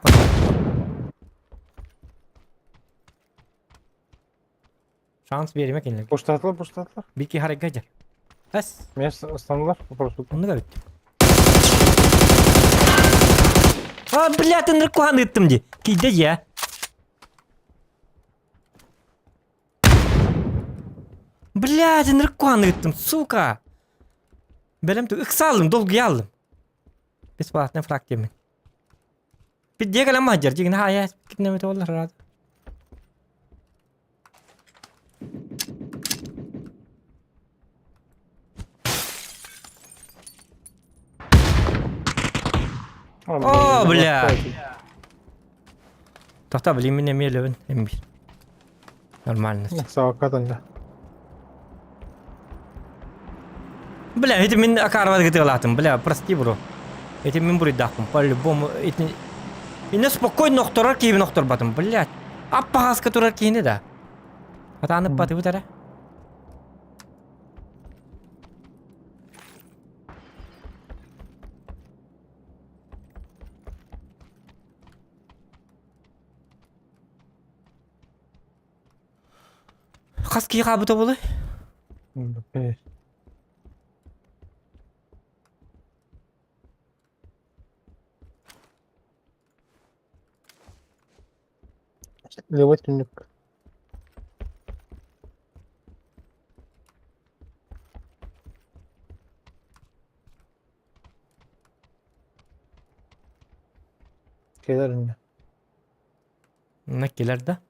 Шанс биэримэ кинилэргэ. Пуштатылар, пуштатылар. Бики харайга дьэр. Эс. Мен станылар, просто. Оннук эбит. А, блядь, ынырык куһаан ыыттым дии. Кийдэ дьиэ. Блядь, ынырык куһаан ыыттым, сука. Бэлэм ыкса аллым, долгуйа аллым. Бесплатный фраг диэмин. Биддиэ кэлэн маһдьар дьигин хаайа китинэмит оллар рад. О, бля! Тохта, блин, меня мелевин, имбир. Нормально. Савакатан Бля, это мин акарват гытылатым, бля, прости, бро. Это мин буруйдаахпын, по-любому. Это... Инне спокойно охторор киһибин охторбатым, блядь. Аппаҕаска турар киһини да. Атааны батыбыт эрэ. Хас киһи хаабыта буолуй? Левой түннүк. Кэлэр инньэ. Онно кэлэр да.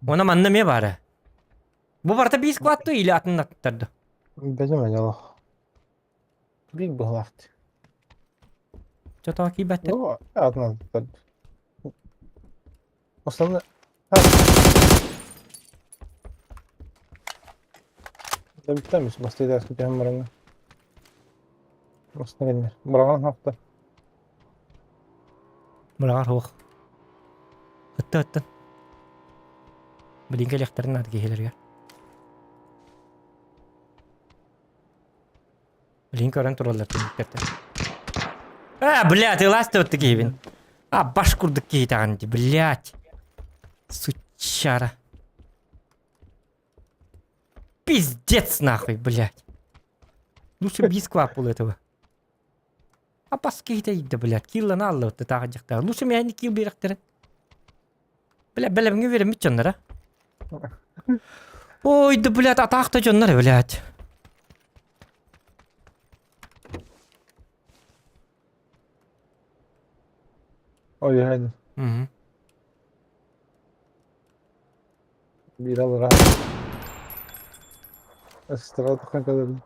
Уонна манна эмиэ баара. Бу барыта биир склад дуо или атын аттар дуо? Бэдим олох. Биир быһылаахт. Чотоо киирбэттэр. Ну, атын аттар. Основной... Да бүттәмис, бастыйда күтәһәм бараны. Астына кэллэр. Быраҕан хахта. Быраҕар суох. Ытта ыттан. Билин кэлиэхтэрин наада киһилэригэр. Билин көрөн тураллар түннүктэртэн. А, блядь, ылаас да ытты киһибин. А, баш курдук киһитэҕин дии, блядь. Сучара. Пиздец нахуй, блядь. Лучше бисквап был этого. А паскейте да, блядь, киллан алла вот это дьахтар. Лучше меня не килл биэрэхтэрин. Бля, бэлэмҥэ үөрэммит дьоннор, а? Ой, да, блядь, атаах да дьоннор, блядь. Ой, хайны. Мгм. Биир алара. Ыстыра таххан кэлэбин.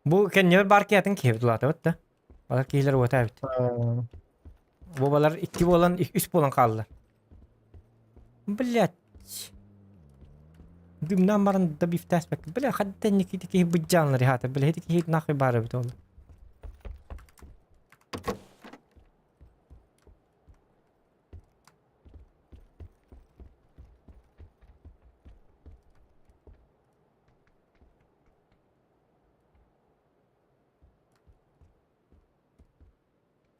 Бу кэннибэр баар киһи киһибит улаатабыт да. Балар киһилэр уота эбит. Бу балар икки буолан, үс буолан хааллар. Блять. Дымнан баран да бифтээспэккэ. Бля, хадда никити киһи быдьааннар хаата. Бля, ити киһи нахуй баар эбит ол.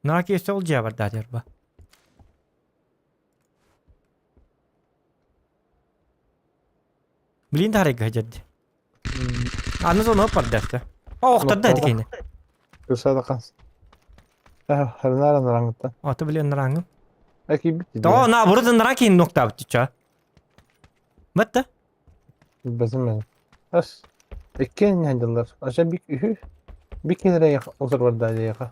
Наки өссө ол дьиэ барда дьарба. Блин тарыгга дьэрди. Аны сону барда. О, охторда ити кини. Кырса да Харнара нараңытта. Аты блин нараңым. Әки бит. То на бурда нараки ноктабыт ча. Бытта. Бэзим мен. Ас. Иккиэн ньадылар. Аша бик үһү. Бик кинилэр утарбарда диэхэ.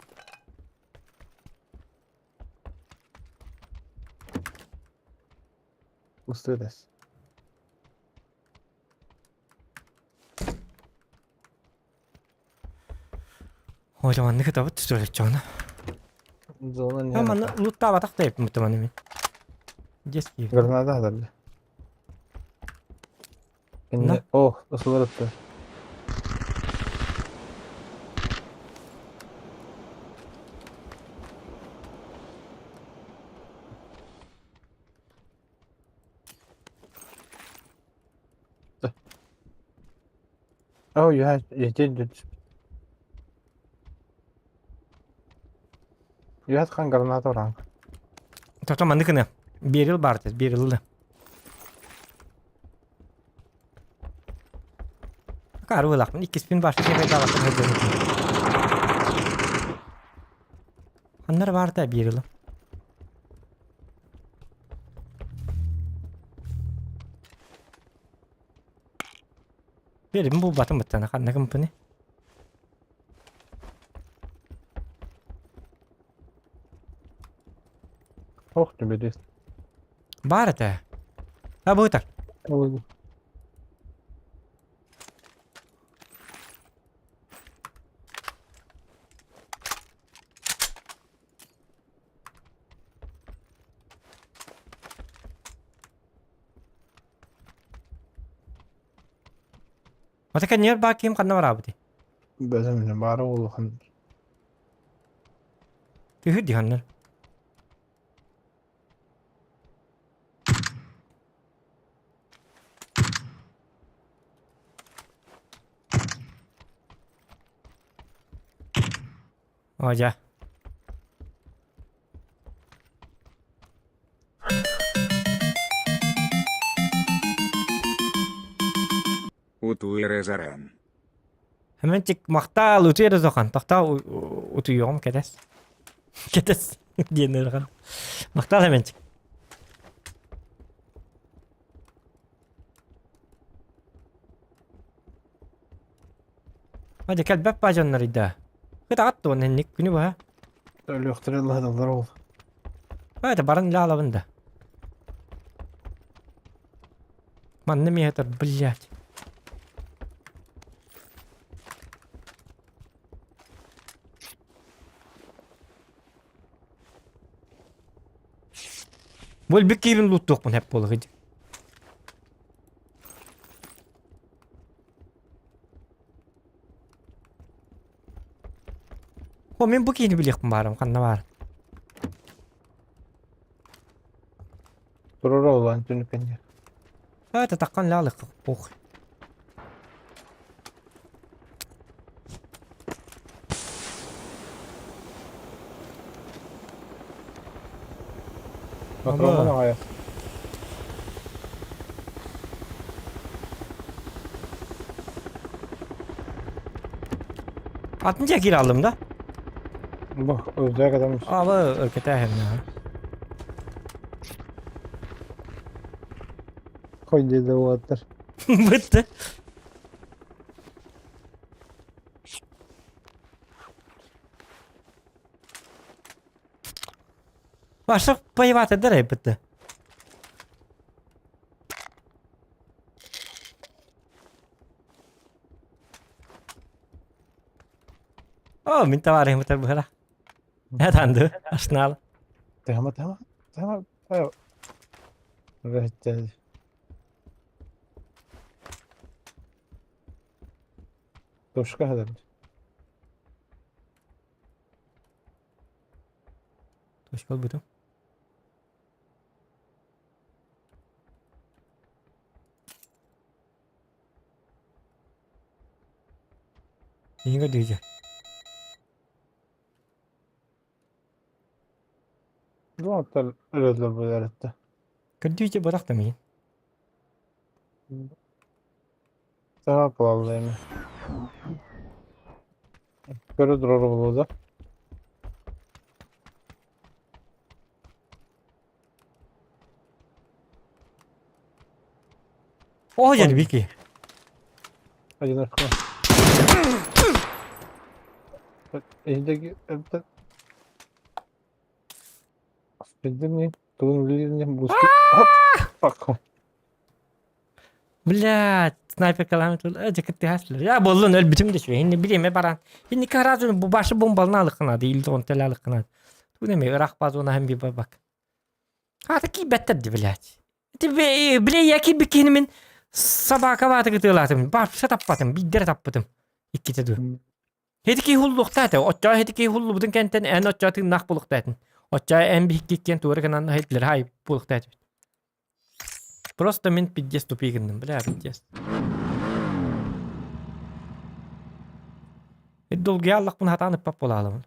Ustedes. Ой, маннык ытабыт түстүөлөччөҕүнэ. Зона не. Манна луттаабатах да эппит маны мин. Детский. Гранада хадалла. На. О, ысылар ытты. Oh, you had you did it. You had хан граната оранг. Тото маннык гына. Берил бар тез, берилdi. Акары ылахпын, иккиспин башта кайдалахпын хадьын. Ханнар бар да берил. Берим бу батым быттана ханна кымпыны. Ох, тебе здесь. Бар это. А бу так. Ата кэннигэр баар киһим ханна бараабытый? Бэзим баара улахан. Түһүр дии ханнар. О, дьэ. Утуй Резарен. Хэмэнчик махтаал утуй эрэ зохан. Тохтоо утуйуоҕум кэтэс. Кэтэс диэн ыарахан. Махтаал Хэмэнчик. Хадьа кэлбэт баа дьоннор ыйда. Кытаҕат дуон инник күнү быһа. Өлүөхтэрэ лаһадаллар ол. Это баран илэ да. Манна метр, блядь. Бу өлбүт киһибин лууттуохпун хэп буолуох О, мин бу киһини билиэхпин баарым, ханна баар? Турар олан түнүкэннер. Это таккан лялык пух. Патронун аҕайах. Атын дьэ киирэ алдым да. Бу өйдөөх адам. Алы өркөтөөһүн. Хой диде уоттар. Бытты. Башық воевать бытты. О, мин товарищ мытар быһыла. Этанды, ашнал. Тема, тема, тема. Рәттәл. Тушка хәҙер. Тушка буту. Иҥэ дыдьа. Дуоттар өлөллөр булар этэ. Көрдүүчэ бырах да миин. Саҥа кылалла эми. Көрө турар буолуо да. О, дьэ, Вики. Одиночка. Эйдеги это Спидни, тулун лизни, буски. Хоп, пак. Блядь, снайперкалаан дьэ Я буоллун өлбүтүм да үчүгэй. Инни билиэме баран. Инни разу бу башы бомбалына алыккынаады, илди онтел алыккынаады. Ту неме ырах базона hem bir bak. Хата кийбэттэр ди, блядь. Бile яки бикинимин собака бааты кытыылаатым. Бапса таппатым, биддер таппытым. Икките ду. Хетики хуллуктааты. Оччоо хетики хуллубутун кэнтэн эн оччоо тыыннаах булуктаатын. Оччоо эн бихиккиккен туора гынан хетлер хай булуктааты. Просто мен пиздец тупик гынным, бля, пиздец. Долгия аллахпын хатаан ыппап буолаалабын.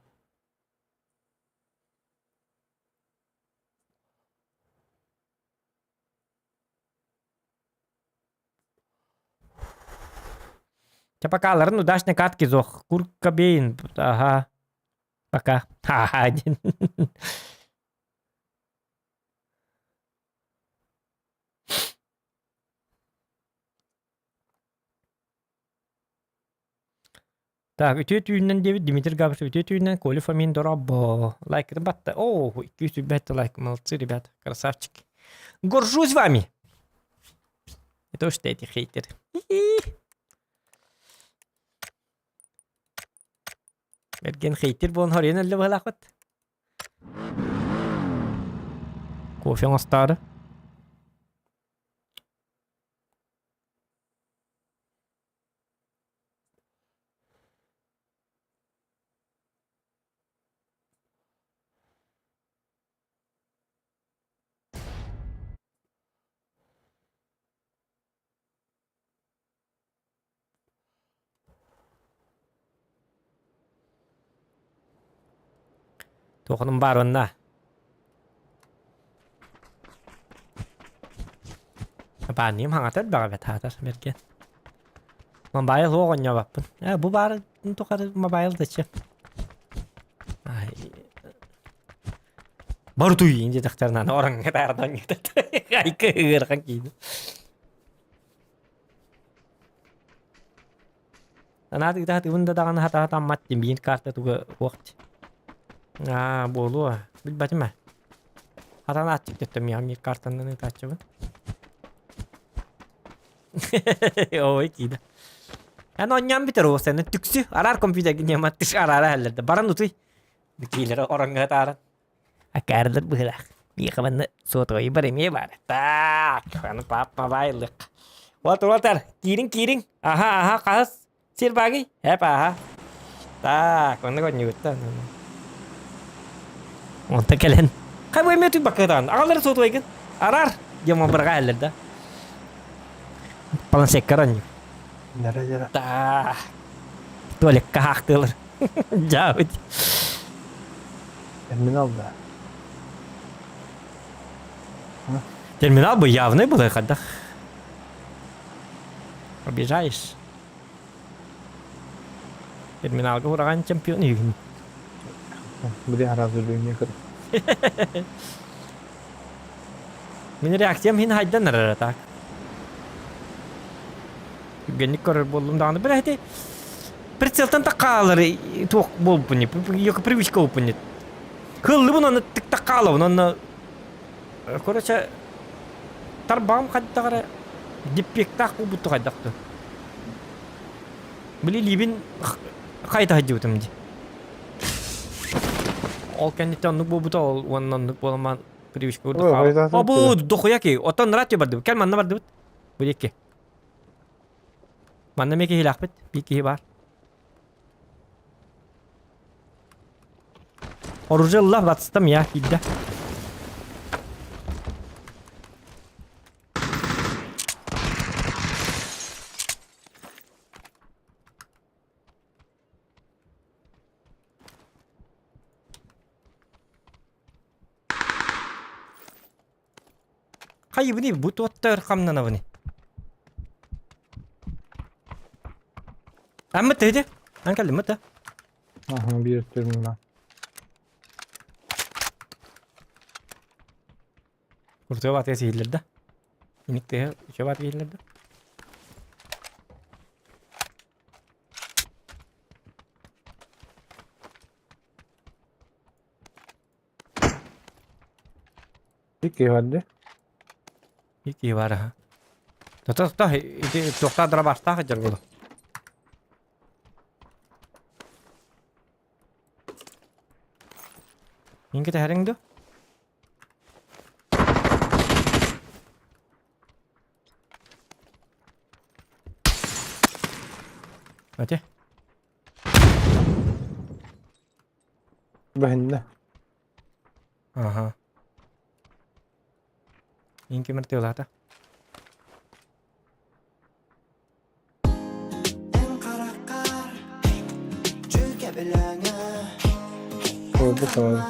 Чэ пока удачной катки зох. Курка бейн. Ага. Пока. Ха-ха. Так, үтүө түүнүнэн диэбит Дмитрий Габышев үтүө түүнүнэн Коля Фомин дорообо. Лайк батта. О, 205 лайк. Молодцы, ребята. Красавчики. Горжусь вами. Это уж эти хейтеры. Берген хейтер буолан хорыйан өллө быһалаахпыт. Кофе оҥостоору. Туохунум баар онно. Баанньым хаҥатар баҕа бэт аатар бэргэн. Мобайл суох оонньообоппун. Ээ бу баар тухары мобайл да чэ. Ай Бордуй диэтэхтэринэ ороҥҥо таардан айка ыарахан киинэ. Анаат ыытаатыбын да даҕаны хатаатаммат диэн биир карта туга суох дии. Аа буолуо билбэтим ээ. Хатанааччык төттө миэхэ биир картанан ыытааччыбын. Ой киинэ. Эн оонньоон бүтэр уостаны түксү араар компьютерга ньыма тыш араара иһэллэр да баран утуй. Киилэрэ ороҥҥо ытааран. Акаарылар быһыылаах. Миэхэ манна сотовайбар эмиэ баар. Так, аны папа баайлык. Вот, вот, киириҥ, киириҥ. Аха, аха, хаһыс сир баагый? Эп, аха. Так, онно конньугуттан. Онтон кэлэн. Хай бу эмиэ туйбаккытан. Аҕалары сотовайгын. Арар. Диэн бырҕа эллэр да. Планшеккар онньу. Нэрэ дьэрэ. Так. Туалекка хаахтыылар. Дьаабыт. Терминал да. Терминал бы явный был, хайдах. Обижаешь. Терминалга ураҕан чемпион үһүгүн. Били араас үлүннэ кыр. Мин реакциям хин хайдан эрэр так. Түргэнник көрөр буоллум даҕаны. Бile ити прицелтан таккаалары туох буолбун привычка буолбун. Кыллыбын оны тык таккаалабын онно короче тарбаҕым хайдах эрэ диппиэктээх буолбутту хайдах дуу. Били илиибин хайта сылдьыбытым дии. Ол кэнниттэн оннук буолбута ол уонна оннук буоламан привычка курдук хаалла. О бу дохуя ки оттон радио бардыбыт. Кэл манна бардыбыт. Бу диэки. Манна эмиэ киһилээхпит. Биир киһи баар. Оружие ылла, батыстым я киирдэ. Хайыбыный бу туоттар хамнанабыный? Аммыт иди. Ан кэллим да. Аха биир түрмүнэ. Куртуга баатыга сиһиллэр да. Иник тыһа үчө баатыга иһиллэр да. Икки барды. Икки бар аха. Тото то ити туохтаа дробаштаах дьар буолу. Минки тэһэриҥ ду? Ате. Бэһиннэ. Аха. Минки мертвый Oldu сразу.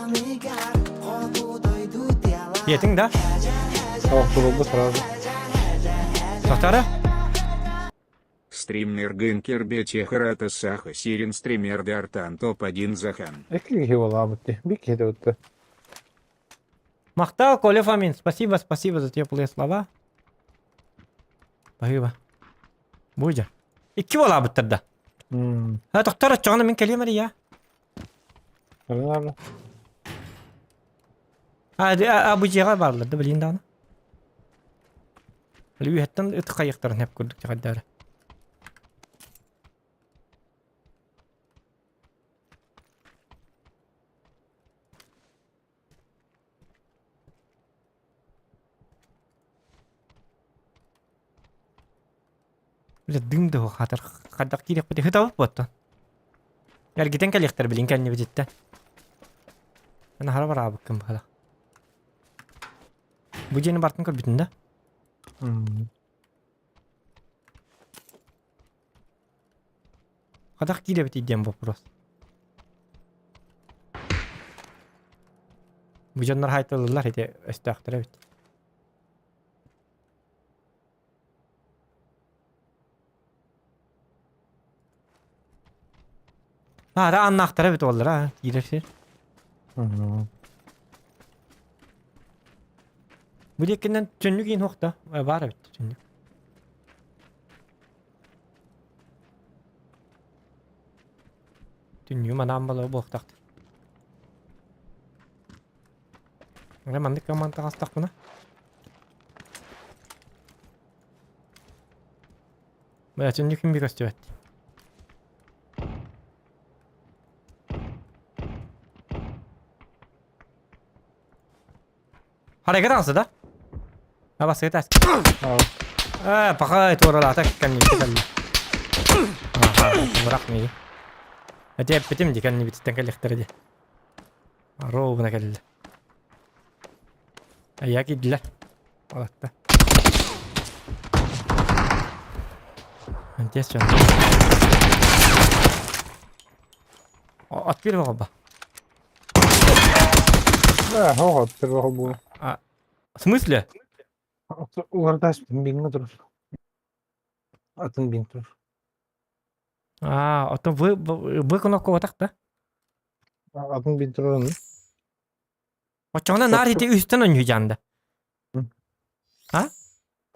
Диэтиҥ да? Охтурулду сразу. Сахтара? Стример Гынкер Бетехарата Саха Сирин стример Дартан топ-1 Захан. Икки киһи буолаабыт дии. Биир киһи да Махтал, Коля Фомин. Спасибо, спасибо за теплые слова. Спасибо. Будя. Икки буолаабыттар да. А тохтор оччоҕуна мин кэлиэм эрэ я. Ладно. А, а, бу дьиэҕэ бааллар да билин даҕаны. Үһэттэн ыт хайыктарын хэп курдук дьаҕайдаары. Бile дым да хатар хадах киириэхпит ыһытабыт буоттан. Эргитэн кэлиэхтэр билин кэннибититтэн. Аны хара бараабыккын быһала. Бу дьиэни бартын көрбүтүн да? Хадах киирэбитий диэн вопрос. Бу дьоннор хайтылылар ити өстөөхтөр эбит. Аара аннаахтара эбит уоллара киирэр сир. Бу диэкинэн түннүк иин хуохта баар эбит түннүк. Түннүгү манаан балыгы буолуохтаахтар. Эрэ маннык команда таҕыстахпына. Бля, түннүк ким көстүбэт. Hareket alsa да? Абасыгы тас. Э, пока туоралаата кэннибити кэллэ. Аха, бырах миги. Эти эппитим ди кэннибититтэн кэлиэхтэрэ ди. Ровно кэллэ. Айа киирдилэр. Алатта. Антиэс дьон. От биир оҕолба. Да, хоҕо, первого була. А, в смысле? Улардаш биҥҥэ турар. Атын бин турар. Аа, оттон вы вы кнопка да? Атын бинтер Оччоҕуна наар ити үстэн онньуу дьаанда. А?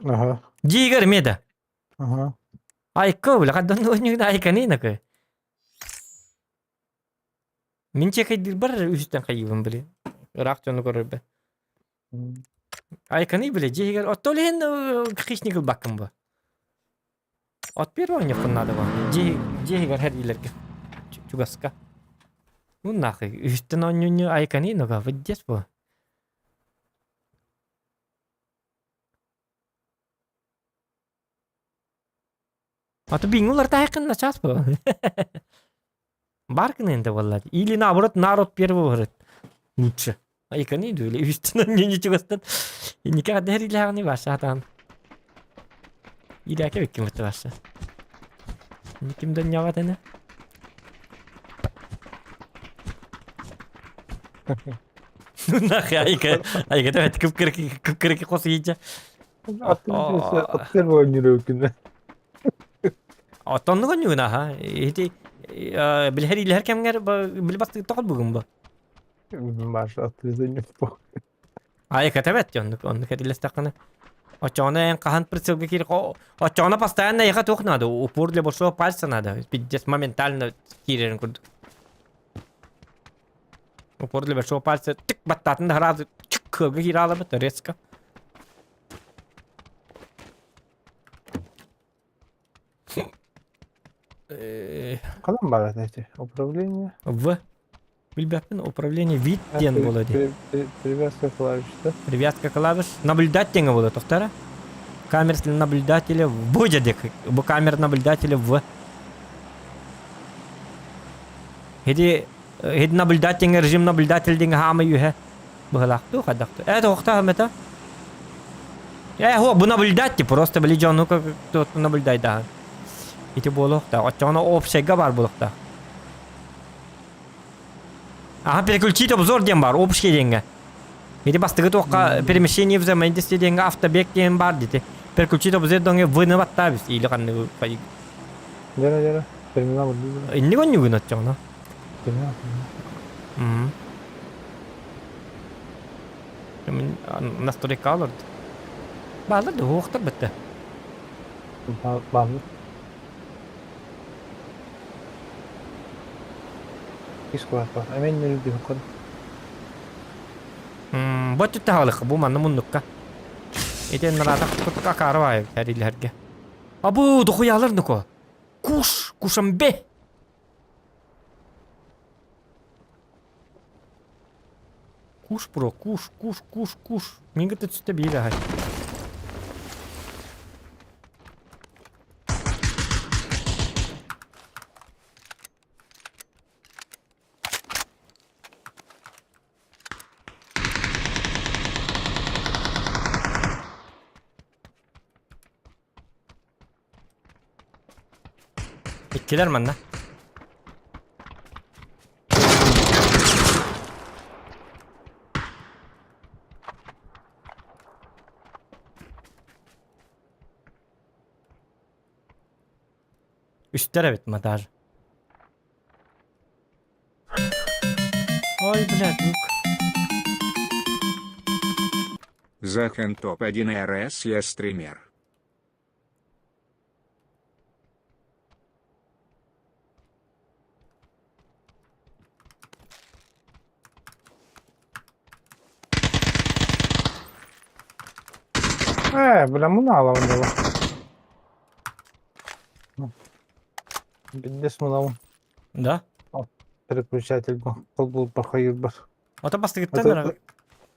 Аха. Дьиигэр эмиэ да. Аха. Айка бля, хаддан онньугна айканы накы. Мин чекайдыырбар үстэн хайыыбын били. Ыраах дьону көрөрбө. Айканы били дьиигэр оттол иһин хищник ылбаккын бу. От первого оонньуоххун наада буо. Дьиэ дьиэ иһигэр хэрийилэргэ чугаска. Ну нахуй, үһүстэн оонньуунньу айкани нога выддес буо. А то биҥ улартаайкын начаас буо. Бар гына энде буолла. Или наоборот народ первый говорит. Лучше. Айкани дули үһүстэн оонньуунньу чугастан. Инники хадда хэрилээҕини баша хатаан. Илээке бикким баша. Ким донньоҕо этэ Нахуй айка айка давайте кып-кырки кып-кырки хос иичэ. Аттыр оонньуур Оттоннук оонньуугун аха. Ити билэр илэр кэмҥэр били бастыгы тоҕол бүгүн бу. Маша аттыр Айка тэбэт оннук оннук эрилэстэххинэ. Оччоҕуна эн хаһан прицелга киир оччоҕуна постоянно эйиэхэ туох надо упор для большого пальца надо пиздец моментально киирэрин курдук. Упор для большого пальца тык баттаатын да сразу чик кыалга киирэ аалабыт резко. Ханан баар эти управление? В. Билбэппин управление вид диэн буолуо дии. Привязка клавиш, да? Привязка клавиш. Наблюдать диэҥэ буолуо тохтара. Камера наблюдателя в дедик. Бу камера наблюдателя в. Хиди хиди наблюдать диэҥэ режим наблюдатель диэҥэ хаамай үһэ. Быһылаахтыы хайдахтыы. Э тоохтоо мета. Э хо бу наблюдать просто били дьону как наблюдайдаһан. Ити буолуохтаах. Оччоҕуна общайга баар буолуохтаах. Ага, переключить обзор диэн баар, общий диэҥҥэ. Ити бастакы туохха перемещение взаимодействие диэҥҥэ автобег диэн баар дити. Переключить обзор диэҥҥэ выны баттаабыс или ханныгы Дьара дьара. Терминал Инник онньугун оччоҕуна. Терминал. Мин настройка олорду. Баалар да уохтар бытта. Баалар. Ис куорат Эмэн нөрү Бу өттүттэ хаалык, бу манна муннукка. Итин нараатах кутка акаары баайы тэрилэргэ. Абы, дохуялар нуко. Куш, кушамбе. Куш бро, куш, куш, куш, куш. Мин кытта түстэ биир аһай. Иккилэр манна. Үстэр эбит монтаж. Ой, блядь, ну Захан топ-1 РС я стример. Ээ, бля, мунаалабын дала. Билдес мунабын. Да? Переключатель холбуулбар хайыырбар. Ото бастыгыттан ара.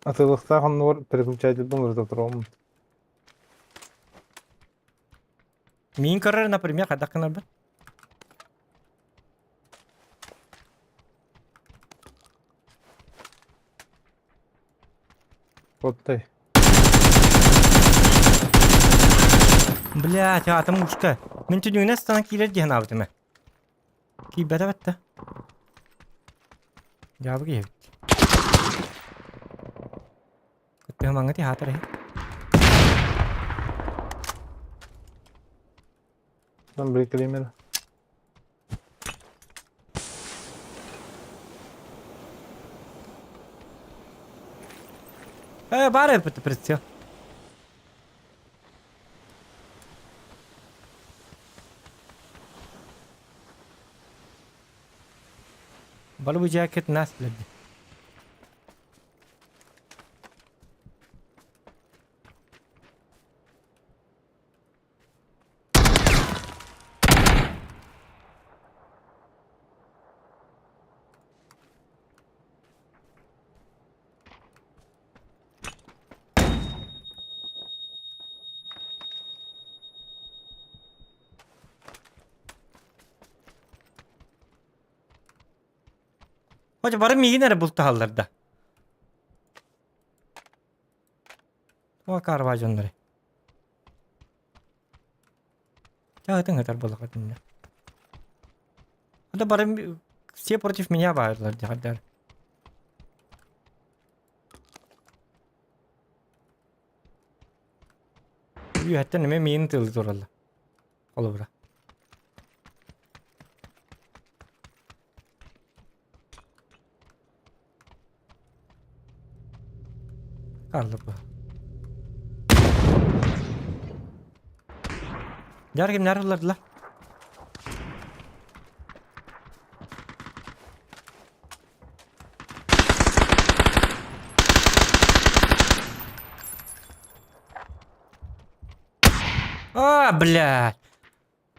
Атыылыктаах оннугар переключательбын ырыта туруом. Миин көрөр, например, хайдах гынарбын? Оттай. Блядь, аатым ушка. Мин түнүгүнэ станан киирэр диэн аабытым ээ. Киирбэтэ бэтте. Дьаабы киһи эбит. Кыттыһымаҥҥа тиһаатар иһи. Там бир километр. Э, баар эбит прицел. Бары бу жакет нас билэрди. Хотя бары миигин эрэ бултаһаллар да. Туга карва дьоннору. Чаһытын ытар буоллаха итиннэ. Это бары все против меня баарлар дьаһардар. Үөһэттэн эмэ миин тылы тураллар. Холобура. Карлык бу. Дьар кимнэр ыллардылар? А, блядь.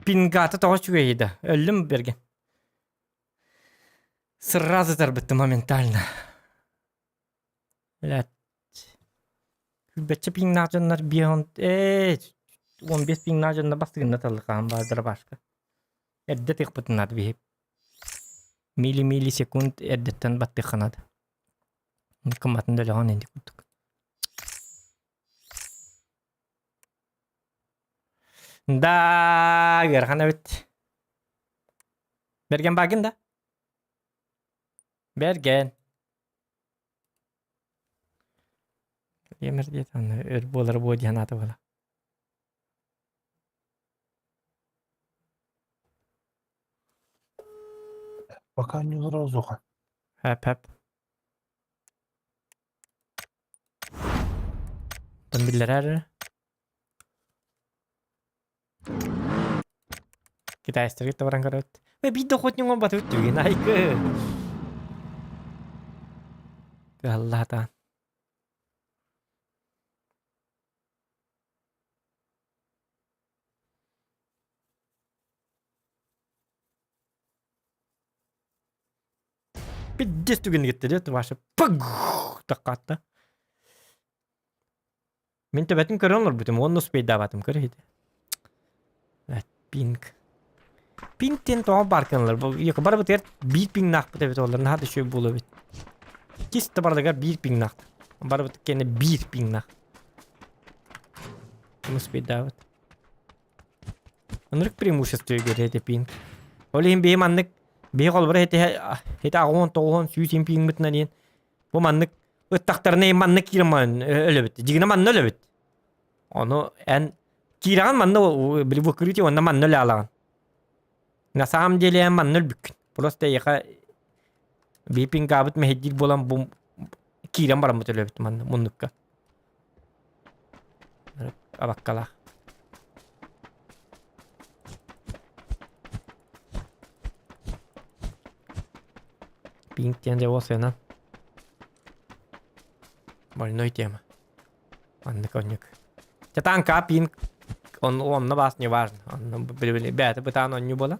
Пингата тоҕо үчүгэй да. Өллүм берген. Сразу тарбытты моментально. Блядь. Күүрбэччэ пиҥнаах дьоннор биэһон ээ 15 пиҥнаах дьоннор бастыгынна таллыкаан баардара башка. Эрдэ тыахпытын наада биһип. Мили-мили секунд эрдэттэн баттыахха наада. Кыматын да өлөҕөн инди курдук. Да, ыарахан эбит. Бэргэн баагын да? Бэргэн. Емер диэт аны өр буолар буо диэн аата буола. Пока не разуха. Хэп хэп. Тон биллэрэр. Китайстарга табаран көрөт. Ой, биир да охотник оҥорбатыбыт түгэн айгы. Кыһаллаата. Пиздец түгэн киттэ дьэ Ваша пыг таккаатта. Мин төбөтүн көрөн олорбутум уонна успейдаабатым көр иһити. Пинг. Пинг диэн тоҕо баар гыналлар? Бу Йоко барыбытыгар биир пиҥнаахпыт эбит олор наһаа да үчүгэй буолуо эбит. Чисто барытыгар биир пиҥнаах. Барыбыт кэннэ биир пиҥнаах. Успейдаабыт. Ынырык преимущество биэрэр этэ пинг. Ол иһин биһи маннык биһи холобура ити ити аҕыс тоҕус сүүс иһин пиҥмытынан иһин бу маннык ыттахтарына иһин маннык киирэн өлөбүт. Дьигинэ манна өлөбүт. Ону эн киирэҕин манна били выкрытие уонна манна өлө алаҕын. На самом деле эн манна өлбүккүн. Просто эйиэхэ биһи пингаабыт мэһэйдиир буолан бу киирэн бараммыт өлөбүт манна муннукка. Абаккалаах. Пинг диэн дьэ уол Больной тема. Маннык оннук. Чэ танка пинг он онно баас не важно. Онно били бэйэтэ бытаан онньу буолан.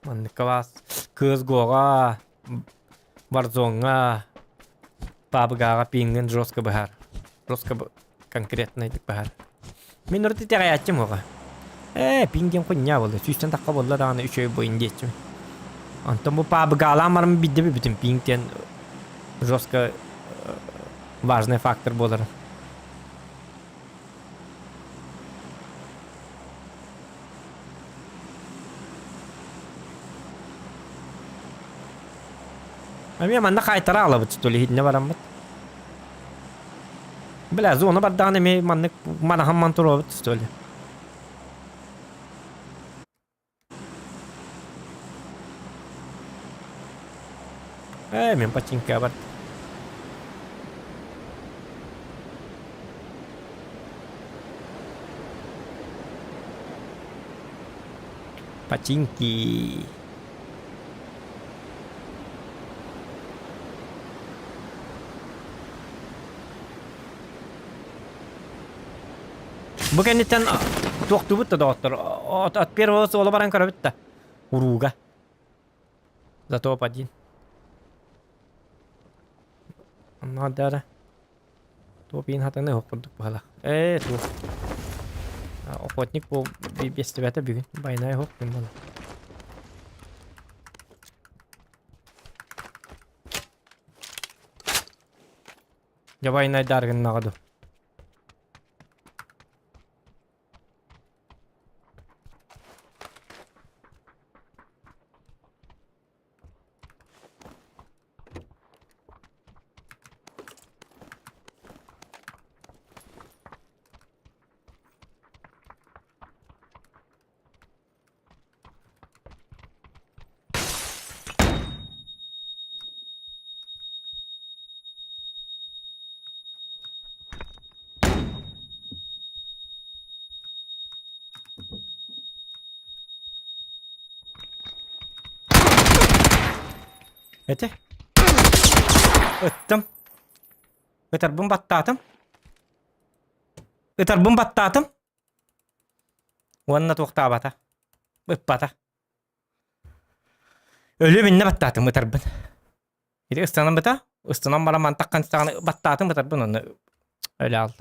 Манныкка баас кыыс Гоҕа, Варзоҥҥа, Пабгаҕа пингин жестко быһар. Жестко конкретнайдык быһар. Мин урут итэҕэйээччим оҕо. Ээ, пинг диэн хуйня буолла. Сүүстэн тахха буолла даҕаны үчүгэй буойун диэччим. Онтон бу пабгаалаан баран бидде бүтүн пинг диэн жестко важный фактор буолар. Эмиэ манна хаайтара аалабыт что ли иһитинэ бараммыт. Бля, зона бардаҕына эмиэ маннык манаһан ман туруобут что ли. Ээ, мин починка бар. Починки. Бу кэнниттэн туохтуубут да доҕоттор. От первого суола баран көрөбүт да. Урууга. За топ-1. Надо. Топ иин хатаны оһох курдук быһалаах. Ээ, туох. Охотник бу биэстибэтэ бүгүн. Байнай оһох күн буолар. Дьэ байнайдаар гыннаҕа дуу. Эти. Ыттым. Ытарбын баттаатым. Ытарбын баттаатым. Уонна туохтаабата. Ыппата. Өлүөм иннэ баттаатым ытарбын. Ити ыстанан быта, ыстанан баран мантаххан саҕана баттаатым ытарбын онно өлө ал.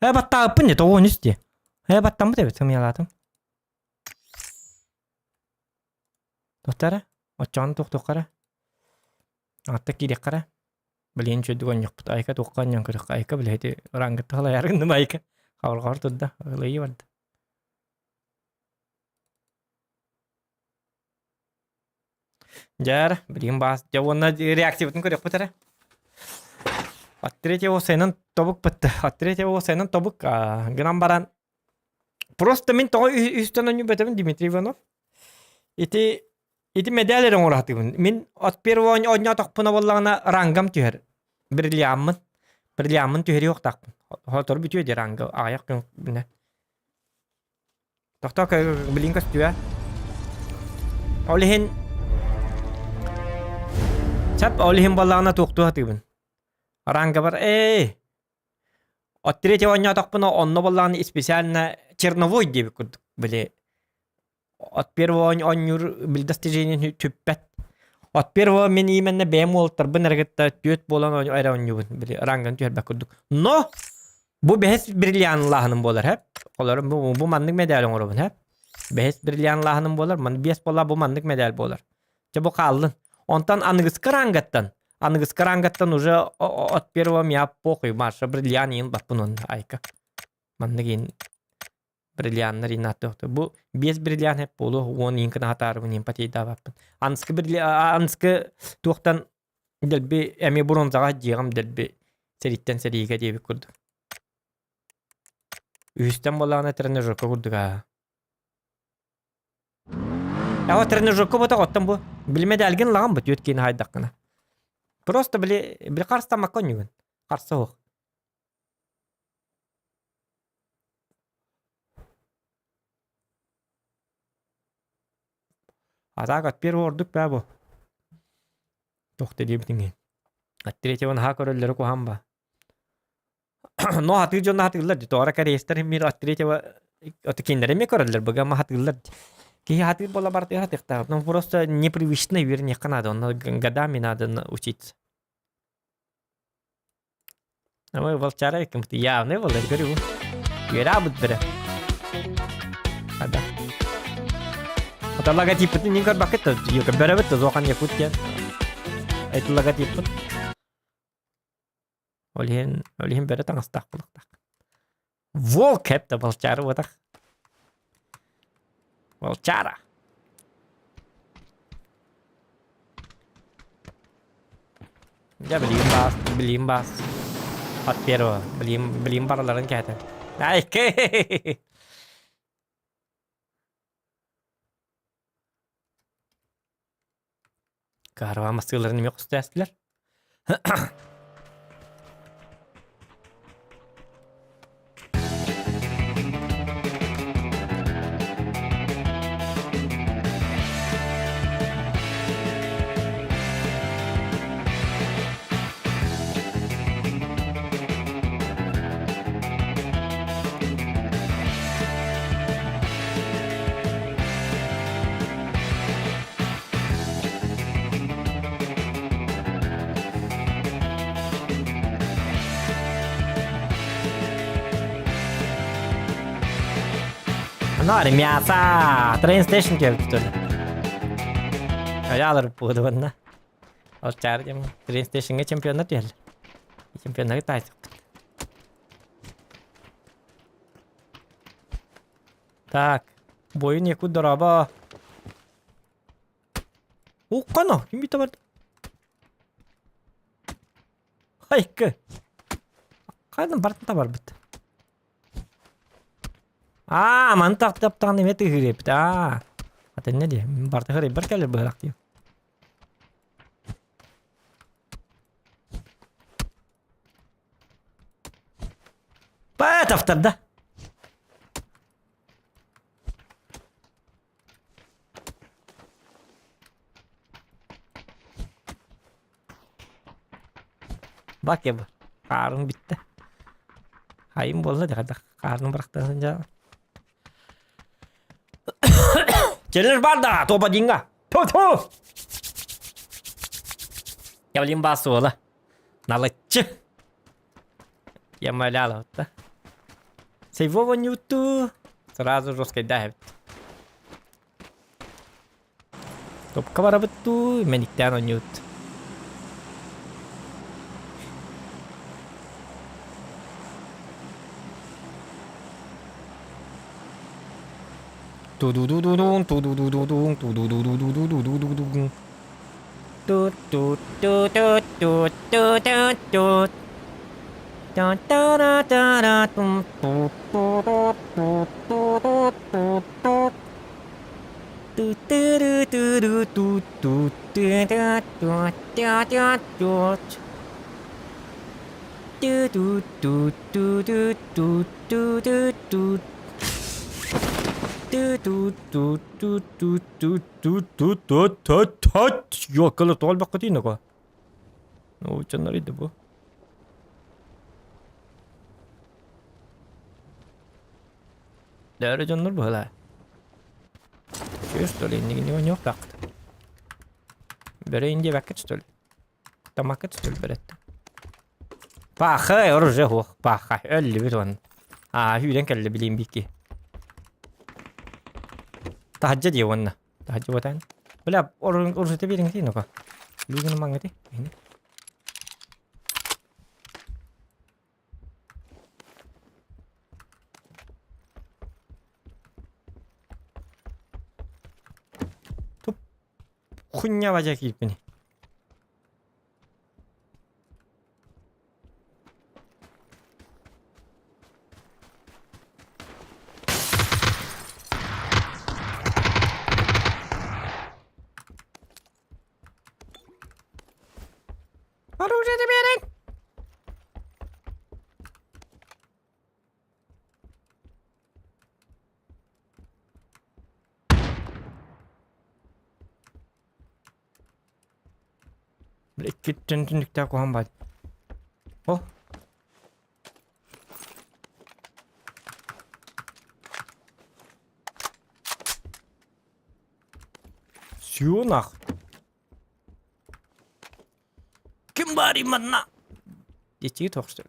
Э баттаабыппын дии, тоҕуон үс дии. Э баттаммыт эбит, сымыйалаатым. Туохтара? Оччоҕуна туохтуохха эрэ? Атта киириэххэ эрэ. Билигин үчүгэйдик оонньуохпут. Айка туохха оонньоон көрүөххэ. Айка билэһити рангытта халайар гынным Айка. Хабырҕабар турда. Ылыйы барда. Дьэ, билигин баас. Дьэ уонна реакциябытын көрүөхпүт эрэ. От третьего сайынан тобук бытты. От третьего сайынан тобук гынан баран просто мин тоҕо үстэн онньу бөтөбүн Дмитрий Иванов. Ити ити медаль эрэ оҥоро Мин от первого оонньоотохпуна буоллаҕына рангам түһэр. Бриллиаммын. Бриллиаммын түһэриэхтаахпын. Хотору бүтүө дии ранга аҕыйах күн Тохтоо билин көстүө. Ол иһин Чап ол иһин буоллаҕына туохтуу сатыыбын. Рангабар ээ От третьего оонньоотохпуна онно буоллаҕына специально черновой диэбит курдук били от первого оонньуур били достижение түппэт. От первого мин именно бэйэм уолаттарбын эрэ кытта түөрт буолан эрэ оонньуубун били рангын түһэрбэт курдук. Но Бу бэһис бриллианлааһыным буолар, һэп. Олору бу, бу маннык мэдээл оҥоробун, һэп. Бэһис бриллианлааһыным буолар, ман биэс буолла бу маннык мэдээл буолар. Чэ бу хааллын. Онтон аныгыскы рангаттан, аныгыскы рангаттан уже от первого меня похуй, Маша бриллиан иин баппын онно айка. Маннык иин бриллианнар иин аттыахты. Бу биэс бриллиан хэп буолуо, уон иин кына хатаарыбын иин патейдаабаппын. Анскы брилли анскы туохтан Дэлби эмиэ бронзаҕа дьиэҕим дэлби сэрииттэн сэриигэ диэбит курдук. Үһүстэн буоллаҕына тренажерка курдук аа. Эҕэ тренажерка ботох оттон бу билимэ дэлгин лаҕан бу түөрт киин хаайдаххына. Просто били били харыстаммакка онньугун. Харса суох. А так от первого ордук баа бу. Туох да диэбитиҥ иһин. От третьего наһаа көрөллөрө куһаҕан ба. Но хатыыр дьон хатыыллар дии. Тоҕо эрэ корейстар мир от третьего от кинилэри эмиэ көрөллөр быга ама хатыыллар дии. Киһи хатыыр буола бартыгар хатыахтаах. Ну просто непривычно үөрэниэххэ наада. Онно годами надо учиться. Ой, волчара ким-то явный был, я говорю. Үөрэ быры. Ада. Это логотиппытын не көрбөккүт да, бөрөбүт да зохан якут диэн. Это логотиппыт. Ол иһин, ол иһин бөрө таҥастаах булуктаах. Волк это волчара вот Волчара. Дьэ билигин баас, билигин баас. От первого. Билигин, билигин барыларын кэһэтэн. Айкы! Карва массыыларын эмиэ хостоостулар. Наар мяса. Train station келип турду. Аялар буду Ол чаар Train stationга чемпионат түһэллэр. Чемпионаты таайсыкпыт. Так, буойун якут дорообо. Уккано, ким бите барды? Хайкы. Қайдан бартын табар бит. Аа, маны тақтаптаған эме тыһыреппит. Аа. Ата не дии? Барты хырыйбар кэлэр быһылах дии. Патовтар да. Бак еб. Хаарым бүттэ. Хайым буолла дии хайдах хаарын бырахтан сылдьа. Челлендж бар да, топ одинга. Ту-ту! Явлин басуола. Налыччы. Ямаляла да. Сейвова нюту. Сразу жесткой да. Топка барабыт дуу, мэниктээн оонньуут. Ту-ду-ду-ду-дун, ту-ду-ду-ду-дун, ту-ду-ду-ду-ду-ду-ду-ду-ду-дун. Тут-тут-тут-тут-тут-тут-тут. Та-та-ра-та-ра-тум, ту-ту-ту-ту-ту-ту-ту. Ту-ту-ру-ту-ру-ту-ту-ту-ту-ту-ту-ту. Ту-ту-ту-ту-ту-ту-ту-ту. Ту-ту-ту-ту-ту-ту-ту-ту-ту-ту. Ёкалы туолбаккытыйнако. Ну, чоннор бу. Дөрө дьоннор быһыла. Что ли, не не так. Бөрө инде бакыт что ли? Тамакыт что ли берет. Пахай, оружие хуох, пахай. Өллүбүт он. Аа, сүүрэн кэллэ билиим бикки. Таһадьа дии уонна. Таһадьа буотаан. Бля, оружие биэриҥ дии ну-ка. Луганы маҥҥати. Туп. Хуйня бадьа киирпини. Оружие биэриҥ! Бля, иккиттэн түннүктээх куһаҕан баар. О! Всё нахуй. Ким баарый манна? Диэччиги туох что ли?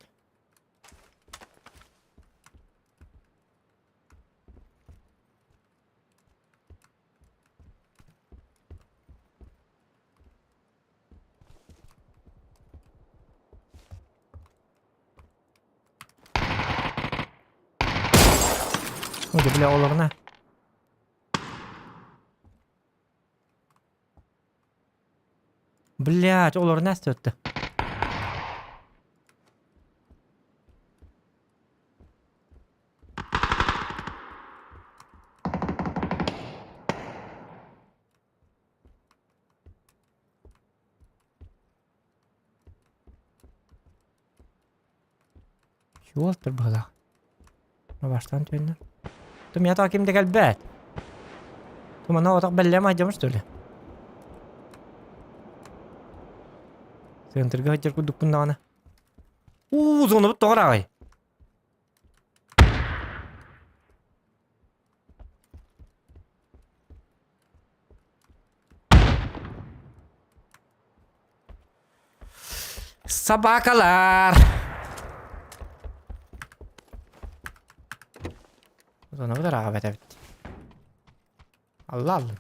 Ой, бля, олорно. Блядь, олорно өттө. Суолтар быһыылаах. Бастаан түһэннэр. Тумия таа ким да кэлбэт. Тумана отох бэллэм айдьамыш что ли? Центрга сылдьар курдукпун даҕаны. Уу, зонабыт тоҕо ыраҕай? Собакалар! Зонабыт ыраҕа эбит. Allah Allah.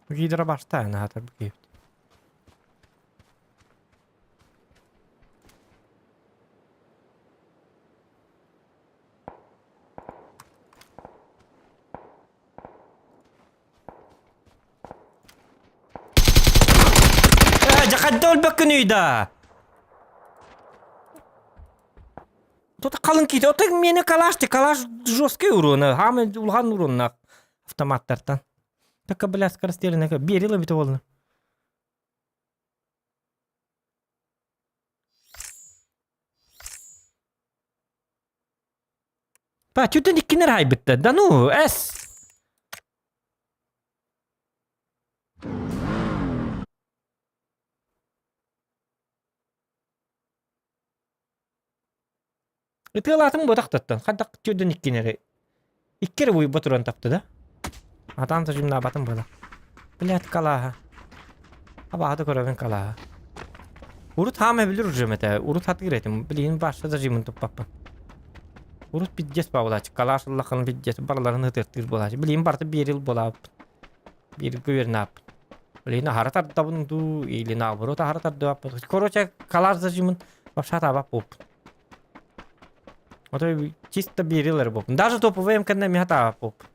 Гидра бастаан аһатар киһибит. Ээ, дьэ хайда өлбөккүнүй да? Тут халыҥ киитэ. Оттон миэнэ калаш, калаш жесткий уруона. Хаамай улахан уруоннаах автоматтартан. Така, бля, скорострельная. Берила бит буолла. Па, түтэн иккинер хайбытта. Да ну, эс. Ытыалаатым ботахтаттан. Хайдах түөрдэн иккинери. Икки эрэ буйба туран тапты да. Атаан сожимнаабатым буола. Блядь, калааһа. Абаһы да көрөбүн калааһа. Урут хаама билир уже этэ. Урут хатыыр этим. Билигин башта зажимын туппаппын. Урут пиздец баалаачы. Калаш ыллахын пиздец барыларын ытыртыыр буолаачы. Билигин барыта биэрил буолаабыт. Биир күвернааппын. Билигин аһара тардабын дуу, или наоборот аһара тардыбаппын. Короче, калаш зажимын вообще атаабап буолпун. Ото чисто биэрилэр буолпун. Даже топовый МК-нэ эмиэ хатаабат буолпун.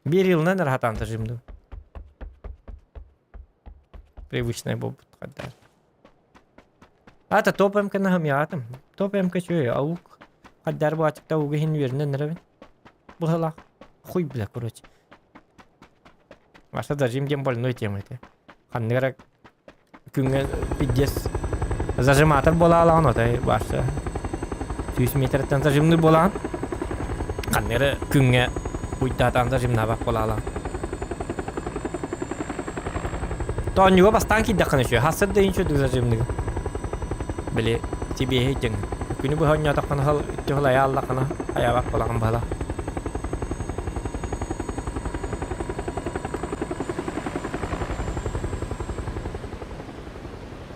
Биэрилинэн эрэ хатаан тажимдым. Привычный буолбут хаддар. Ата топ МК-ны хымьяатым. Топ МК чү аук. Хаддар буатыкта угу хин үөрүнэн эрэбин. Быһылах. Хуй бля, короче. Ваша зажим диэн больной тема это. Ханнык эрэ күҥҥэ пиздец зажиматор буолаалаҕын отой барса 100 метртэн зажимный буолаҕын ханна эрэ күҥҥэ уйдаатаан зажимнаабат буолаалаҕын тоонньуга бастаан киирдэххинэ үчүгэй хассыр да үчүгэй зажимныгы били сибиэһэй дьаҥ күнү быһа оонньоотоххуна хал үттү айааллаххына айаабат буолаҕын баһыла.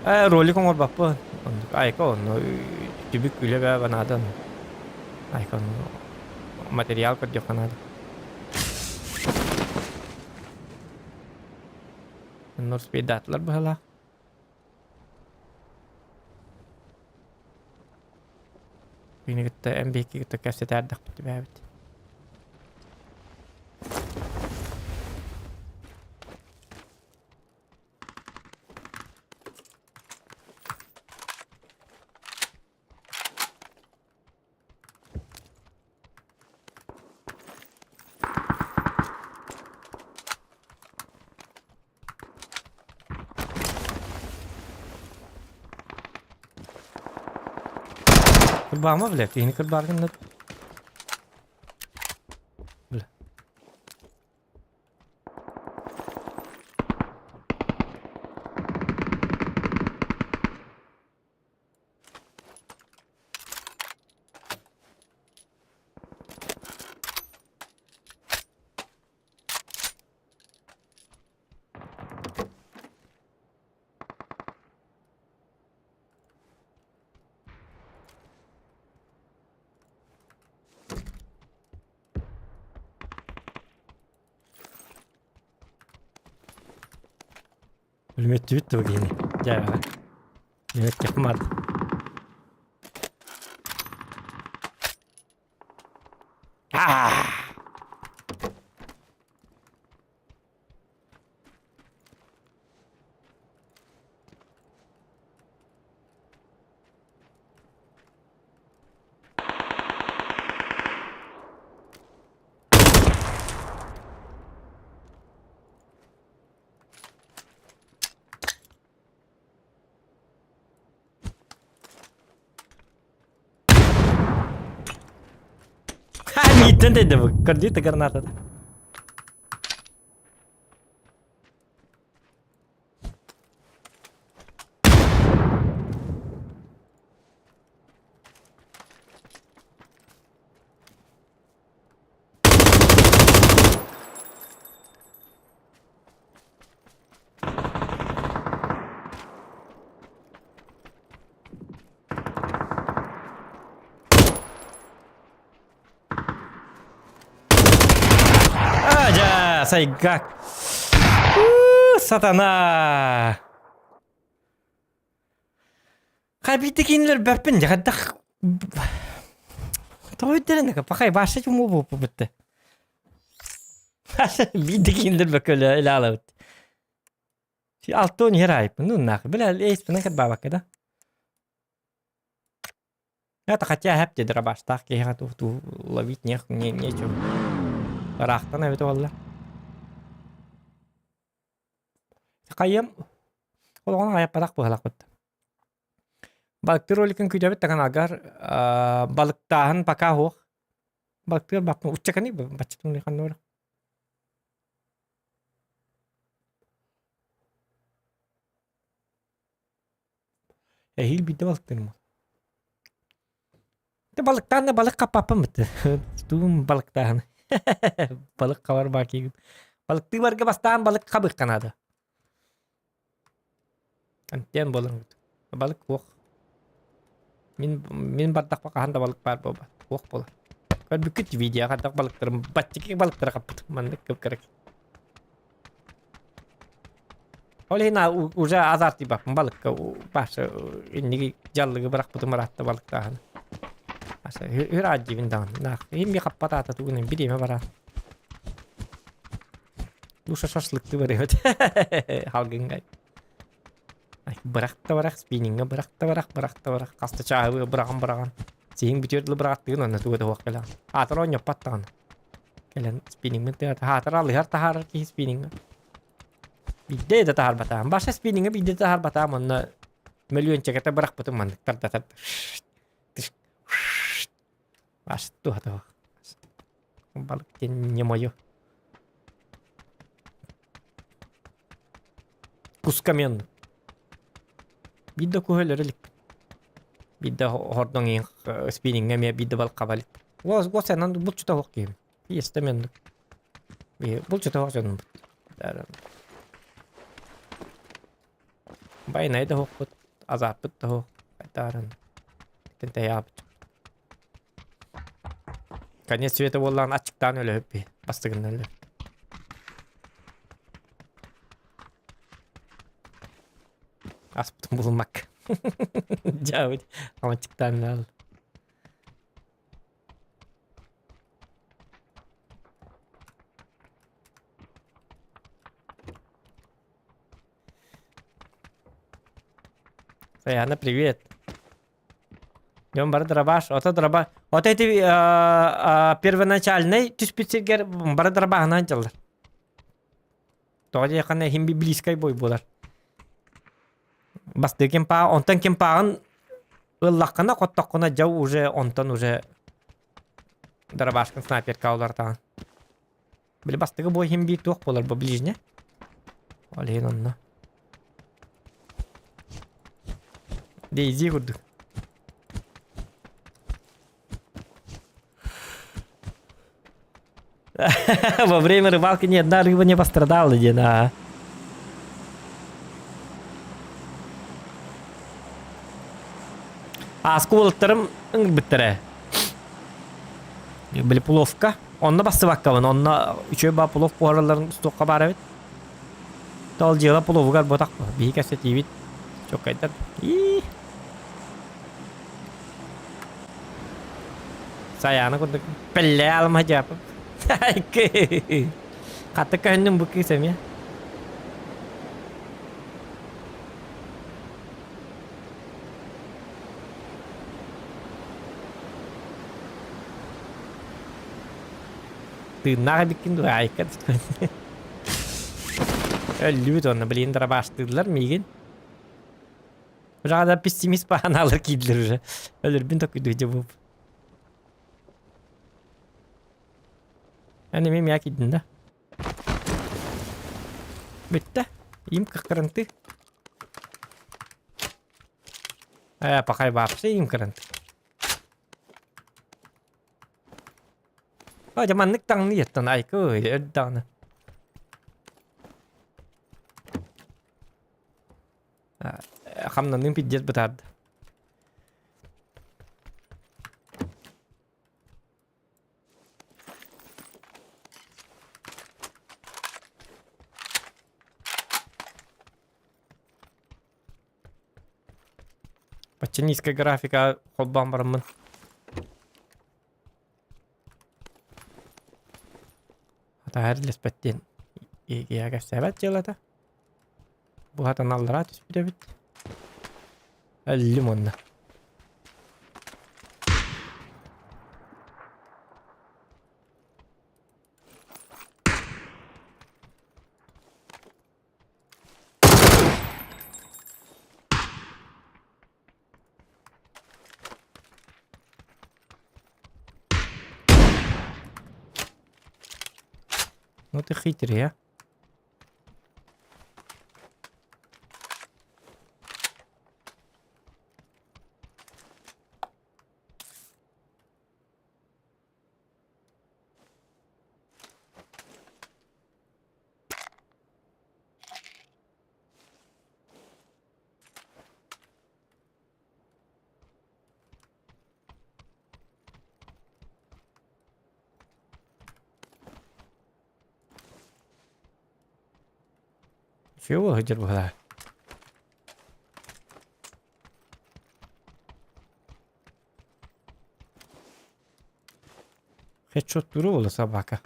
Ээ, ролик оҥорбоппун. Оннук айка онно түбүк үлэ баа наада. Айка онно материал көрдүөххэ наада. Онно успейдаатылар быһалаах. Күнү кытта МБК кытта кэпсэтээрдэхпит түбээбит. Кырбаама, бля, киһини кырбааргын да. Бля. Өлмөттүбүт да киһини. Дьэ, Үөттэх мар. Ah! Кимтэн тэйдэ бу? Көрдүү граната. Адя, сайгак. Сатана. Хабиты кинилэр бэппин дьаҕардах Тоҕо өйдөрөн пахай баша чумуу буолбут Биирдэ кинилэр бөкөлө илаалабыт. Алтон иһэр айпын, ну нахуй. Бля, эйспинэн кырбаабакка да. Это хотя хэп дробаштаах киһиэхэ туу ловить не не нечего. Ыраахтан эбит буолла. Хайым олоҕун айаппатах быһалахпыт. Балыктыыр роликын күүтэбит таҥанагар балыктааһын пока суох. Балыктыыр баппын уччаканы баччытын ханна Эһиил биирдэ балыктыырым ол. Дэ балыктаан да балык хаппаппын бытты. Тугум балыктааһын. Балык хабар баакигын. Балыктыы барга бастаан балык хабыахха наада. Антиан буолан балык суох. Мин мин бардахпа хаһан да балык баар буолбат. Суох буолар. Көрбүккүт видео хайдах балыктарым баччыки балыктары хаппытым маннык кып-кыра. Ол иһин уже азартыйбаппын балыкка башы инники дьаллыгы бырахпытым ыраатта балыктааһын. Аса үр аадьибин даҕаны. Наах иһин би хаппат аата тугунан бириэмэ бараан. Душа шашлыкты барыһыт. Халгыҥҥа. Бырах да бырах, спинниҥҥэ бырах да бырах, бырах да бырах. Хаста чааһы быраҕан быраҕан. Сиһиҥ бүтүөр дылы быраҕаттыгын онно туга да суох кэлэҕин. Аатар оонньоппот даҕаны. Кэлэн спинниҥмин тыата хаатар алыһар таһаарар киһи спинниҥҥэ. Биирдэ да таһаарбатаҕым. Баша спинниҥҥэ биирдэ таһаарбатаҕым онно мөлүйүөнчэкэтэ бырахпытым маннык тарда тарда. Ас туһата Балык диэн не мое. Кускамен. Биирдэ куһа өлөр илик. Биирдэ хордоҥ иин спинниҥҥэ эмиэ биирдэ балык хаба илик. Уос уос анан булчута суох киһим. Иэстэмен булчута суох дьонум. Байнай да суохпут, азааппыт да суох. Айтааран. Тэнтэйаабыт. Конец света буоллаҕына аччыктаан өлөһүп бастыгынна өлөр. Аспытын булуммакка. Дьаабыт аччыктаан өлөл. Саяна, привет. Дьон бары дробаш, ото дроба. Вот эти первоначальный түспүт сиргэр бары дробаһынан дьаллар. Тоҕо диэххэ иһин близкай бой буолар. Бастыы кимпаа, онтон кимпааҕын ыллаххына, хоттоххуна дьэ уже онтон уже дробашкын снайперка улартаҕын. Били бастакы бой иһин биир туох буолар бу ближне? Ол иһин онно. Дейзи курдук. Во время рыбалки ни одна рыба не пострадала, диэн аа. Ааскы уолаттарым ыҥырбыттара. Били пловка. Онно бастыбаккабын, онно үчүгэй баа плов буһаралларын устуохха баар эбит. Ол дьыала пловугар ботах биһи кэпсэтиибит чоккайдар. Ии. Саяна курдук пелле алма дьаапып. Хатта көһүннүм бу кыыс эмиэ. Тыыннаах эбиккин дуо, айка Өллүбүт онно, блин, дробаштыыллар миигин. Уже пессимист баһанаалар киирдилэр уже. Өлөрбүн токуйдуу дьэ буп. Эн эмиэ миэхэ киирдин да? Бүттэ. Им кыранты. Э, пока вообще им кыранты. О, дьэ маннык таҥны еттан айкы өрдаҕына. Хамнаныым пиздец бытаарда. Бачча низкая графика холбоон бараммын. Атаһар илэспэт диэн иһигэ кэпсээбэт дьыалата. Бу хатан аллараа түспүт эбит. Өллүм уонна. Ну ты хитрый, а? Чего сылдьар быһалаа? Хедшот буола собака.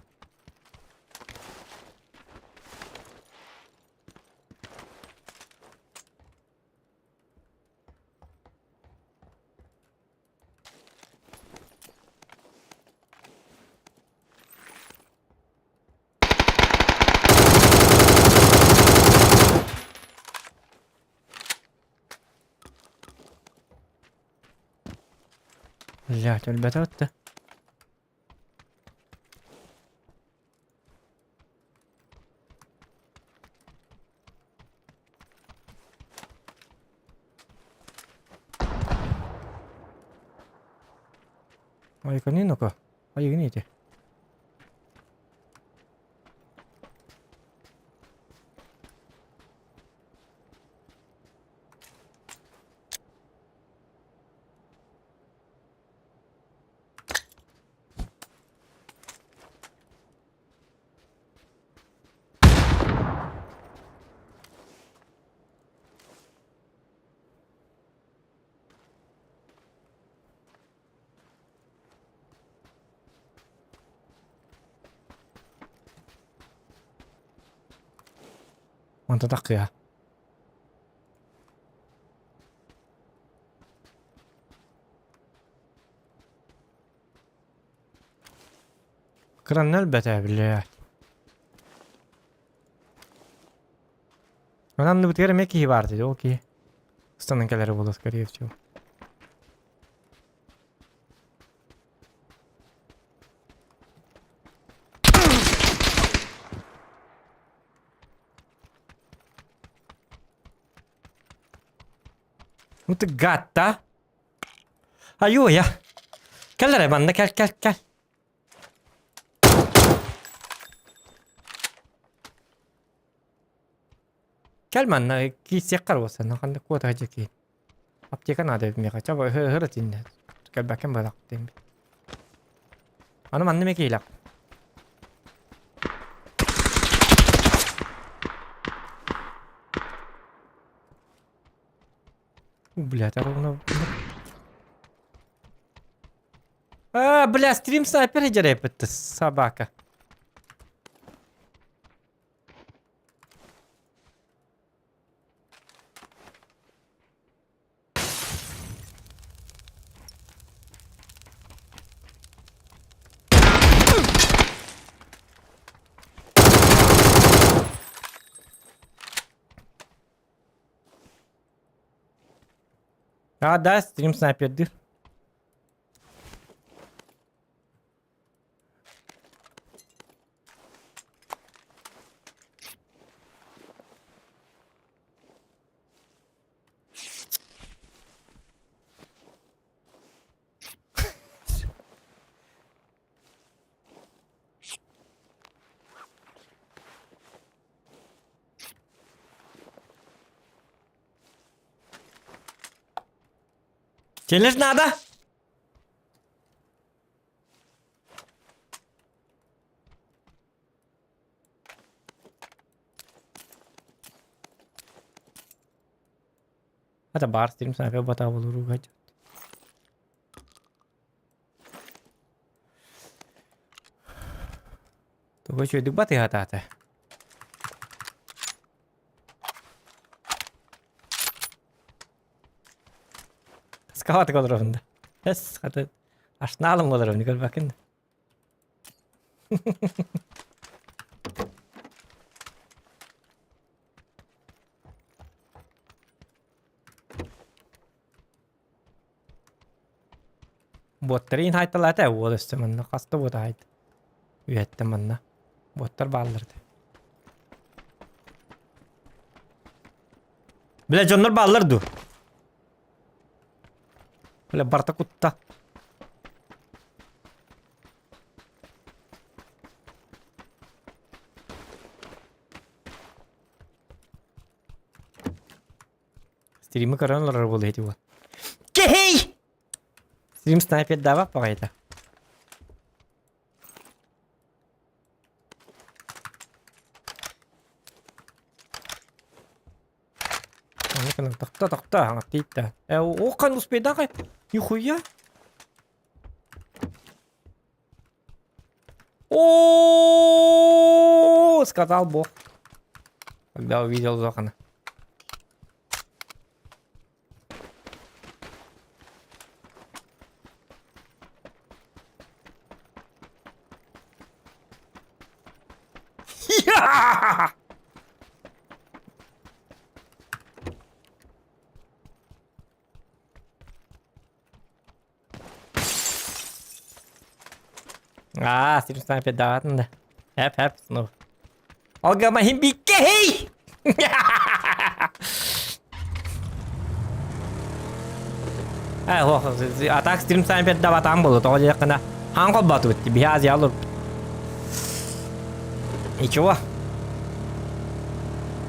Блядь, өлбөтө Айканы ну-ка. Айыгын Онто таххыа. Кыранна өлбөтө, блядь. Онон анныбытыгар эмиэ киһи баар дии, ол киһи. Ыстанан кэлэрэ буолуо, скорее всего. Ну ты гад, да? Айуя! Кэл эрэ манна кэл кэл кэл. Кэл манна киирсиэххэ буолсан ханнык куота дьэ Аптека наада эбит миэхэ. Чэ ыһыр итиннэ. Кэлбэккин быһалаах диэн. Аны манна эмиэ киһилээх. Блядь, ровно... А, бля, стрим снайпер дьэрэппит собака. А, да, стрим снайпердир. Челлендж надо? Это бар стрим снайпер бата буду ругать. Туга үчүгэйдик батыһатаата. Скалатык олоробун да. Эс, хата ашнаалым олоробун көрбөккүн да. Буоттары иһин хаайталаата уол өссө манна хаста буота хаайда. Үөһэттэн манна. Буоттар бааллар этэ. Бля дьоннор бааллар дуу? Бля барта кутта. Стримы көрөн олорор буолуо ити уол. Кей! Стрим снайпер дава баҕайыта. Тохто, тохто, аңаттыйта. Э, оқан успейдақай. Нихуя. О, сказал Бог. Когда увидел Зохана. Аа, стрим снайпер даҕатын да. Хэп хэп снова. Алгама химбиккей! Э, ох, атак стрим снайпер даватан болу, тоҕо диэххинэ хаан холбоотубут, биһи Азия олорбут. Ничего.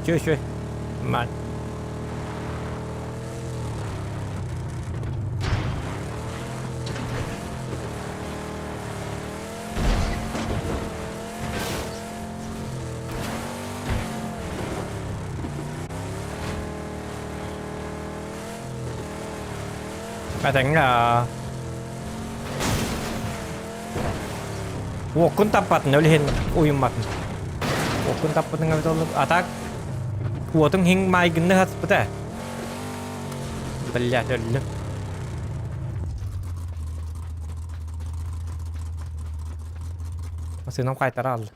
Чё, чё? Мать. Этэҥҥэ Уоккун таппатын, ол иһин уйумматын. Уоккун таппытыҥ эбит ол а так уотуҥ иһин маайгынны хаспыта. Блядь, өллүм. Сыном кайтара алды.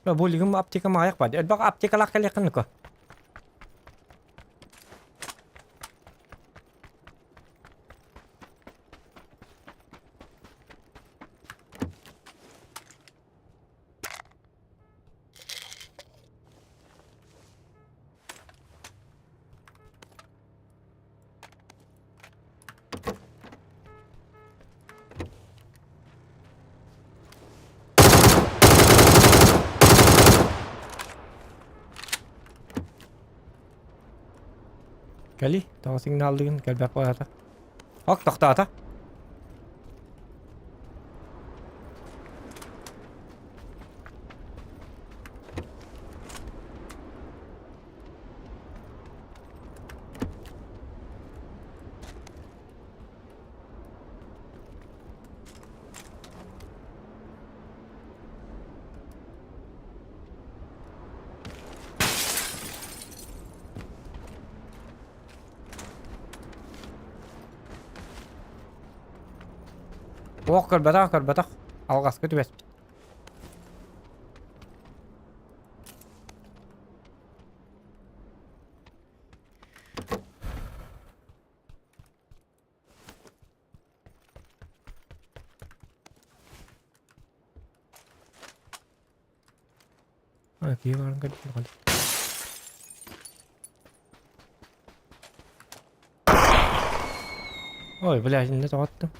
Бу билигин аптека маайах бар. Элбэх аптекалаах кэлиэххин нука. Кэли, тоҕо сигналлыгын кэлбэт буолата. Ок, тохтоото. Ох, көрбөтөх, көрбөтөх. Алҕаска түбэспит. А, киһи баарын көрдүм. Ой, бля, иннэ тоҕоттум.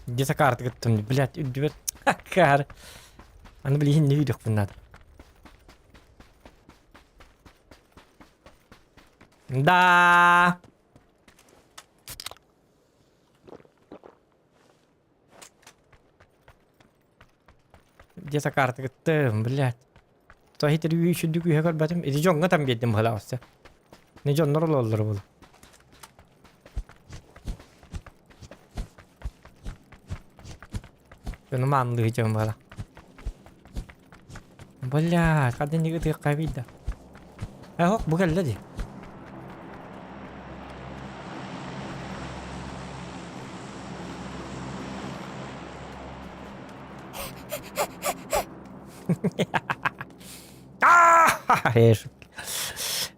Где-то карта кыттым, блядь, үрдүбэр каар. Аны билигин не үйдөхпүн надо. Да. Где-то карта кыттым, блядь. То хитер үй сүрдүк үйэ көрбөтүм. Ити дьоҥҥо там биэрдим быһалаах Не дьоннор ололлор була. Дьону маанылыы дьон бала. Бля, хадын диги тыакка бийда. Э, бу кэллэ дии.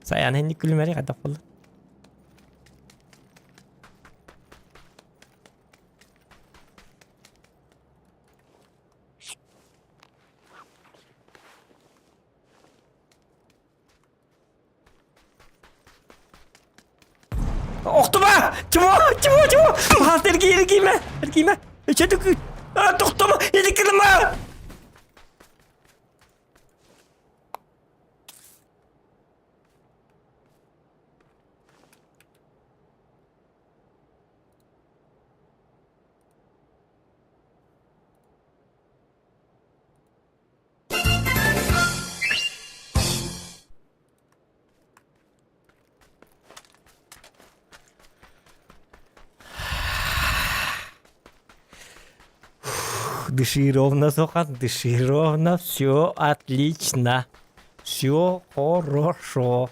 Саян хинник күлүмэри хайдах буолла? Охтума! Чмо! Чмо! Чмо! Паһаалта эргий эргиймэ! Эргиймэ! Үчөтүк! Тохтомо! Иликкилима! Дыши ровно, Зохан, дыши ровно, все отлично. Все хорошо.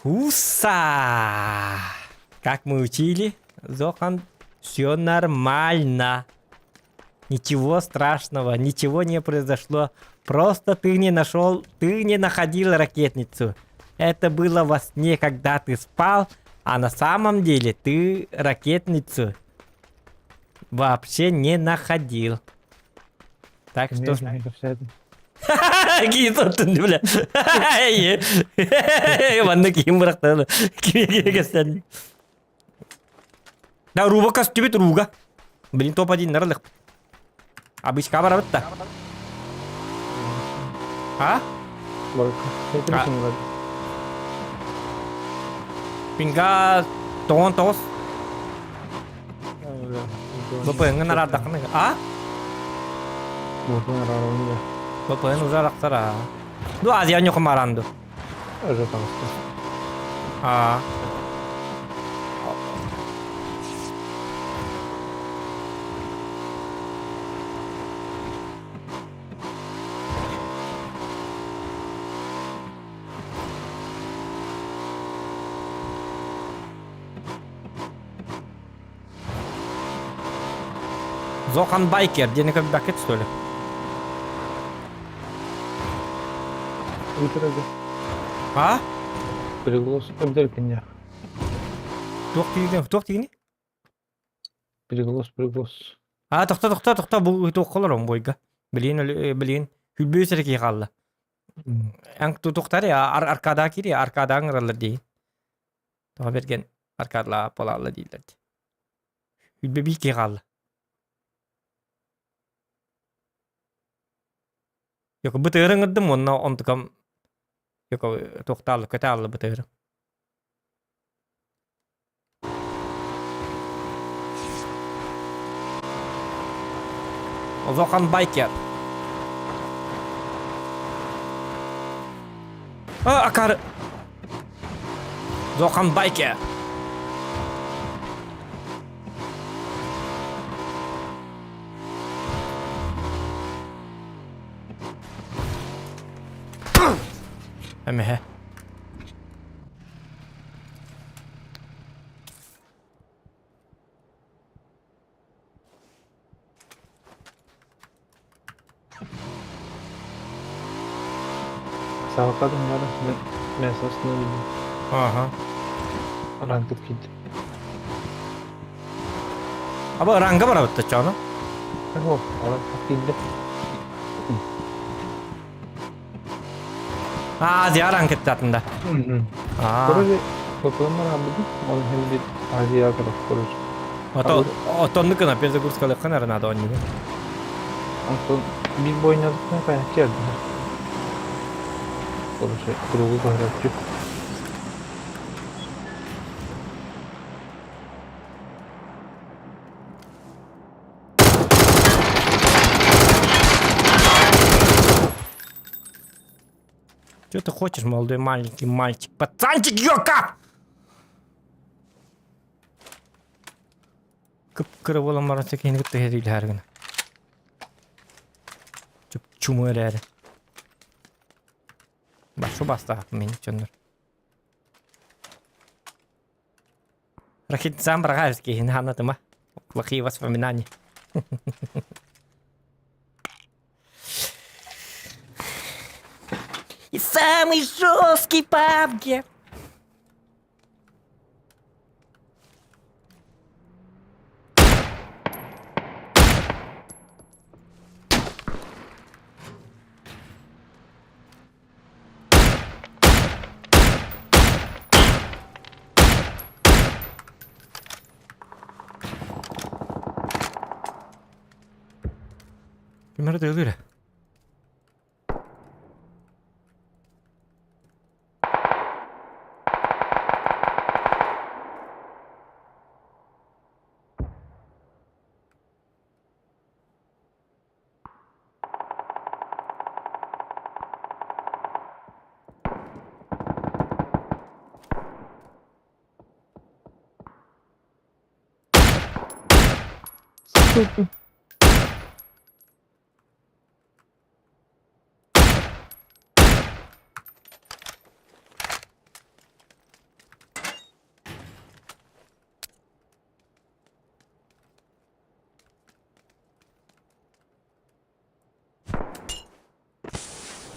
Уса! Как мы учили, Зохан, все нормально. Ничего страшного, ничего не произошло. Просто ты не нашел, ты не находил ракетницу. Это было во сне, когда ты спал, а на самом деле ты ракетницу вообще не находил. Так что... Киит оттун бля. Манна киим бырахтан. Киме кестен. Да руба костюмит руга. Блин, топ-1 нарылых. Обычка барабыт да. А? Пинга тоҕон тоҕус. ВПН араардаххына. А? ВПН уже арахсара. Ну, Азия ньохумаранду. Уже таҕыста. А. Зохан Байкер диэни көрбөккүт что ли? Өлтөрөдө. А? Переглос эбдер кинья. Туох тигини? Туох тигини? Переглос, переглос. А, тохто, тохто, тохто, бу туох колорон бойга. Билин, билин, хүлбүү сэрки хаалла. Эн тутуктар я аркада кири, аркада аңыралар дии. Тоҕо берген аркадла полалла дииллэр дии. Хүлбэ бии ки хаалла. Йоко бытыырын ырдым уонна онтукам йоко туохтаалла көтө аалла бытыырым. Озохан Байкер. А, акары. Зохан Байкер. Эмэһэ. Саҕалаатым бары мясо остановили. Ага. Ранкыт киирдим. Аба ранга барабыт чону. О, ранкыт киирдим. А, Азия ранкыттатында. А. Короче, потом барабыт, он хем бит Азия короче. Ото отонну гына перезагрузкалыаххын эрэ наада оонньуугун. Онтон биир бойнадыкпын хайа киэрдилэр. Короче, кругу көһөрөөччү. Что ты хочешь, молодой маленький мальчик? Пацанчик, ёка! Кып-кыра буолан баран киһини кытта иһэр гына. Чуп-чуму эрээри. Башу бастаахпын мин дьоннор. Рахит сам брагарский, ханатыма. Плохие воспоминания. И самый жесткий пабге. Ким эрэ тыалыыр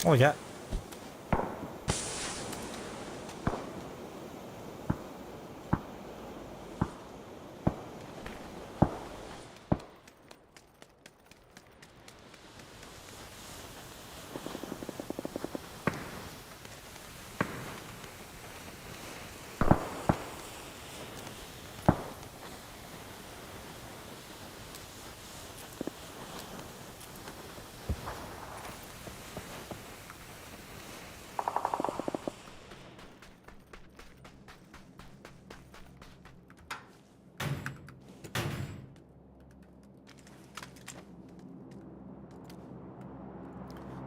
О, я...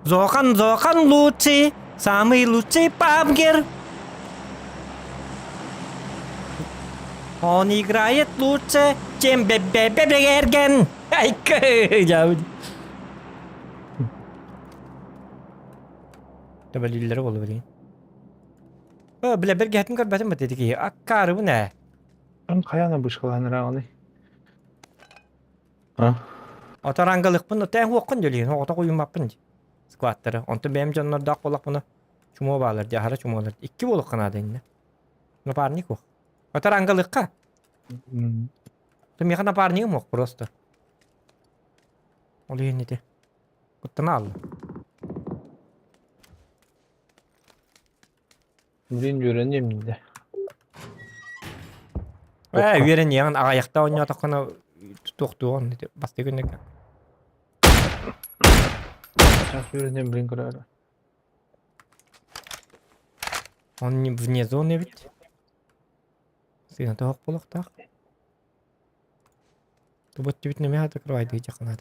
Зохан, Зохан лучший, самый лучший пабгер. Он играет лучше, чем Бебе-Беберген. Ай, Төбөлүүллэрэ буолла билигин. Э, бля, бэргэһэтин көрбөтүм бу дии киһи. Аккаарыбын ээ. Эн хайаана бышкалаан ыраҕыный? А? Ото рангалыкпын, тээн хуоххун дьөлүйүн, оҕото куйуммаппын дии. Скваттары. Онтон бэйэм дьоннордоох буоллахпына, чумуо баалар дии, аһара чумуолар. Икки буолуохха наада иннэ. Напарник уох. Ото рангалыкка. Миэхэ напарнигым уох просто. Ол иһин ити. Куттана алла. Блин, үөрэниэм иннэ. Ээ, үөрэниэҕин аҕайахта оонньоотоххуна туохтуоҕун ити бастакы күннэргэ. Сейчас үөрэниэм, блин, көрөөрү. Он не вне зоны ведь. Сыына тоһох буолуохтаах. Тубут түбүт нэмэ закрывай дии дьаханаат.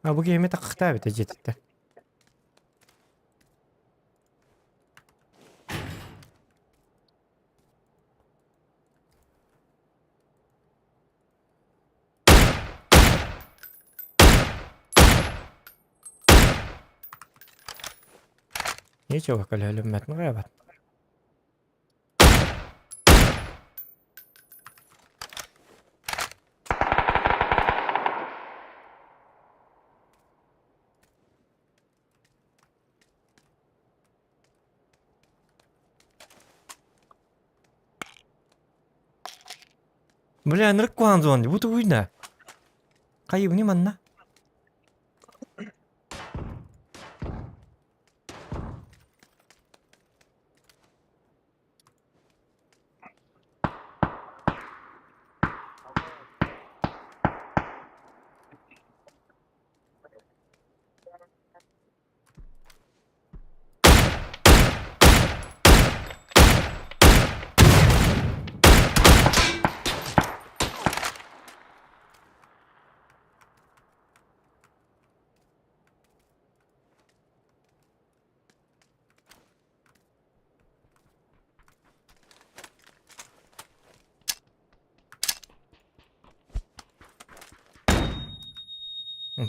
А бу киһи эмиэ таххахтаабыта дьиэтиттэн. Ничего, көлөһөлүммэтин хайабат. Бля, ынырык куһаҕан зона дии, бу тугуй да? Хайыбыны манна?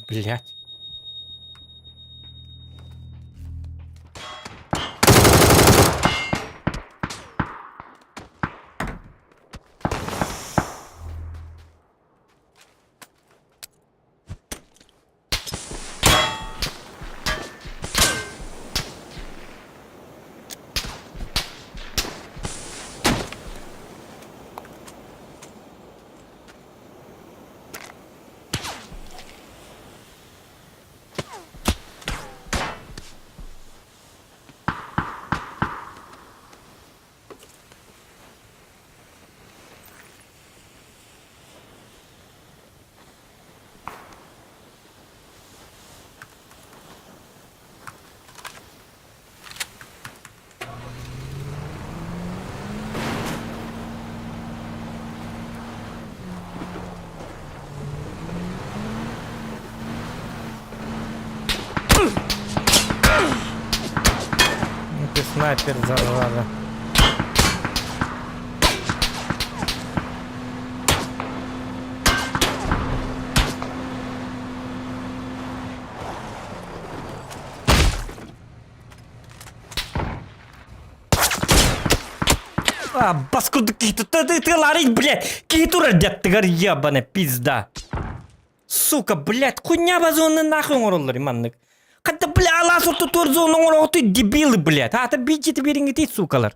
Блять. Ты снайпер, зараза. А, паскуда киһи ты ты ларить, блядь! Киһи турар дьаттыгар ебаная пизда. Сука, блядь, хуйня базоны нахуй оҥороллор маннык. Хатта, бля, алаас ортотугар зона оҥороҕутуй дебилы, блядь. Аата биичити биэриҥҥитий, сукалар.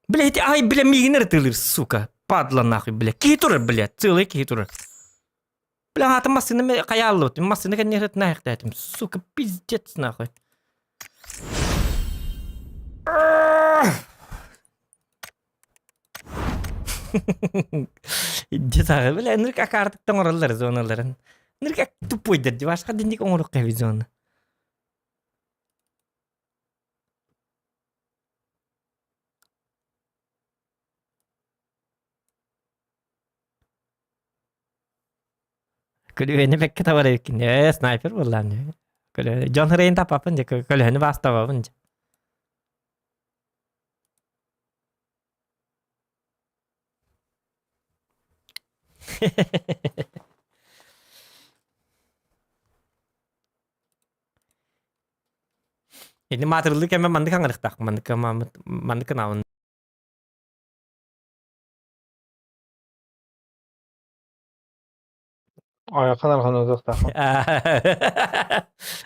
Блядь, ай, бля, миигин ырытыылыыр, сука. Падла нахуй, бля. Киһи турар, блядь, целый киһи турар. Бля, аата массыына хайааллыбыт. Массыына кэннигэр наһыктаатым. Сука, пиздец нахуй. Дьэ бля, ынырык акаартыктан оҥороллор зоналарын. Ынырык тупойдар дии, башка динник оҥоруохха эбит зона. Көлүөнэ бэккэ табар эбиккин. Ээ, снайпер буоллаан. Көлүөнэ. Дьон ырайын таппаппын дьэ, көлөһөнү баастабабын дьэ. Ини маатырылыы кэмэ маннык аҥарыктаах, маннык маннык гынаабын. Айахан архан ытыктаахпын.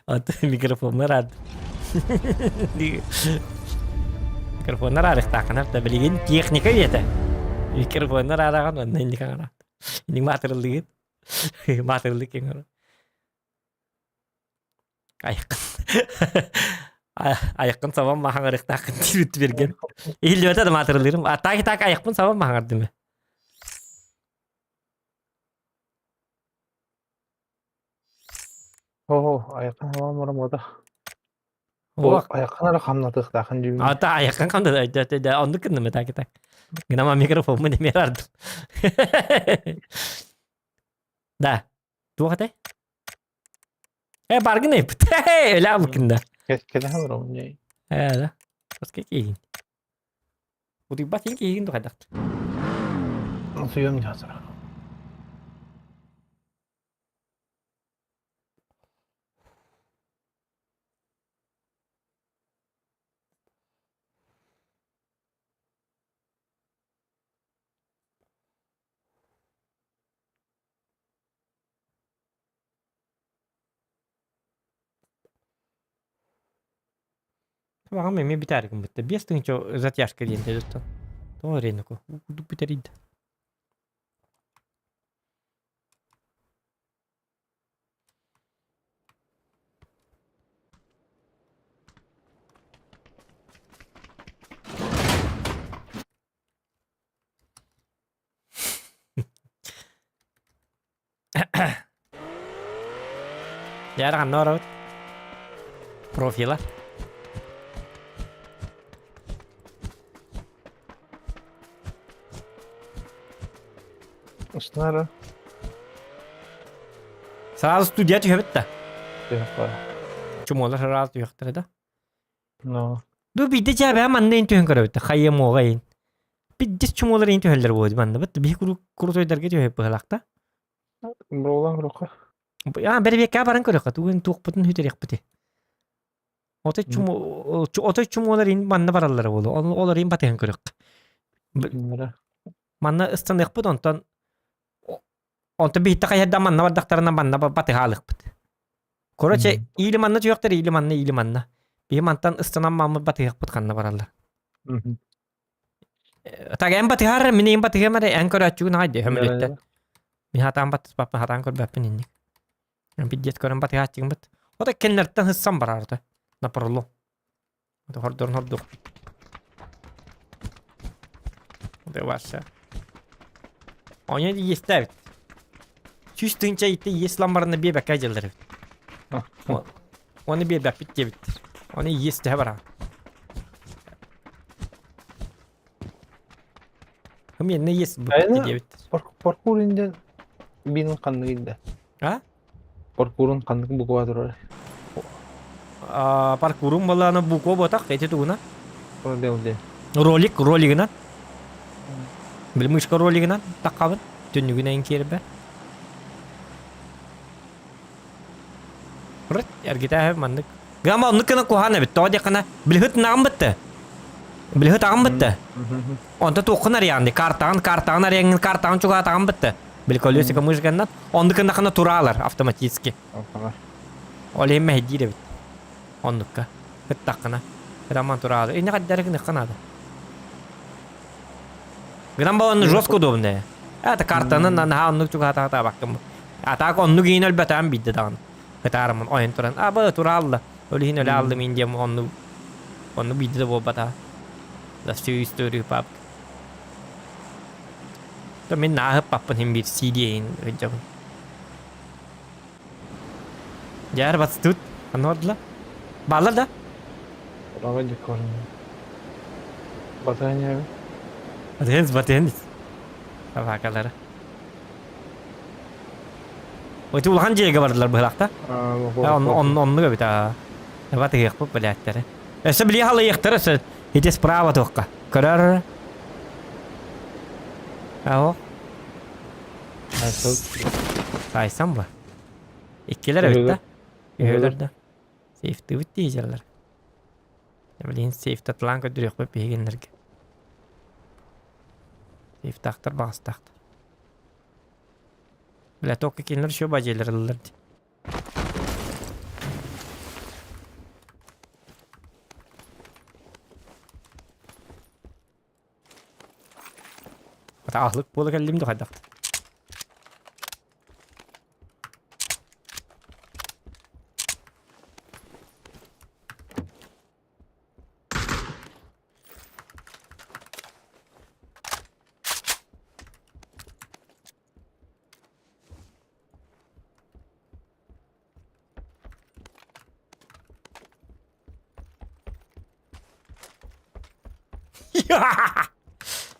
От микрофоннар аад. Микрофоннар аарыктааххын да билигин техника үйэтэ. Микрофоннар аараҕын онно инник аҥараат. Инник маатырыллыгыт. Маатырыллык киҥ Айыккын айыккын сабан маһаҥарыктааххын диэбит берген. Иһиллибэтэ да маатырылыырым. А так так айыкпын сабан маһаҥардым. Оо, айыккын сабан баран буота. Ол айыккын эрэ хамнатыахтаахын дьүүн. А та айыккын хамнатыахтаах. Оннук гынным так так. Гынама микрофоммун эмиэ ардым. Да. Туох этэй? Э, баргын эппит. Өлө алыкында. Кэтэһэ олоробун дьэ. Э, да. Баска киһин. Утуйбат иһин киһигин тухайдахт. Утуйуом дьаатара. Табаҕым эмиэ бүтээри гыммыт. 5000 затяжка диэн тэдиттэн. Тоҕо рейноку? Бүтэрийдэ. Дьэ, ханна барабыт? Профила. Устнара. Сразу студия түһэбит да. Түһэп Чумолар сразу түһэхтэрэ да. Но. Бу биирдэ дьээбэ манна ин түһэн көрөбүт. Хайымуоҕа ин. Биддис чумолар ин түһэллэр буолуо манна бит. Биһи курутойдарга түһэп быһалаахта. Буолан рука. А бэрбиэккэ баран көрөххө тугун туохпутун хүтэриэхпити. Отой чуму отой чумолар ин манна бараллара буолуо. Олор ин батыһан көрөххө. Манна ыстаныахпыт онтон онтон биһитте хайарда манна бардахтарына манна батыһаалыхпыт. Короче, или манна түһүөхтэр, или манна, или манна. Биһи мантан ыстанан маммыт батыһыахпыт ханна бараллар. Так эн батыһар, мин эн батыһыам эрэ, эн көрөөччүгүн аҕай дии, хөмөлүттэн. Мин хатаан батыспаппын, хатаан көрбөппүн инник. Пиздец көрөн батыһааччыгын быт. Ота кеннерттен хыссам барар Напролом. Хордорун хордук. Это ваша. Оня иестээбит. 100 тыһыынча итти иэс ламбарына биэбэккэ дьыллар эбит. Оны биэрбэппит диэбиттэр. Оны иэс төһө бараҕын? Хым иэс буппит диэбиттэр. Паркур инде бинин ханнык инде? А? Паркурун ханнык буква турар? Паркурун балаана буква ботах, эти тугуна? Ролик. Ролик, ролигынан. Били мышка ролигынан таққабын. Түннүгүнэн киэрбэ. Рыт, эргитэ маннык. Гама оннук гына куһаан эбит. Тоҕо диэххинэ, билиһыт наҕым бытты. Билиһыт аҕым бытты. Онто туоххун арыйаҕын дии. Картаҕын, картаҕын арыйаҥҥын, картаҕын чугаһатаҕын бытты. Били колесико мышканнан. Оннук гыннахына тураалар автоматически. Ол иһин мэһэйдиир эбит. Оннукка. Ыттаххына. Роман тураалы. Инне хаддары гыныхха наада. Гынан баланны жестко удобная. Это картаны наһаа оннук чугаһатаабаккын. А так оннук иин өлбөтөөн бидде даҕаны. Ытаарымын ойон туран аба тураалла. Ол иһин өлө аллым ин диэм онну онну бидде да буолбата. За всю историю пап. То мин нааһыппаппын хин биир CD-ин ыдьабын. Дьээр батстыт. Анордла. Баалар да? Право декорын. Батыһан Батыһан батыһан. Табакалары. Ити улахан дьиэгэ бардылар быһылаахта. Оннук эбит аа. Батыһыахпыт билээттэрэ. Өссө билии халыйыахтара өссө ити справа туохха. Көрөр. Аho. Тайсан ба. Иккилэр эбит да. Үһүөлэр да. Сейфтыбыт диэжэллэр. Билигин сейфтатлаан көрдөрүөхпүт биһигиннэргэ. Сейфтаахтар баҕастаахтар. Бля, только кинилэр еще бадьыйлар ыллар дии. Аһылык буола кэллим да хайдах.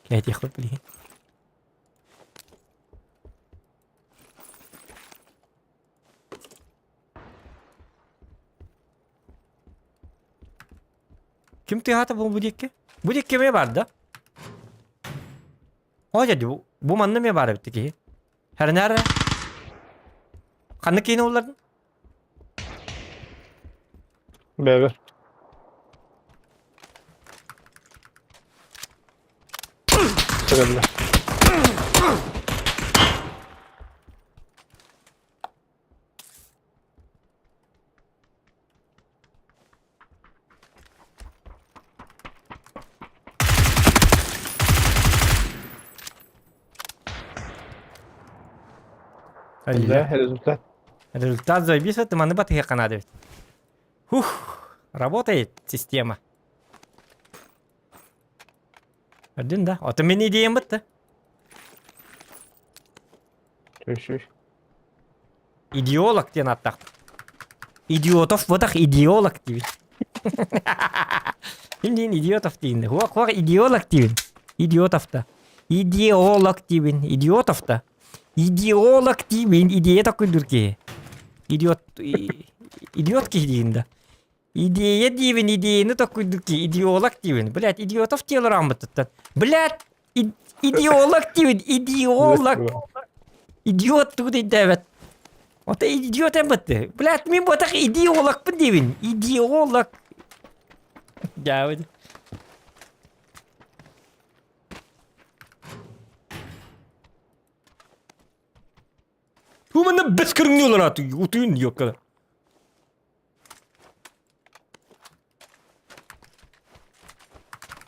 Кээтиэхпит билигин. Ким тыаһаата бу бу диэки? Бу диэки эмиэ баар да? О дьэ бу, бу манна эмиэ баар эбит киһи. Хэрнээр Ханнык киинэ уллардын? Бэбэ. Төгөллө. Алле. Результат. Результат заебись, ты маны батыһыахха наада эбит. Хух, работает система. Один да. Ото мин идеям бытты. Үш, үш. Идеолог диэн аттах. Идиотов ботах идеолог диибин. Ким диин идиотов диин. Хуох хуох идеолог диибин. Идиотов да. Идеолог диибин. Идиотов да. Идеолог диибин. Идея такуйдур киһи. Идиот идиот киһи диин да. Идея диибин, идеяны токуйдур киһи. Идеолог диибин. Блядь, идиотов диэлэр ааммыттыттан. Блядь, идеолог диибин, идеолог. Идиот тугу дейдээбэт. Ото идиот эмбэтти. Блядь, мин ботах идеологпын диибин. Идеолог. Дьаабыт. Туманы бес көрүҥнүү олораат утуйун ёккала.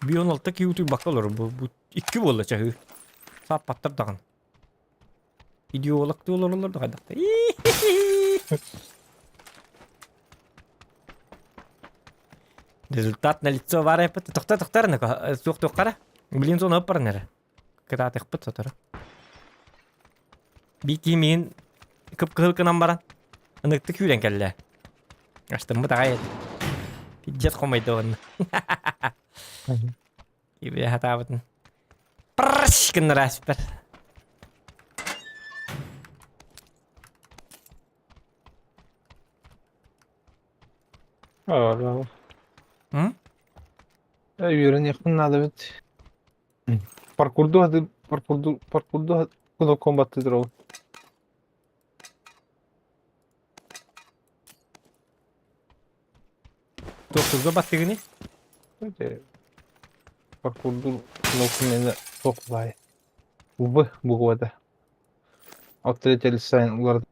Бион алта киһи утуйбакка олорор бу, бу икки буолла чаһыы. Сааппаттар даҕаны. Идеологтыы олороллор да хайдах да. Результат на лицо баар эппит. Тохтор тохтор суох туоххара. Блин зона ыппаран эрэ. Кытаатыхпыт сотору. Биир киһи миигин кып-кыһыл гынан баран ыныктык күүрэн кэллэ. Астыммыт аҕай этэ. Пиздец хомойдо уонна. Ибэ хатаабытын. Прррш гыннара ааспар. Aa, М? Үөрэниэхпин наада эбит. Паркурду хаты паркурду паркурду кнопкам баттыыр ол. Туохтурга баттыгыный? Паркурду кнопкам мені суох баай. В буквата. От третья сайын улар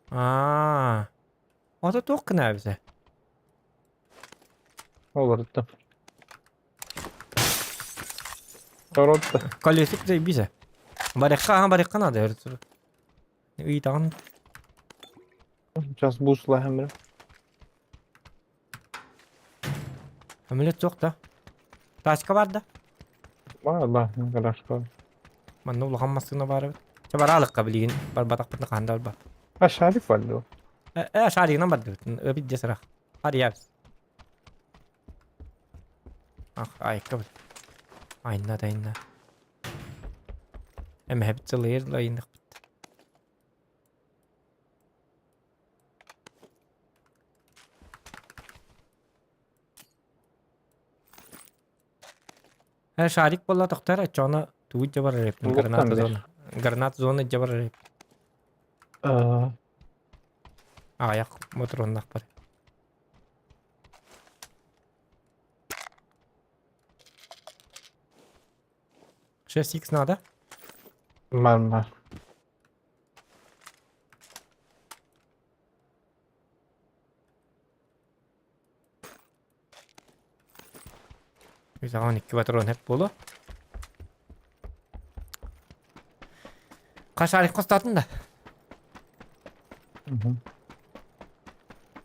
Аа. Ото туох гына эбитэ? Олордум. Торопта. Колесик заебись. Барыхха, ага, барыхха надо. Ыйтаҕын. Сейчас буслаһым бир. Амулет суох да. Тачка бар да. Бар, бар, гаражка. Манна улахан массыына баар эбит. Чэ бараалыкка билигин барбатахпытына хаһан да барбат. А шарик бар дуо? Э, э шаригынан бардыбыт. Өбит дьэ сырах. Харыйабыз. Ах, айка бит. Айна да айна. Эмэһэбит сылыйыр да айынныхпыт. Э, шарик буолла тохтор, оччоҕуна тугу дьэ барар эбиппин, Луктан граната бер. зона. Гранат зона дьэ барар эбиппин. Аа, Аҕыйах ботуруоннаах бар. 6х надо? Манна. Үсаҕын икки патрон эп буолуо. Хашарик хостоотун да.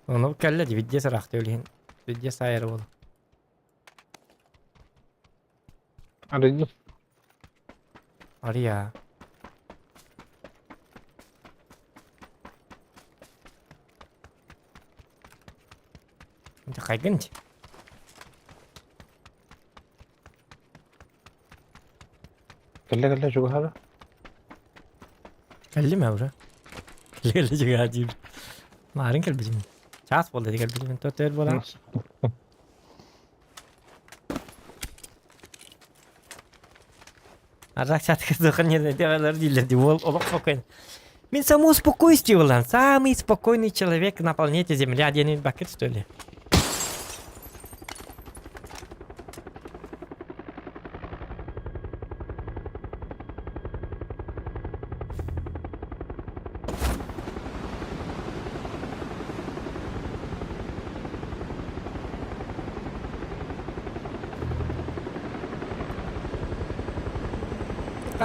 Ону кэллэ ди видде сараахты өлүһүн. Видде саайар буолу. Арыйдым. Арыйа. Дьэ хайгын дии. Кэллэ кэллэ чугаһаата. Кэллим ээ уже. Кэллэ кэллэ чугаһаа диибин. Маарын кэлбитим. Чаас буолла дии кэлбитим. Төрт буолан. Арак дииллэр дии уол олох спокойно. Мин само спокойствие буолан самый спокойный человек на планете Земля диэн бакыт что ли?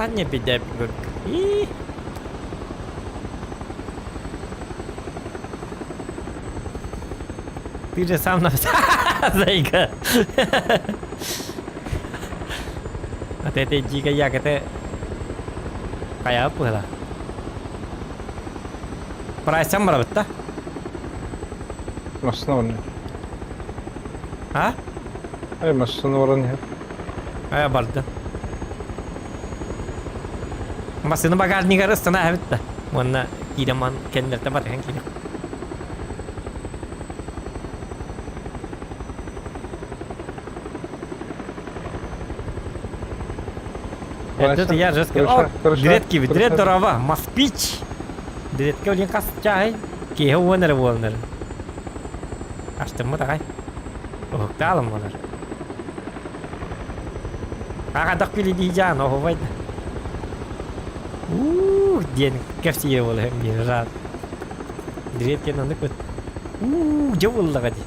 Аня беда И. Ты же сам написал, зайка. От этой дикой ягоды хайа было. Прайсам барабыт да? Массыына баран А? Ай массыына баран иһэр. Ай барды. Массыына багажнигар ыстана эбит да. Уонна киирэн ман кэннэртэн батыһан киирэн. Это я же сказал. Дредки, дред дорова, москвич. Дредке блин хас чай. Киһи уонар буолнар. Астыммыт аҕай. Уһуктаалым буолар. Аҕадах күлүдии оһубай да. Уу диэн кэпсиир буолар биир рад. Дред диэн оннук быт. Уу дьэ буоллаҕа дии.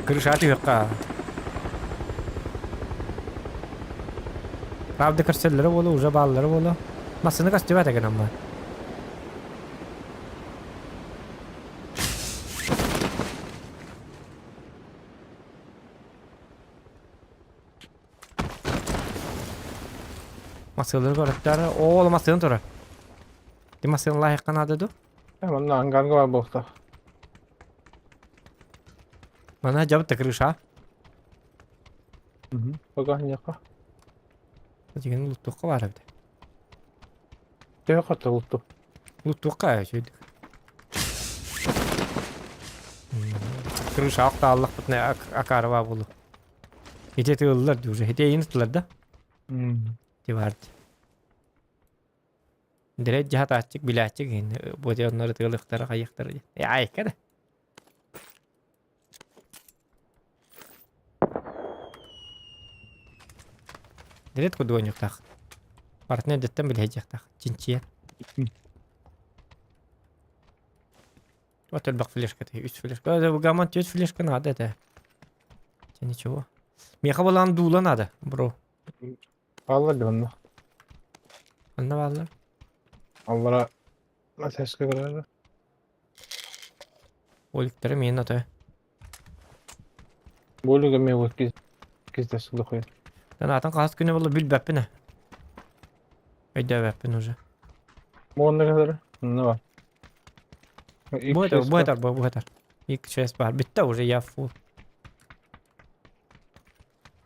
Крыша түһүөххэ. Правда көрсөллөрө буолуо, уже бааллара буолуо. Массыына көстүбэт гынан баар. Массыылары көрөттөр. Оол массыына турар. Ти массыына лайыққа надо ду? Манна ангарга бар буолта. Мана жабыта крыша. Пока ньяка. Деген луттуққа бар эбит. Төһө хата лутту? Луттуққа сөйдік. Крыша ақтааллах бутна акарва болу. Ите тыыллар уже. Хите ин тылар да. Ти барды. Дирет жаһатааччык билээччик иһин бу оннор тыылыктара хайыктара э айка да. Дирет кудуонньуктаах. Партнер деттен билиһэдьиэхтаах. Чинчийэн. Вот элбэх флешка үс флешка. Гаман түөрт флешка надо это. Тебе ничего. Миэхэ булан дуула надо, бро. Бааллар да онно. Онно бааллар. Аллара тэскэ көрөр. Оликтары миэн ото. Буолуга ме вот киз киз дохуя. Атын хас күнэ буолла билбэппин ээ. Өйдөөбөппүн уже. Буонна кэлэр. Онно бар. Бу этэр, бу этэр, бу этэр. Ик шесть бар. Бүтте уже я фул.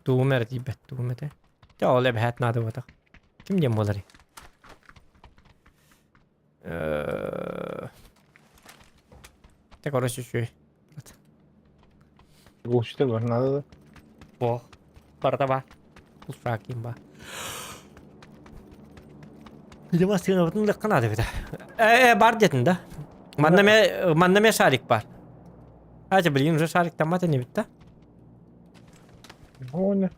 Тугум эрэ тиийбэт, тугум этэ. Дьэ ол эбэһээт наада буотах. Ким диэн буоларый? Те короче үчүгэй. Глушитель бар надо да. Ох, барыта баар. Ушакин баар. Видимо, массыынабытын ылыахха наада эбит. Э, бар диэтин да. Манна ме, манна ме шарик бар. А, блин, уже шарик таммат инибит да. Оне.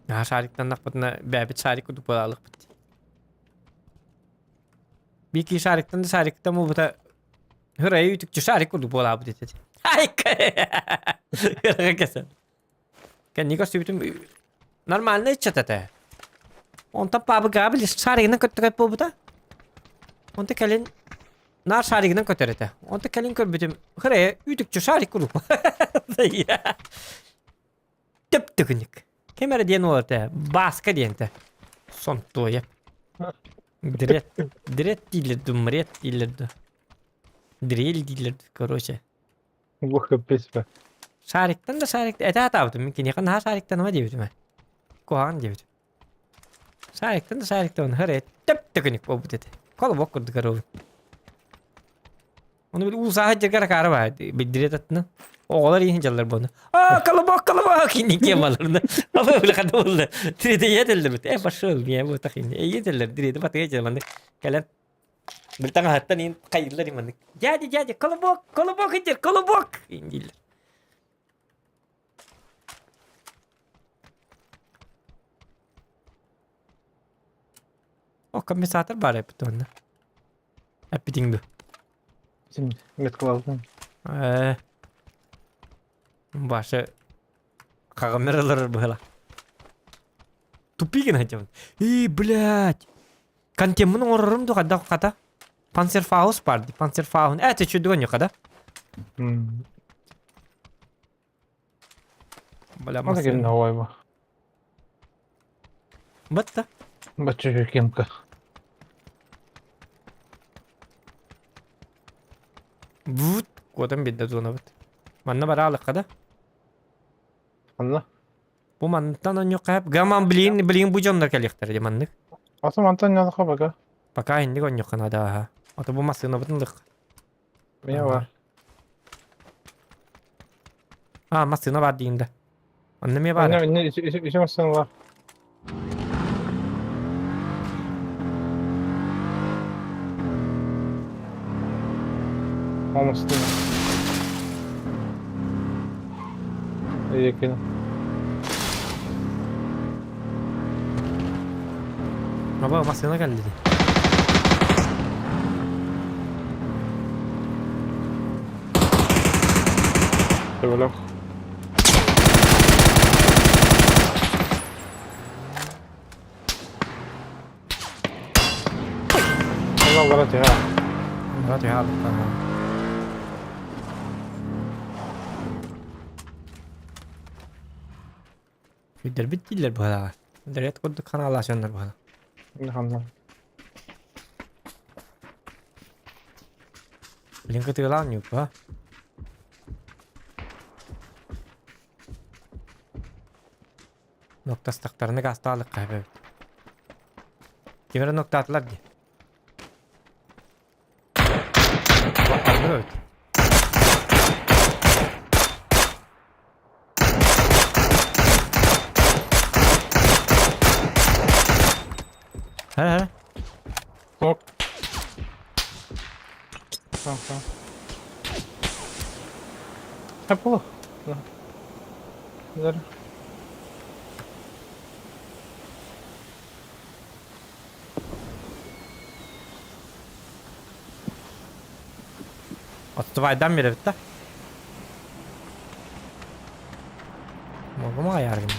А шариктаннахпытына бэбит шарик курдук буолаалыкпыт. Бики шариктан да шариктан буолбута Хырайы үтүкчү шарик курдук буолаабыт этэ. Айка! Кэсэн. Кэнни көрсүбүтүм нормально иччат этэ. Онтон паабыга били шаригынан көттөрөт буолбута. Онто кэлин наар шаригынан көтөр этэ. Онто кэлин көрбүтүм хырайы үтүкчү шарик курдук. Төп-түгүнүк. Ким эрэ диэн уол этэ, Бааска диэн этэ. Сонтуойа. Дрет, дрет дииллэр дуу, мрет дииллэр дуу. Дрель дииллэр дуу, короче. Бу капец ба. Шариктан да шарик этэ сатаабытым мин киниэхэ наһаа шариктаныма диэбитим ээ. Куһаҕан диэбитим. Шариктан да шариктан хырайа төп-төкүнүк буолбут этэ. Колобок курдук көрөбүн. Ону били уу сааһа дьаргар акаары баа билдириэт аттынан. Оҕолор иһин дьаллар буолна. Аа, колобок, колобок, инникке маларна. Ама били хата буолла. Тириэте ийэтэллэр Э, пошел, не бу тахин. Ийэтэллэр тириэте батыга дьалманы. Кэлэн били таҥаһаттан иин хайыллар иманнык. Дядя, дядя, колобок, колобок индир, колобок индиллер. О, компенсатор бар эппит уонна. Эппитиҥ дуо? Син меткалаабытым. Ээ. Баша хаҕаммар ыларар быһыла. Тупик гына Ии, блядь! Контеммун оҥорорум ду хайдах хата? Панцерфаус бар дии. Панцерфаун. Ээ, ты чудо да? Бля, Мата кэлин оҕойбу. Батта. Бачча кемка. Бут куотан биэрдэ зонабыт. Манна бараалыкка да. Ханна? Бу мантан онньуохха хэп. Гаман билигин билигин бу дьоннор кэлиэхтэрэ дии маннык. Ата мантан ньалаха бага. Пока инник онньуохха наада аха. Ото бу массыынабытын ылыах. Мия бар. А, массыына бар диин да. Онно эмиэ баар. Онно инне үсү массыына бар. О массыына. Эйекин. Баба массыына кэлли дии. Төбөлөх. Онно бара түһэ. Бара түһэ алыктан. Күйдэрбит дииллэр быһалаҕа. Дэрет курдук ханаалаачаннар быһала. Ханна. Блин, кытыылаан ньууппа. Ноктастахтарына гаастаалыкка эбэбит. Ким эрэ ноктаатылар дии. Эбит. Хэ-хэ. Hop. Tamam tamam. Hep olur. Güzel. Отстубайдан биэрэбит да. Могу маҕайааргын.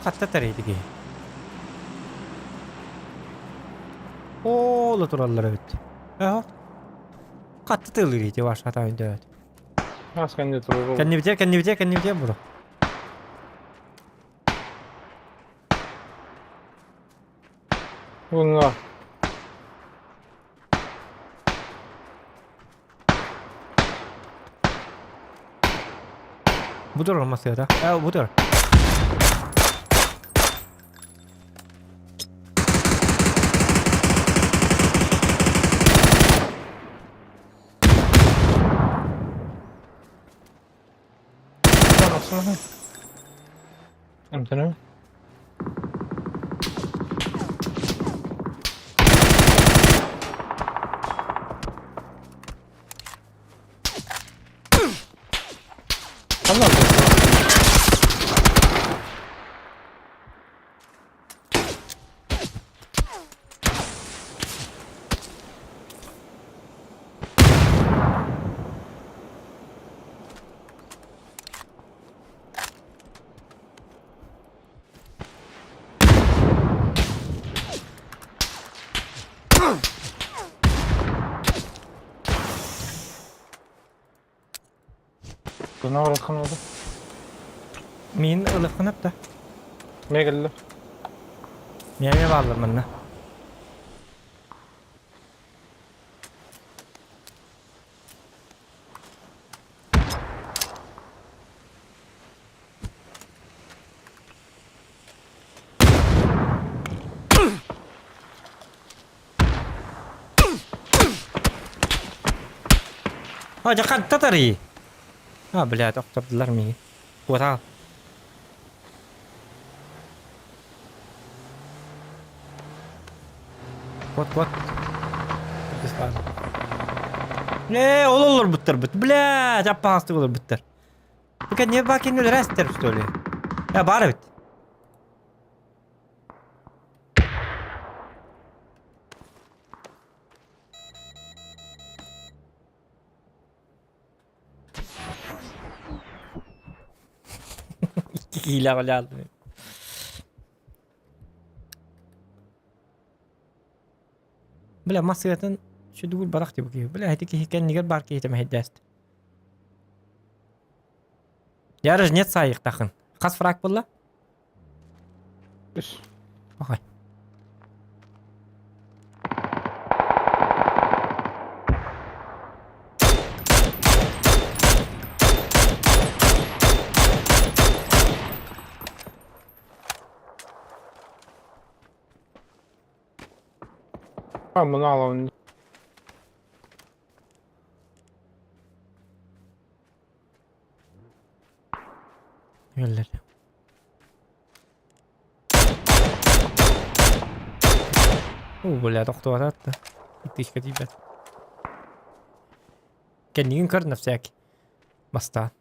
Хатта тэрийди киһи. Ола тураллар эбит. Эһо. Хатта тыылыыр ити ваш хата өйдөөт. Ас кэннэ турар. Кэннибитигэр, кэннибитигэр, кэннибитигэр буро. Bunlar. Бу турар массыата. Э, бу турар. Aslında. Эмтэнэ. Ханна Buna uğratkan oldu. Мин ылыххын да. Мегэллер. Миэмэ бааллар манна. А, дьэ ханта тарый? А, блядь, охтордулар миигин. Куотаал. Куот, куот. Ээ, ол олорбуттарбыт. Блядь, аппаҕастык олорбуттар. Бу не бакин өлөрөөстөр, что ли? Э, баар эбит. Икки киилээх үлэ Бля, массыгатын сүдүгүр барах дии бу киһи. Бля, ити киһи кэннигэр баар киһитэ мэһэйдээст. Ярыж нет саайыктахын. Хас фраг буолла? Үс. Охой. А, мұны аламын. Өллөр. О, бля, тохтуата да. Итишка тиийбэт. Кэннигин көр на всякий. Бастаан.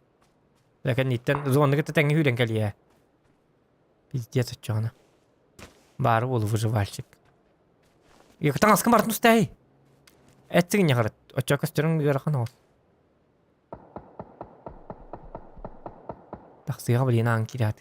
Бля, кэнниттэн зоны кытта тэҥҥэ сүүрэн кэлиэ. Пиздец оччоҕуна. Баары уолу выживальщик. Таҥаскын бартын устаай. Эт сыгынньахарыт. Оччо көстөрүҥ ыарахан оҕус. Тахсыаҕа блин аан киирээт.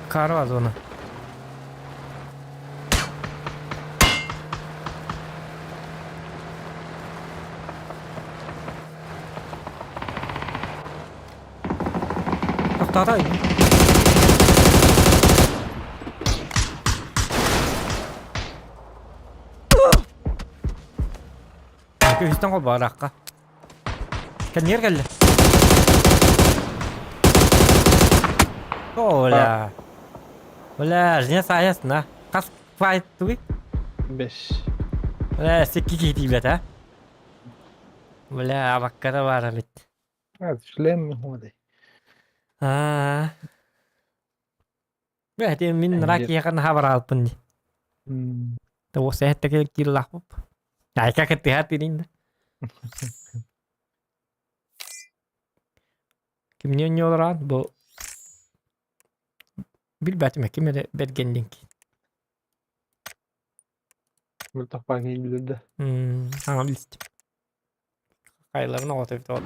Кара зона. Тохтоотой. Көһүстэн холбоорахха. Кэннигэр кэллэ. Оля. Бля, жне саясына. Хас файт тугуй? Бес. Бля, секки киһи тиийбэт, а? Бля, абакката баар эбит. Шлем ходи. Аа. Бля, ити мин рак киһиэхэ наһаа бараалпын дии. Тоҕус эһэттэки кииллаахпып. Айка кыттыһа тириин да. Кимни онньуолараан бу билбэтим ким эрэ бэргэн диэн Мөлтөх билирде. Саҥа билистим. Хайларын оҕото эбит ол.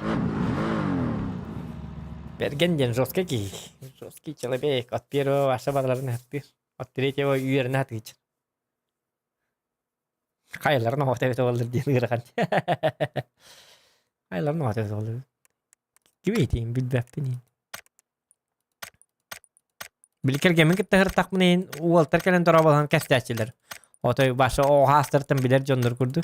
Бэргэн диэн жесткий киһи. Жесткий человек. От первого ваша барыларын аһаттыыр. От третьего үөрэнэ сатыыр. Хайларын оҕото эбит оллар диэн ыарахан. Хайларын оҕото эбит оллар. Ким этиим билбэппин иин. Били кэргэммин кытта сырыттахпына иһин уолтар кэлэн дорооболоһон кэпсээччилэр. Отой баша оҕо билэр дьоннор курдук.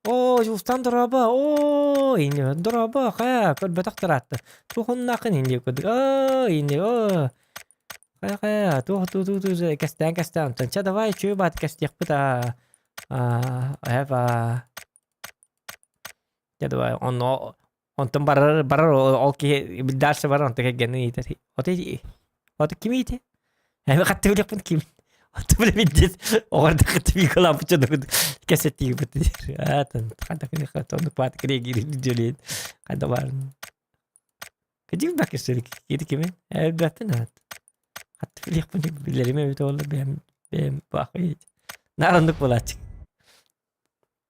Оо, Дьулустаан дорообо, оо, инни дорообо, хайа, көрбөтөх ыраатта. Туох оннааххын инни курдук, оо, инни, оо. Хайа, хайа, туох ту ту ту кэстээн кэстээн, онтон чэ давай чүө баат кэстиэхпит аа, аа, эба. Чэ давай, онно онтон барар барар ол киһи дальше барар онтон кэргэнин иитэр. Ото ото ким иитэ? Эми хатты билиэхпин ким? Ото билэбин диэн оҕордо хатты биикалааппыт дьону кэсэттиибит аатын ханна оннук баат кириэгири дьөлүөн ханна баарын кадим бакесери кири кими элбэттин аат хатты билиэхпин билэрим эбит оҕолор бэйэм бэйэм баахый наар оннук буолааччы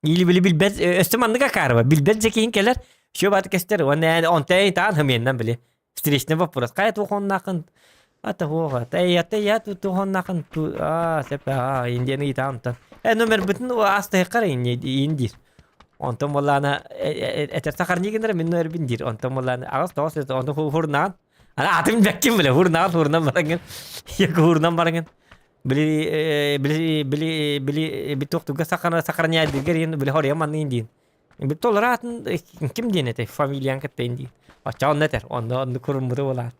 Или били билбэт өссө маннык акаарыба билбэт дьэ киһин кэлэр все бааты кэстэр уонна онтон таан хымиэннэн били встречный вопрос хайа туохоннаахын ата хуоха ата я ту туохоннаахын ту а сеп а индияны ыйтаан онтон э номербытын астыһыккар индир онтон буоллаана этэр сахарнигинер мин номербин диир онтон буоллаана аҕыс тоҕус онтон хурнаан ана атын бэккин биле хурнаан хурнан бараҥын хурнан бараҥын Били били били били битуохтуга сахара сохраняйдыгар иин били хоруйа манныын диин. Били толору аатын ким диэн этэй фамилиян кытта диин. Оччо онно этэр онно онно куруммуту буолаат.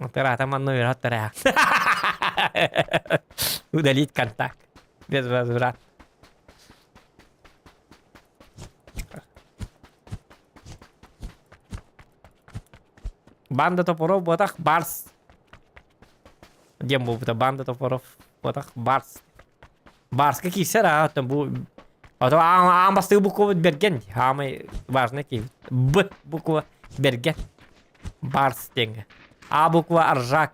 Отор аата манна үөрэ Удалить контакт. Без возврата. Банда топоров буотах барс диэн буолбута банда топоров буотах барс барска киирсэр аа оттон бу ото аан бастакы буква бэргэн хаамай важный киһи б буква бэргэн барс диэҥҥэ а буква аржак.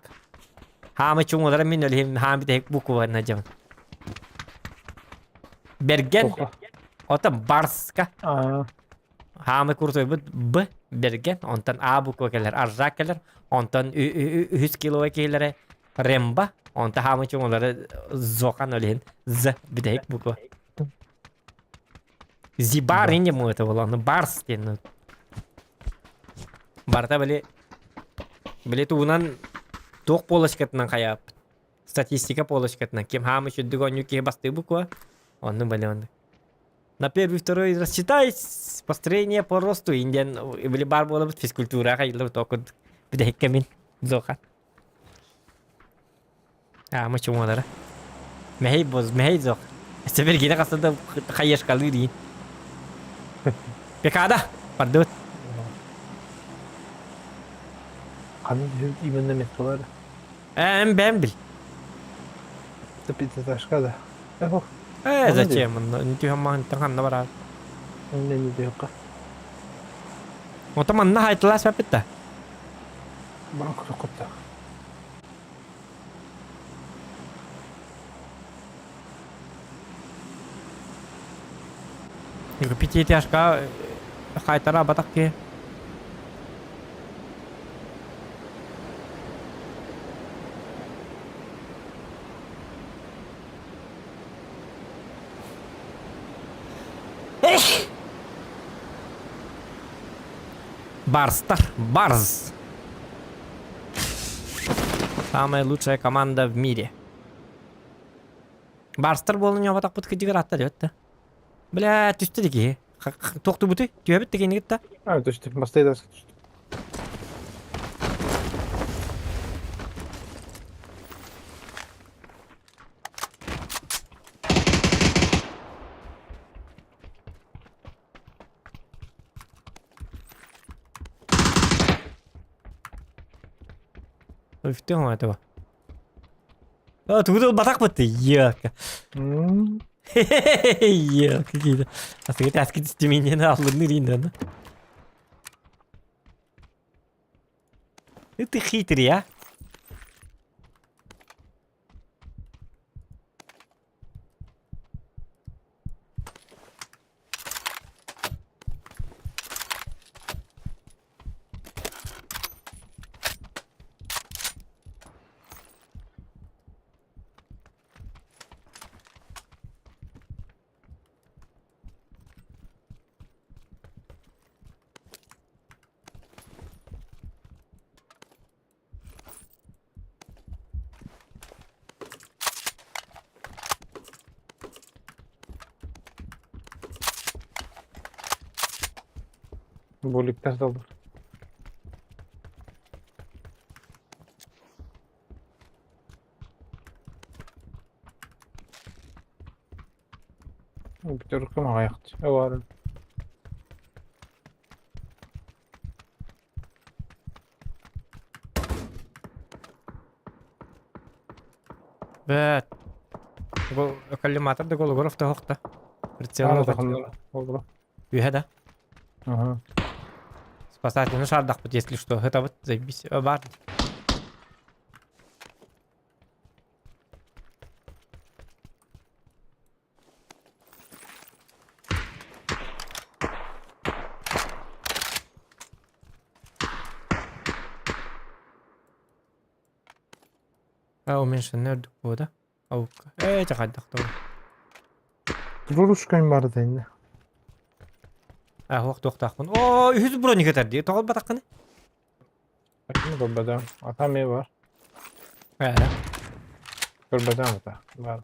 Хаамы чуҥулара мин өлүһүм хаам бүтэһик букванна дьон. Берген. Ота Барска. Хаамы куртуйбут Б Берген, онтон А буква кэлэр, Аржак кэлэр, онтон үһүс киловой киһилэрэ Ремба, онтон хаамы чуҥулары Зохан өлүһүн З бүтэһик буква. Зибар инде мы это было, ну Барс диэн. Барта били били тугунан туох полочкатынан хайааппыт. Статистика полочкатынан ким хаамы сүрдүк оонньуу киһи бастыы буква. Онну били онну. На первый, второй рассчитай построение по росту индиан били бар буолабыт физкультура хайыллыбыт окуд бүтэһиккэ мин зоха. Аама чуҥалара. Мэһэй боз, мэһэй зох. Сибиргине хаста да хайешкалыы диин. Пекада! Бардыбыт. Ханна түһүбүт именно меткалар. Эм бэм бил. Это пятиэтажка да. Эхо. Э, зачем? Түһэн маһынтан ханна барар? Онно не дыйыкка. Ото манна хайтылаас баппит да. Баран кутуккутта. Пятиэтажка хайтара батак ки. Барстар, Барс. Самая лучшая команда в мире. Барстар буолан ньуобатахпыт кыдьыгар атта диэбит да. Бля, түстэ да киһи. Туохтубутуй? Түһэбит да кинигит да. А, түстэ. Бастайда түстэ. Үфтү этого. А, тугу батак бытты. Яка. Я, какие-то. А ты таски меня на аллы ринда. Ты хитрый, а? Буликтар доллар. Пятерка маҕайахт. Бар. Бэт. Бу коллиматор да Гологоров да хохта. Прицел Үһэ да. Ага. Спасательный шардахпыт, если что. Это вот заебись. Бар. А, уменьшенный үрдүк да? Аука. Э, чахайдах Рурушкаң бар да инде. А, хуох туохтаахпын. Оо, үһүс броник этэр дии. Тоҕо батаххыны? Ким көрбөтөм. Атам эмиэ бар. Ээ. Көрбөтөм ата. Бар.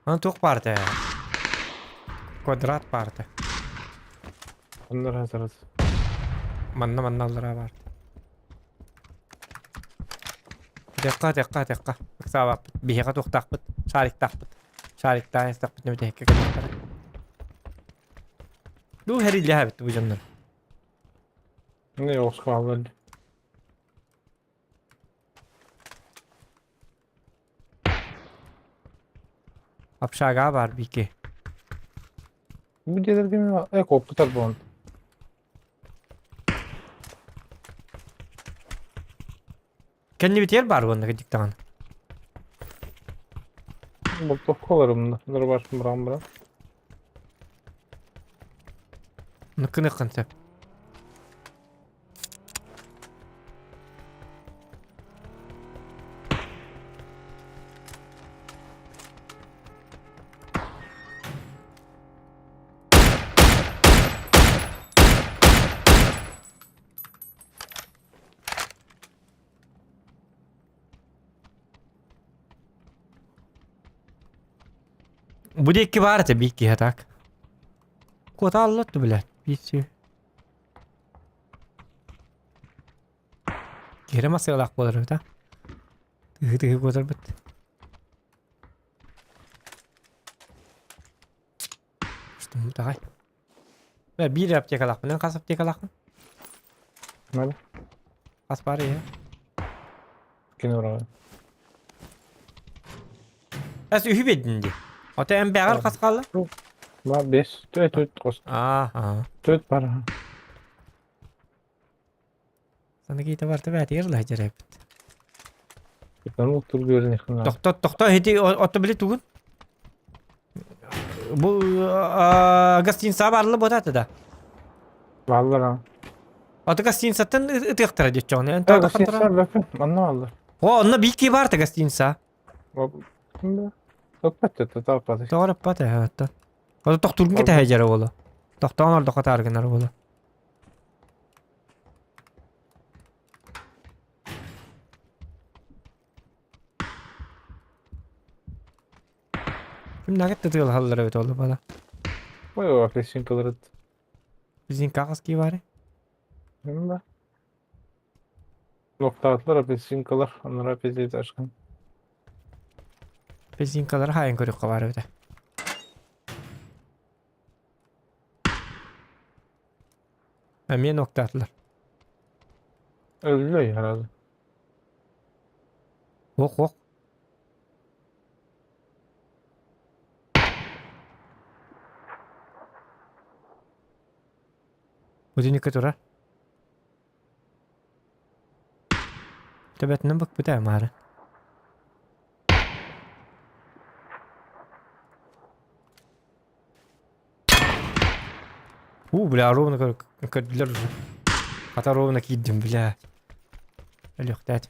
Аны туох баар этэ? Квадрат баар этэ. Оннор хасарас. Манна манна аллараа баар. Текка текка текка. Ыксаабаппыт. Биһиэхэ туохтаахпыт? Шариктаахпыт. Шариктаах истэхпит нэбитэһиккэ кэлиэхтэрэ. Дуу хэриллэһэбит бу дьоннор. Не оскалар. Общага бар бики. Бу дьиэлэргэ э куоппутар буолан. Кэннибитигэр баар уонна кырдьык даҕаны. Болтовка олорумна. Дробашпын быраҕан баран. Ну кыныххын сөп. Бу диэки баар этэ биир киһи так. Куотаалла ту блядь. Биир Киһи масыалаах буолар эбит а. Тыһы-тыһы куотарбыт. Что давай. Бля, биир аптекалаахпын. Эн хас аптекалааххын? Надо. Хас баар ийэ? Кино Эс үһү биэрдин дии. Ото эн бэҕэр хас хаалла? Ма бес, төрт төрт қос. Аа, Төрт бар. Сана киитэ барта бээтигэр ла дьэрэпит. Итан уктур көрүн Тохто, тохто, ити отто били тугун? Бу гостиница баарлы буотаата да? Бааллар а. Ото гостиницаттан ытыахтара диэччэҕинэ. Эн Гостиница бэппин, онно бааллар. О, онно биир баар та гостиница. Ыппат это таппат. Тоҕор ыппат ээ, оттон. Ото тохтуургун кэтэһэ дьэрэ буолу. Тохтоон ордохо тааргынар буолу. Ким нагет тытыалаһаллар эбит ол бала. Ой, о, апельсинкалар. Резинка хаски бары. Да. Локтаатылар апельсинкалар, анара пятиэтажка. Резинкалар хайын көрүөххэ баар эбитэ. Эмиэ ноктаатылар. Өллөй сразу. Ох, ох. Будильникка турар. Төбөтүнэн быкпыта маары. У, бля, ровно көрдүлэр уже. Хата ровно киирдим, бля. Өлүөхтээт.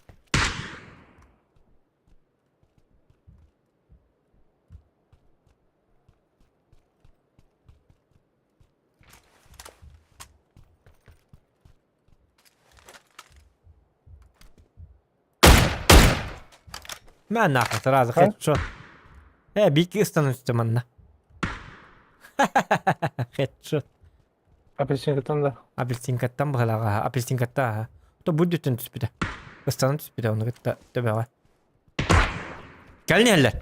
Мэ нахуй сразу хедшот. Бики становится манна. Хедшот. Апельсинкаттан да. Апельсинкаттан быһалаҕа, апельсинкатта. То буддүттэн түспүтэ. Ыстанан түспүтэ, ону кытта төбөҕө. Кэлин иһэллэр.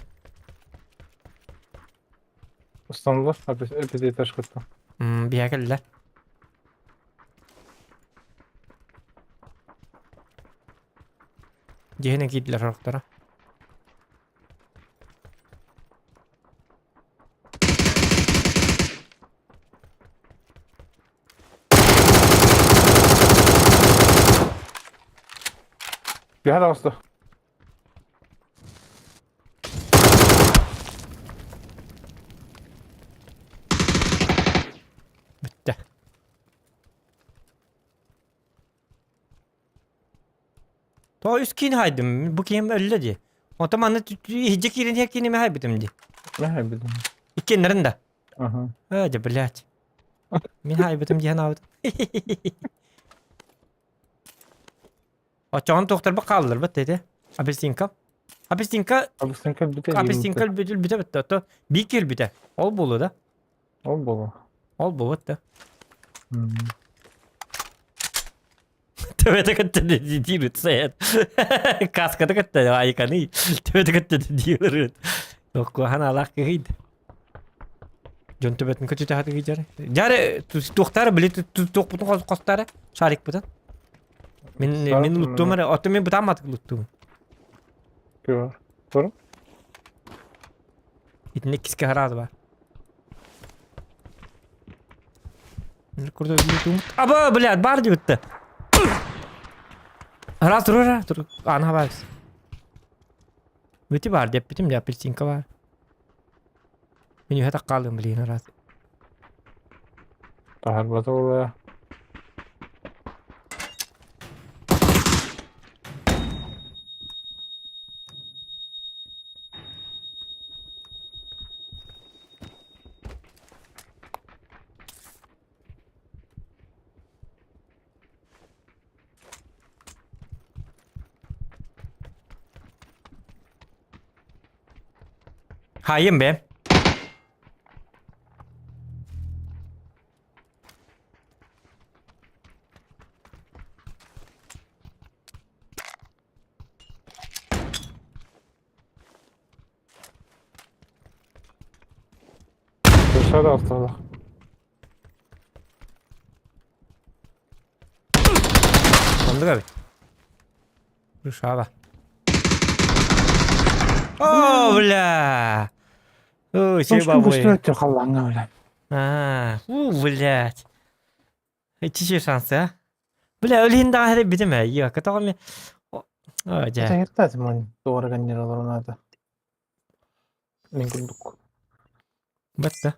Ыстанылар апельсинкаттан. Биһэ кэллэр. Дьиһинэн киирдилэр сорохторо. Түһэ таҕыста. Бүттэ. Тоҕо үс киин хайдым, бу киһим өллө дии. Онтон манна иһдьэ киирэн иһэр кииними хайбытым дии. Мин хайбытым. Иккиэннэрин да. Аха. Ээ, дьэ, блядь. Мин хайбытым дии санаабытым. Оччоҕун туохтарбыт хаалларбыт дии Апельсинка. Апельсинка Апельсинка өлбүтэ. Апельсинка өлбүтэ өлбүтэ бүтэ. Ото биир өлбүтэ. Ол буолуо да? Ол буолуо. Ол буолбут да. Төбөтө кытта диир ыт Каската кытта айканы төбөтө кытта диир ыт. Тохкуахан алаах кыһыйд. Дьон төбөтүн көтүтэ хатыгы дьары. Дьары туохтары били туохпутун хостары шарикпытын. Мин мин луттум эрэ, ото мин бытаамматык луттум. Көр. Тур. Итинник киске хараады бар. Аба, блядь, бар диэбиттэ. Раз тур, тур. Ана бар. Бити бар деппитим де апельсинка бар. Мен үһэ таккаалым блин раз. Таһарбата буолуо. Хайым бе. Dışarı ortada. Оннук эбит. Рушава. О, бля! Ой, Слишком бабой. көстөр халлаҥҥа бля. А, у, блядь. Ичи шансы, а? Бля, өлүн даҕа эрэ битим ээ. Йо, тоҕо мен... О, дьэ. Сәйиртаати мон туора ганнер олорунаата. Мин курдук. Батта.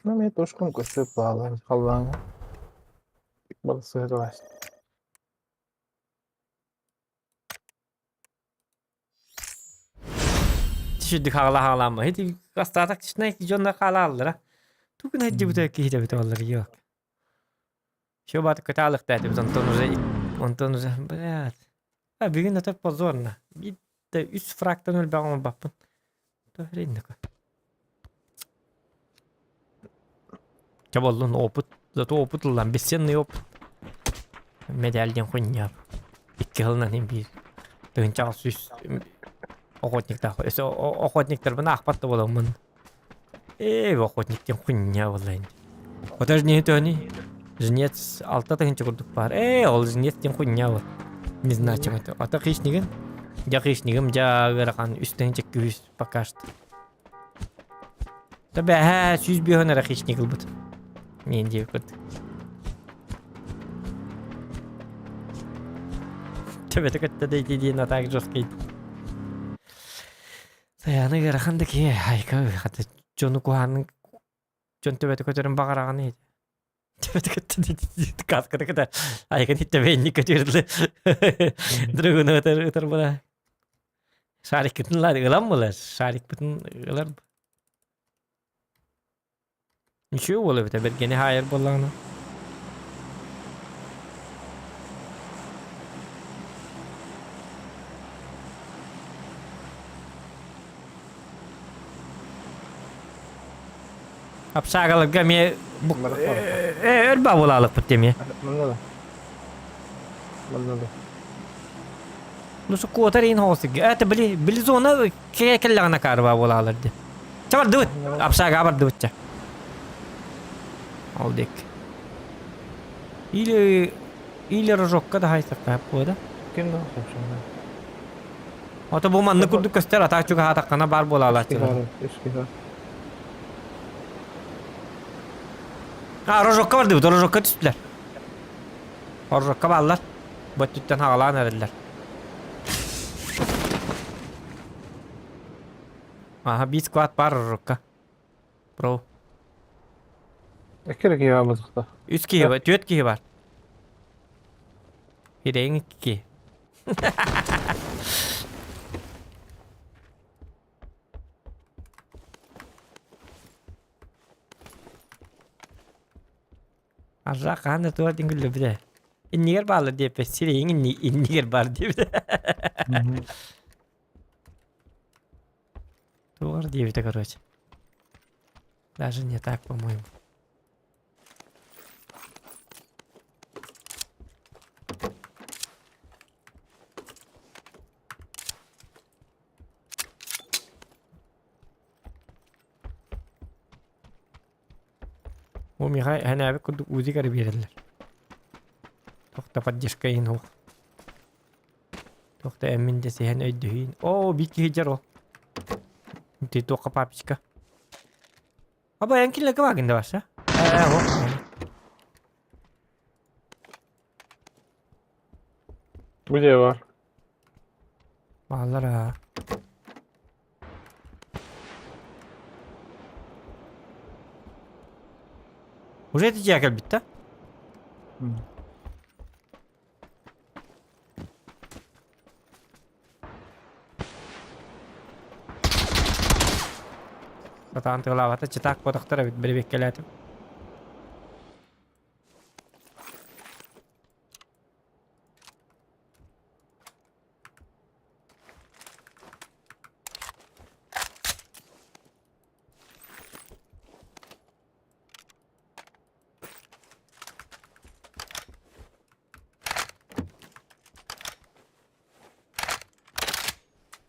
Мен тошкун көстөр баалар халлаҥҥа. Балысыга Түшүдүк хаала хаалаама. Хити астаатак түшнэ дьонно хаалааллара. Тугун хэддибүтэ киһитэ бүтэ оллар йок. Шо бат кытаалык тәтибит онтон уже онтон уже блядь. А бүгүн это позорно. Битте үс фрактан өлбәгән баппын. Тохреннеко. Чабаллын опыт, зато опыт ыллан бесценный опыт. Медаль диэн хуйня. Икки сылынан иһин биир тыһыынчаҕа сүүс охотниктаах. Өссө охотниктарбын аахпат да буоламмын. Ээ, охотник диэн хуйня буолла ини. Вот не төһөнүй? Жнец 6 тыһыынча курдук баар. Ээ, ол жнец диэн хуйня бол. Не знаю, чем это. Ата хищнигин? Дьэ хищнигим дьэ ыарахан 3 тыһыынча 200 пока что. Да бэһээ 105 эрэ хищник ылбыт. Миэн диэбит. Төбөтө көттө да ити диэн атаак жесткий. Саяны ыарахан да киһи айка хата дьону куһаанын дьон төбөтө көтөрүн баҕараҕын иһит. Төбөтө көттө каската кыта айкан иттебейник көтүрдү. Другуну ытар ытар була. Шариккытын ылан булар. Шарикпытын ылар. Ничего буола эбитэ бэргэни хаайар буоллаҕына. Апсаагаларга эмиэ өр баабылаалыкпыт эмиэ. Манна да. Манна да. Ну куотар иин хоҕус Это били били зона кэллэҕинэ каарба буолаалар ди. Ча бардыбыт. Апсаага бардыбыт ча. Ол дик. Или или рожокка да хайсакка да. Ким да собственно. Ото бу манны курдук көстөр атаак чугаһаатаххына баар буолаалааччылар. Үскүһэ. А, рожокка бардыбыт, рожокка түстүлэр. Рожокка бааллар. Бөттүттэн хаҕалаан эрэллэр. Аха, биир склад баар рожокка. Бро. Эккere киһи баабытыкта. Үс киһи бар, түөрт киһи бар. Ирэйиҥ икки киһи. Аржа хаһан да туох диэн күллүбүтэ. Иннигэр бааллар диэппэ, сирэйиҥ иннигэр баар диэбитэ. Туох диэбитэ короче. Даже не так, по-моему. Бу миэхэ хэнээбит курдук УЗИ эрэ биэрэллэр. Туох да поддержка иһин суох. Туох да эммин дэсиһэн өйдөһүүн. Оо, биир киһи дьэр ол. Ты туохха папочка. Аба эн кинилэргэ баагын да барса? Ээ, ол. Бу дьиэ бар. Бааллар аа. Уже ити дьиэ кэлбит да? Сатаан тыалаабата чытаак буотахтар эбит бэрэбиэккэлээтим.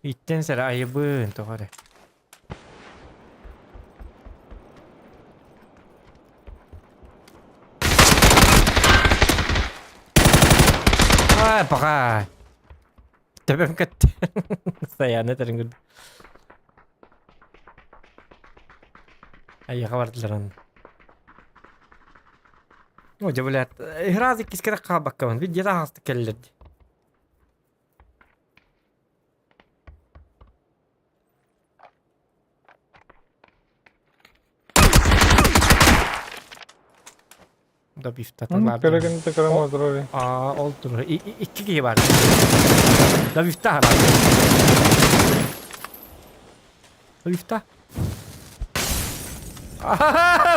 Иттэн сэрэ айыбын тоҕо эрэ. Ай, пока. Төбөм көттө. Саяны этэрин курдук. Айыха бардылар онно. О, дьэ, блядь, ыраас иккискэ да хаалбаккабын. Бит дьиэ аһаҕастык кэллэр дии. Добивтата баар. Кэрэгин тэкэрэн олорор. Аа, ол турар. Икки киһи бар. Добивта бар. Добивта.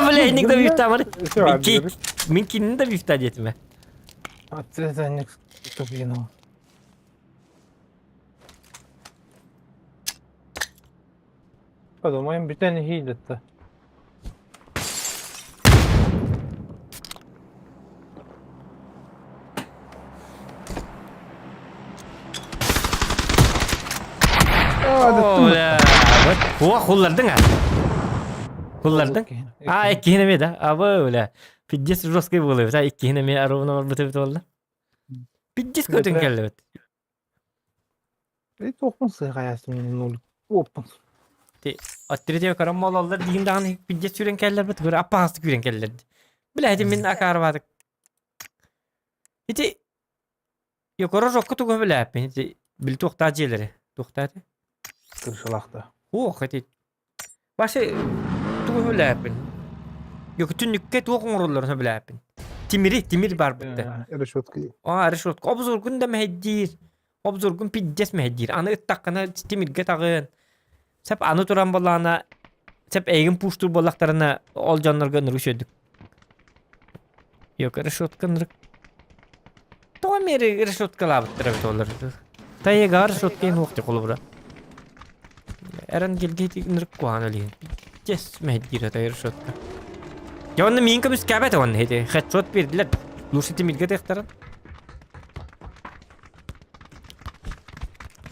Бля, ник добивта бар. Мин кинини добивта диэтим ээ. Отрезанник тупиного. Подумаем, бүтэн иһиидэтэ. О, бля. О, хуллардың а? Хуллардың? А, иккиһин эмиэ да? Абы, бля. Пиздец жесткий буолуо эбит, а иккиһин эмиэ ровно барбыт эбит буолла. Пиздец көтөн кэллибит. Туохпун сыһайасын ноль оппун. Оттретио көрөн буолаллар диин даҕаны пиздец сүүрэн кэллэрбит көрө аппаһастык үүрэн кэллэр. Бля, ити мин акаарбаатык. Ити Йокоро жокко тугу билээппин ити били туохтаа дьиэлэри туохтаа ити? Крышалаахта. Ох, ити Башы тугу билээппин. Йоку түннүккэ туох оҥороллорун билээппин. Тимири, тимир бар бытта. Решетка. Аа, решетка. Обзоргун да мэһэйдиир. Обзоргун пиздец мэһэйдиир. Аны ыттаххына тимиргэ таҕын. Сеп аны туран буоллаҕына, сеп эйигин пуштуур буоллахтарына, ол дьоннорго ынырык үчүгэйдик. Йока решетка ынырык. Тоҕо мери решеткалаабыттар эбит олор. Тайыгаар решетка иһин уох холобура. Эрэн келге ынырык куһаҕан өлүһүн. Пиздец мэһэйдиир ата решетка. Дьэ онно миин көмүскээбэт онно ити хедшот биэрдилэр. Лучше тимиргэ тыахтарын.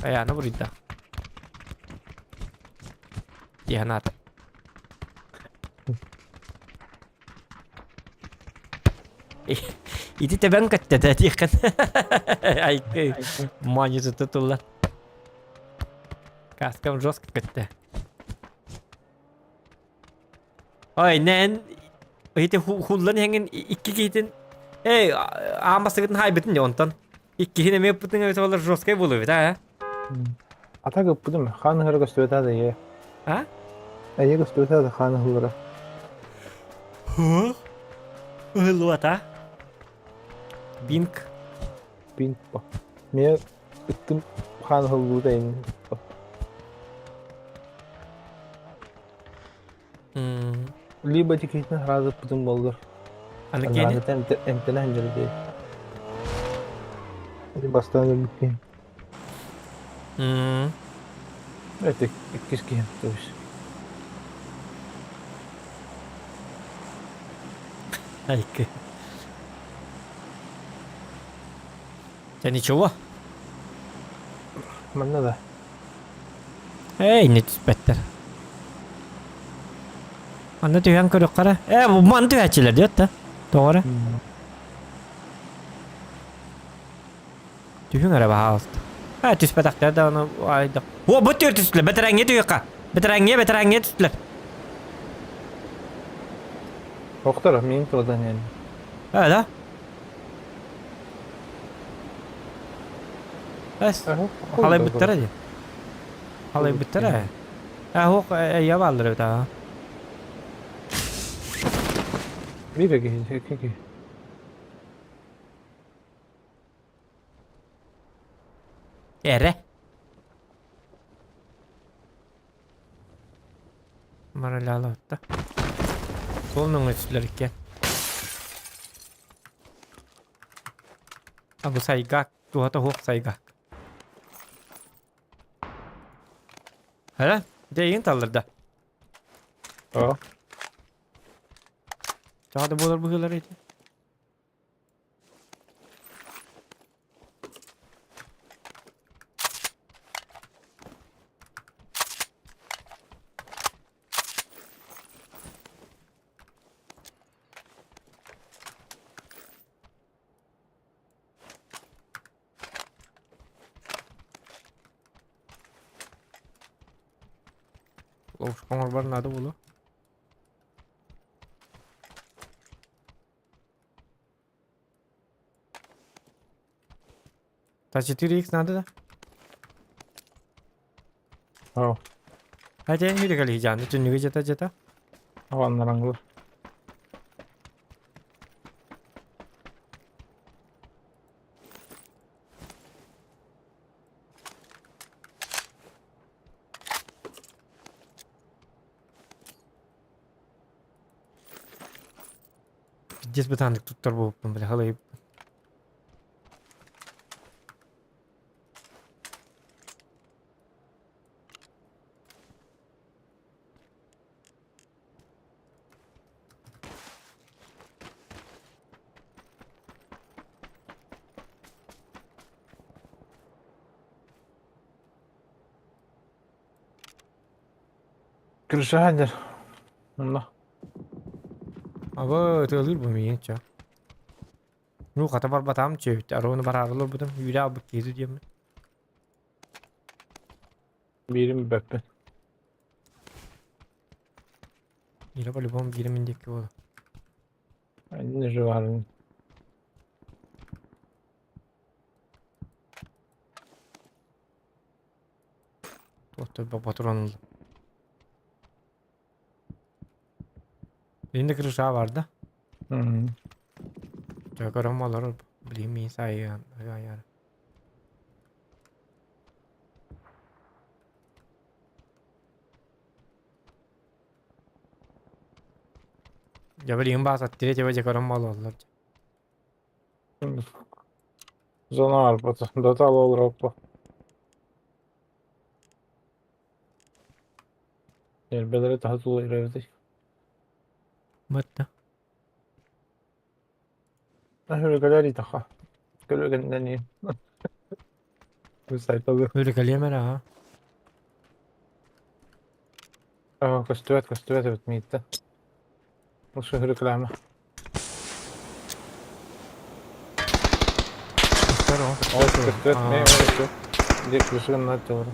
Айаана буруйда. Диһанаат. Ити тэбэн көттөтө диэххин. Айкы маньызыты тулла. Каскам жестко көттө. Ой, нэн ити хуллан иһэҥин икки киһитин эй аан бастакытын хаайбытын дьэ онтон иккиһин эмиэ ыппытын эбитэ буоллар жесткай буолуо эбит аа Ата ыппытым хаан ыһара көстүбэтэ да ийэ. А? Эйэ көстүбэтэ да хаан ыһыллара. Ыһыллыбата. Бинг. Бинг по. Миэ ыттым хаан ыһыллыбыта ин. Либо тикитин сразу ыппытым буоллар. Аны киэни? Эмтэнэ сылдьар дии. Ити бастаан өлбүт киһи. Это иккис киһи, то есть. Айкы. Да ничего. Манна да. Эй, не түспэттэр. Манна түһэн көрүөххэ эрэ. Ээ, бу маны түһээччилэр диэт да. Тоҕо эрэ? Түһүҥ эрэ баһаалыста. Ээ, түспэтэхтэр да ону айдах. О, бу түөр түстүлэр. Бэтэрэҥҥэ түһүөххэ. Бэтэрэҥҥэ, бэтэрэҥҥэ түстүлэр. Охтор, мин туодан yani. Ээ, да? Эс. Халайбыттара дии. Халайбыттара. Э, хуох эйэ бааллар эбит аа. Биир киһи, икки киһи. Эрэ. Маралялаатта. Суол өҥөччүлэр иккиэн. А бу сайгак, туһата суох сайгак. Эрэ, дьэ эйигин талларда. Оо. Тоҕо да буолар быһыылар ити. Ловушка оҥорбор наада буолуо. Та 4х надо да? Оо. Хотя не видели жан, түннүгү жата жата. Аҕаннараңлар. Пиздец бытааннык туттар буолбуппун бля халайыппын. Крыша дьэр. Онно. Абы тыалыыр бу миигин ча. Ну хата барбатаам чүөбүт аруны бараары олорбутум үүрэ албыт киһи диэммин. Биирим бэппин. Ира по-любому биирим индикки буолу. Не жеварын. Туох патрон ылла. Инде крыша бар да. Дьэ көрөн олорор билигин миин сайыан айар. Дьэ билигин баас аттыга дьэ дьэ көрөн олороллор. Зона арбата. Дата олороппо. Нербелери таһа тулайрабыты. Бытта. Үрүкэлэр итаха. Көрөгөннени. Бу сайталы. Үрүкэлиэм эрэ аа. Аа, көстүбэт, көстүбэт эбит мииттэн. Лучше реклама. Здорово. Көстүбэт, не көстүбэт. Дек күшүгүн наттылар.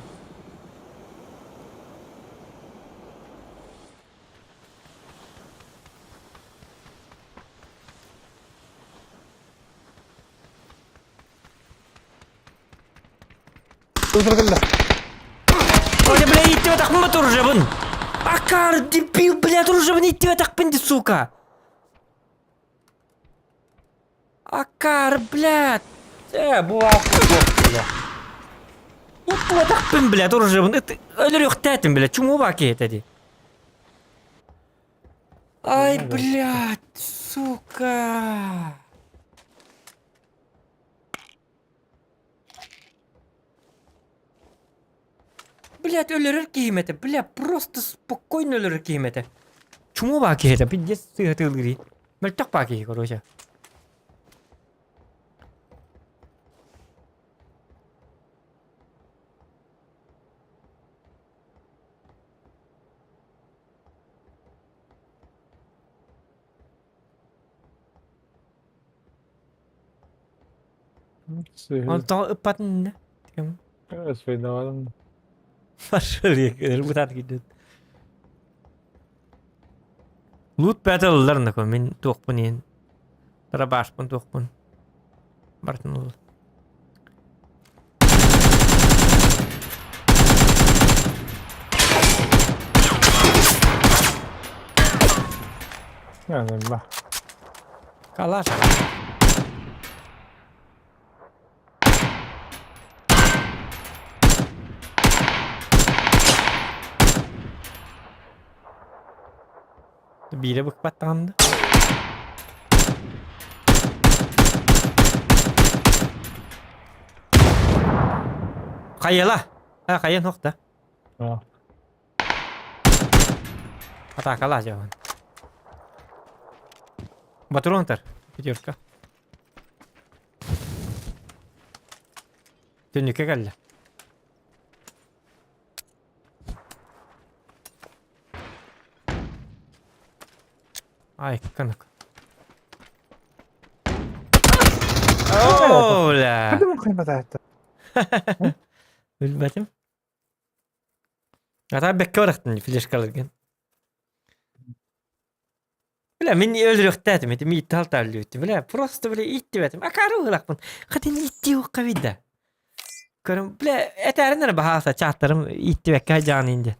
Ытыргылла. Ой, бля, иттибэтахпын туржабын. Акар, дебил, бля, туржабын иттибэтахпын ди, сука. Акар, блядь. Э, бу бля. Иттибэтахпын, бля, туржабын. Өлөрүөхтээтим, бля, чуму баа киһитэ ди. Ай, блядь, сука. Блядь, өлөрөр киһим этэ, бля, просто спокойно өлөрөр киһим этэ. Чумо баа киһи этэ, пиздец сыыһатыылыырый. Мөлтөх баа киһи, короче. Онтон ыппатын Свидовалым. Бутат кидет. Лут battle нако мин туохпун иин. Тарабашпын туохпун. Бартын ол. Ба. Калаш. Биирэ быкпаттаҕын да. Хайала! Ha, хайан хохта. Атакала дьабан. Батуронтар. Пятерка. Түннүккэ кэллэ. Ай, канак. Оо, бля. Кадым кыйматаатта. Билбэтим. Ата бэккэ барахтын флешкаларгын. Бля, мин өлөрүөхтээтим, ити миитти халтааллыбыт. Бля, просто бля ииттибэтим. Акаары уһулахпын. Хатын иитти уохха видда. Көрүм, бля, этээрин эрэ баһааса чааттарым ииттибэккэ дьаанын диэн.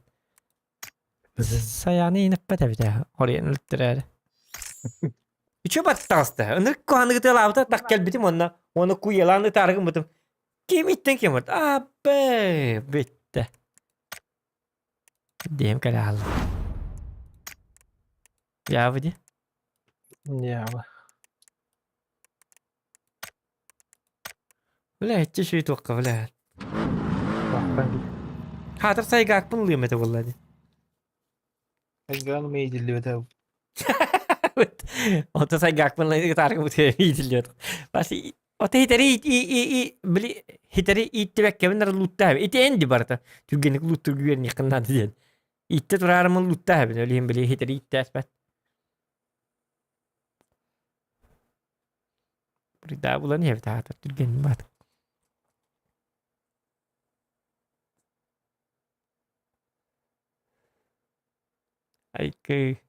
Сайааны инэппэт эбитэ, хоруйан өлтөрөөрү. Үчү баттаҕыста. Ынырык куһаныгы тыалаабыта так кэлбитим уонна уонна куйалаан ытаары гыммытым. Ким иттен ким барт? Абы, бүттэ. Диэм кэлэ хаалла. Яабы дии. Яабы. Бля, иччи шүй туохха, бля. Хаатыр сайгаакпын ылыам этэ буолла дии. Сайгаан миитиллибэтэ. Онто сайгаакпын ытаарга бутуйа миитиллибэт. Бас Ото хитэри и и и били хитэри ииттибэккэбин ара лууттаабы. Ити энди барыта. Түргэнник лууттур үөрниэххин наада диэн. Ииттэ тураарымын лууттаабын өлүһүн били хитэри ииттээспэт. Бурдаа булан иһэбит аатар түргэнник баат. Айкы.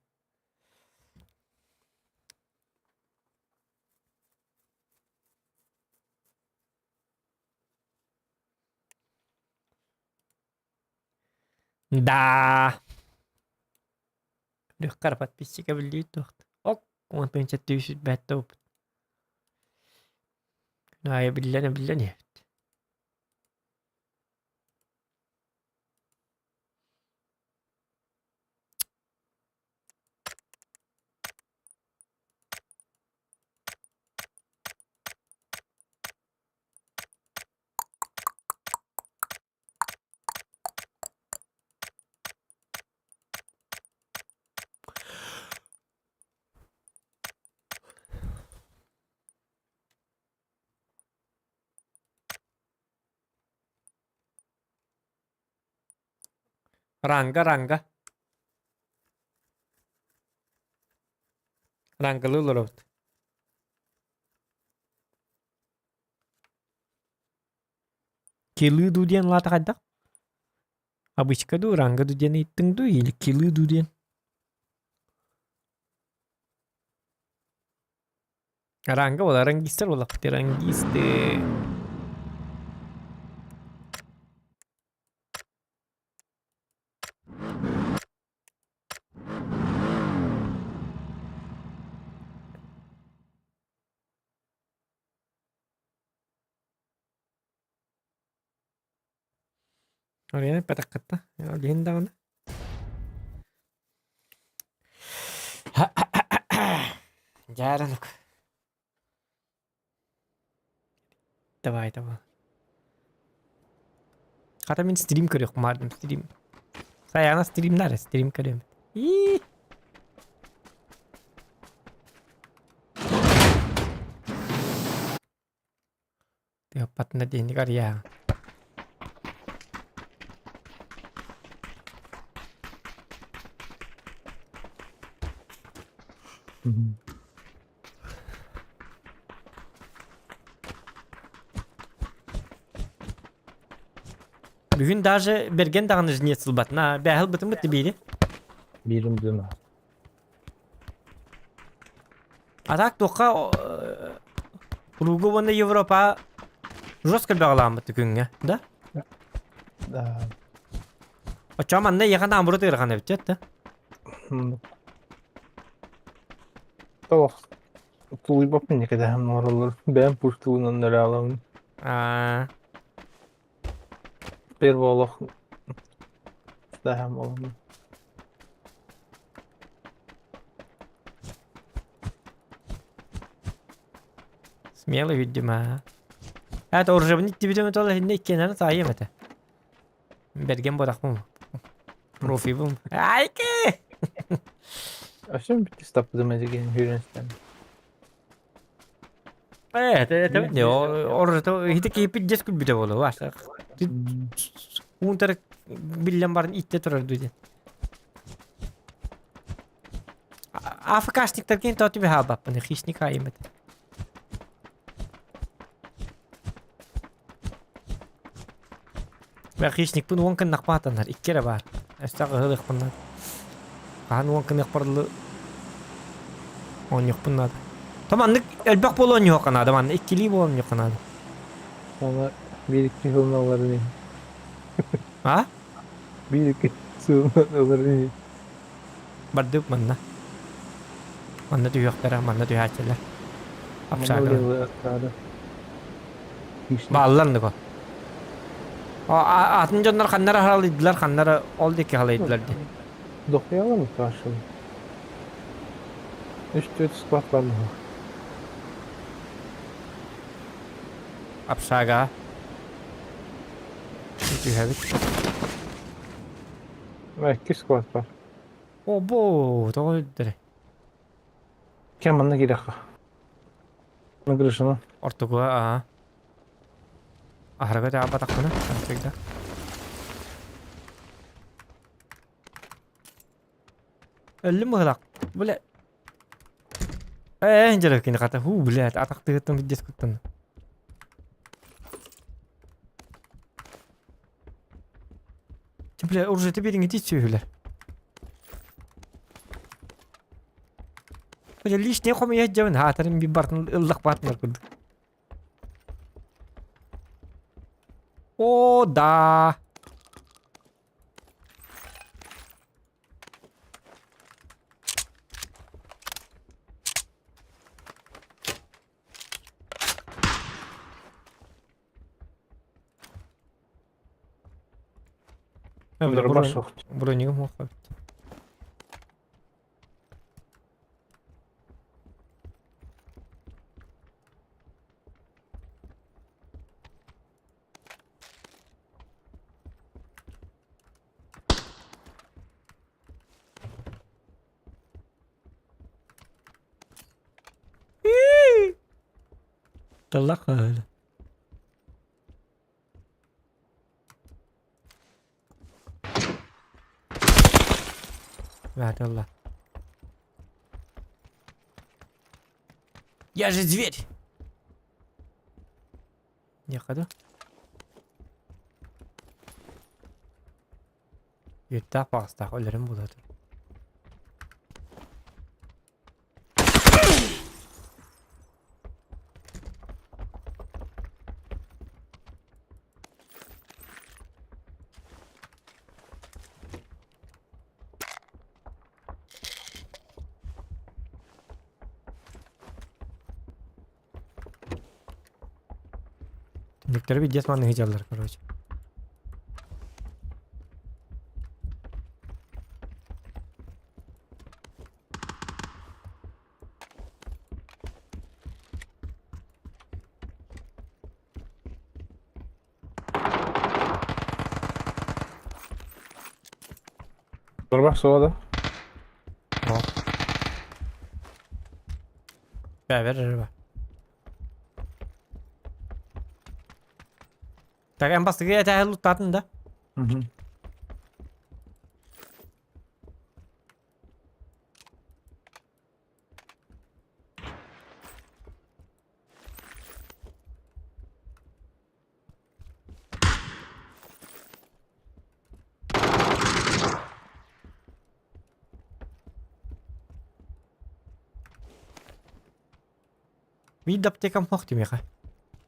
Да. Легкар подписчика билдии туохт. Ок, уон тыһыынча түү сүрбэттэ опыт. Күн аайы биллэн биллэн иһэбит. Ранга, ранга. Рангалыы олоробут. Килыы дуу диэн лаата хайдах? Обычка дуу, ранга дуу диэн ыйыттыҥ дуу или килыы дуу диэн? Ранга буолар, рангистар буоллахпыт, рангисты. Арыйан эппэтэххит да, билиһин даҕаны. Дьааранук. Давай, давай. Хата мин стрим көрүөх маардым стрим. Сайаана стримнар стрим көрүөм. Ии. Тыаппатына диэник арыйааҕын. Бүгүн даже бэргэн даҕаны жнец ылбатына бээһил бытыммыт биири. Биирим дыма. А так туохха Кругу уонна Европа жестко бөҕөлааммыт күҥҥэ, да? Да. Оччоҕо манна эйиэхэ наоборот ыарахан эбит да? Толох тулуйбаппын кэтэһэн олороллор. Бэйэм пуштугунан нөрөалабын. Аа, Первый олох даһам буоламмын. Смело видимо. аа. Это уже тибитем тола хинне иккенен таайым этэ. Берген бодахпын. Профибум. Айке! Өссө бүттү стаппытым эдиген хүренстен. Это это не оржето хити киипит дес күлбүтэ болу ваш. Уунтар биллен барын итте турар дүйден. АФКшниктар кин тоти бихабаппын хищник айым это. Мен хищникпын уон кыннахпаатаннар икки эрэ баар. Өстөөх ыһылыахпын наада. Хаһан уон кыныахпар дылы оонньуохпун наада. То маннык элбэх буолуо оонньуохха наада, манна иккилии буолан оонньуохха наада. Оны биир икки сылынан ылар ини. А? Биир икки сылынан ылар ини. Бардык манна. Манна түһүөхтэрэ, манна түһээччилэр. Апсаакалар. Бааллар нуко. Атын дьоннор ханнара харалыйдылар, ханнара ол диэки халайдылар дии. Дохуяла мы спрашивали. Үч-төрт склад бар муха. Апсаага. Түһэбит. Икки склад бар. Обо, тоҕо өлдөрө. Кем манна киирэххэ? Нагрышина. Ортогуга аа. Аһарга таабатахпына, всегда. Өллүм быһылаах. Бля. Ээ, дьэ кини хата. Ху, блядь, атахтыгыттан пиздец куттан. Бля, уже теперь не сүһүлэр. Бля, лишний хомуйа дьэбин хаатарын би бартын ыллах баатынар курдук. О, да. Бронигым суох эбит. Тыллах öyle. Вят Allah. Я же зверь! Некада. Үттээх баҕастаах өлөрүм буолуо дуо? Түннүктэри видеос манныгы дьаллар короче. Барбах суоҕа да? О. Бэ, бэр бэр. Так, эн бастакы этээһи луттаатын да? Мгм. Биир да аптекам суох тимиэхэ.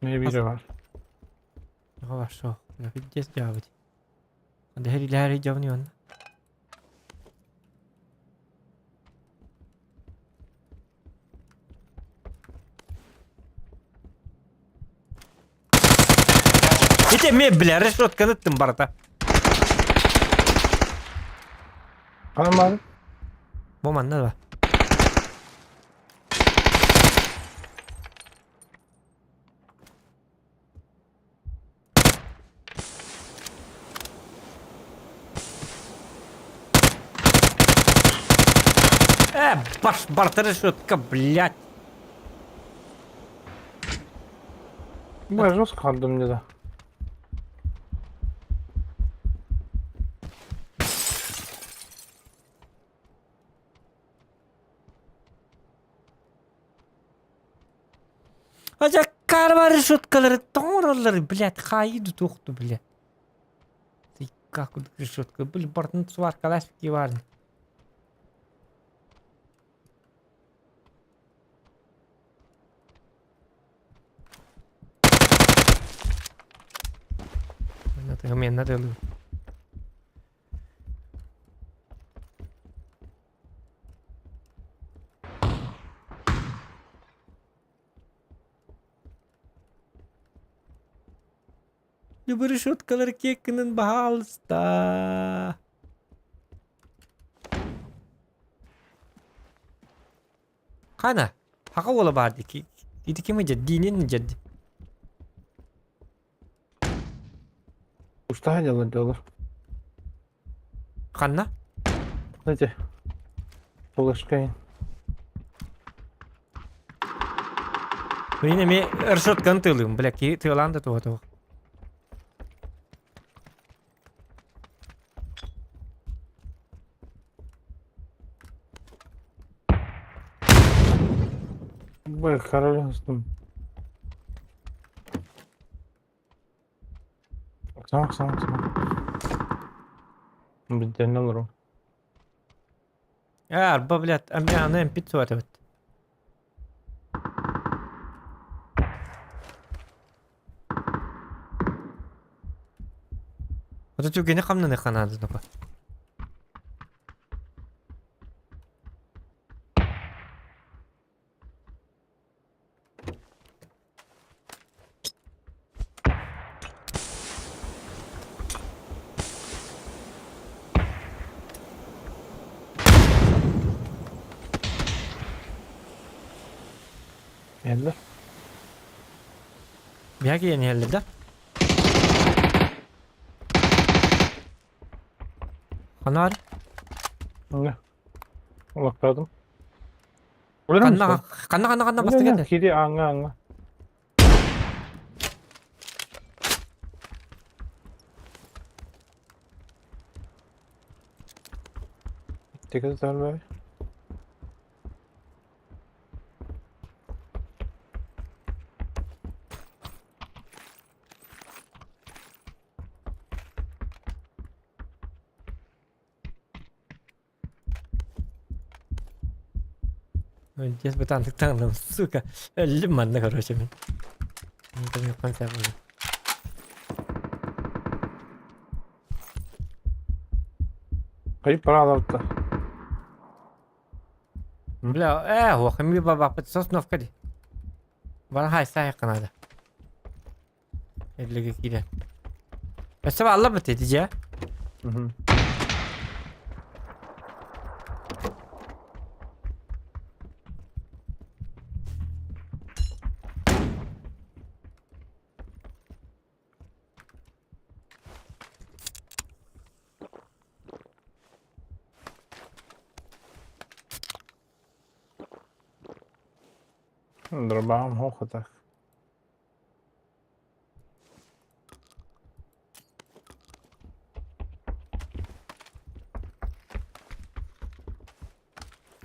Эмиэ биирэ баар. Хорошо. Пиздец дьаабыт. Дэһэр дьабын уонна. Ити эмиэ бля решетканы ыттым барыта. Ханан баар? Бу манна да. Э, баш барта решетка, блядь. Бу жестко хардым мне да. Адьаккаар решеткалары тоҥороллор, блядь, хаайыы да туохту, блядь. Ты как решетка, били бартын сваркалаах баар. Менна тыалыы. Решеткалар кеккинин баһаалыста. Хана, хака уола баар дии. Ити ким дьэ диинин дьэ. Устаһа дьаллар дьаллар. Ханна? Знаете, флешкайын. Мин эмиэ решетканы тыалыым, бля, киһи тыалаан да туһа туох. Б, королевством. Оксана, Оксана, Оксана. Бүттэннэ олору. Ээ, арба, блядь, аны эмпит суох эбит. Ото түгэни хамнаныхха наада нука. Иһэллэр. Биһиги киирэн иһэллэр да? Ханаар? Anga. Олохтоодум. Ханна ханна ханна ханна бастык этэ? Кири аңа аңа. Dikkat et abi. Дьиэс бытаантык таҥнам, сука. Өллүм манна, короче, мин. Кайып параларда. Бля, ээ, уох, ми бабаппыт сосновка ди. Бара хайса канада. Эдлигэ киирэн. Өссө бааллар бит дьэ. Дробаҕым суох так.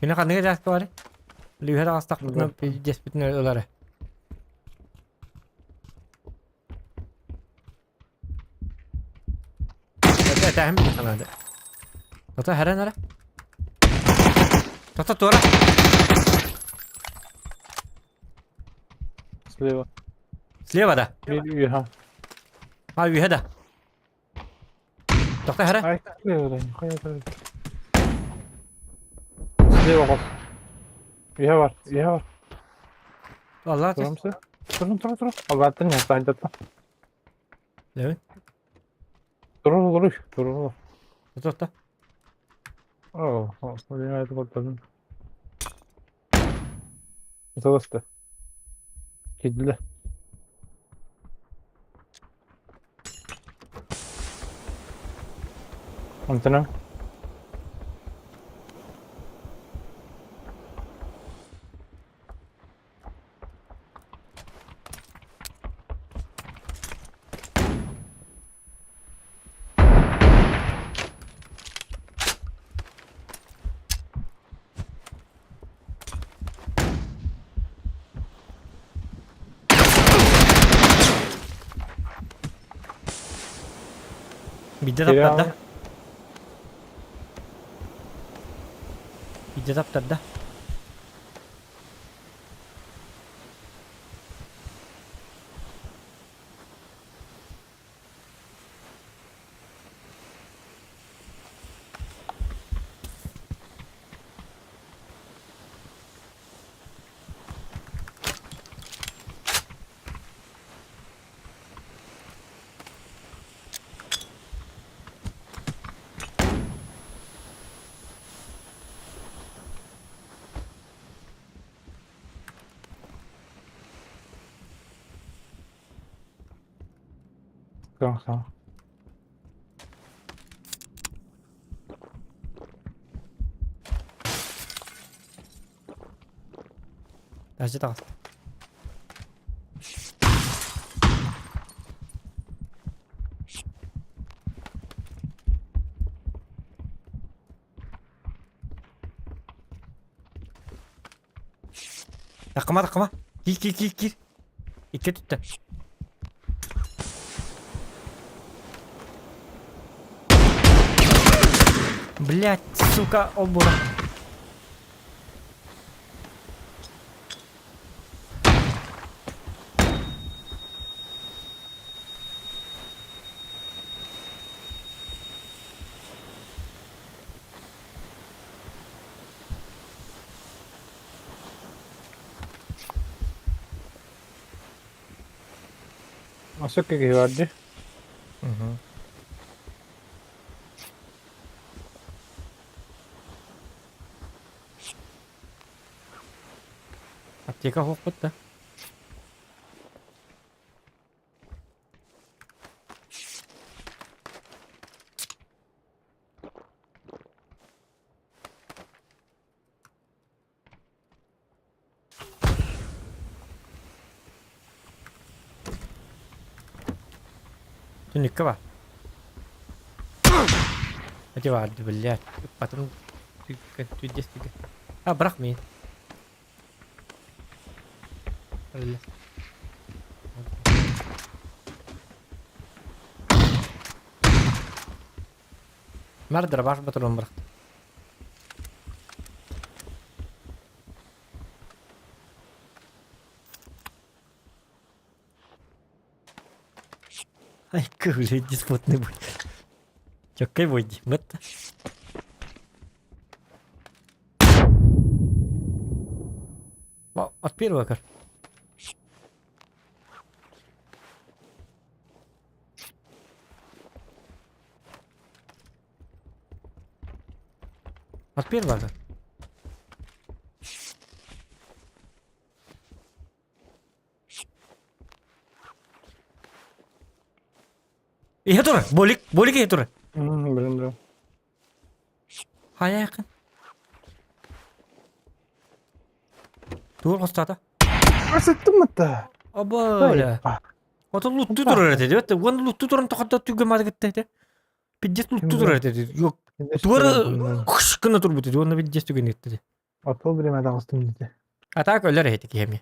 Кини ханныга дьааска барый? Лүһэр аҕыстахпытына пиздеспитин ылара. Этээһин билиханаады. Тото хэрэн эрэ. Тото туора. Слева. Слева да. Үөһэ. А үөһэ да. Тохто хэрэ. Ай, слева да. Хайа Слева хос. Үөһэ бар, үөһэ бар. Аллаа Турам сэ. Турун, турун, турун. Аллааттан ястаан жатта. Левин. Турар олоруй, турар олор. Тохто. Оо, это көрдөрдүм. Ыталаста. Киирдилэр. Онтон Биирдэ таптарда. Биирдэ таптарда. Tamam tamam. Таһырдьа таҕыс. Такыма такыма. Киир киир киир киир. Икки түттэ. Блять, сука, ол бура. Асык киһи бар дии. Угу. Аптека хоқпут да. Түннүккэ бар. Эти барды, блядь. Потом түддес түгэ. А, бырах миин. Öyle. Мардыр баш батырын бырахты. Ай, блядь, диспутный бой. Чоккай бой, мэтт. От первого кар. От первого кар. Иһэ турар, болик, болик иһэ турар. Билин билин. Хайа якын. Тугу хостаата? Асыттым мытта. Оба, Ото лутту турар этэ, диэт. Уон лутту туран тохотто түгэн мадыгытта этэ. Пиздец лутту турар этэ. Yok. Тугары хш гына турбут этэ. Уонна пиздец түгэн этэ. Атыл биреме таҕыстым дии. А так өлөр эһити киһи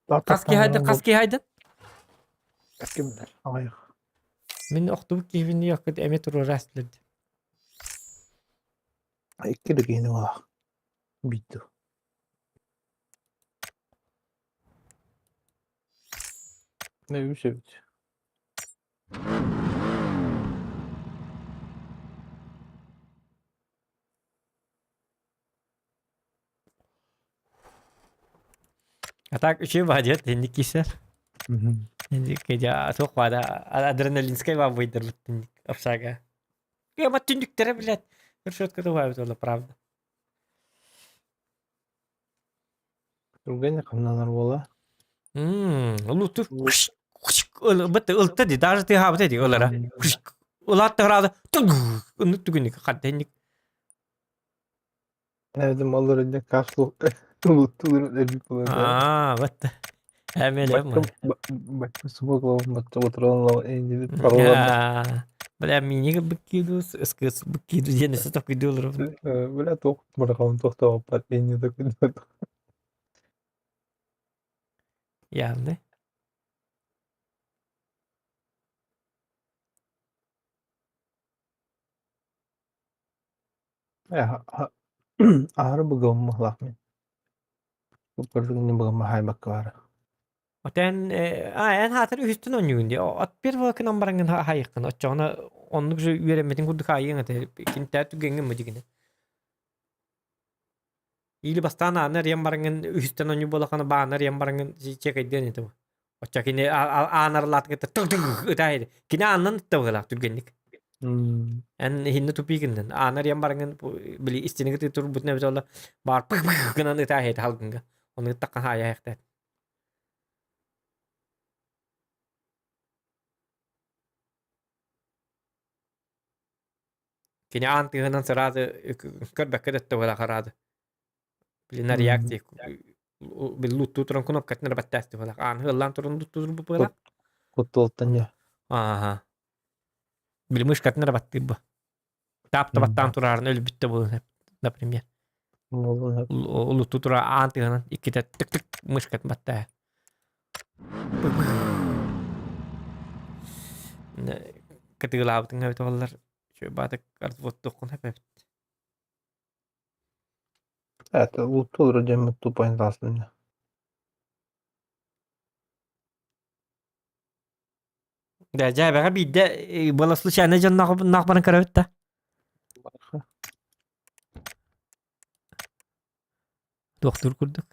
Хас киһи хайдан, хас киһи хайдан? Кимдер? Аҕыйах. Мин охтубут киһибин якыт эми туруора астылар. Икки да киһини буолаах. Биир Не үс эбит. А так үчүгэй баҕа диэт инник киирсэр. Туох баада адреналинскай баабыйдар общага. Ема түннүктэрэ блядь. Решетка туһаабыт ола правда. Түргэн хамнанар буола. Луту быт ылта ди даже ты хаабыт ди ылара. Улаатта храада түгүнүк түгүнүк хаттенник. Эдим алыр инде кашлу тулур элбик болар. Аа, вот. Эмеле Бакка субок бакка отыран лава энди паралар. Бля, минига быккиду, скыс быккиду диэн өссө токуйдуулар. Бля, тох барахам тохтооппат энди токуйдуулар. Явно. Аһары быгылмалаах мин. Кырдыгын быгылма хайбакка бара. Отен а эн хаатыр үһүстэн оонньуугун дии. От первого кынан бараҥҥын хайыккын. Оччоҕуна оннук же үөрэммитин курдук хаайыаҥ этэ. Кинтээ түгэҥҥин мудигини. Или бастаан ааны арыйан бараҥҥын үһүстэн оонньуу буолаххына бааны арыйан бараҥҥын чекайдыан этэ. Оччо кини аан арылаатын кытта тык-тык ытаа Кини аанынан ытта быһыылаах түргэнник. Эн иһиннэ тупик гыннын. Ааны арыйан бараҥҥын били истиниги турбутун эбитэ буолла баар пых пых гынан ытаа иһит халгынга. Ону ыттахха хаайа иһэхтээт. Кини аан тыаһынан сразу көрбөккө да өттө буолаах араады. Блин, на реакции. Бил луттуу туран кнопкатын эрэ баттаасты буолаах. Аан ыаллаан туран луттуу турбут буолаах. Куттуолтан дьэ. Ааха. Били мышкатын эрэ баттыыр бу. Таапта баттаан турарын өлбүт да буолуон например. Улуттуу тура аан тыаһынан иккитэ тык-тык мышкатын баттаа. Кытыылаабытыҥ эбит буоллар, баатык артвоттуоххун эбит. Это луттуу дьэммит тупайн таастын. Да, дьээбэҕэ биирдэ была случайно дьонноох баран көрөбүт да. Туохтуур курдук.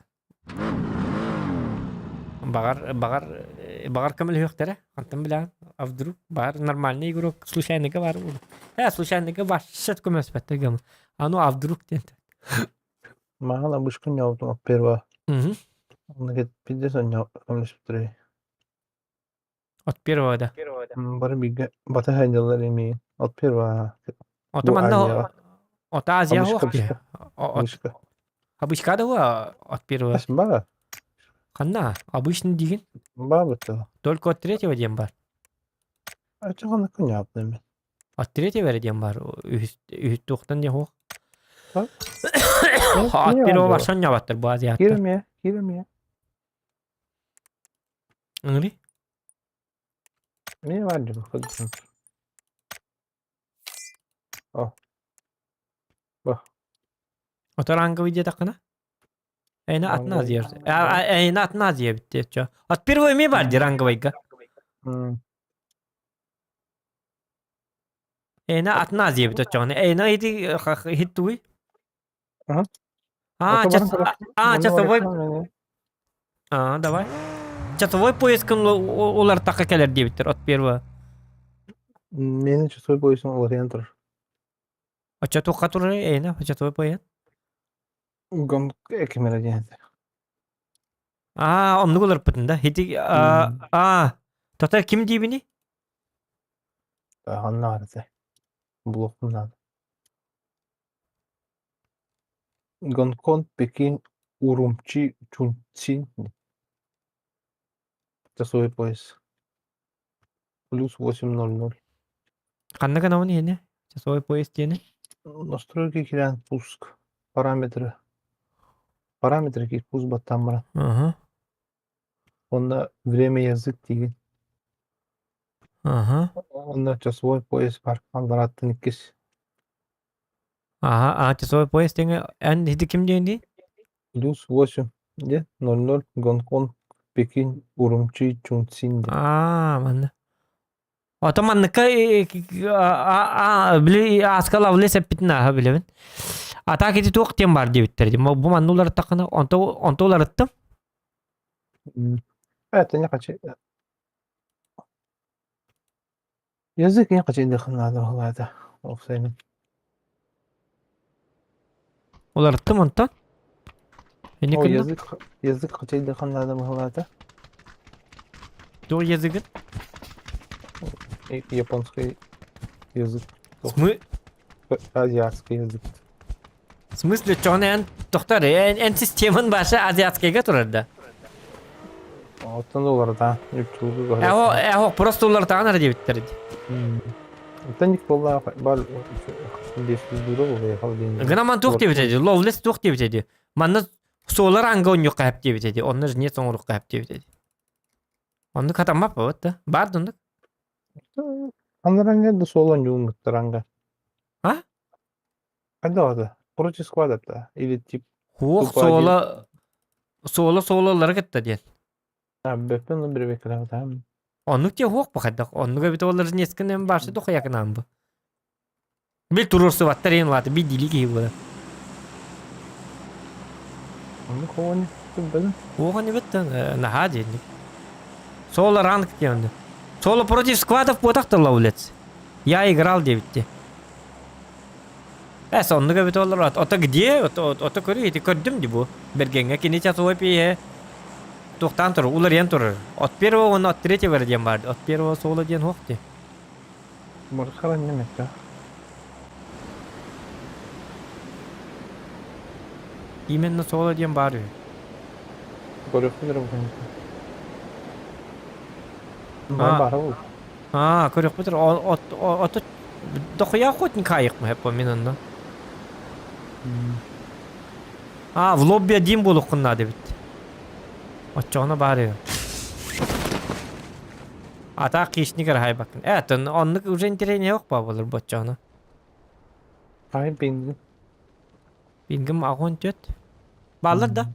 Баҕар, баҕар, баҕар көмөлөһүөхтэрэ. Хантан билэҕин? А вдруг баар нормальный игрок случайныйга баар буолуо. Э, случайныйга вообще көмөлөспөттөр гэмэ. А ну а вдруг диэн. Маған обычка ньообутум первого. Мгм. Онно пиздец көмөлөспүттэрэй. От первого да. Бары бииргэ бата сылдьаллар эмиэ. От первого. Ото Бу манна Азияҕа. Ото Азия Обычка, суох обычка. Обычка. Обычка да от первого. Ас бара. Ханна? Обычный деген? Бар бытта. Только от третьего диэн бар. Ачаҕана күньаапны мен. От третьего эрэ диэн бар. Үһүс туохтан диэн суох. От первого барсан ньабаттар бу азиаттар. Киирэмиэ, киирэмиэ. Ыҥырый? Эмиэ бар дии бу. О. Бу. Ото ранговый диэтэххинэ? Эйне атын Азия. Эйне атын Азия эбит диэччи. От первый эмиэ бар дии ранговыйга. Эйне атын Азия эбит оччоҕуна. Эйне ити хит тугуй? А, а, часовой... А, давай. Часовой пояскын улартакка кэлэр диэбиттэр от первого. Мени часовой поясым уларыйан турар. Оччо туохха турар эйне часовой пояс? Гон экимere диэн. Аа, оннук уларпытын да. Хити аа, тата ким диибини? Анна арыты. Блокум надо. Гонконг, Пекин, Урумчи, Чунцин. Часовой пояс. Плюс 8.00. Ханна гынабын иһини? Часовой пояс диэни? Настройки киирэн пуск. Параметры. Параметры киир пуск баттаан баран. Ага. Онно время язык диигин. Ага. Онно часовой пояс бар. Аллараттан иккис. Аха, а часовой пояс диэҥэ эн ити ким диэн дии? Плюс 8 де 00 Гонконг, Пекин, Урумчи, Чунцин де. Аа, манна. Ото манныкка били ааска лавлес эппитин ааһа билэбин. А так ити туох диэн бар диэбиттэр дии. Бу манна уларыттаххына онто онто уларыттым. Это не хочу. Язык не хочу дыхнады баҕалаата уопсайынан. Уларыттым онтон. Инник О, гынным. язык язык хачайдыхан наада баҕалаата. Туох языгын? Японский язык. Смы... Азиатский язык. В смысле, чоҕун эн тохтор эн, эн системан баша азиатскайга турар да? Оттон уларыта үчүгү Эһо, эһо, просто уларытаҕын эрэ диэбиттэр дии. Оттон ник буолла бар Гынаман туох диэбит эди, ловлес туох диэбит эди. Манна суолар анга онньуохха хэп диэбит эди, онно жнец оҥоруохха хэп диэбит эди. Оннук хатаммап вот да. Бар да оннук. Аннаранга да суолан юуммуттаранга. А? Хайдах Короче, склад это. Или тип Хуох тупо один. суола суола суолалары кытта диэн. А, бэппин ну бирбеккэлээбитим. Оннук диэ хуох бу хайдах. Оннук эбитэ буоллар жнецкин башы дохуякынаан бу. Бил туруорсубаттар иһин улаата би дили киһи буолар. Оннук хоҕони билбэтим. Уоҕан эбит наһаа диэнник. Соло ранг диэн. Соло против сквадов буотах да ловлец. Я играл диэбитти. Эс оннук эбит олор. Ото где? Ото ото көрүй ити көрдүм ди бу. Бергеҥҥэ кини часовой пиэһэ туохтаан турар, уларыйан турар. От первого уонна от третьего диэн баар. От первого соло диэн суох дии. Мурхаран немекка. Именно соло диэн баар үһү. Көрүөхпүн эрэ бу Баар баара буолуо. Аа, көрүөхпүт эрэ. Ото дохуя охотник аайыкмы хэппо мин онно. Аа, в лобби один буолуоххун наада эбит. Оччоҕуна баар үһү. Атаах хищник эрэ хаайбаккын. Э, оннук уже интэриэһинэй суох баа буолар боччоҕуна. Хаайын пингин. Пингим аҕыс түөрт. Бааллар да?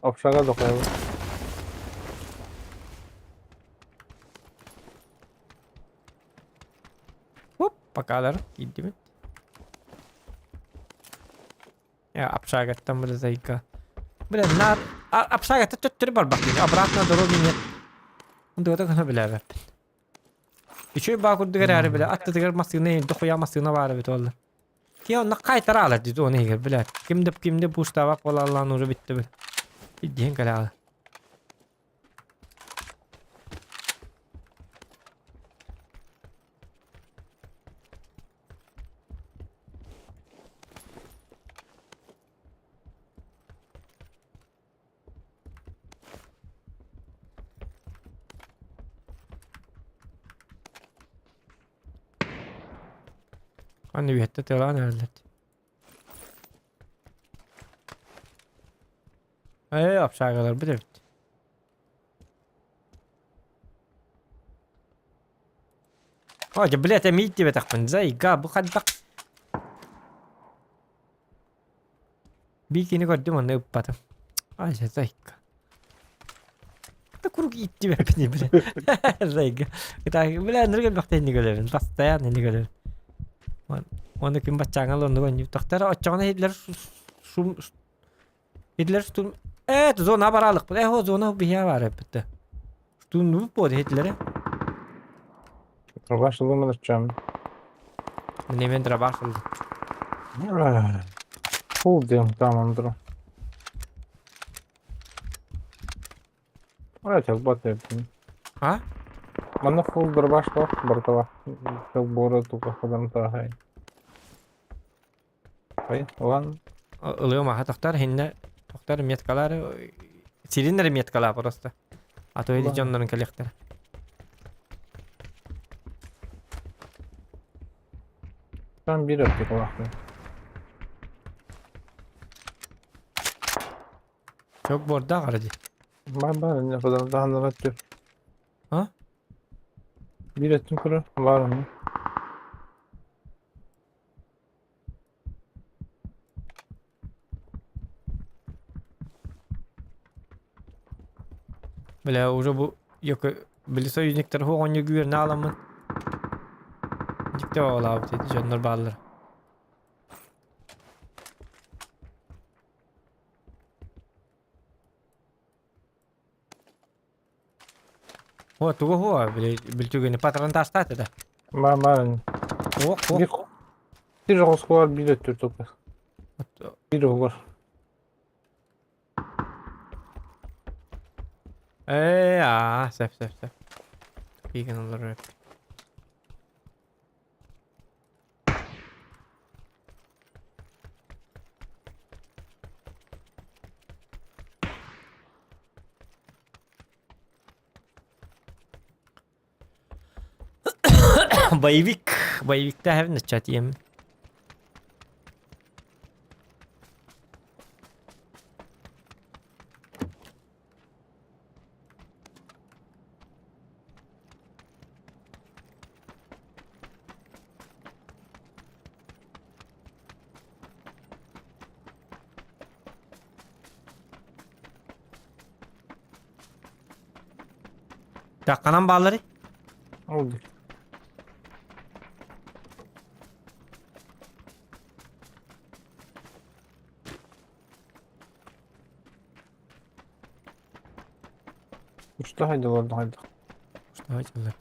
Общага дохуйабын. Хоп, покалар киирдибит. Общагаттан бile зайка. Бile на общагатта төттөрү барбакпын. Обратно дороги нет. Онтугата гына билээбэппин. Үчүгэй баа курдук эрээри бile аттытыгар массыына дохуя массыына баар эбит буолла. Ки онно кайтара алар дии оны иһигэр билэр. Ким да ким да пуштаабак буолаллаан уже бүттэ бил. Идиэн кэлэҕэ. Аны үһэттэ тыалаан эрэллэр. Ээ, общагаларбыт эбит. О, дьэ, блядь, эмиий диэбэтэхпин. Зайга, бу хайдах Биир киһини көрдүм, онно ыппатым. Ай, зайка. Да куруук ииттибэппин, бля. Зайга. Бля, нырга элбэхтэ инник өлөбүн. Постоянно инник өлөбүн. Оны күн баччааҥа оннук онньук. Тохтор оччоҕуна Хитлер шум Хитлер штурм Э, зона баралыкпыт. Э, зона биһиэ баар эппитте. Штурм буолуо Хитлери. Дробаш ылымын ыччам. Мин дробаш ылдым. Фул диэн тамамдыр. Ой, телбот эбитин. А? Манна фул дробаш туох барытала. Телбора туга хадан тааһай. Ой, ылан. Ылыам аха тохтар хиннэ тохтар меткалары сирин эрэ меткалаа просто. А то или дьоннорун кэлиэхтэрэ. Там биир өттүк улахан. Çok бордаах ара дии. Бар бар инне хадан өттү. А? Биир өттүн көрөр бар онно. Бля, уже бу ёкы били союзниктар хуоҕонньу күүрнэ аламмын. Дьикти оҕолообут ити дьоннор бааллар. О, тугу хуа, били били түгэни патрон таастаат этэ. Ма Ох, ох. Bir bir осколар bir өттүр тупа. Bir olur. Ээ, аа, сөп, сөп, сөп. Тупигин олорор. Боевик, боевикта хэвн чат ем. Такканан баалары? Oldu. Usta haydi oldu haydi. Что делать?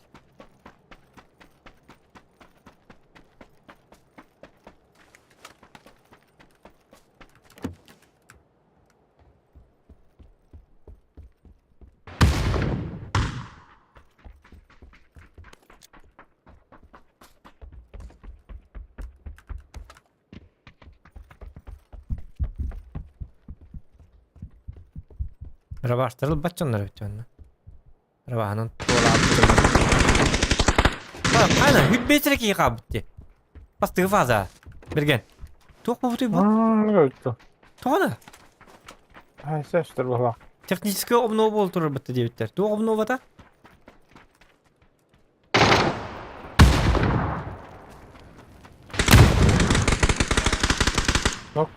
Рабаштырыл баччоннор бүтүннө. Рабаһанан Айна, хүт бетере ки кабытты. Бастыгы фаза. Берген. Туох бу бу? Öldü. Тугана. Ay sestir baba. Технический обнова бол турар битти дебиттер. Туох обновата? Yok.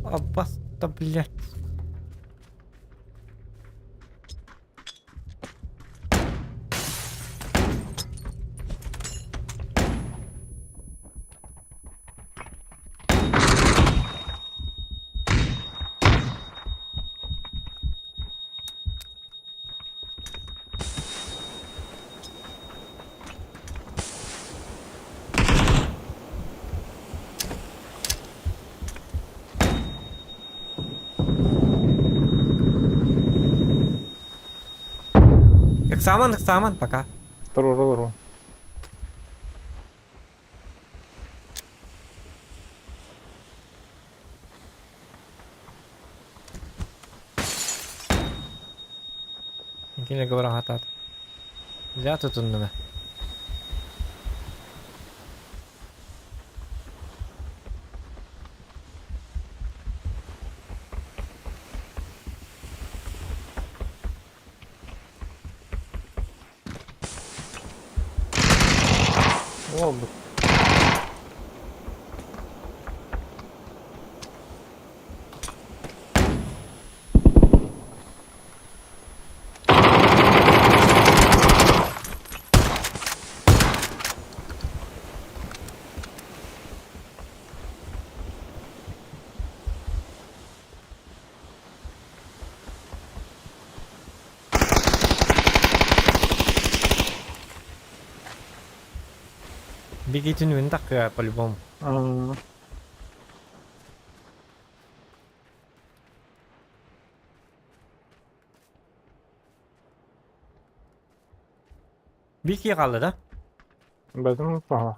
Аббаста, блядь. Экзамен, экзамен, пока. Doğru doğru. Кine говоря хатат. Я тут оннума. Ne oldu? Бигитин үн так по-любому. Бики қалды да? Benim paha.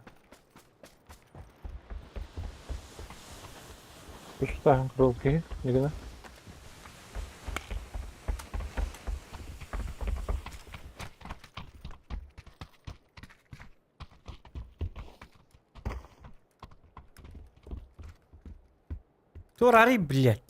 Usta kırıl ki. Ne Турари, блядь.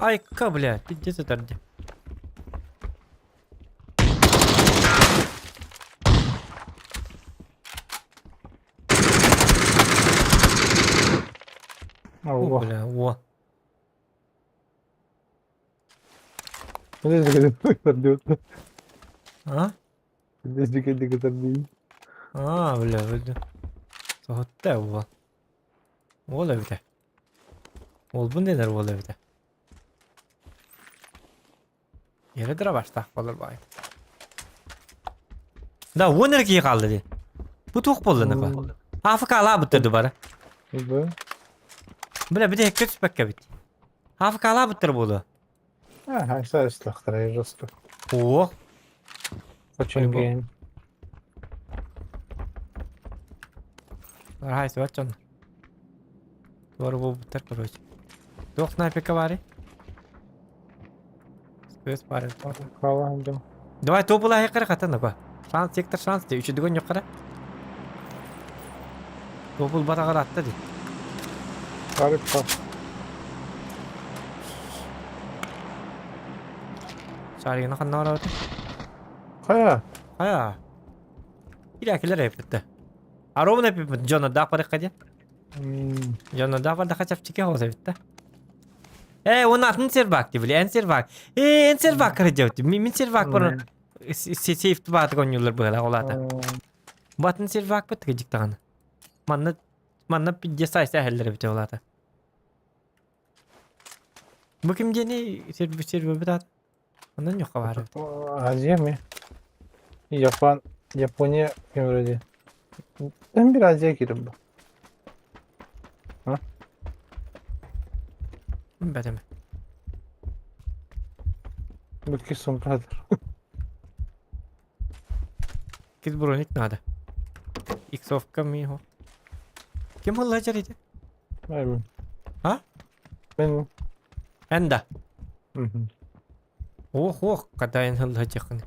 Айка, бля, пиздец этэрди. О, Алла. бля, о. А? А, бля, бля. Соһутта уол. Уол эбитэ. Уолбун дэнэр уол эбитэ. Yere дробаштаах буолар баҕайы. Да, уон эрэ киһи хаалла дии. Бу туох буолла ныкы? АФК-лаабыттар дубара. Бу. Бля, бүтэһиккэ түспэккэбит. АФК-лаабыттар буолуо. Ага, саастахтара жестко. О, Очень гейм. Арай, сөт дьон. Туора буолбуттар, короче. Туох снайперка баарый? Спец баар. Хаалан Давай туопулаһы кара хата нака. Шанс, сектор шанс де. Үчүдүгөн yok кара. Туопул батаҕар атта ди. Гариппа. Шаригына ханна барабыт? Хайа. Хайа. Иракилер эппитте. Аровна эппит Джона да барыкка диэн. Дьоно да бардаха чэпчэки соҕус эбит да. Ээ, уонна атын сервак дии, били, эн сервак. Ээ, эн сервак кырдьабыт. Мин сервак бар сейф баатык оонньууллар быһыылаах ол аата. Бу атын сервак быт кыдьык даҕаны. Манна манна пиздец сайса эһэллэр эбит ол аата. Бу ким диэний сервер аат? Онон ньоххо баар эбит. Азия ми? Япон, Япония ким вроде. Эн bir Азия кирим бу. А? Бэтэмэ. Бүкки сумпадыр. Кис броник надо. Иксовка ми Ким ыллажар ити? Мен. А? Мен. Эн да. Ох, ох, когда эн ыллажахын.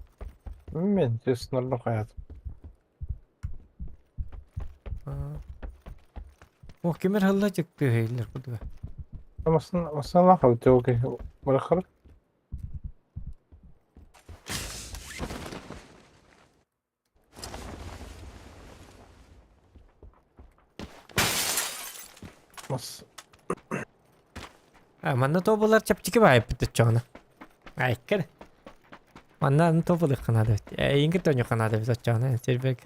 Мен теснарлы хаят. Ох, кимер ыллажык тыһыйлар кудуга. Масын, масын лахал теоки. Барахар. Мас. А, манна тобулар чэпчэки баайппыт оччоҕуна. Айккар. Манна аны тобулуохха наада эбит. Эйигин кытта оонньуохха наада эбит оччоҕуна сервергэ.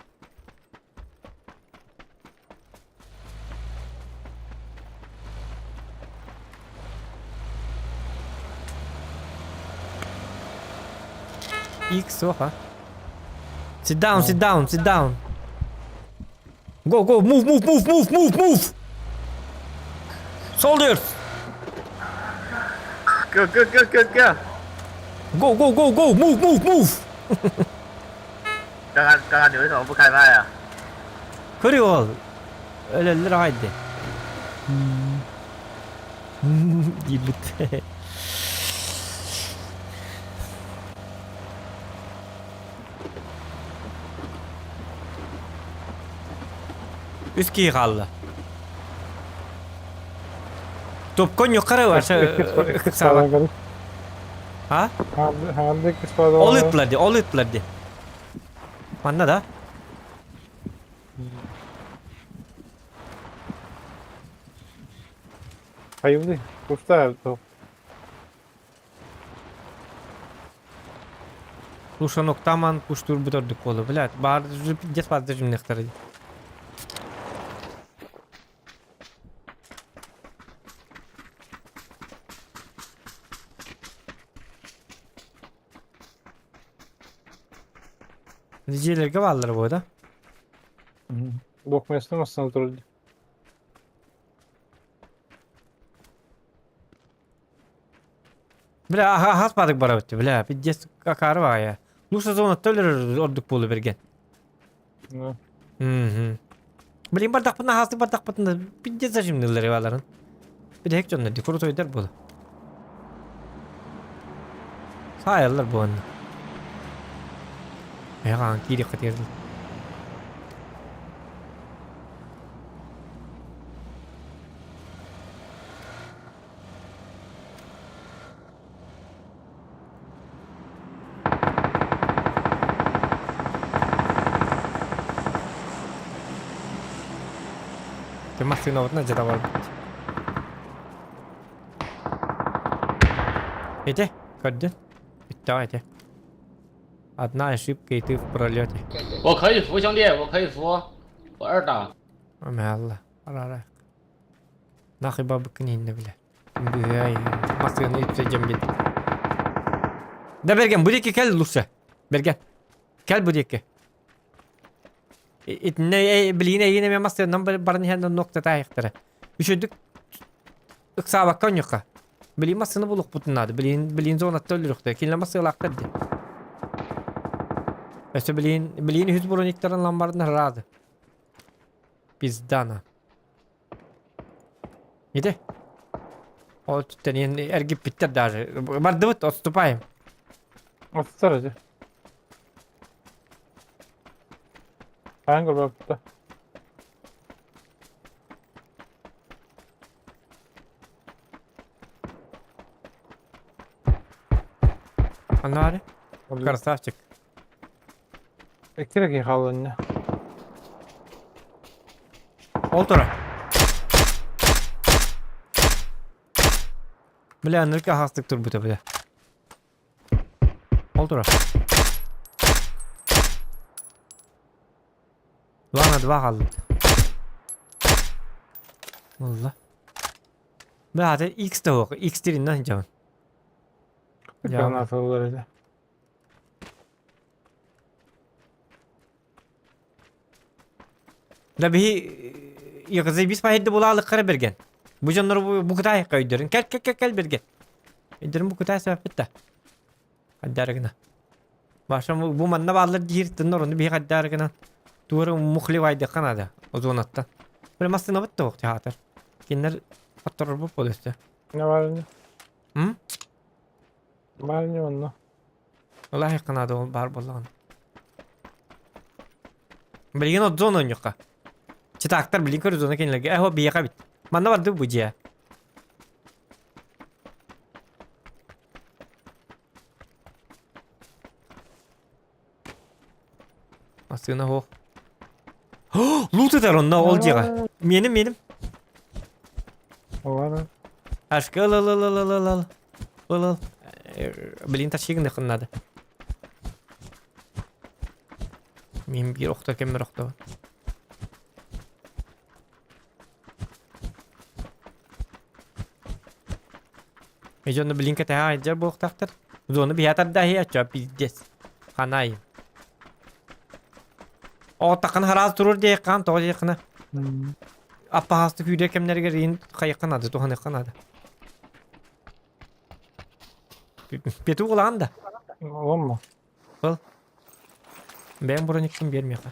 X суох а? Sit down, sit down, sit down. Go, go, move, move, move, move, move, move! Soldiers! Go, go, go, go, go! Go, go, go, go, move, move, move! 刚刚刚刚你为什么不开麦啊？ Көрүй ол. Өлөллөр аҕай дии. Диирбит. Үс киһи хаалла. Топкон юқары ваша ыксаба. А? Ол ыттылар ди, ол ыттылар ди. Манна да? Хайылды. Куста Слушай, ноктаман пуштур бүтөрдүк болу, блядь. Бар, пиздец бар жимнехтер. Дьиэлэргэ бааллар буо да? Документын астына турар. Бля, хас бадык барабыт, бля, пиздец акары баҕайы. Лучше зона төлөр ордук буолу берген. Мгм. Блин, бардахпытына хастык бардахпытына пиздец зажимнылар баларын. Бидэһик дьоннор ди крутойдар буолу. Саайаллар буонна. Эҕаан киириэххэ тиэрдин. Ты массыынабытын дьэ барбыт. Ити, көрдүн? Бүттэҕэ ити. Одна ошибка и ты в пролете. 我可以扶兄弟，我可以扶，我二档。 Амаалла, арара. Нахуй бабыкын инне биле. Бүйай, массыыны үтсөдьем бит. Да Берген, бу диэки кэл лучше. Берген. Кэл бу диэки. Итиннэ билигин эйигин эмиэ массыынан баран иһэн нуктатаайыктара. Үчүгдүк ыксаабакка онньукка. Билигин массыына булуохпутун наада. Билигин билигин зонатта өлөрүөхтэ. Кинилэр массыылаахтар дии. Өссө билигин билигин үһүс брониктарын ылан баран рады. Пиздана. Ити. Ол түттэн эргиппиттэр даже. Бардыбыт, отступаем. Отстар эти. Хаан көрбөппүтэ. Аннары. Красавчик. Икки киһи хаалланна. Ол тура. Бля, нырка хастык турбута, бля. Ол тура. Два на два хаалбыт. Wallah. Бля, аты X да суох. X тириннэн сылдьабын. Граната ылар этэ. Да биһи заебись пахидды булаалыккара берген. Бу дьоннор бу бу кытаайыкка өйдөрүн. Кэл кэл кэл кэл берген. Өйдөрүн бу кытаай сөппүт да. Хайдары гына. Баша бу манна бааллар диир тыннар ону биһи хайдары гына. Туары мухливайдыкка наада озонаттан. Бile массыынабыт да театр. Кинилэр хотторорбут буолуо өстө. Не бар М? Бар не онно. Ылаһыахха наада ол баар буоллаҕына. Билигин от зона оонньуохха. Читаактар билигин көрө зона кинилэргэ эһо биһиэхэ эбит. Манна бардыбыт бу дьиэ. Массыына суох. Лут ытар онно ол дьиэҕэ. Миэним миэним. Ладно. Ашка ыл ыл ыл ыл ыл ыл ыл ыл. Блин, тащи гыныаххын наада. Мин биир охто кэммэр охтобун. Мен дьону блин кэтэһэ айдьар буолуохтаахтар. Зону биһэ тардаһыа оччо пиздец. Ханай. Оҕоттаххына хараас турур диэххин тоҕо диэххинэ аппаһаастык күүрэр кэмнэригэр иин хайыахха наада, туһаныахха наада. Петух улахан да? Оломмо. Был. Бэйэм броникпын биэр миэхэ.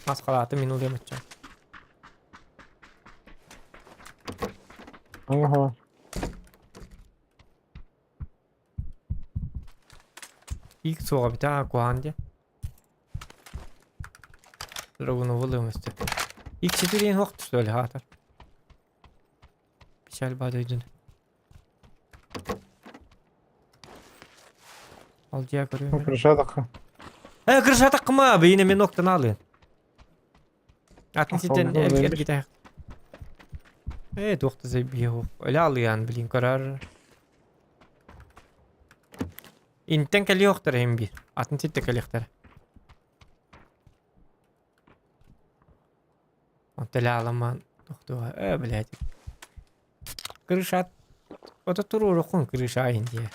Мас халааты мин ылыам оччо. Ага. Ик суоҕа бүтэ куһаҕан диэн. Драгунову ылыам өстө. Ик четыре суох что ли хаатар. Печаль баа дойдуну. Ол дьиэ көрүөм. Крышатахха. Э, крышатаххыма, бейіне мен октан алыын. Атын ситен эргитэ. Э, туох да зайбиһ Өлө алыан, блин, көрөр. Интен кэлиэхтэрэ иһин биир. Атын сиртэ кэлиэхтэрэ. Онто ламан тохтуга э, блядь. Крыша Ото туруоруккун крыша иһин дии.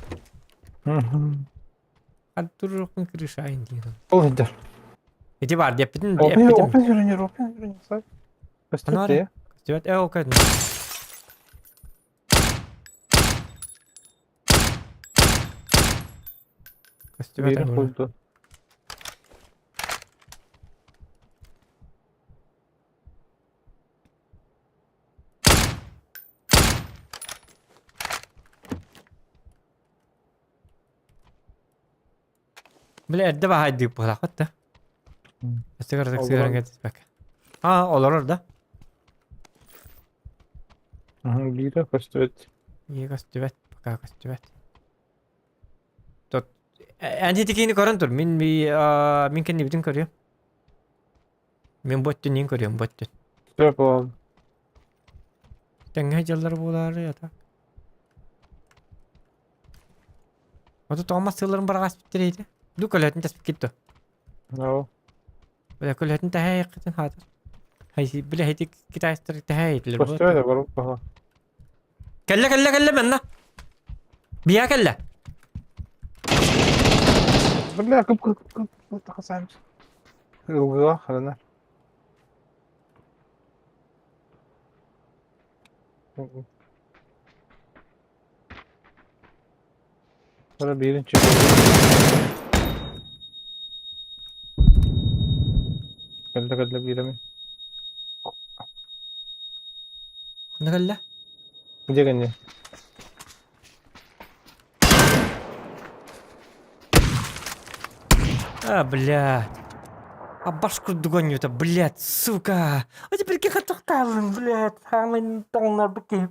Ат туруоруккун крыша иһин дии. Ол сылдьар. Ити баар диэппитин Опен, эппитим. опен сүрүнүр, опен сүрүнүр. Сай. Анар. Көстүбэт Көстүбэт. Э, ол көтүн. Көстүбэт Биир аңыр. курду. Бile эрдэ баһаайдыып быһалаахпыт да. Өссө кыратык Олорор. сыһыаран кэтиспэккэ. Аа, олорор да. Биирэ көстүбэт. Биирэ көстүбэт, пока көстүбэт. Тот эн итикини көрөн тур. Мин би мин кэннибитин көрүөм. Мин бу өттүн көрүөм, бу өттүн. Сөп ол. Тэҥҥэ дьаллар буолаары ата. Ото тоҕо массыыларын быраҕаспыттар ити. Ду көлөтүн тэспиккит дуо? No. Бля көлөтүн тэһээйэххитин хаатар. Хайси бля хити китайстар тэһээйитилэр бу. Көстөө да барып баха. Кэллэ кэллэ кэллэ манна. Бия кэллэ. Бля кып кып кып кып тахасаамс. Ылгыга харана. Sonra birini çıkıyor. Кэллэ кэллэ биирэми. Ханна кэллэ? Где кэннэ? А, блядь. А баш курдук оонньуута, блядь, сука. А теперь кихатахтаалын, блядь, хаамын тоҥнорбут киһи.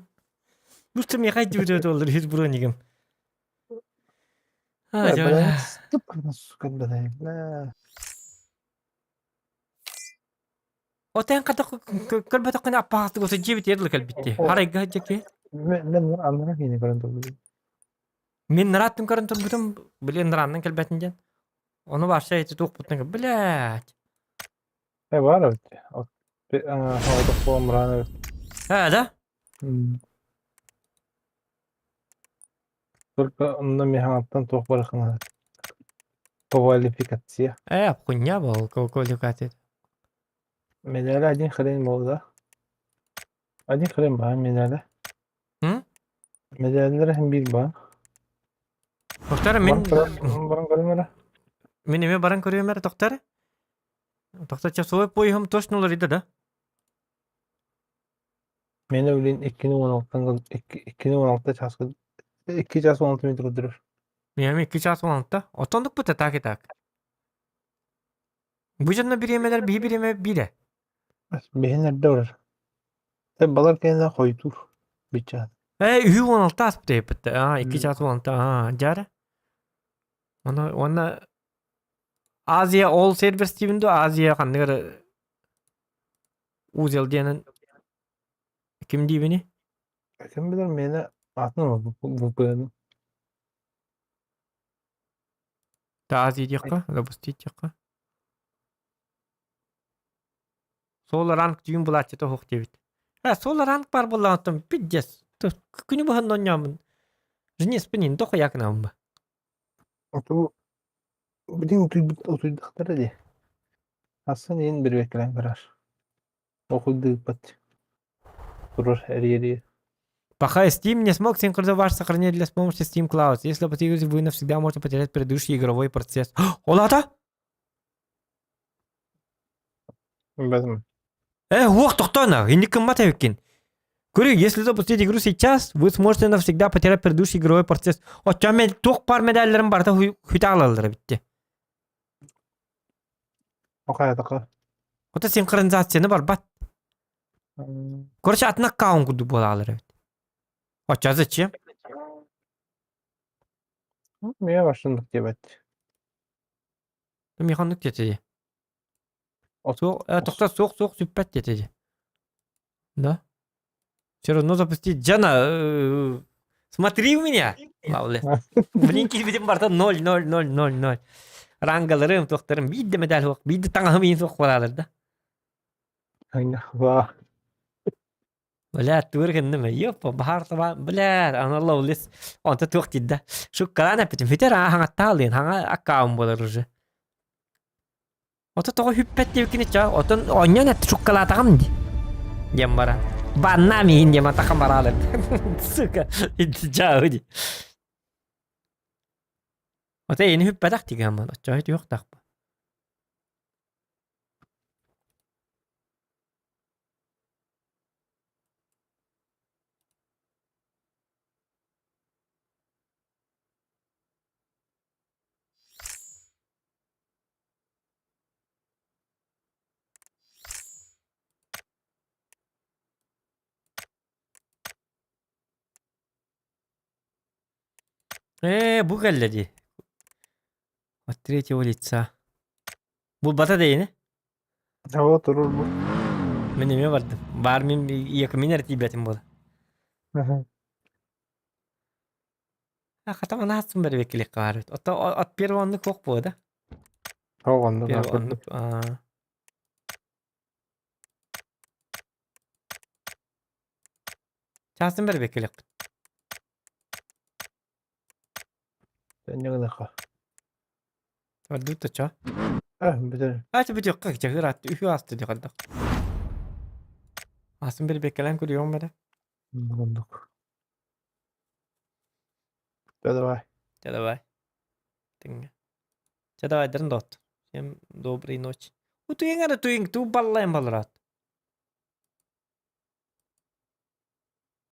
Быстро миэхэ дьүүрэ туоллар үһүс бронигым. А, дьэ, Сука, блядь, бля. Отен хата көрбөтөххүнэ аппаҕастык осы дьиэбит дылы кэлбитти. Харайга дьэки. Мен аннара киини көрөн турбутум. Мин нарааттын көрөн турбутум, блин, нарааннан кэлбэтин диэн. Ону вообще эти туохпуттан блядь. Э, бар эбит. Оттох эбит. Э, да? Только онно механыттан туох барахына. Квалификация. Э, хуйня был, квалификация. Медали один хрен был, да? Один хрен бар медали. М? Медаллер hem bir бар. Тоқтар, мен... Баран көрүмөрө. Мен эме баран көрүөмөр, тоқтар. Тоқтар часовой пояһым точно уларыйда да? Мен өлін 2016 2016 часка 2 час 16 минут көрдөрөр. Мен 2 час 16. Отондук бу так и так. Бу дьонно бириэмэлэр биһи бириэмэ биирэ. Биһин эрдэ барар. Тэ балар кэннэ хойутуур биччаат. Э, үһү 16 ааспыт эппит. Аа, 2 час 16. Аа, дьара. Оны уонна Азия All Servers диибин дуо? Азия ханнык эрэ узел диэнин ким диибиний? Ким билэр миэнэ атын VPN. Азия диэххэ, запустить диэххэ. Соло ранг түүн булааччыта суох диэбит. Э, соло ранг баар буоллаҕыттан пиздец. Күнү быһа онньооммун. Женеспин дохуя гынабын ба. Оту билин утуйбут утуйдахтара дии. Асан иин бирбеккэлээн барар. Окуйдыыппат. Турар эрийэрии. Пока Steam не смог синхронизовать ваше сохранение для с помощью Steam Cloud. Если потеряете, вы навсегда можете потерять предыдущий игровой процесс. Ол аата? Билбэтим. Э, уох, тохтоно, инник кыммат эбиккин. Көрү, если запустить игру сейчас, вы сможете навсегда потерять предыдущий игровой процесс. Оччо мен туох пар медалларын барыта хүтэ аҕалаллара битти. Окаятака. Ото синхронизацияны барбат. Короче, атын аккаунт курдук буолаалар эбит. Оччо зачем? Миэ башындык диэбэт. Миэхэ оннук диэтэ Суох, э, тохтоо, суох, суох, сүппэт диэтэ Да? Все равно запустить. Джана, смотри у меня! Лавле. Блин, киирбитим барыта 0, 0, 0, 0, 0. Рангаларым, туохтарым биир да медаль суох, биир да таҥаһым иһин суох буолаалар да. Ва. Бля, тур гынным, ёпа, баһаар табаан, бля, аны ловлес. Онто туох диир да. Шуккалаан эппитим, бүтэр аа хаҥаттаалыын, хаҥа аккаун буолар уже. Ото тоҕо хүппэт диэбиккин иччэ, отон оонньоон эт шуккалаатаҕым дии. Диэн баран. Банна миин диэн атахым бараалар. Сука, дьаабы дии. Ото эйини хүппэтэх тигэммин, оччоҕо түһүөхтаахпын. Ээ, бу кэллэ дии. От третьего лица. Булбата дэйини? Того турur бу. Мин эмиэ бардым. Баар мин ийэкэ мин эрэ тиийбэтим буола. А хата манаастын бэрбеккилик баар эбит. Ото от первый оннук суох буо да? Ол оннук Первый ааппыт. оннук аа. Чаастын бэрбеккиликпит. Инньэ гыныахха. Ордук да чо. Э, бүтэр. Ачы бүтүөххэ чаһыыр аатты үһү аасты диэхэрдэх. Аасын бэрбеккэлээн көрүөҕүм эрэ. Оннук. Да давай. Чэ давай. Тэҥҥэ. Чэ давай дарын доҕот. Всем доброй ночи. Утуйуҥ эрэ туйуҥ, туу баллайын баллараат.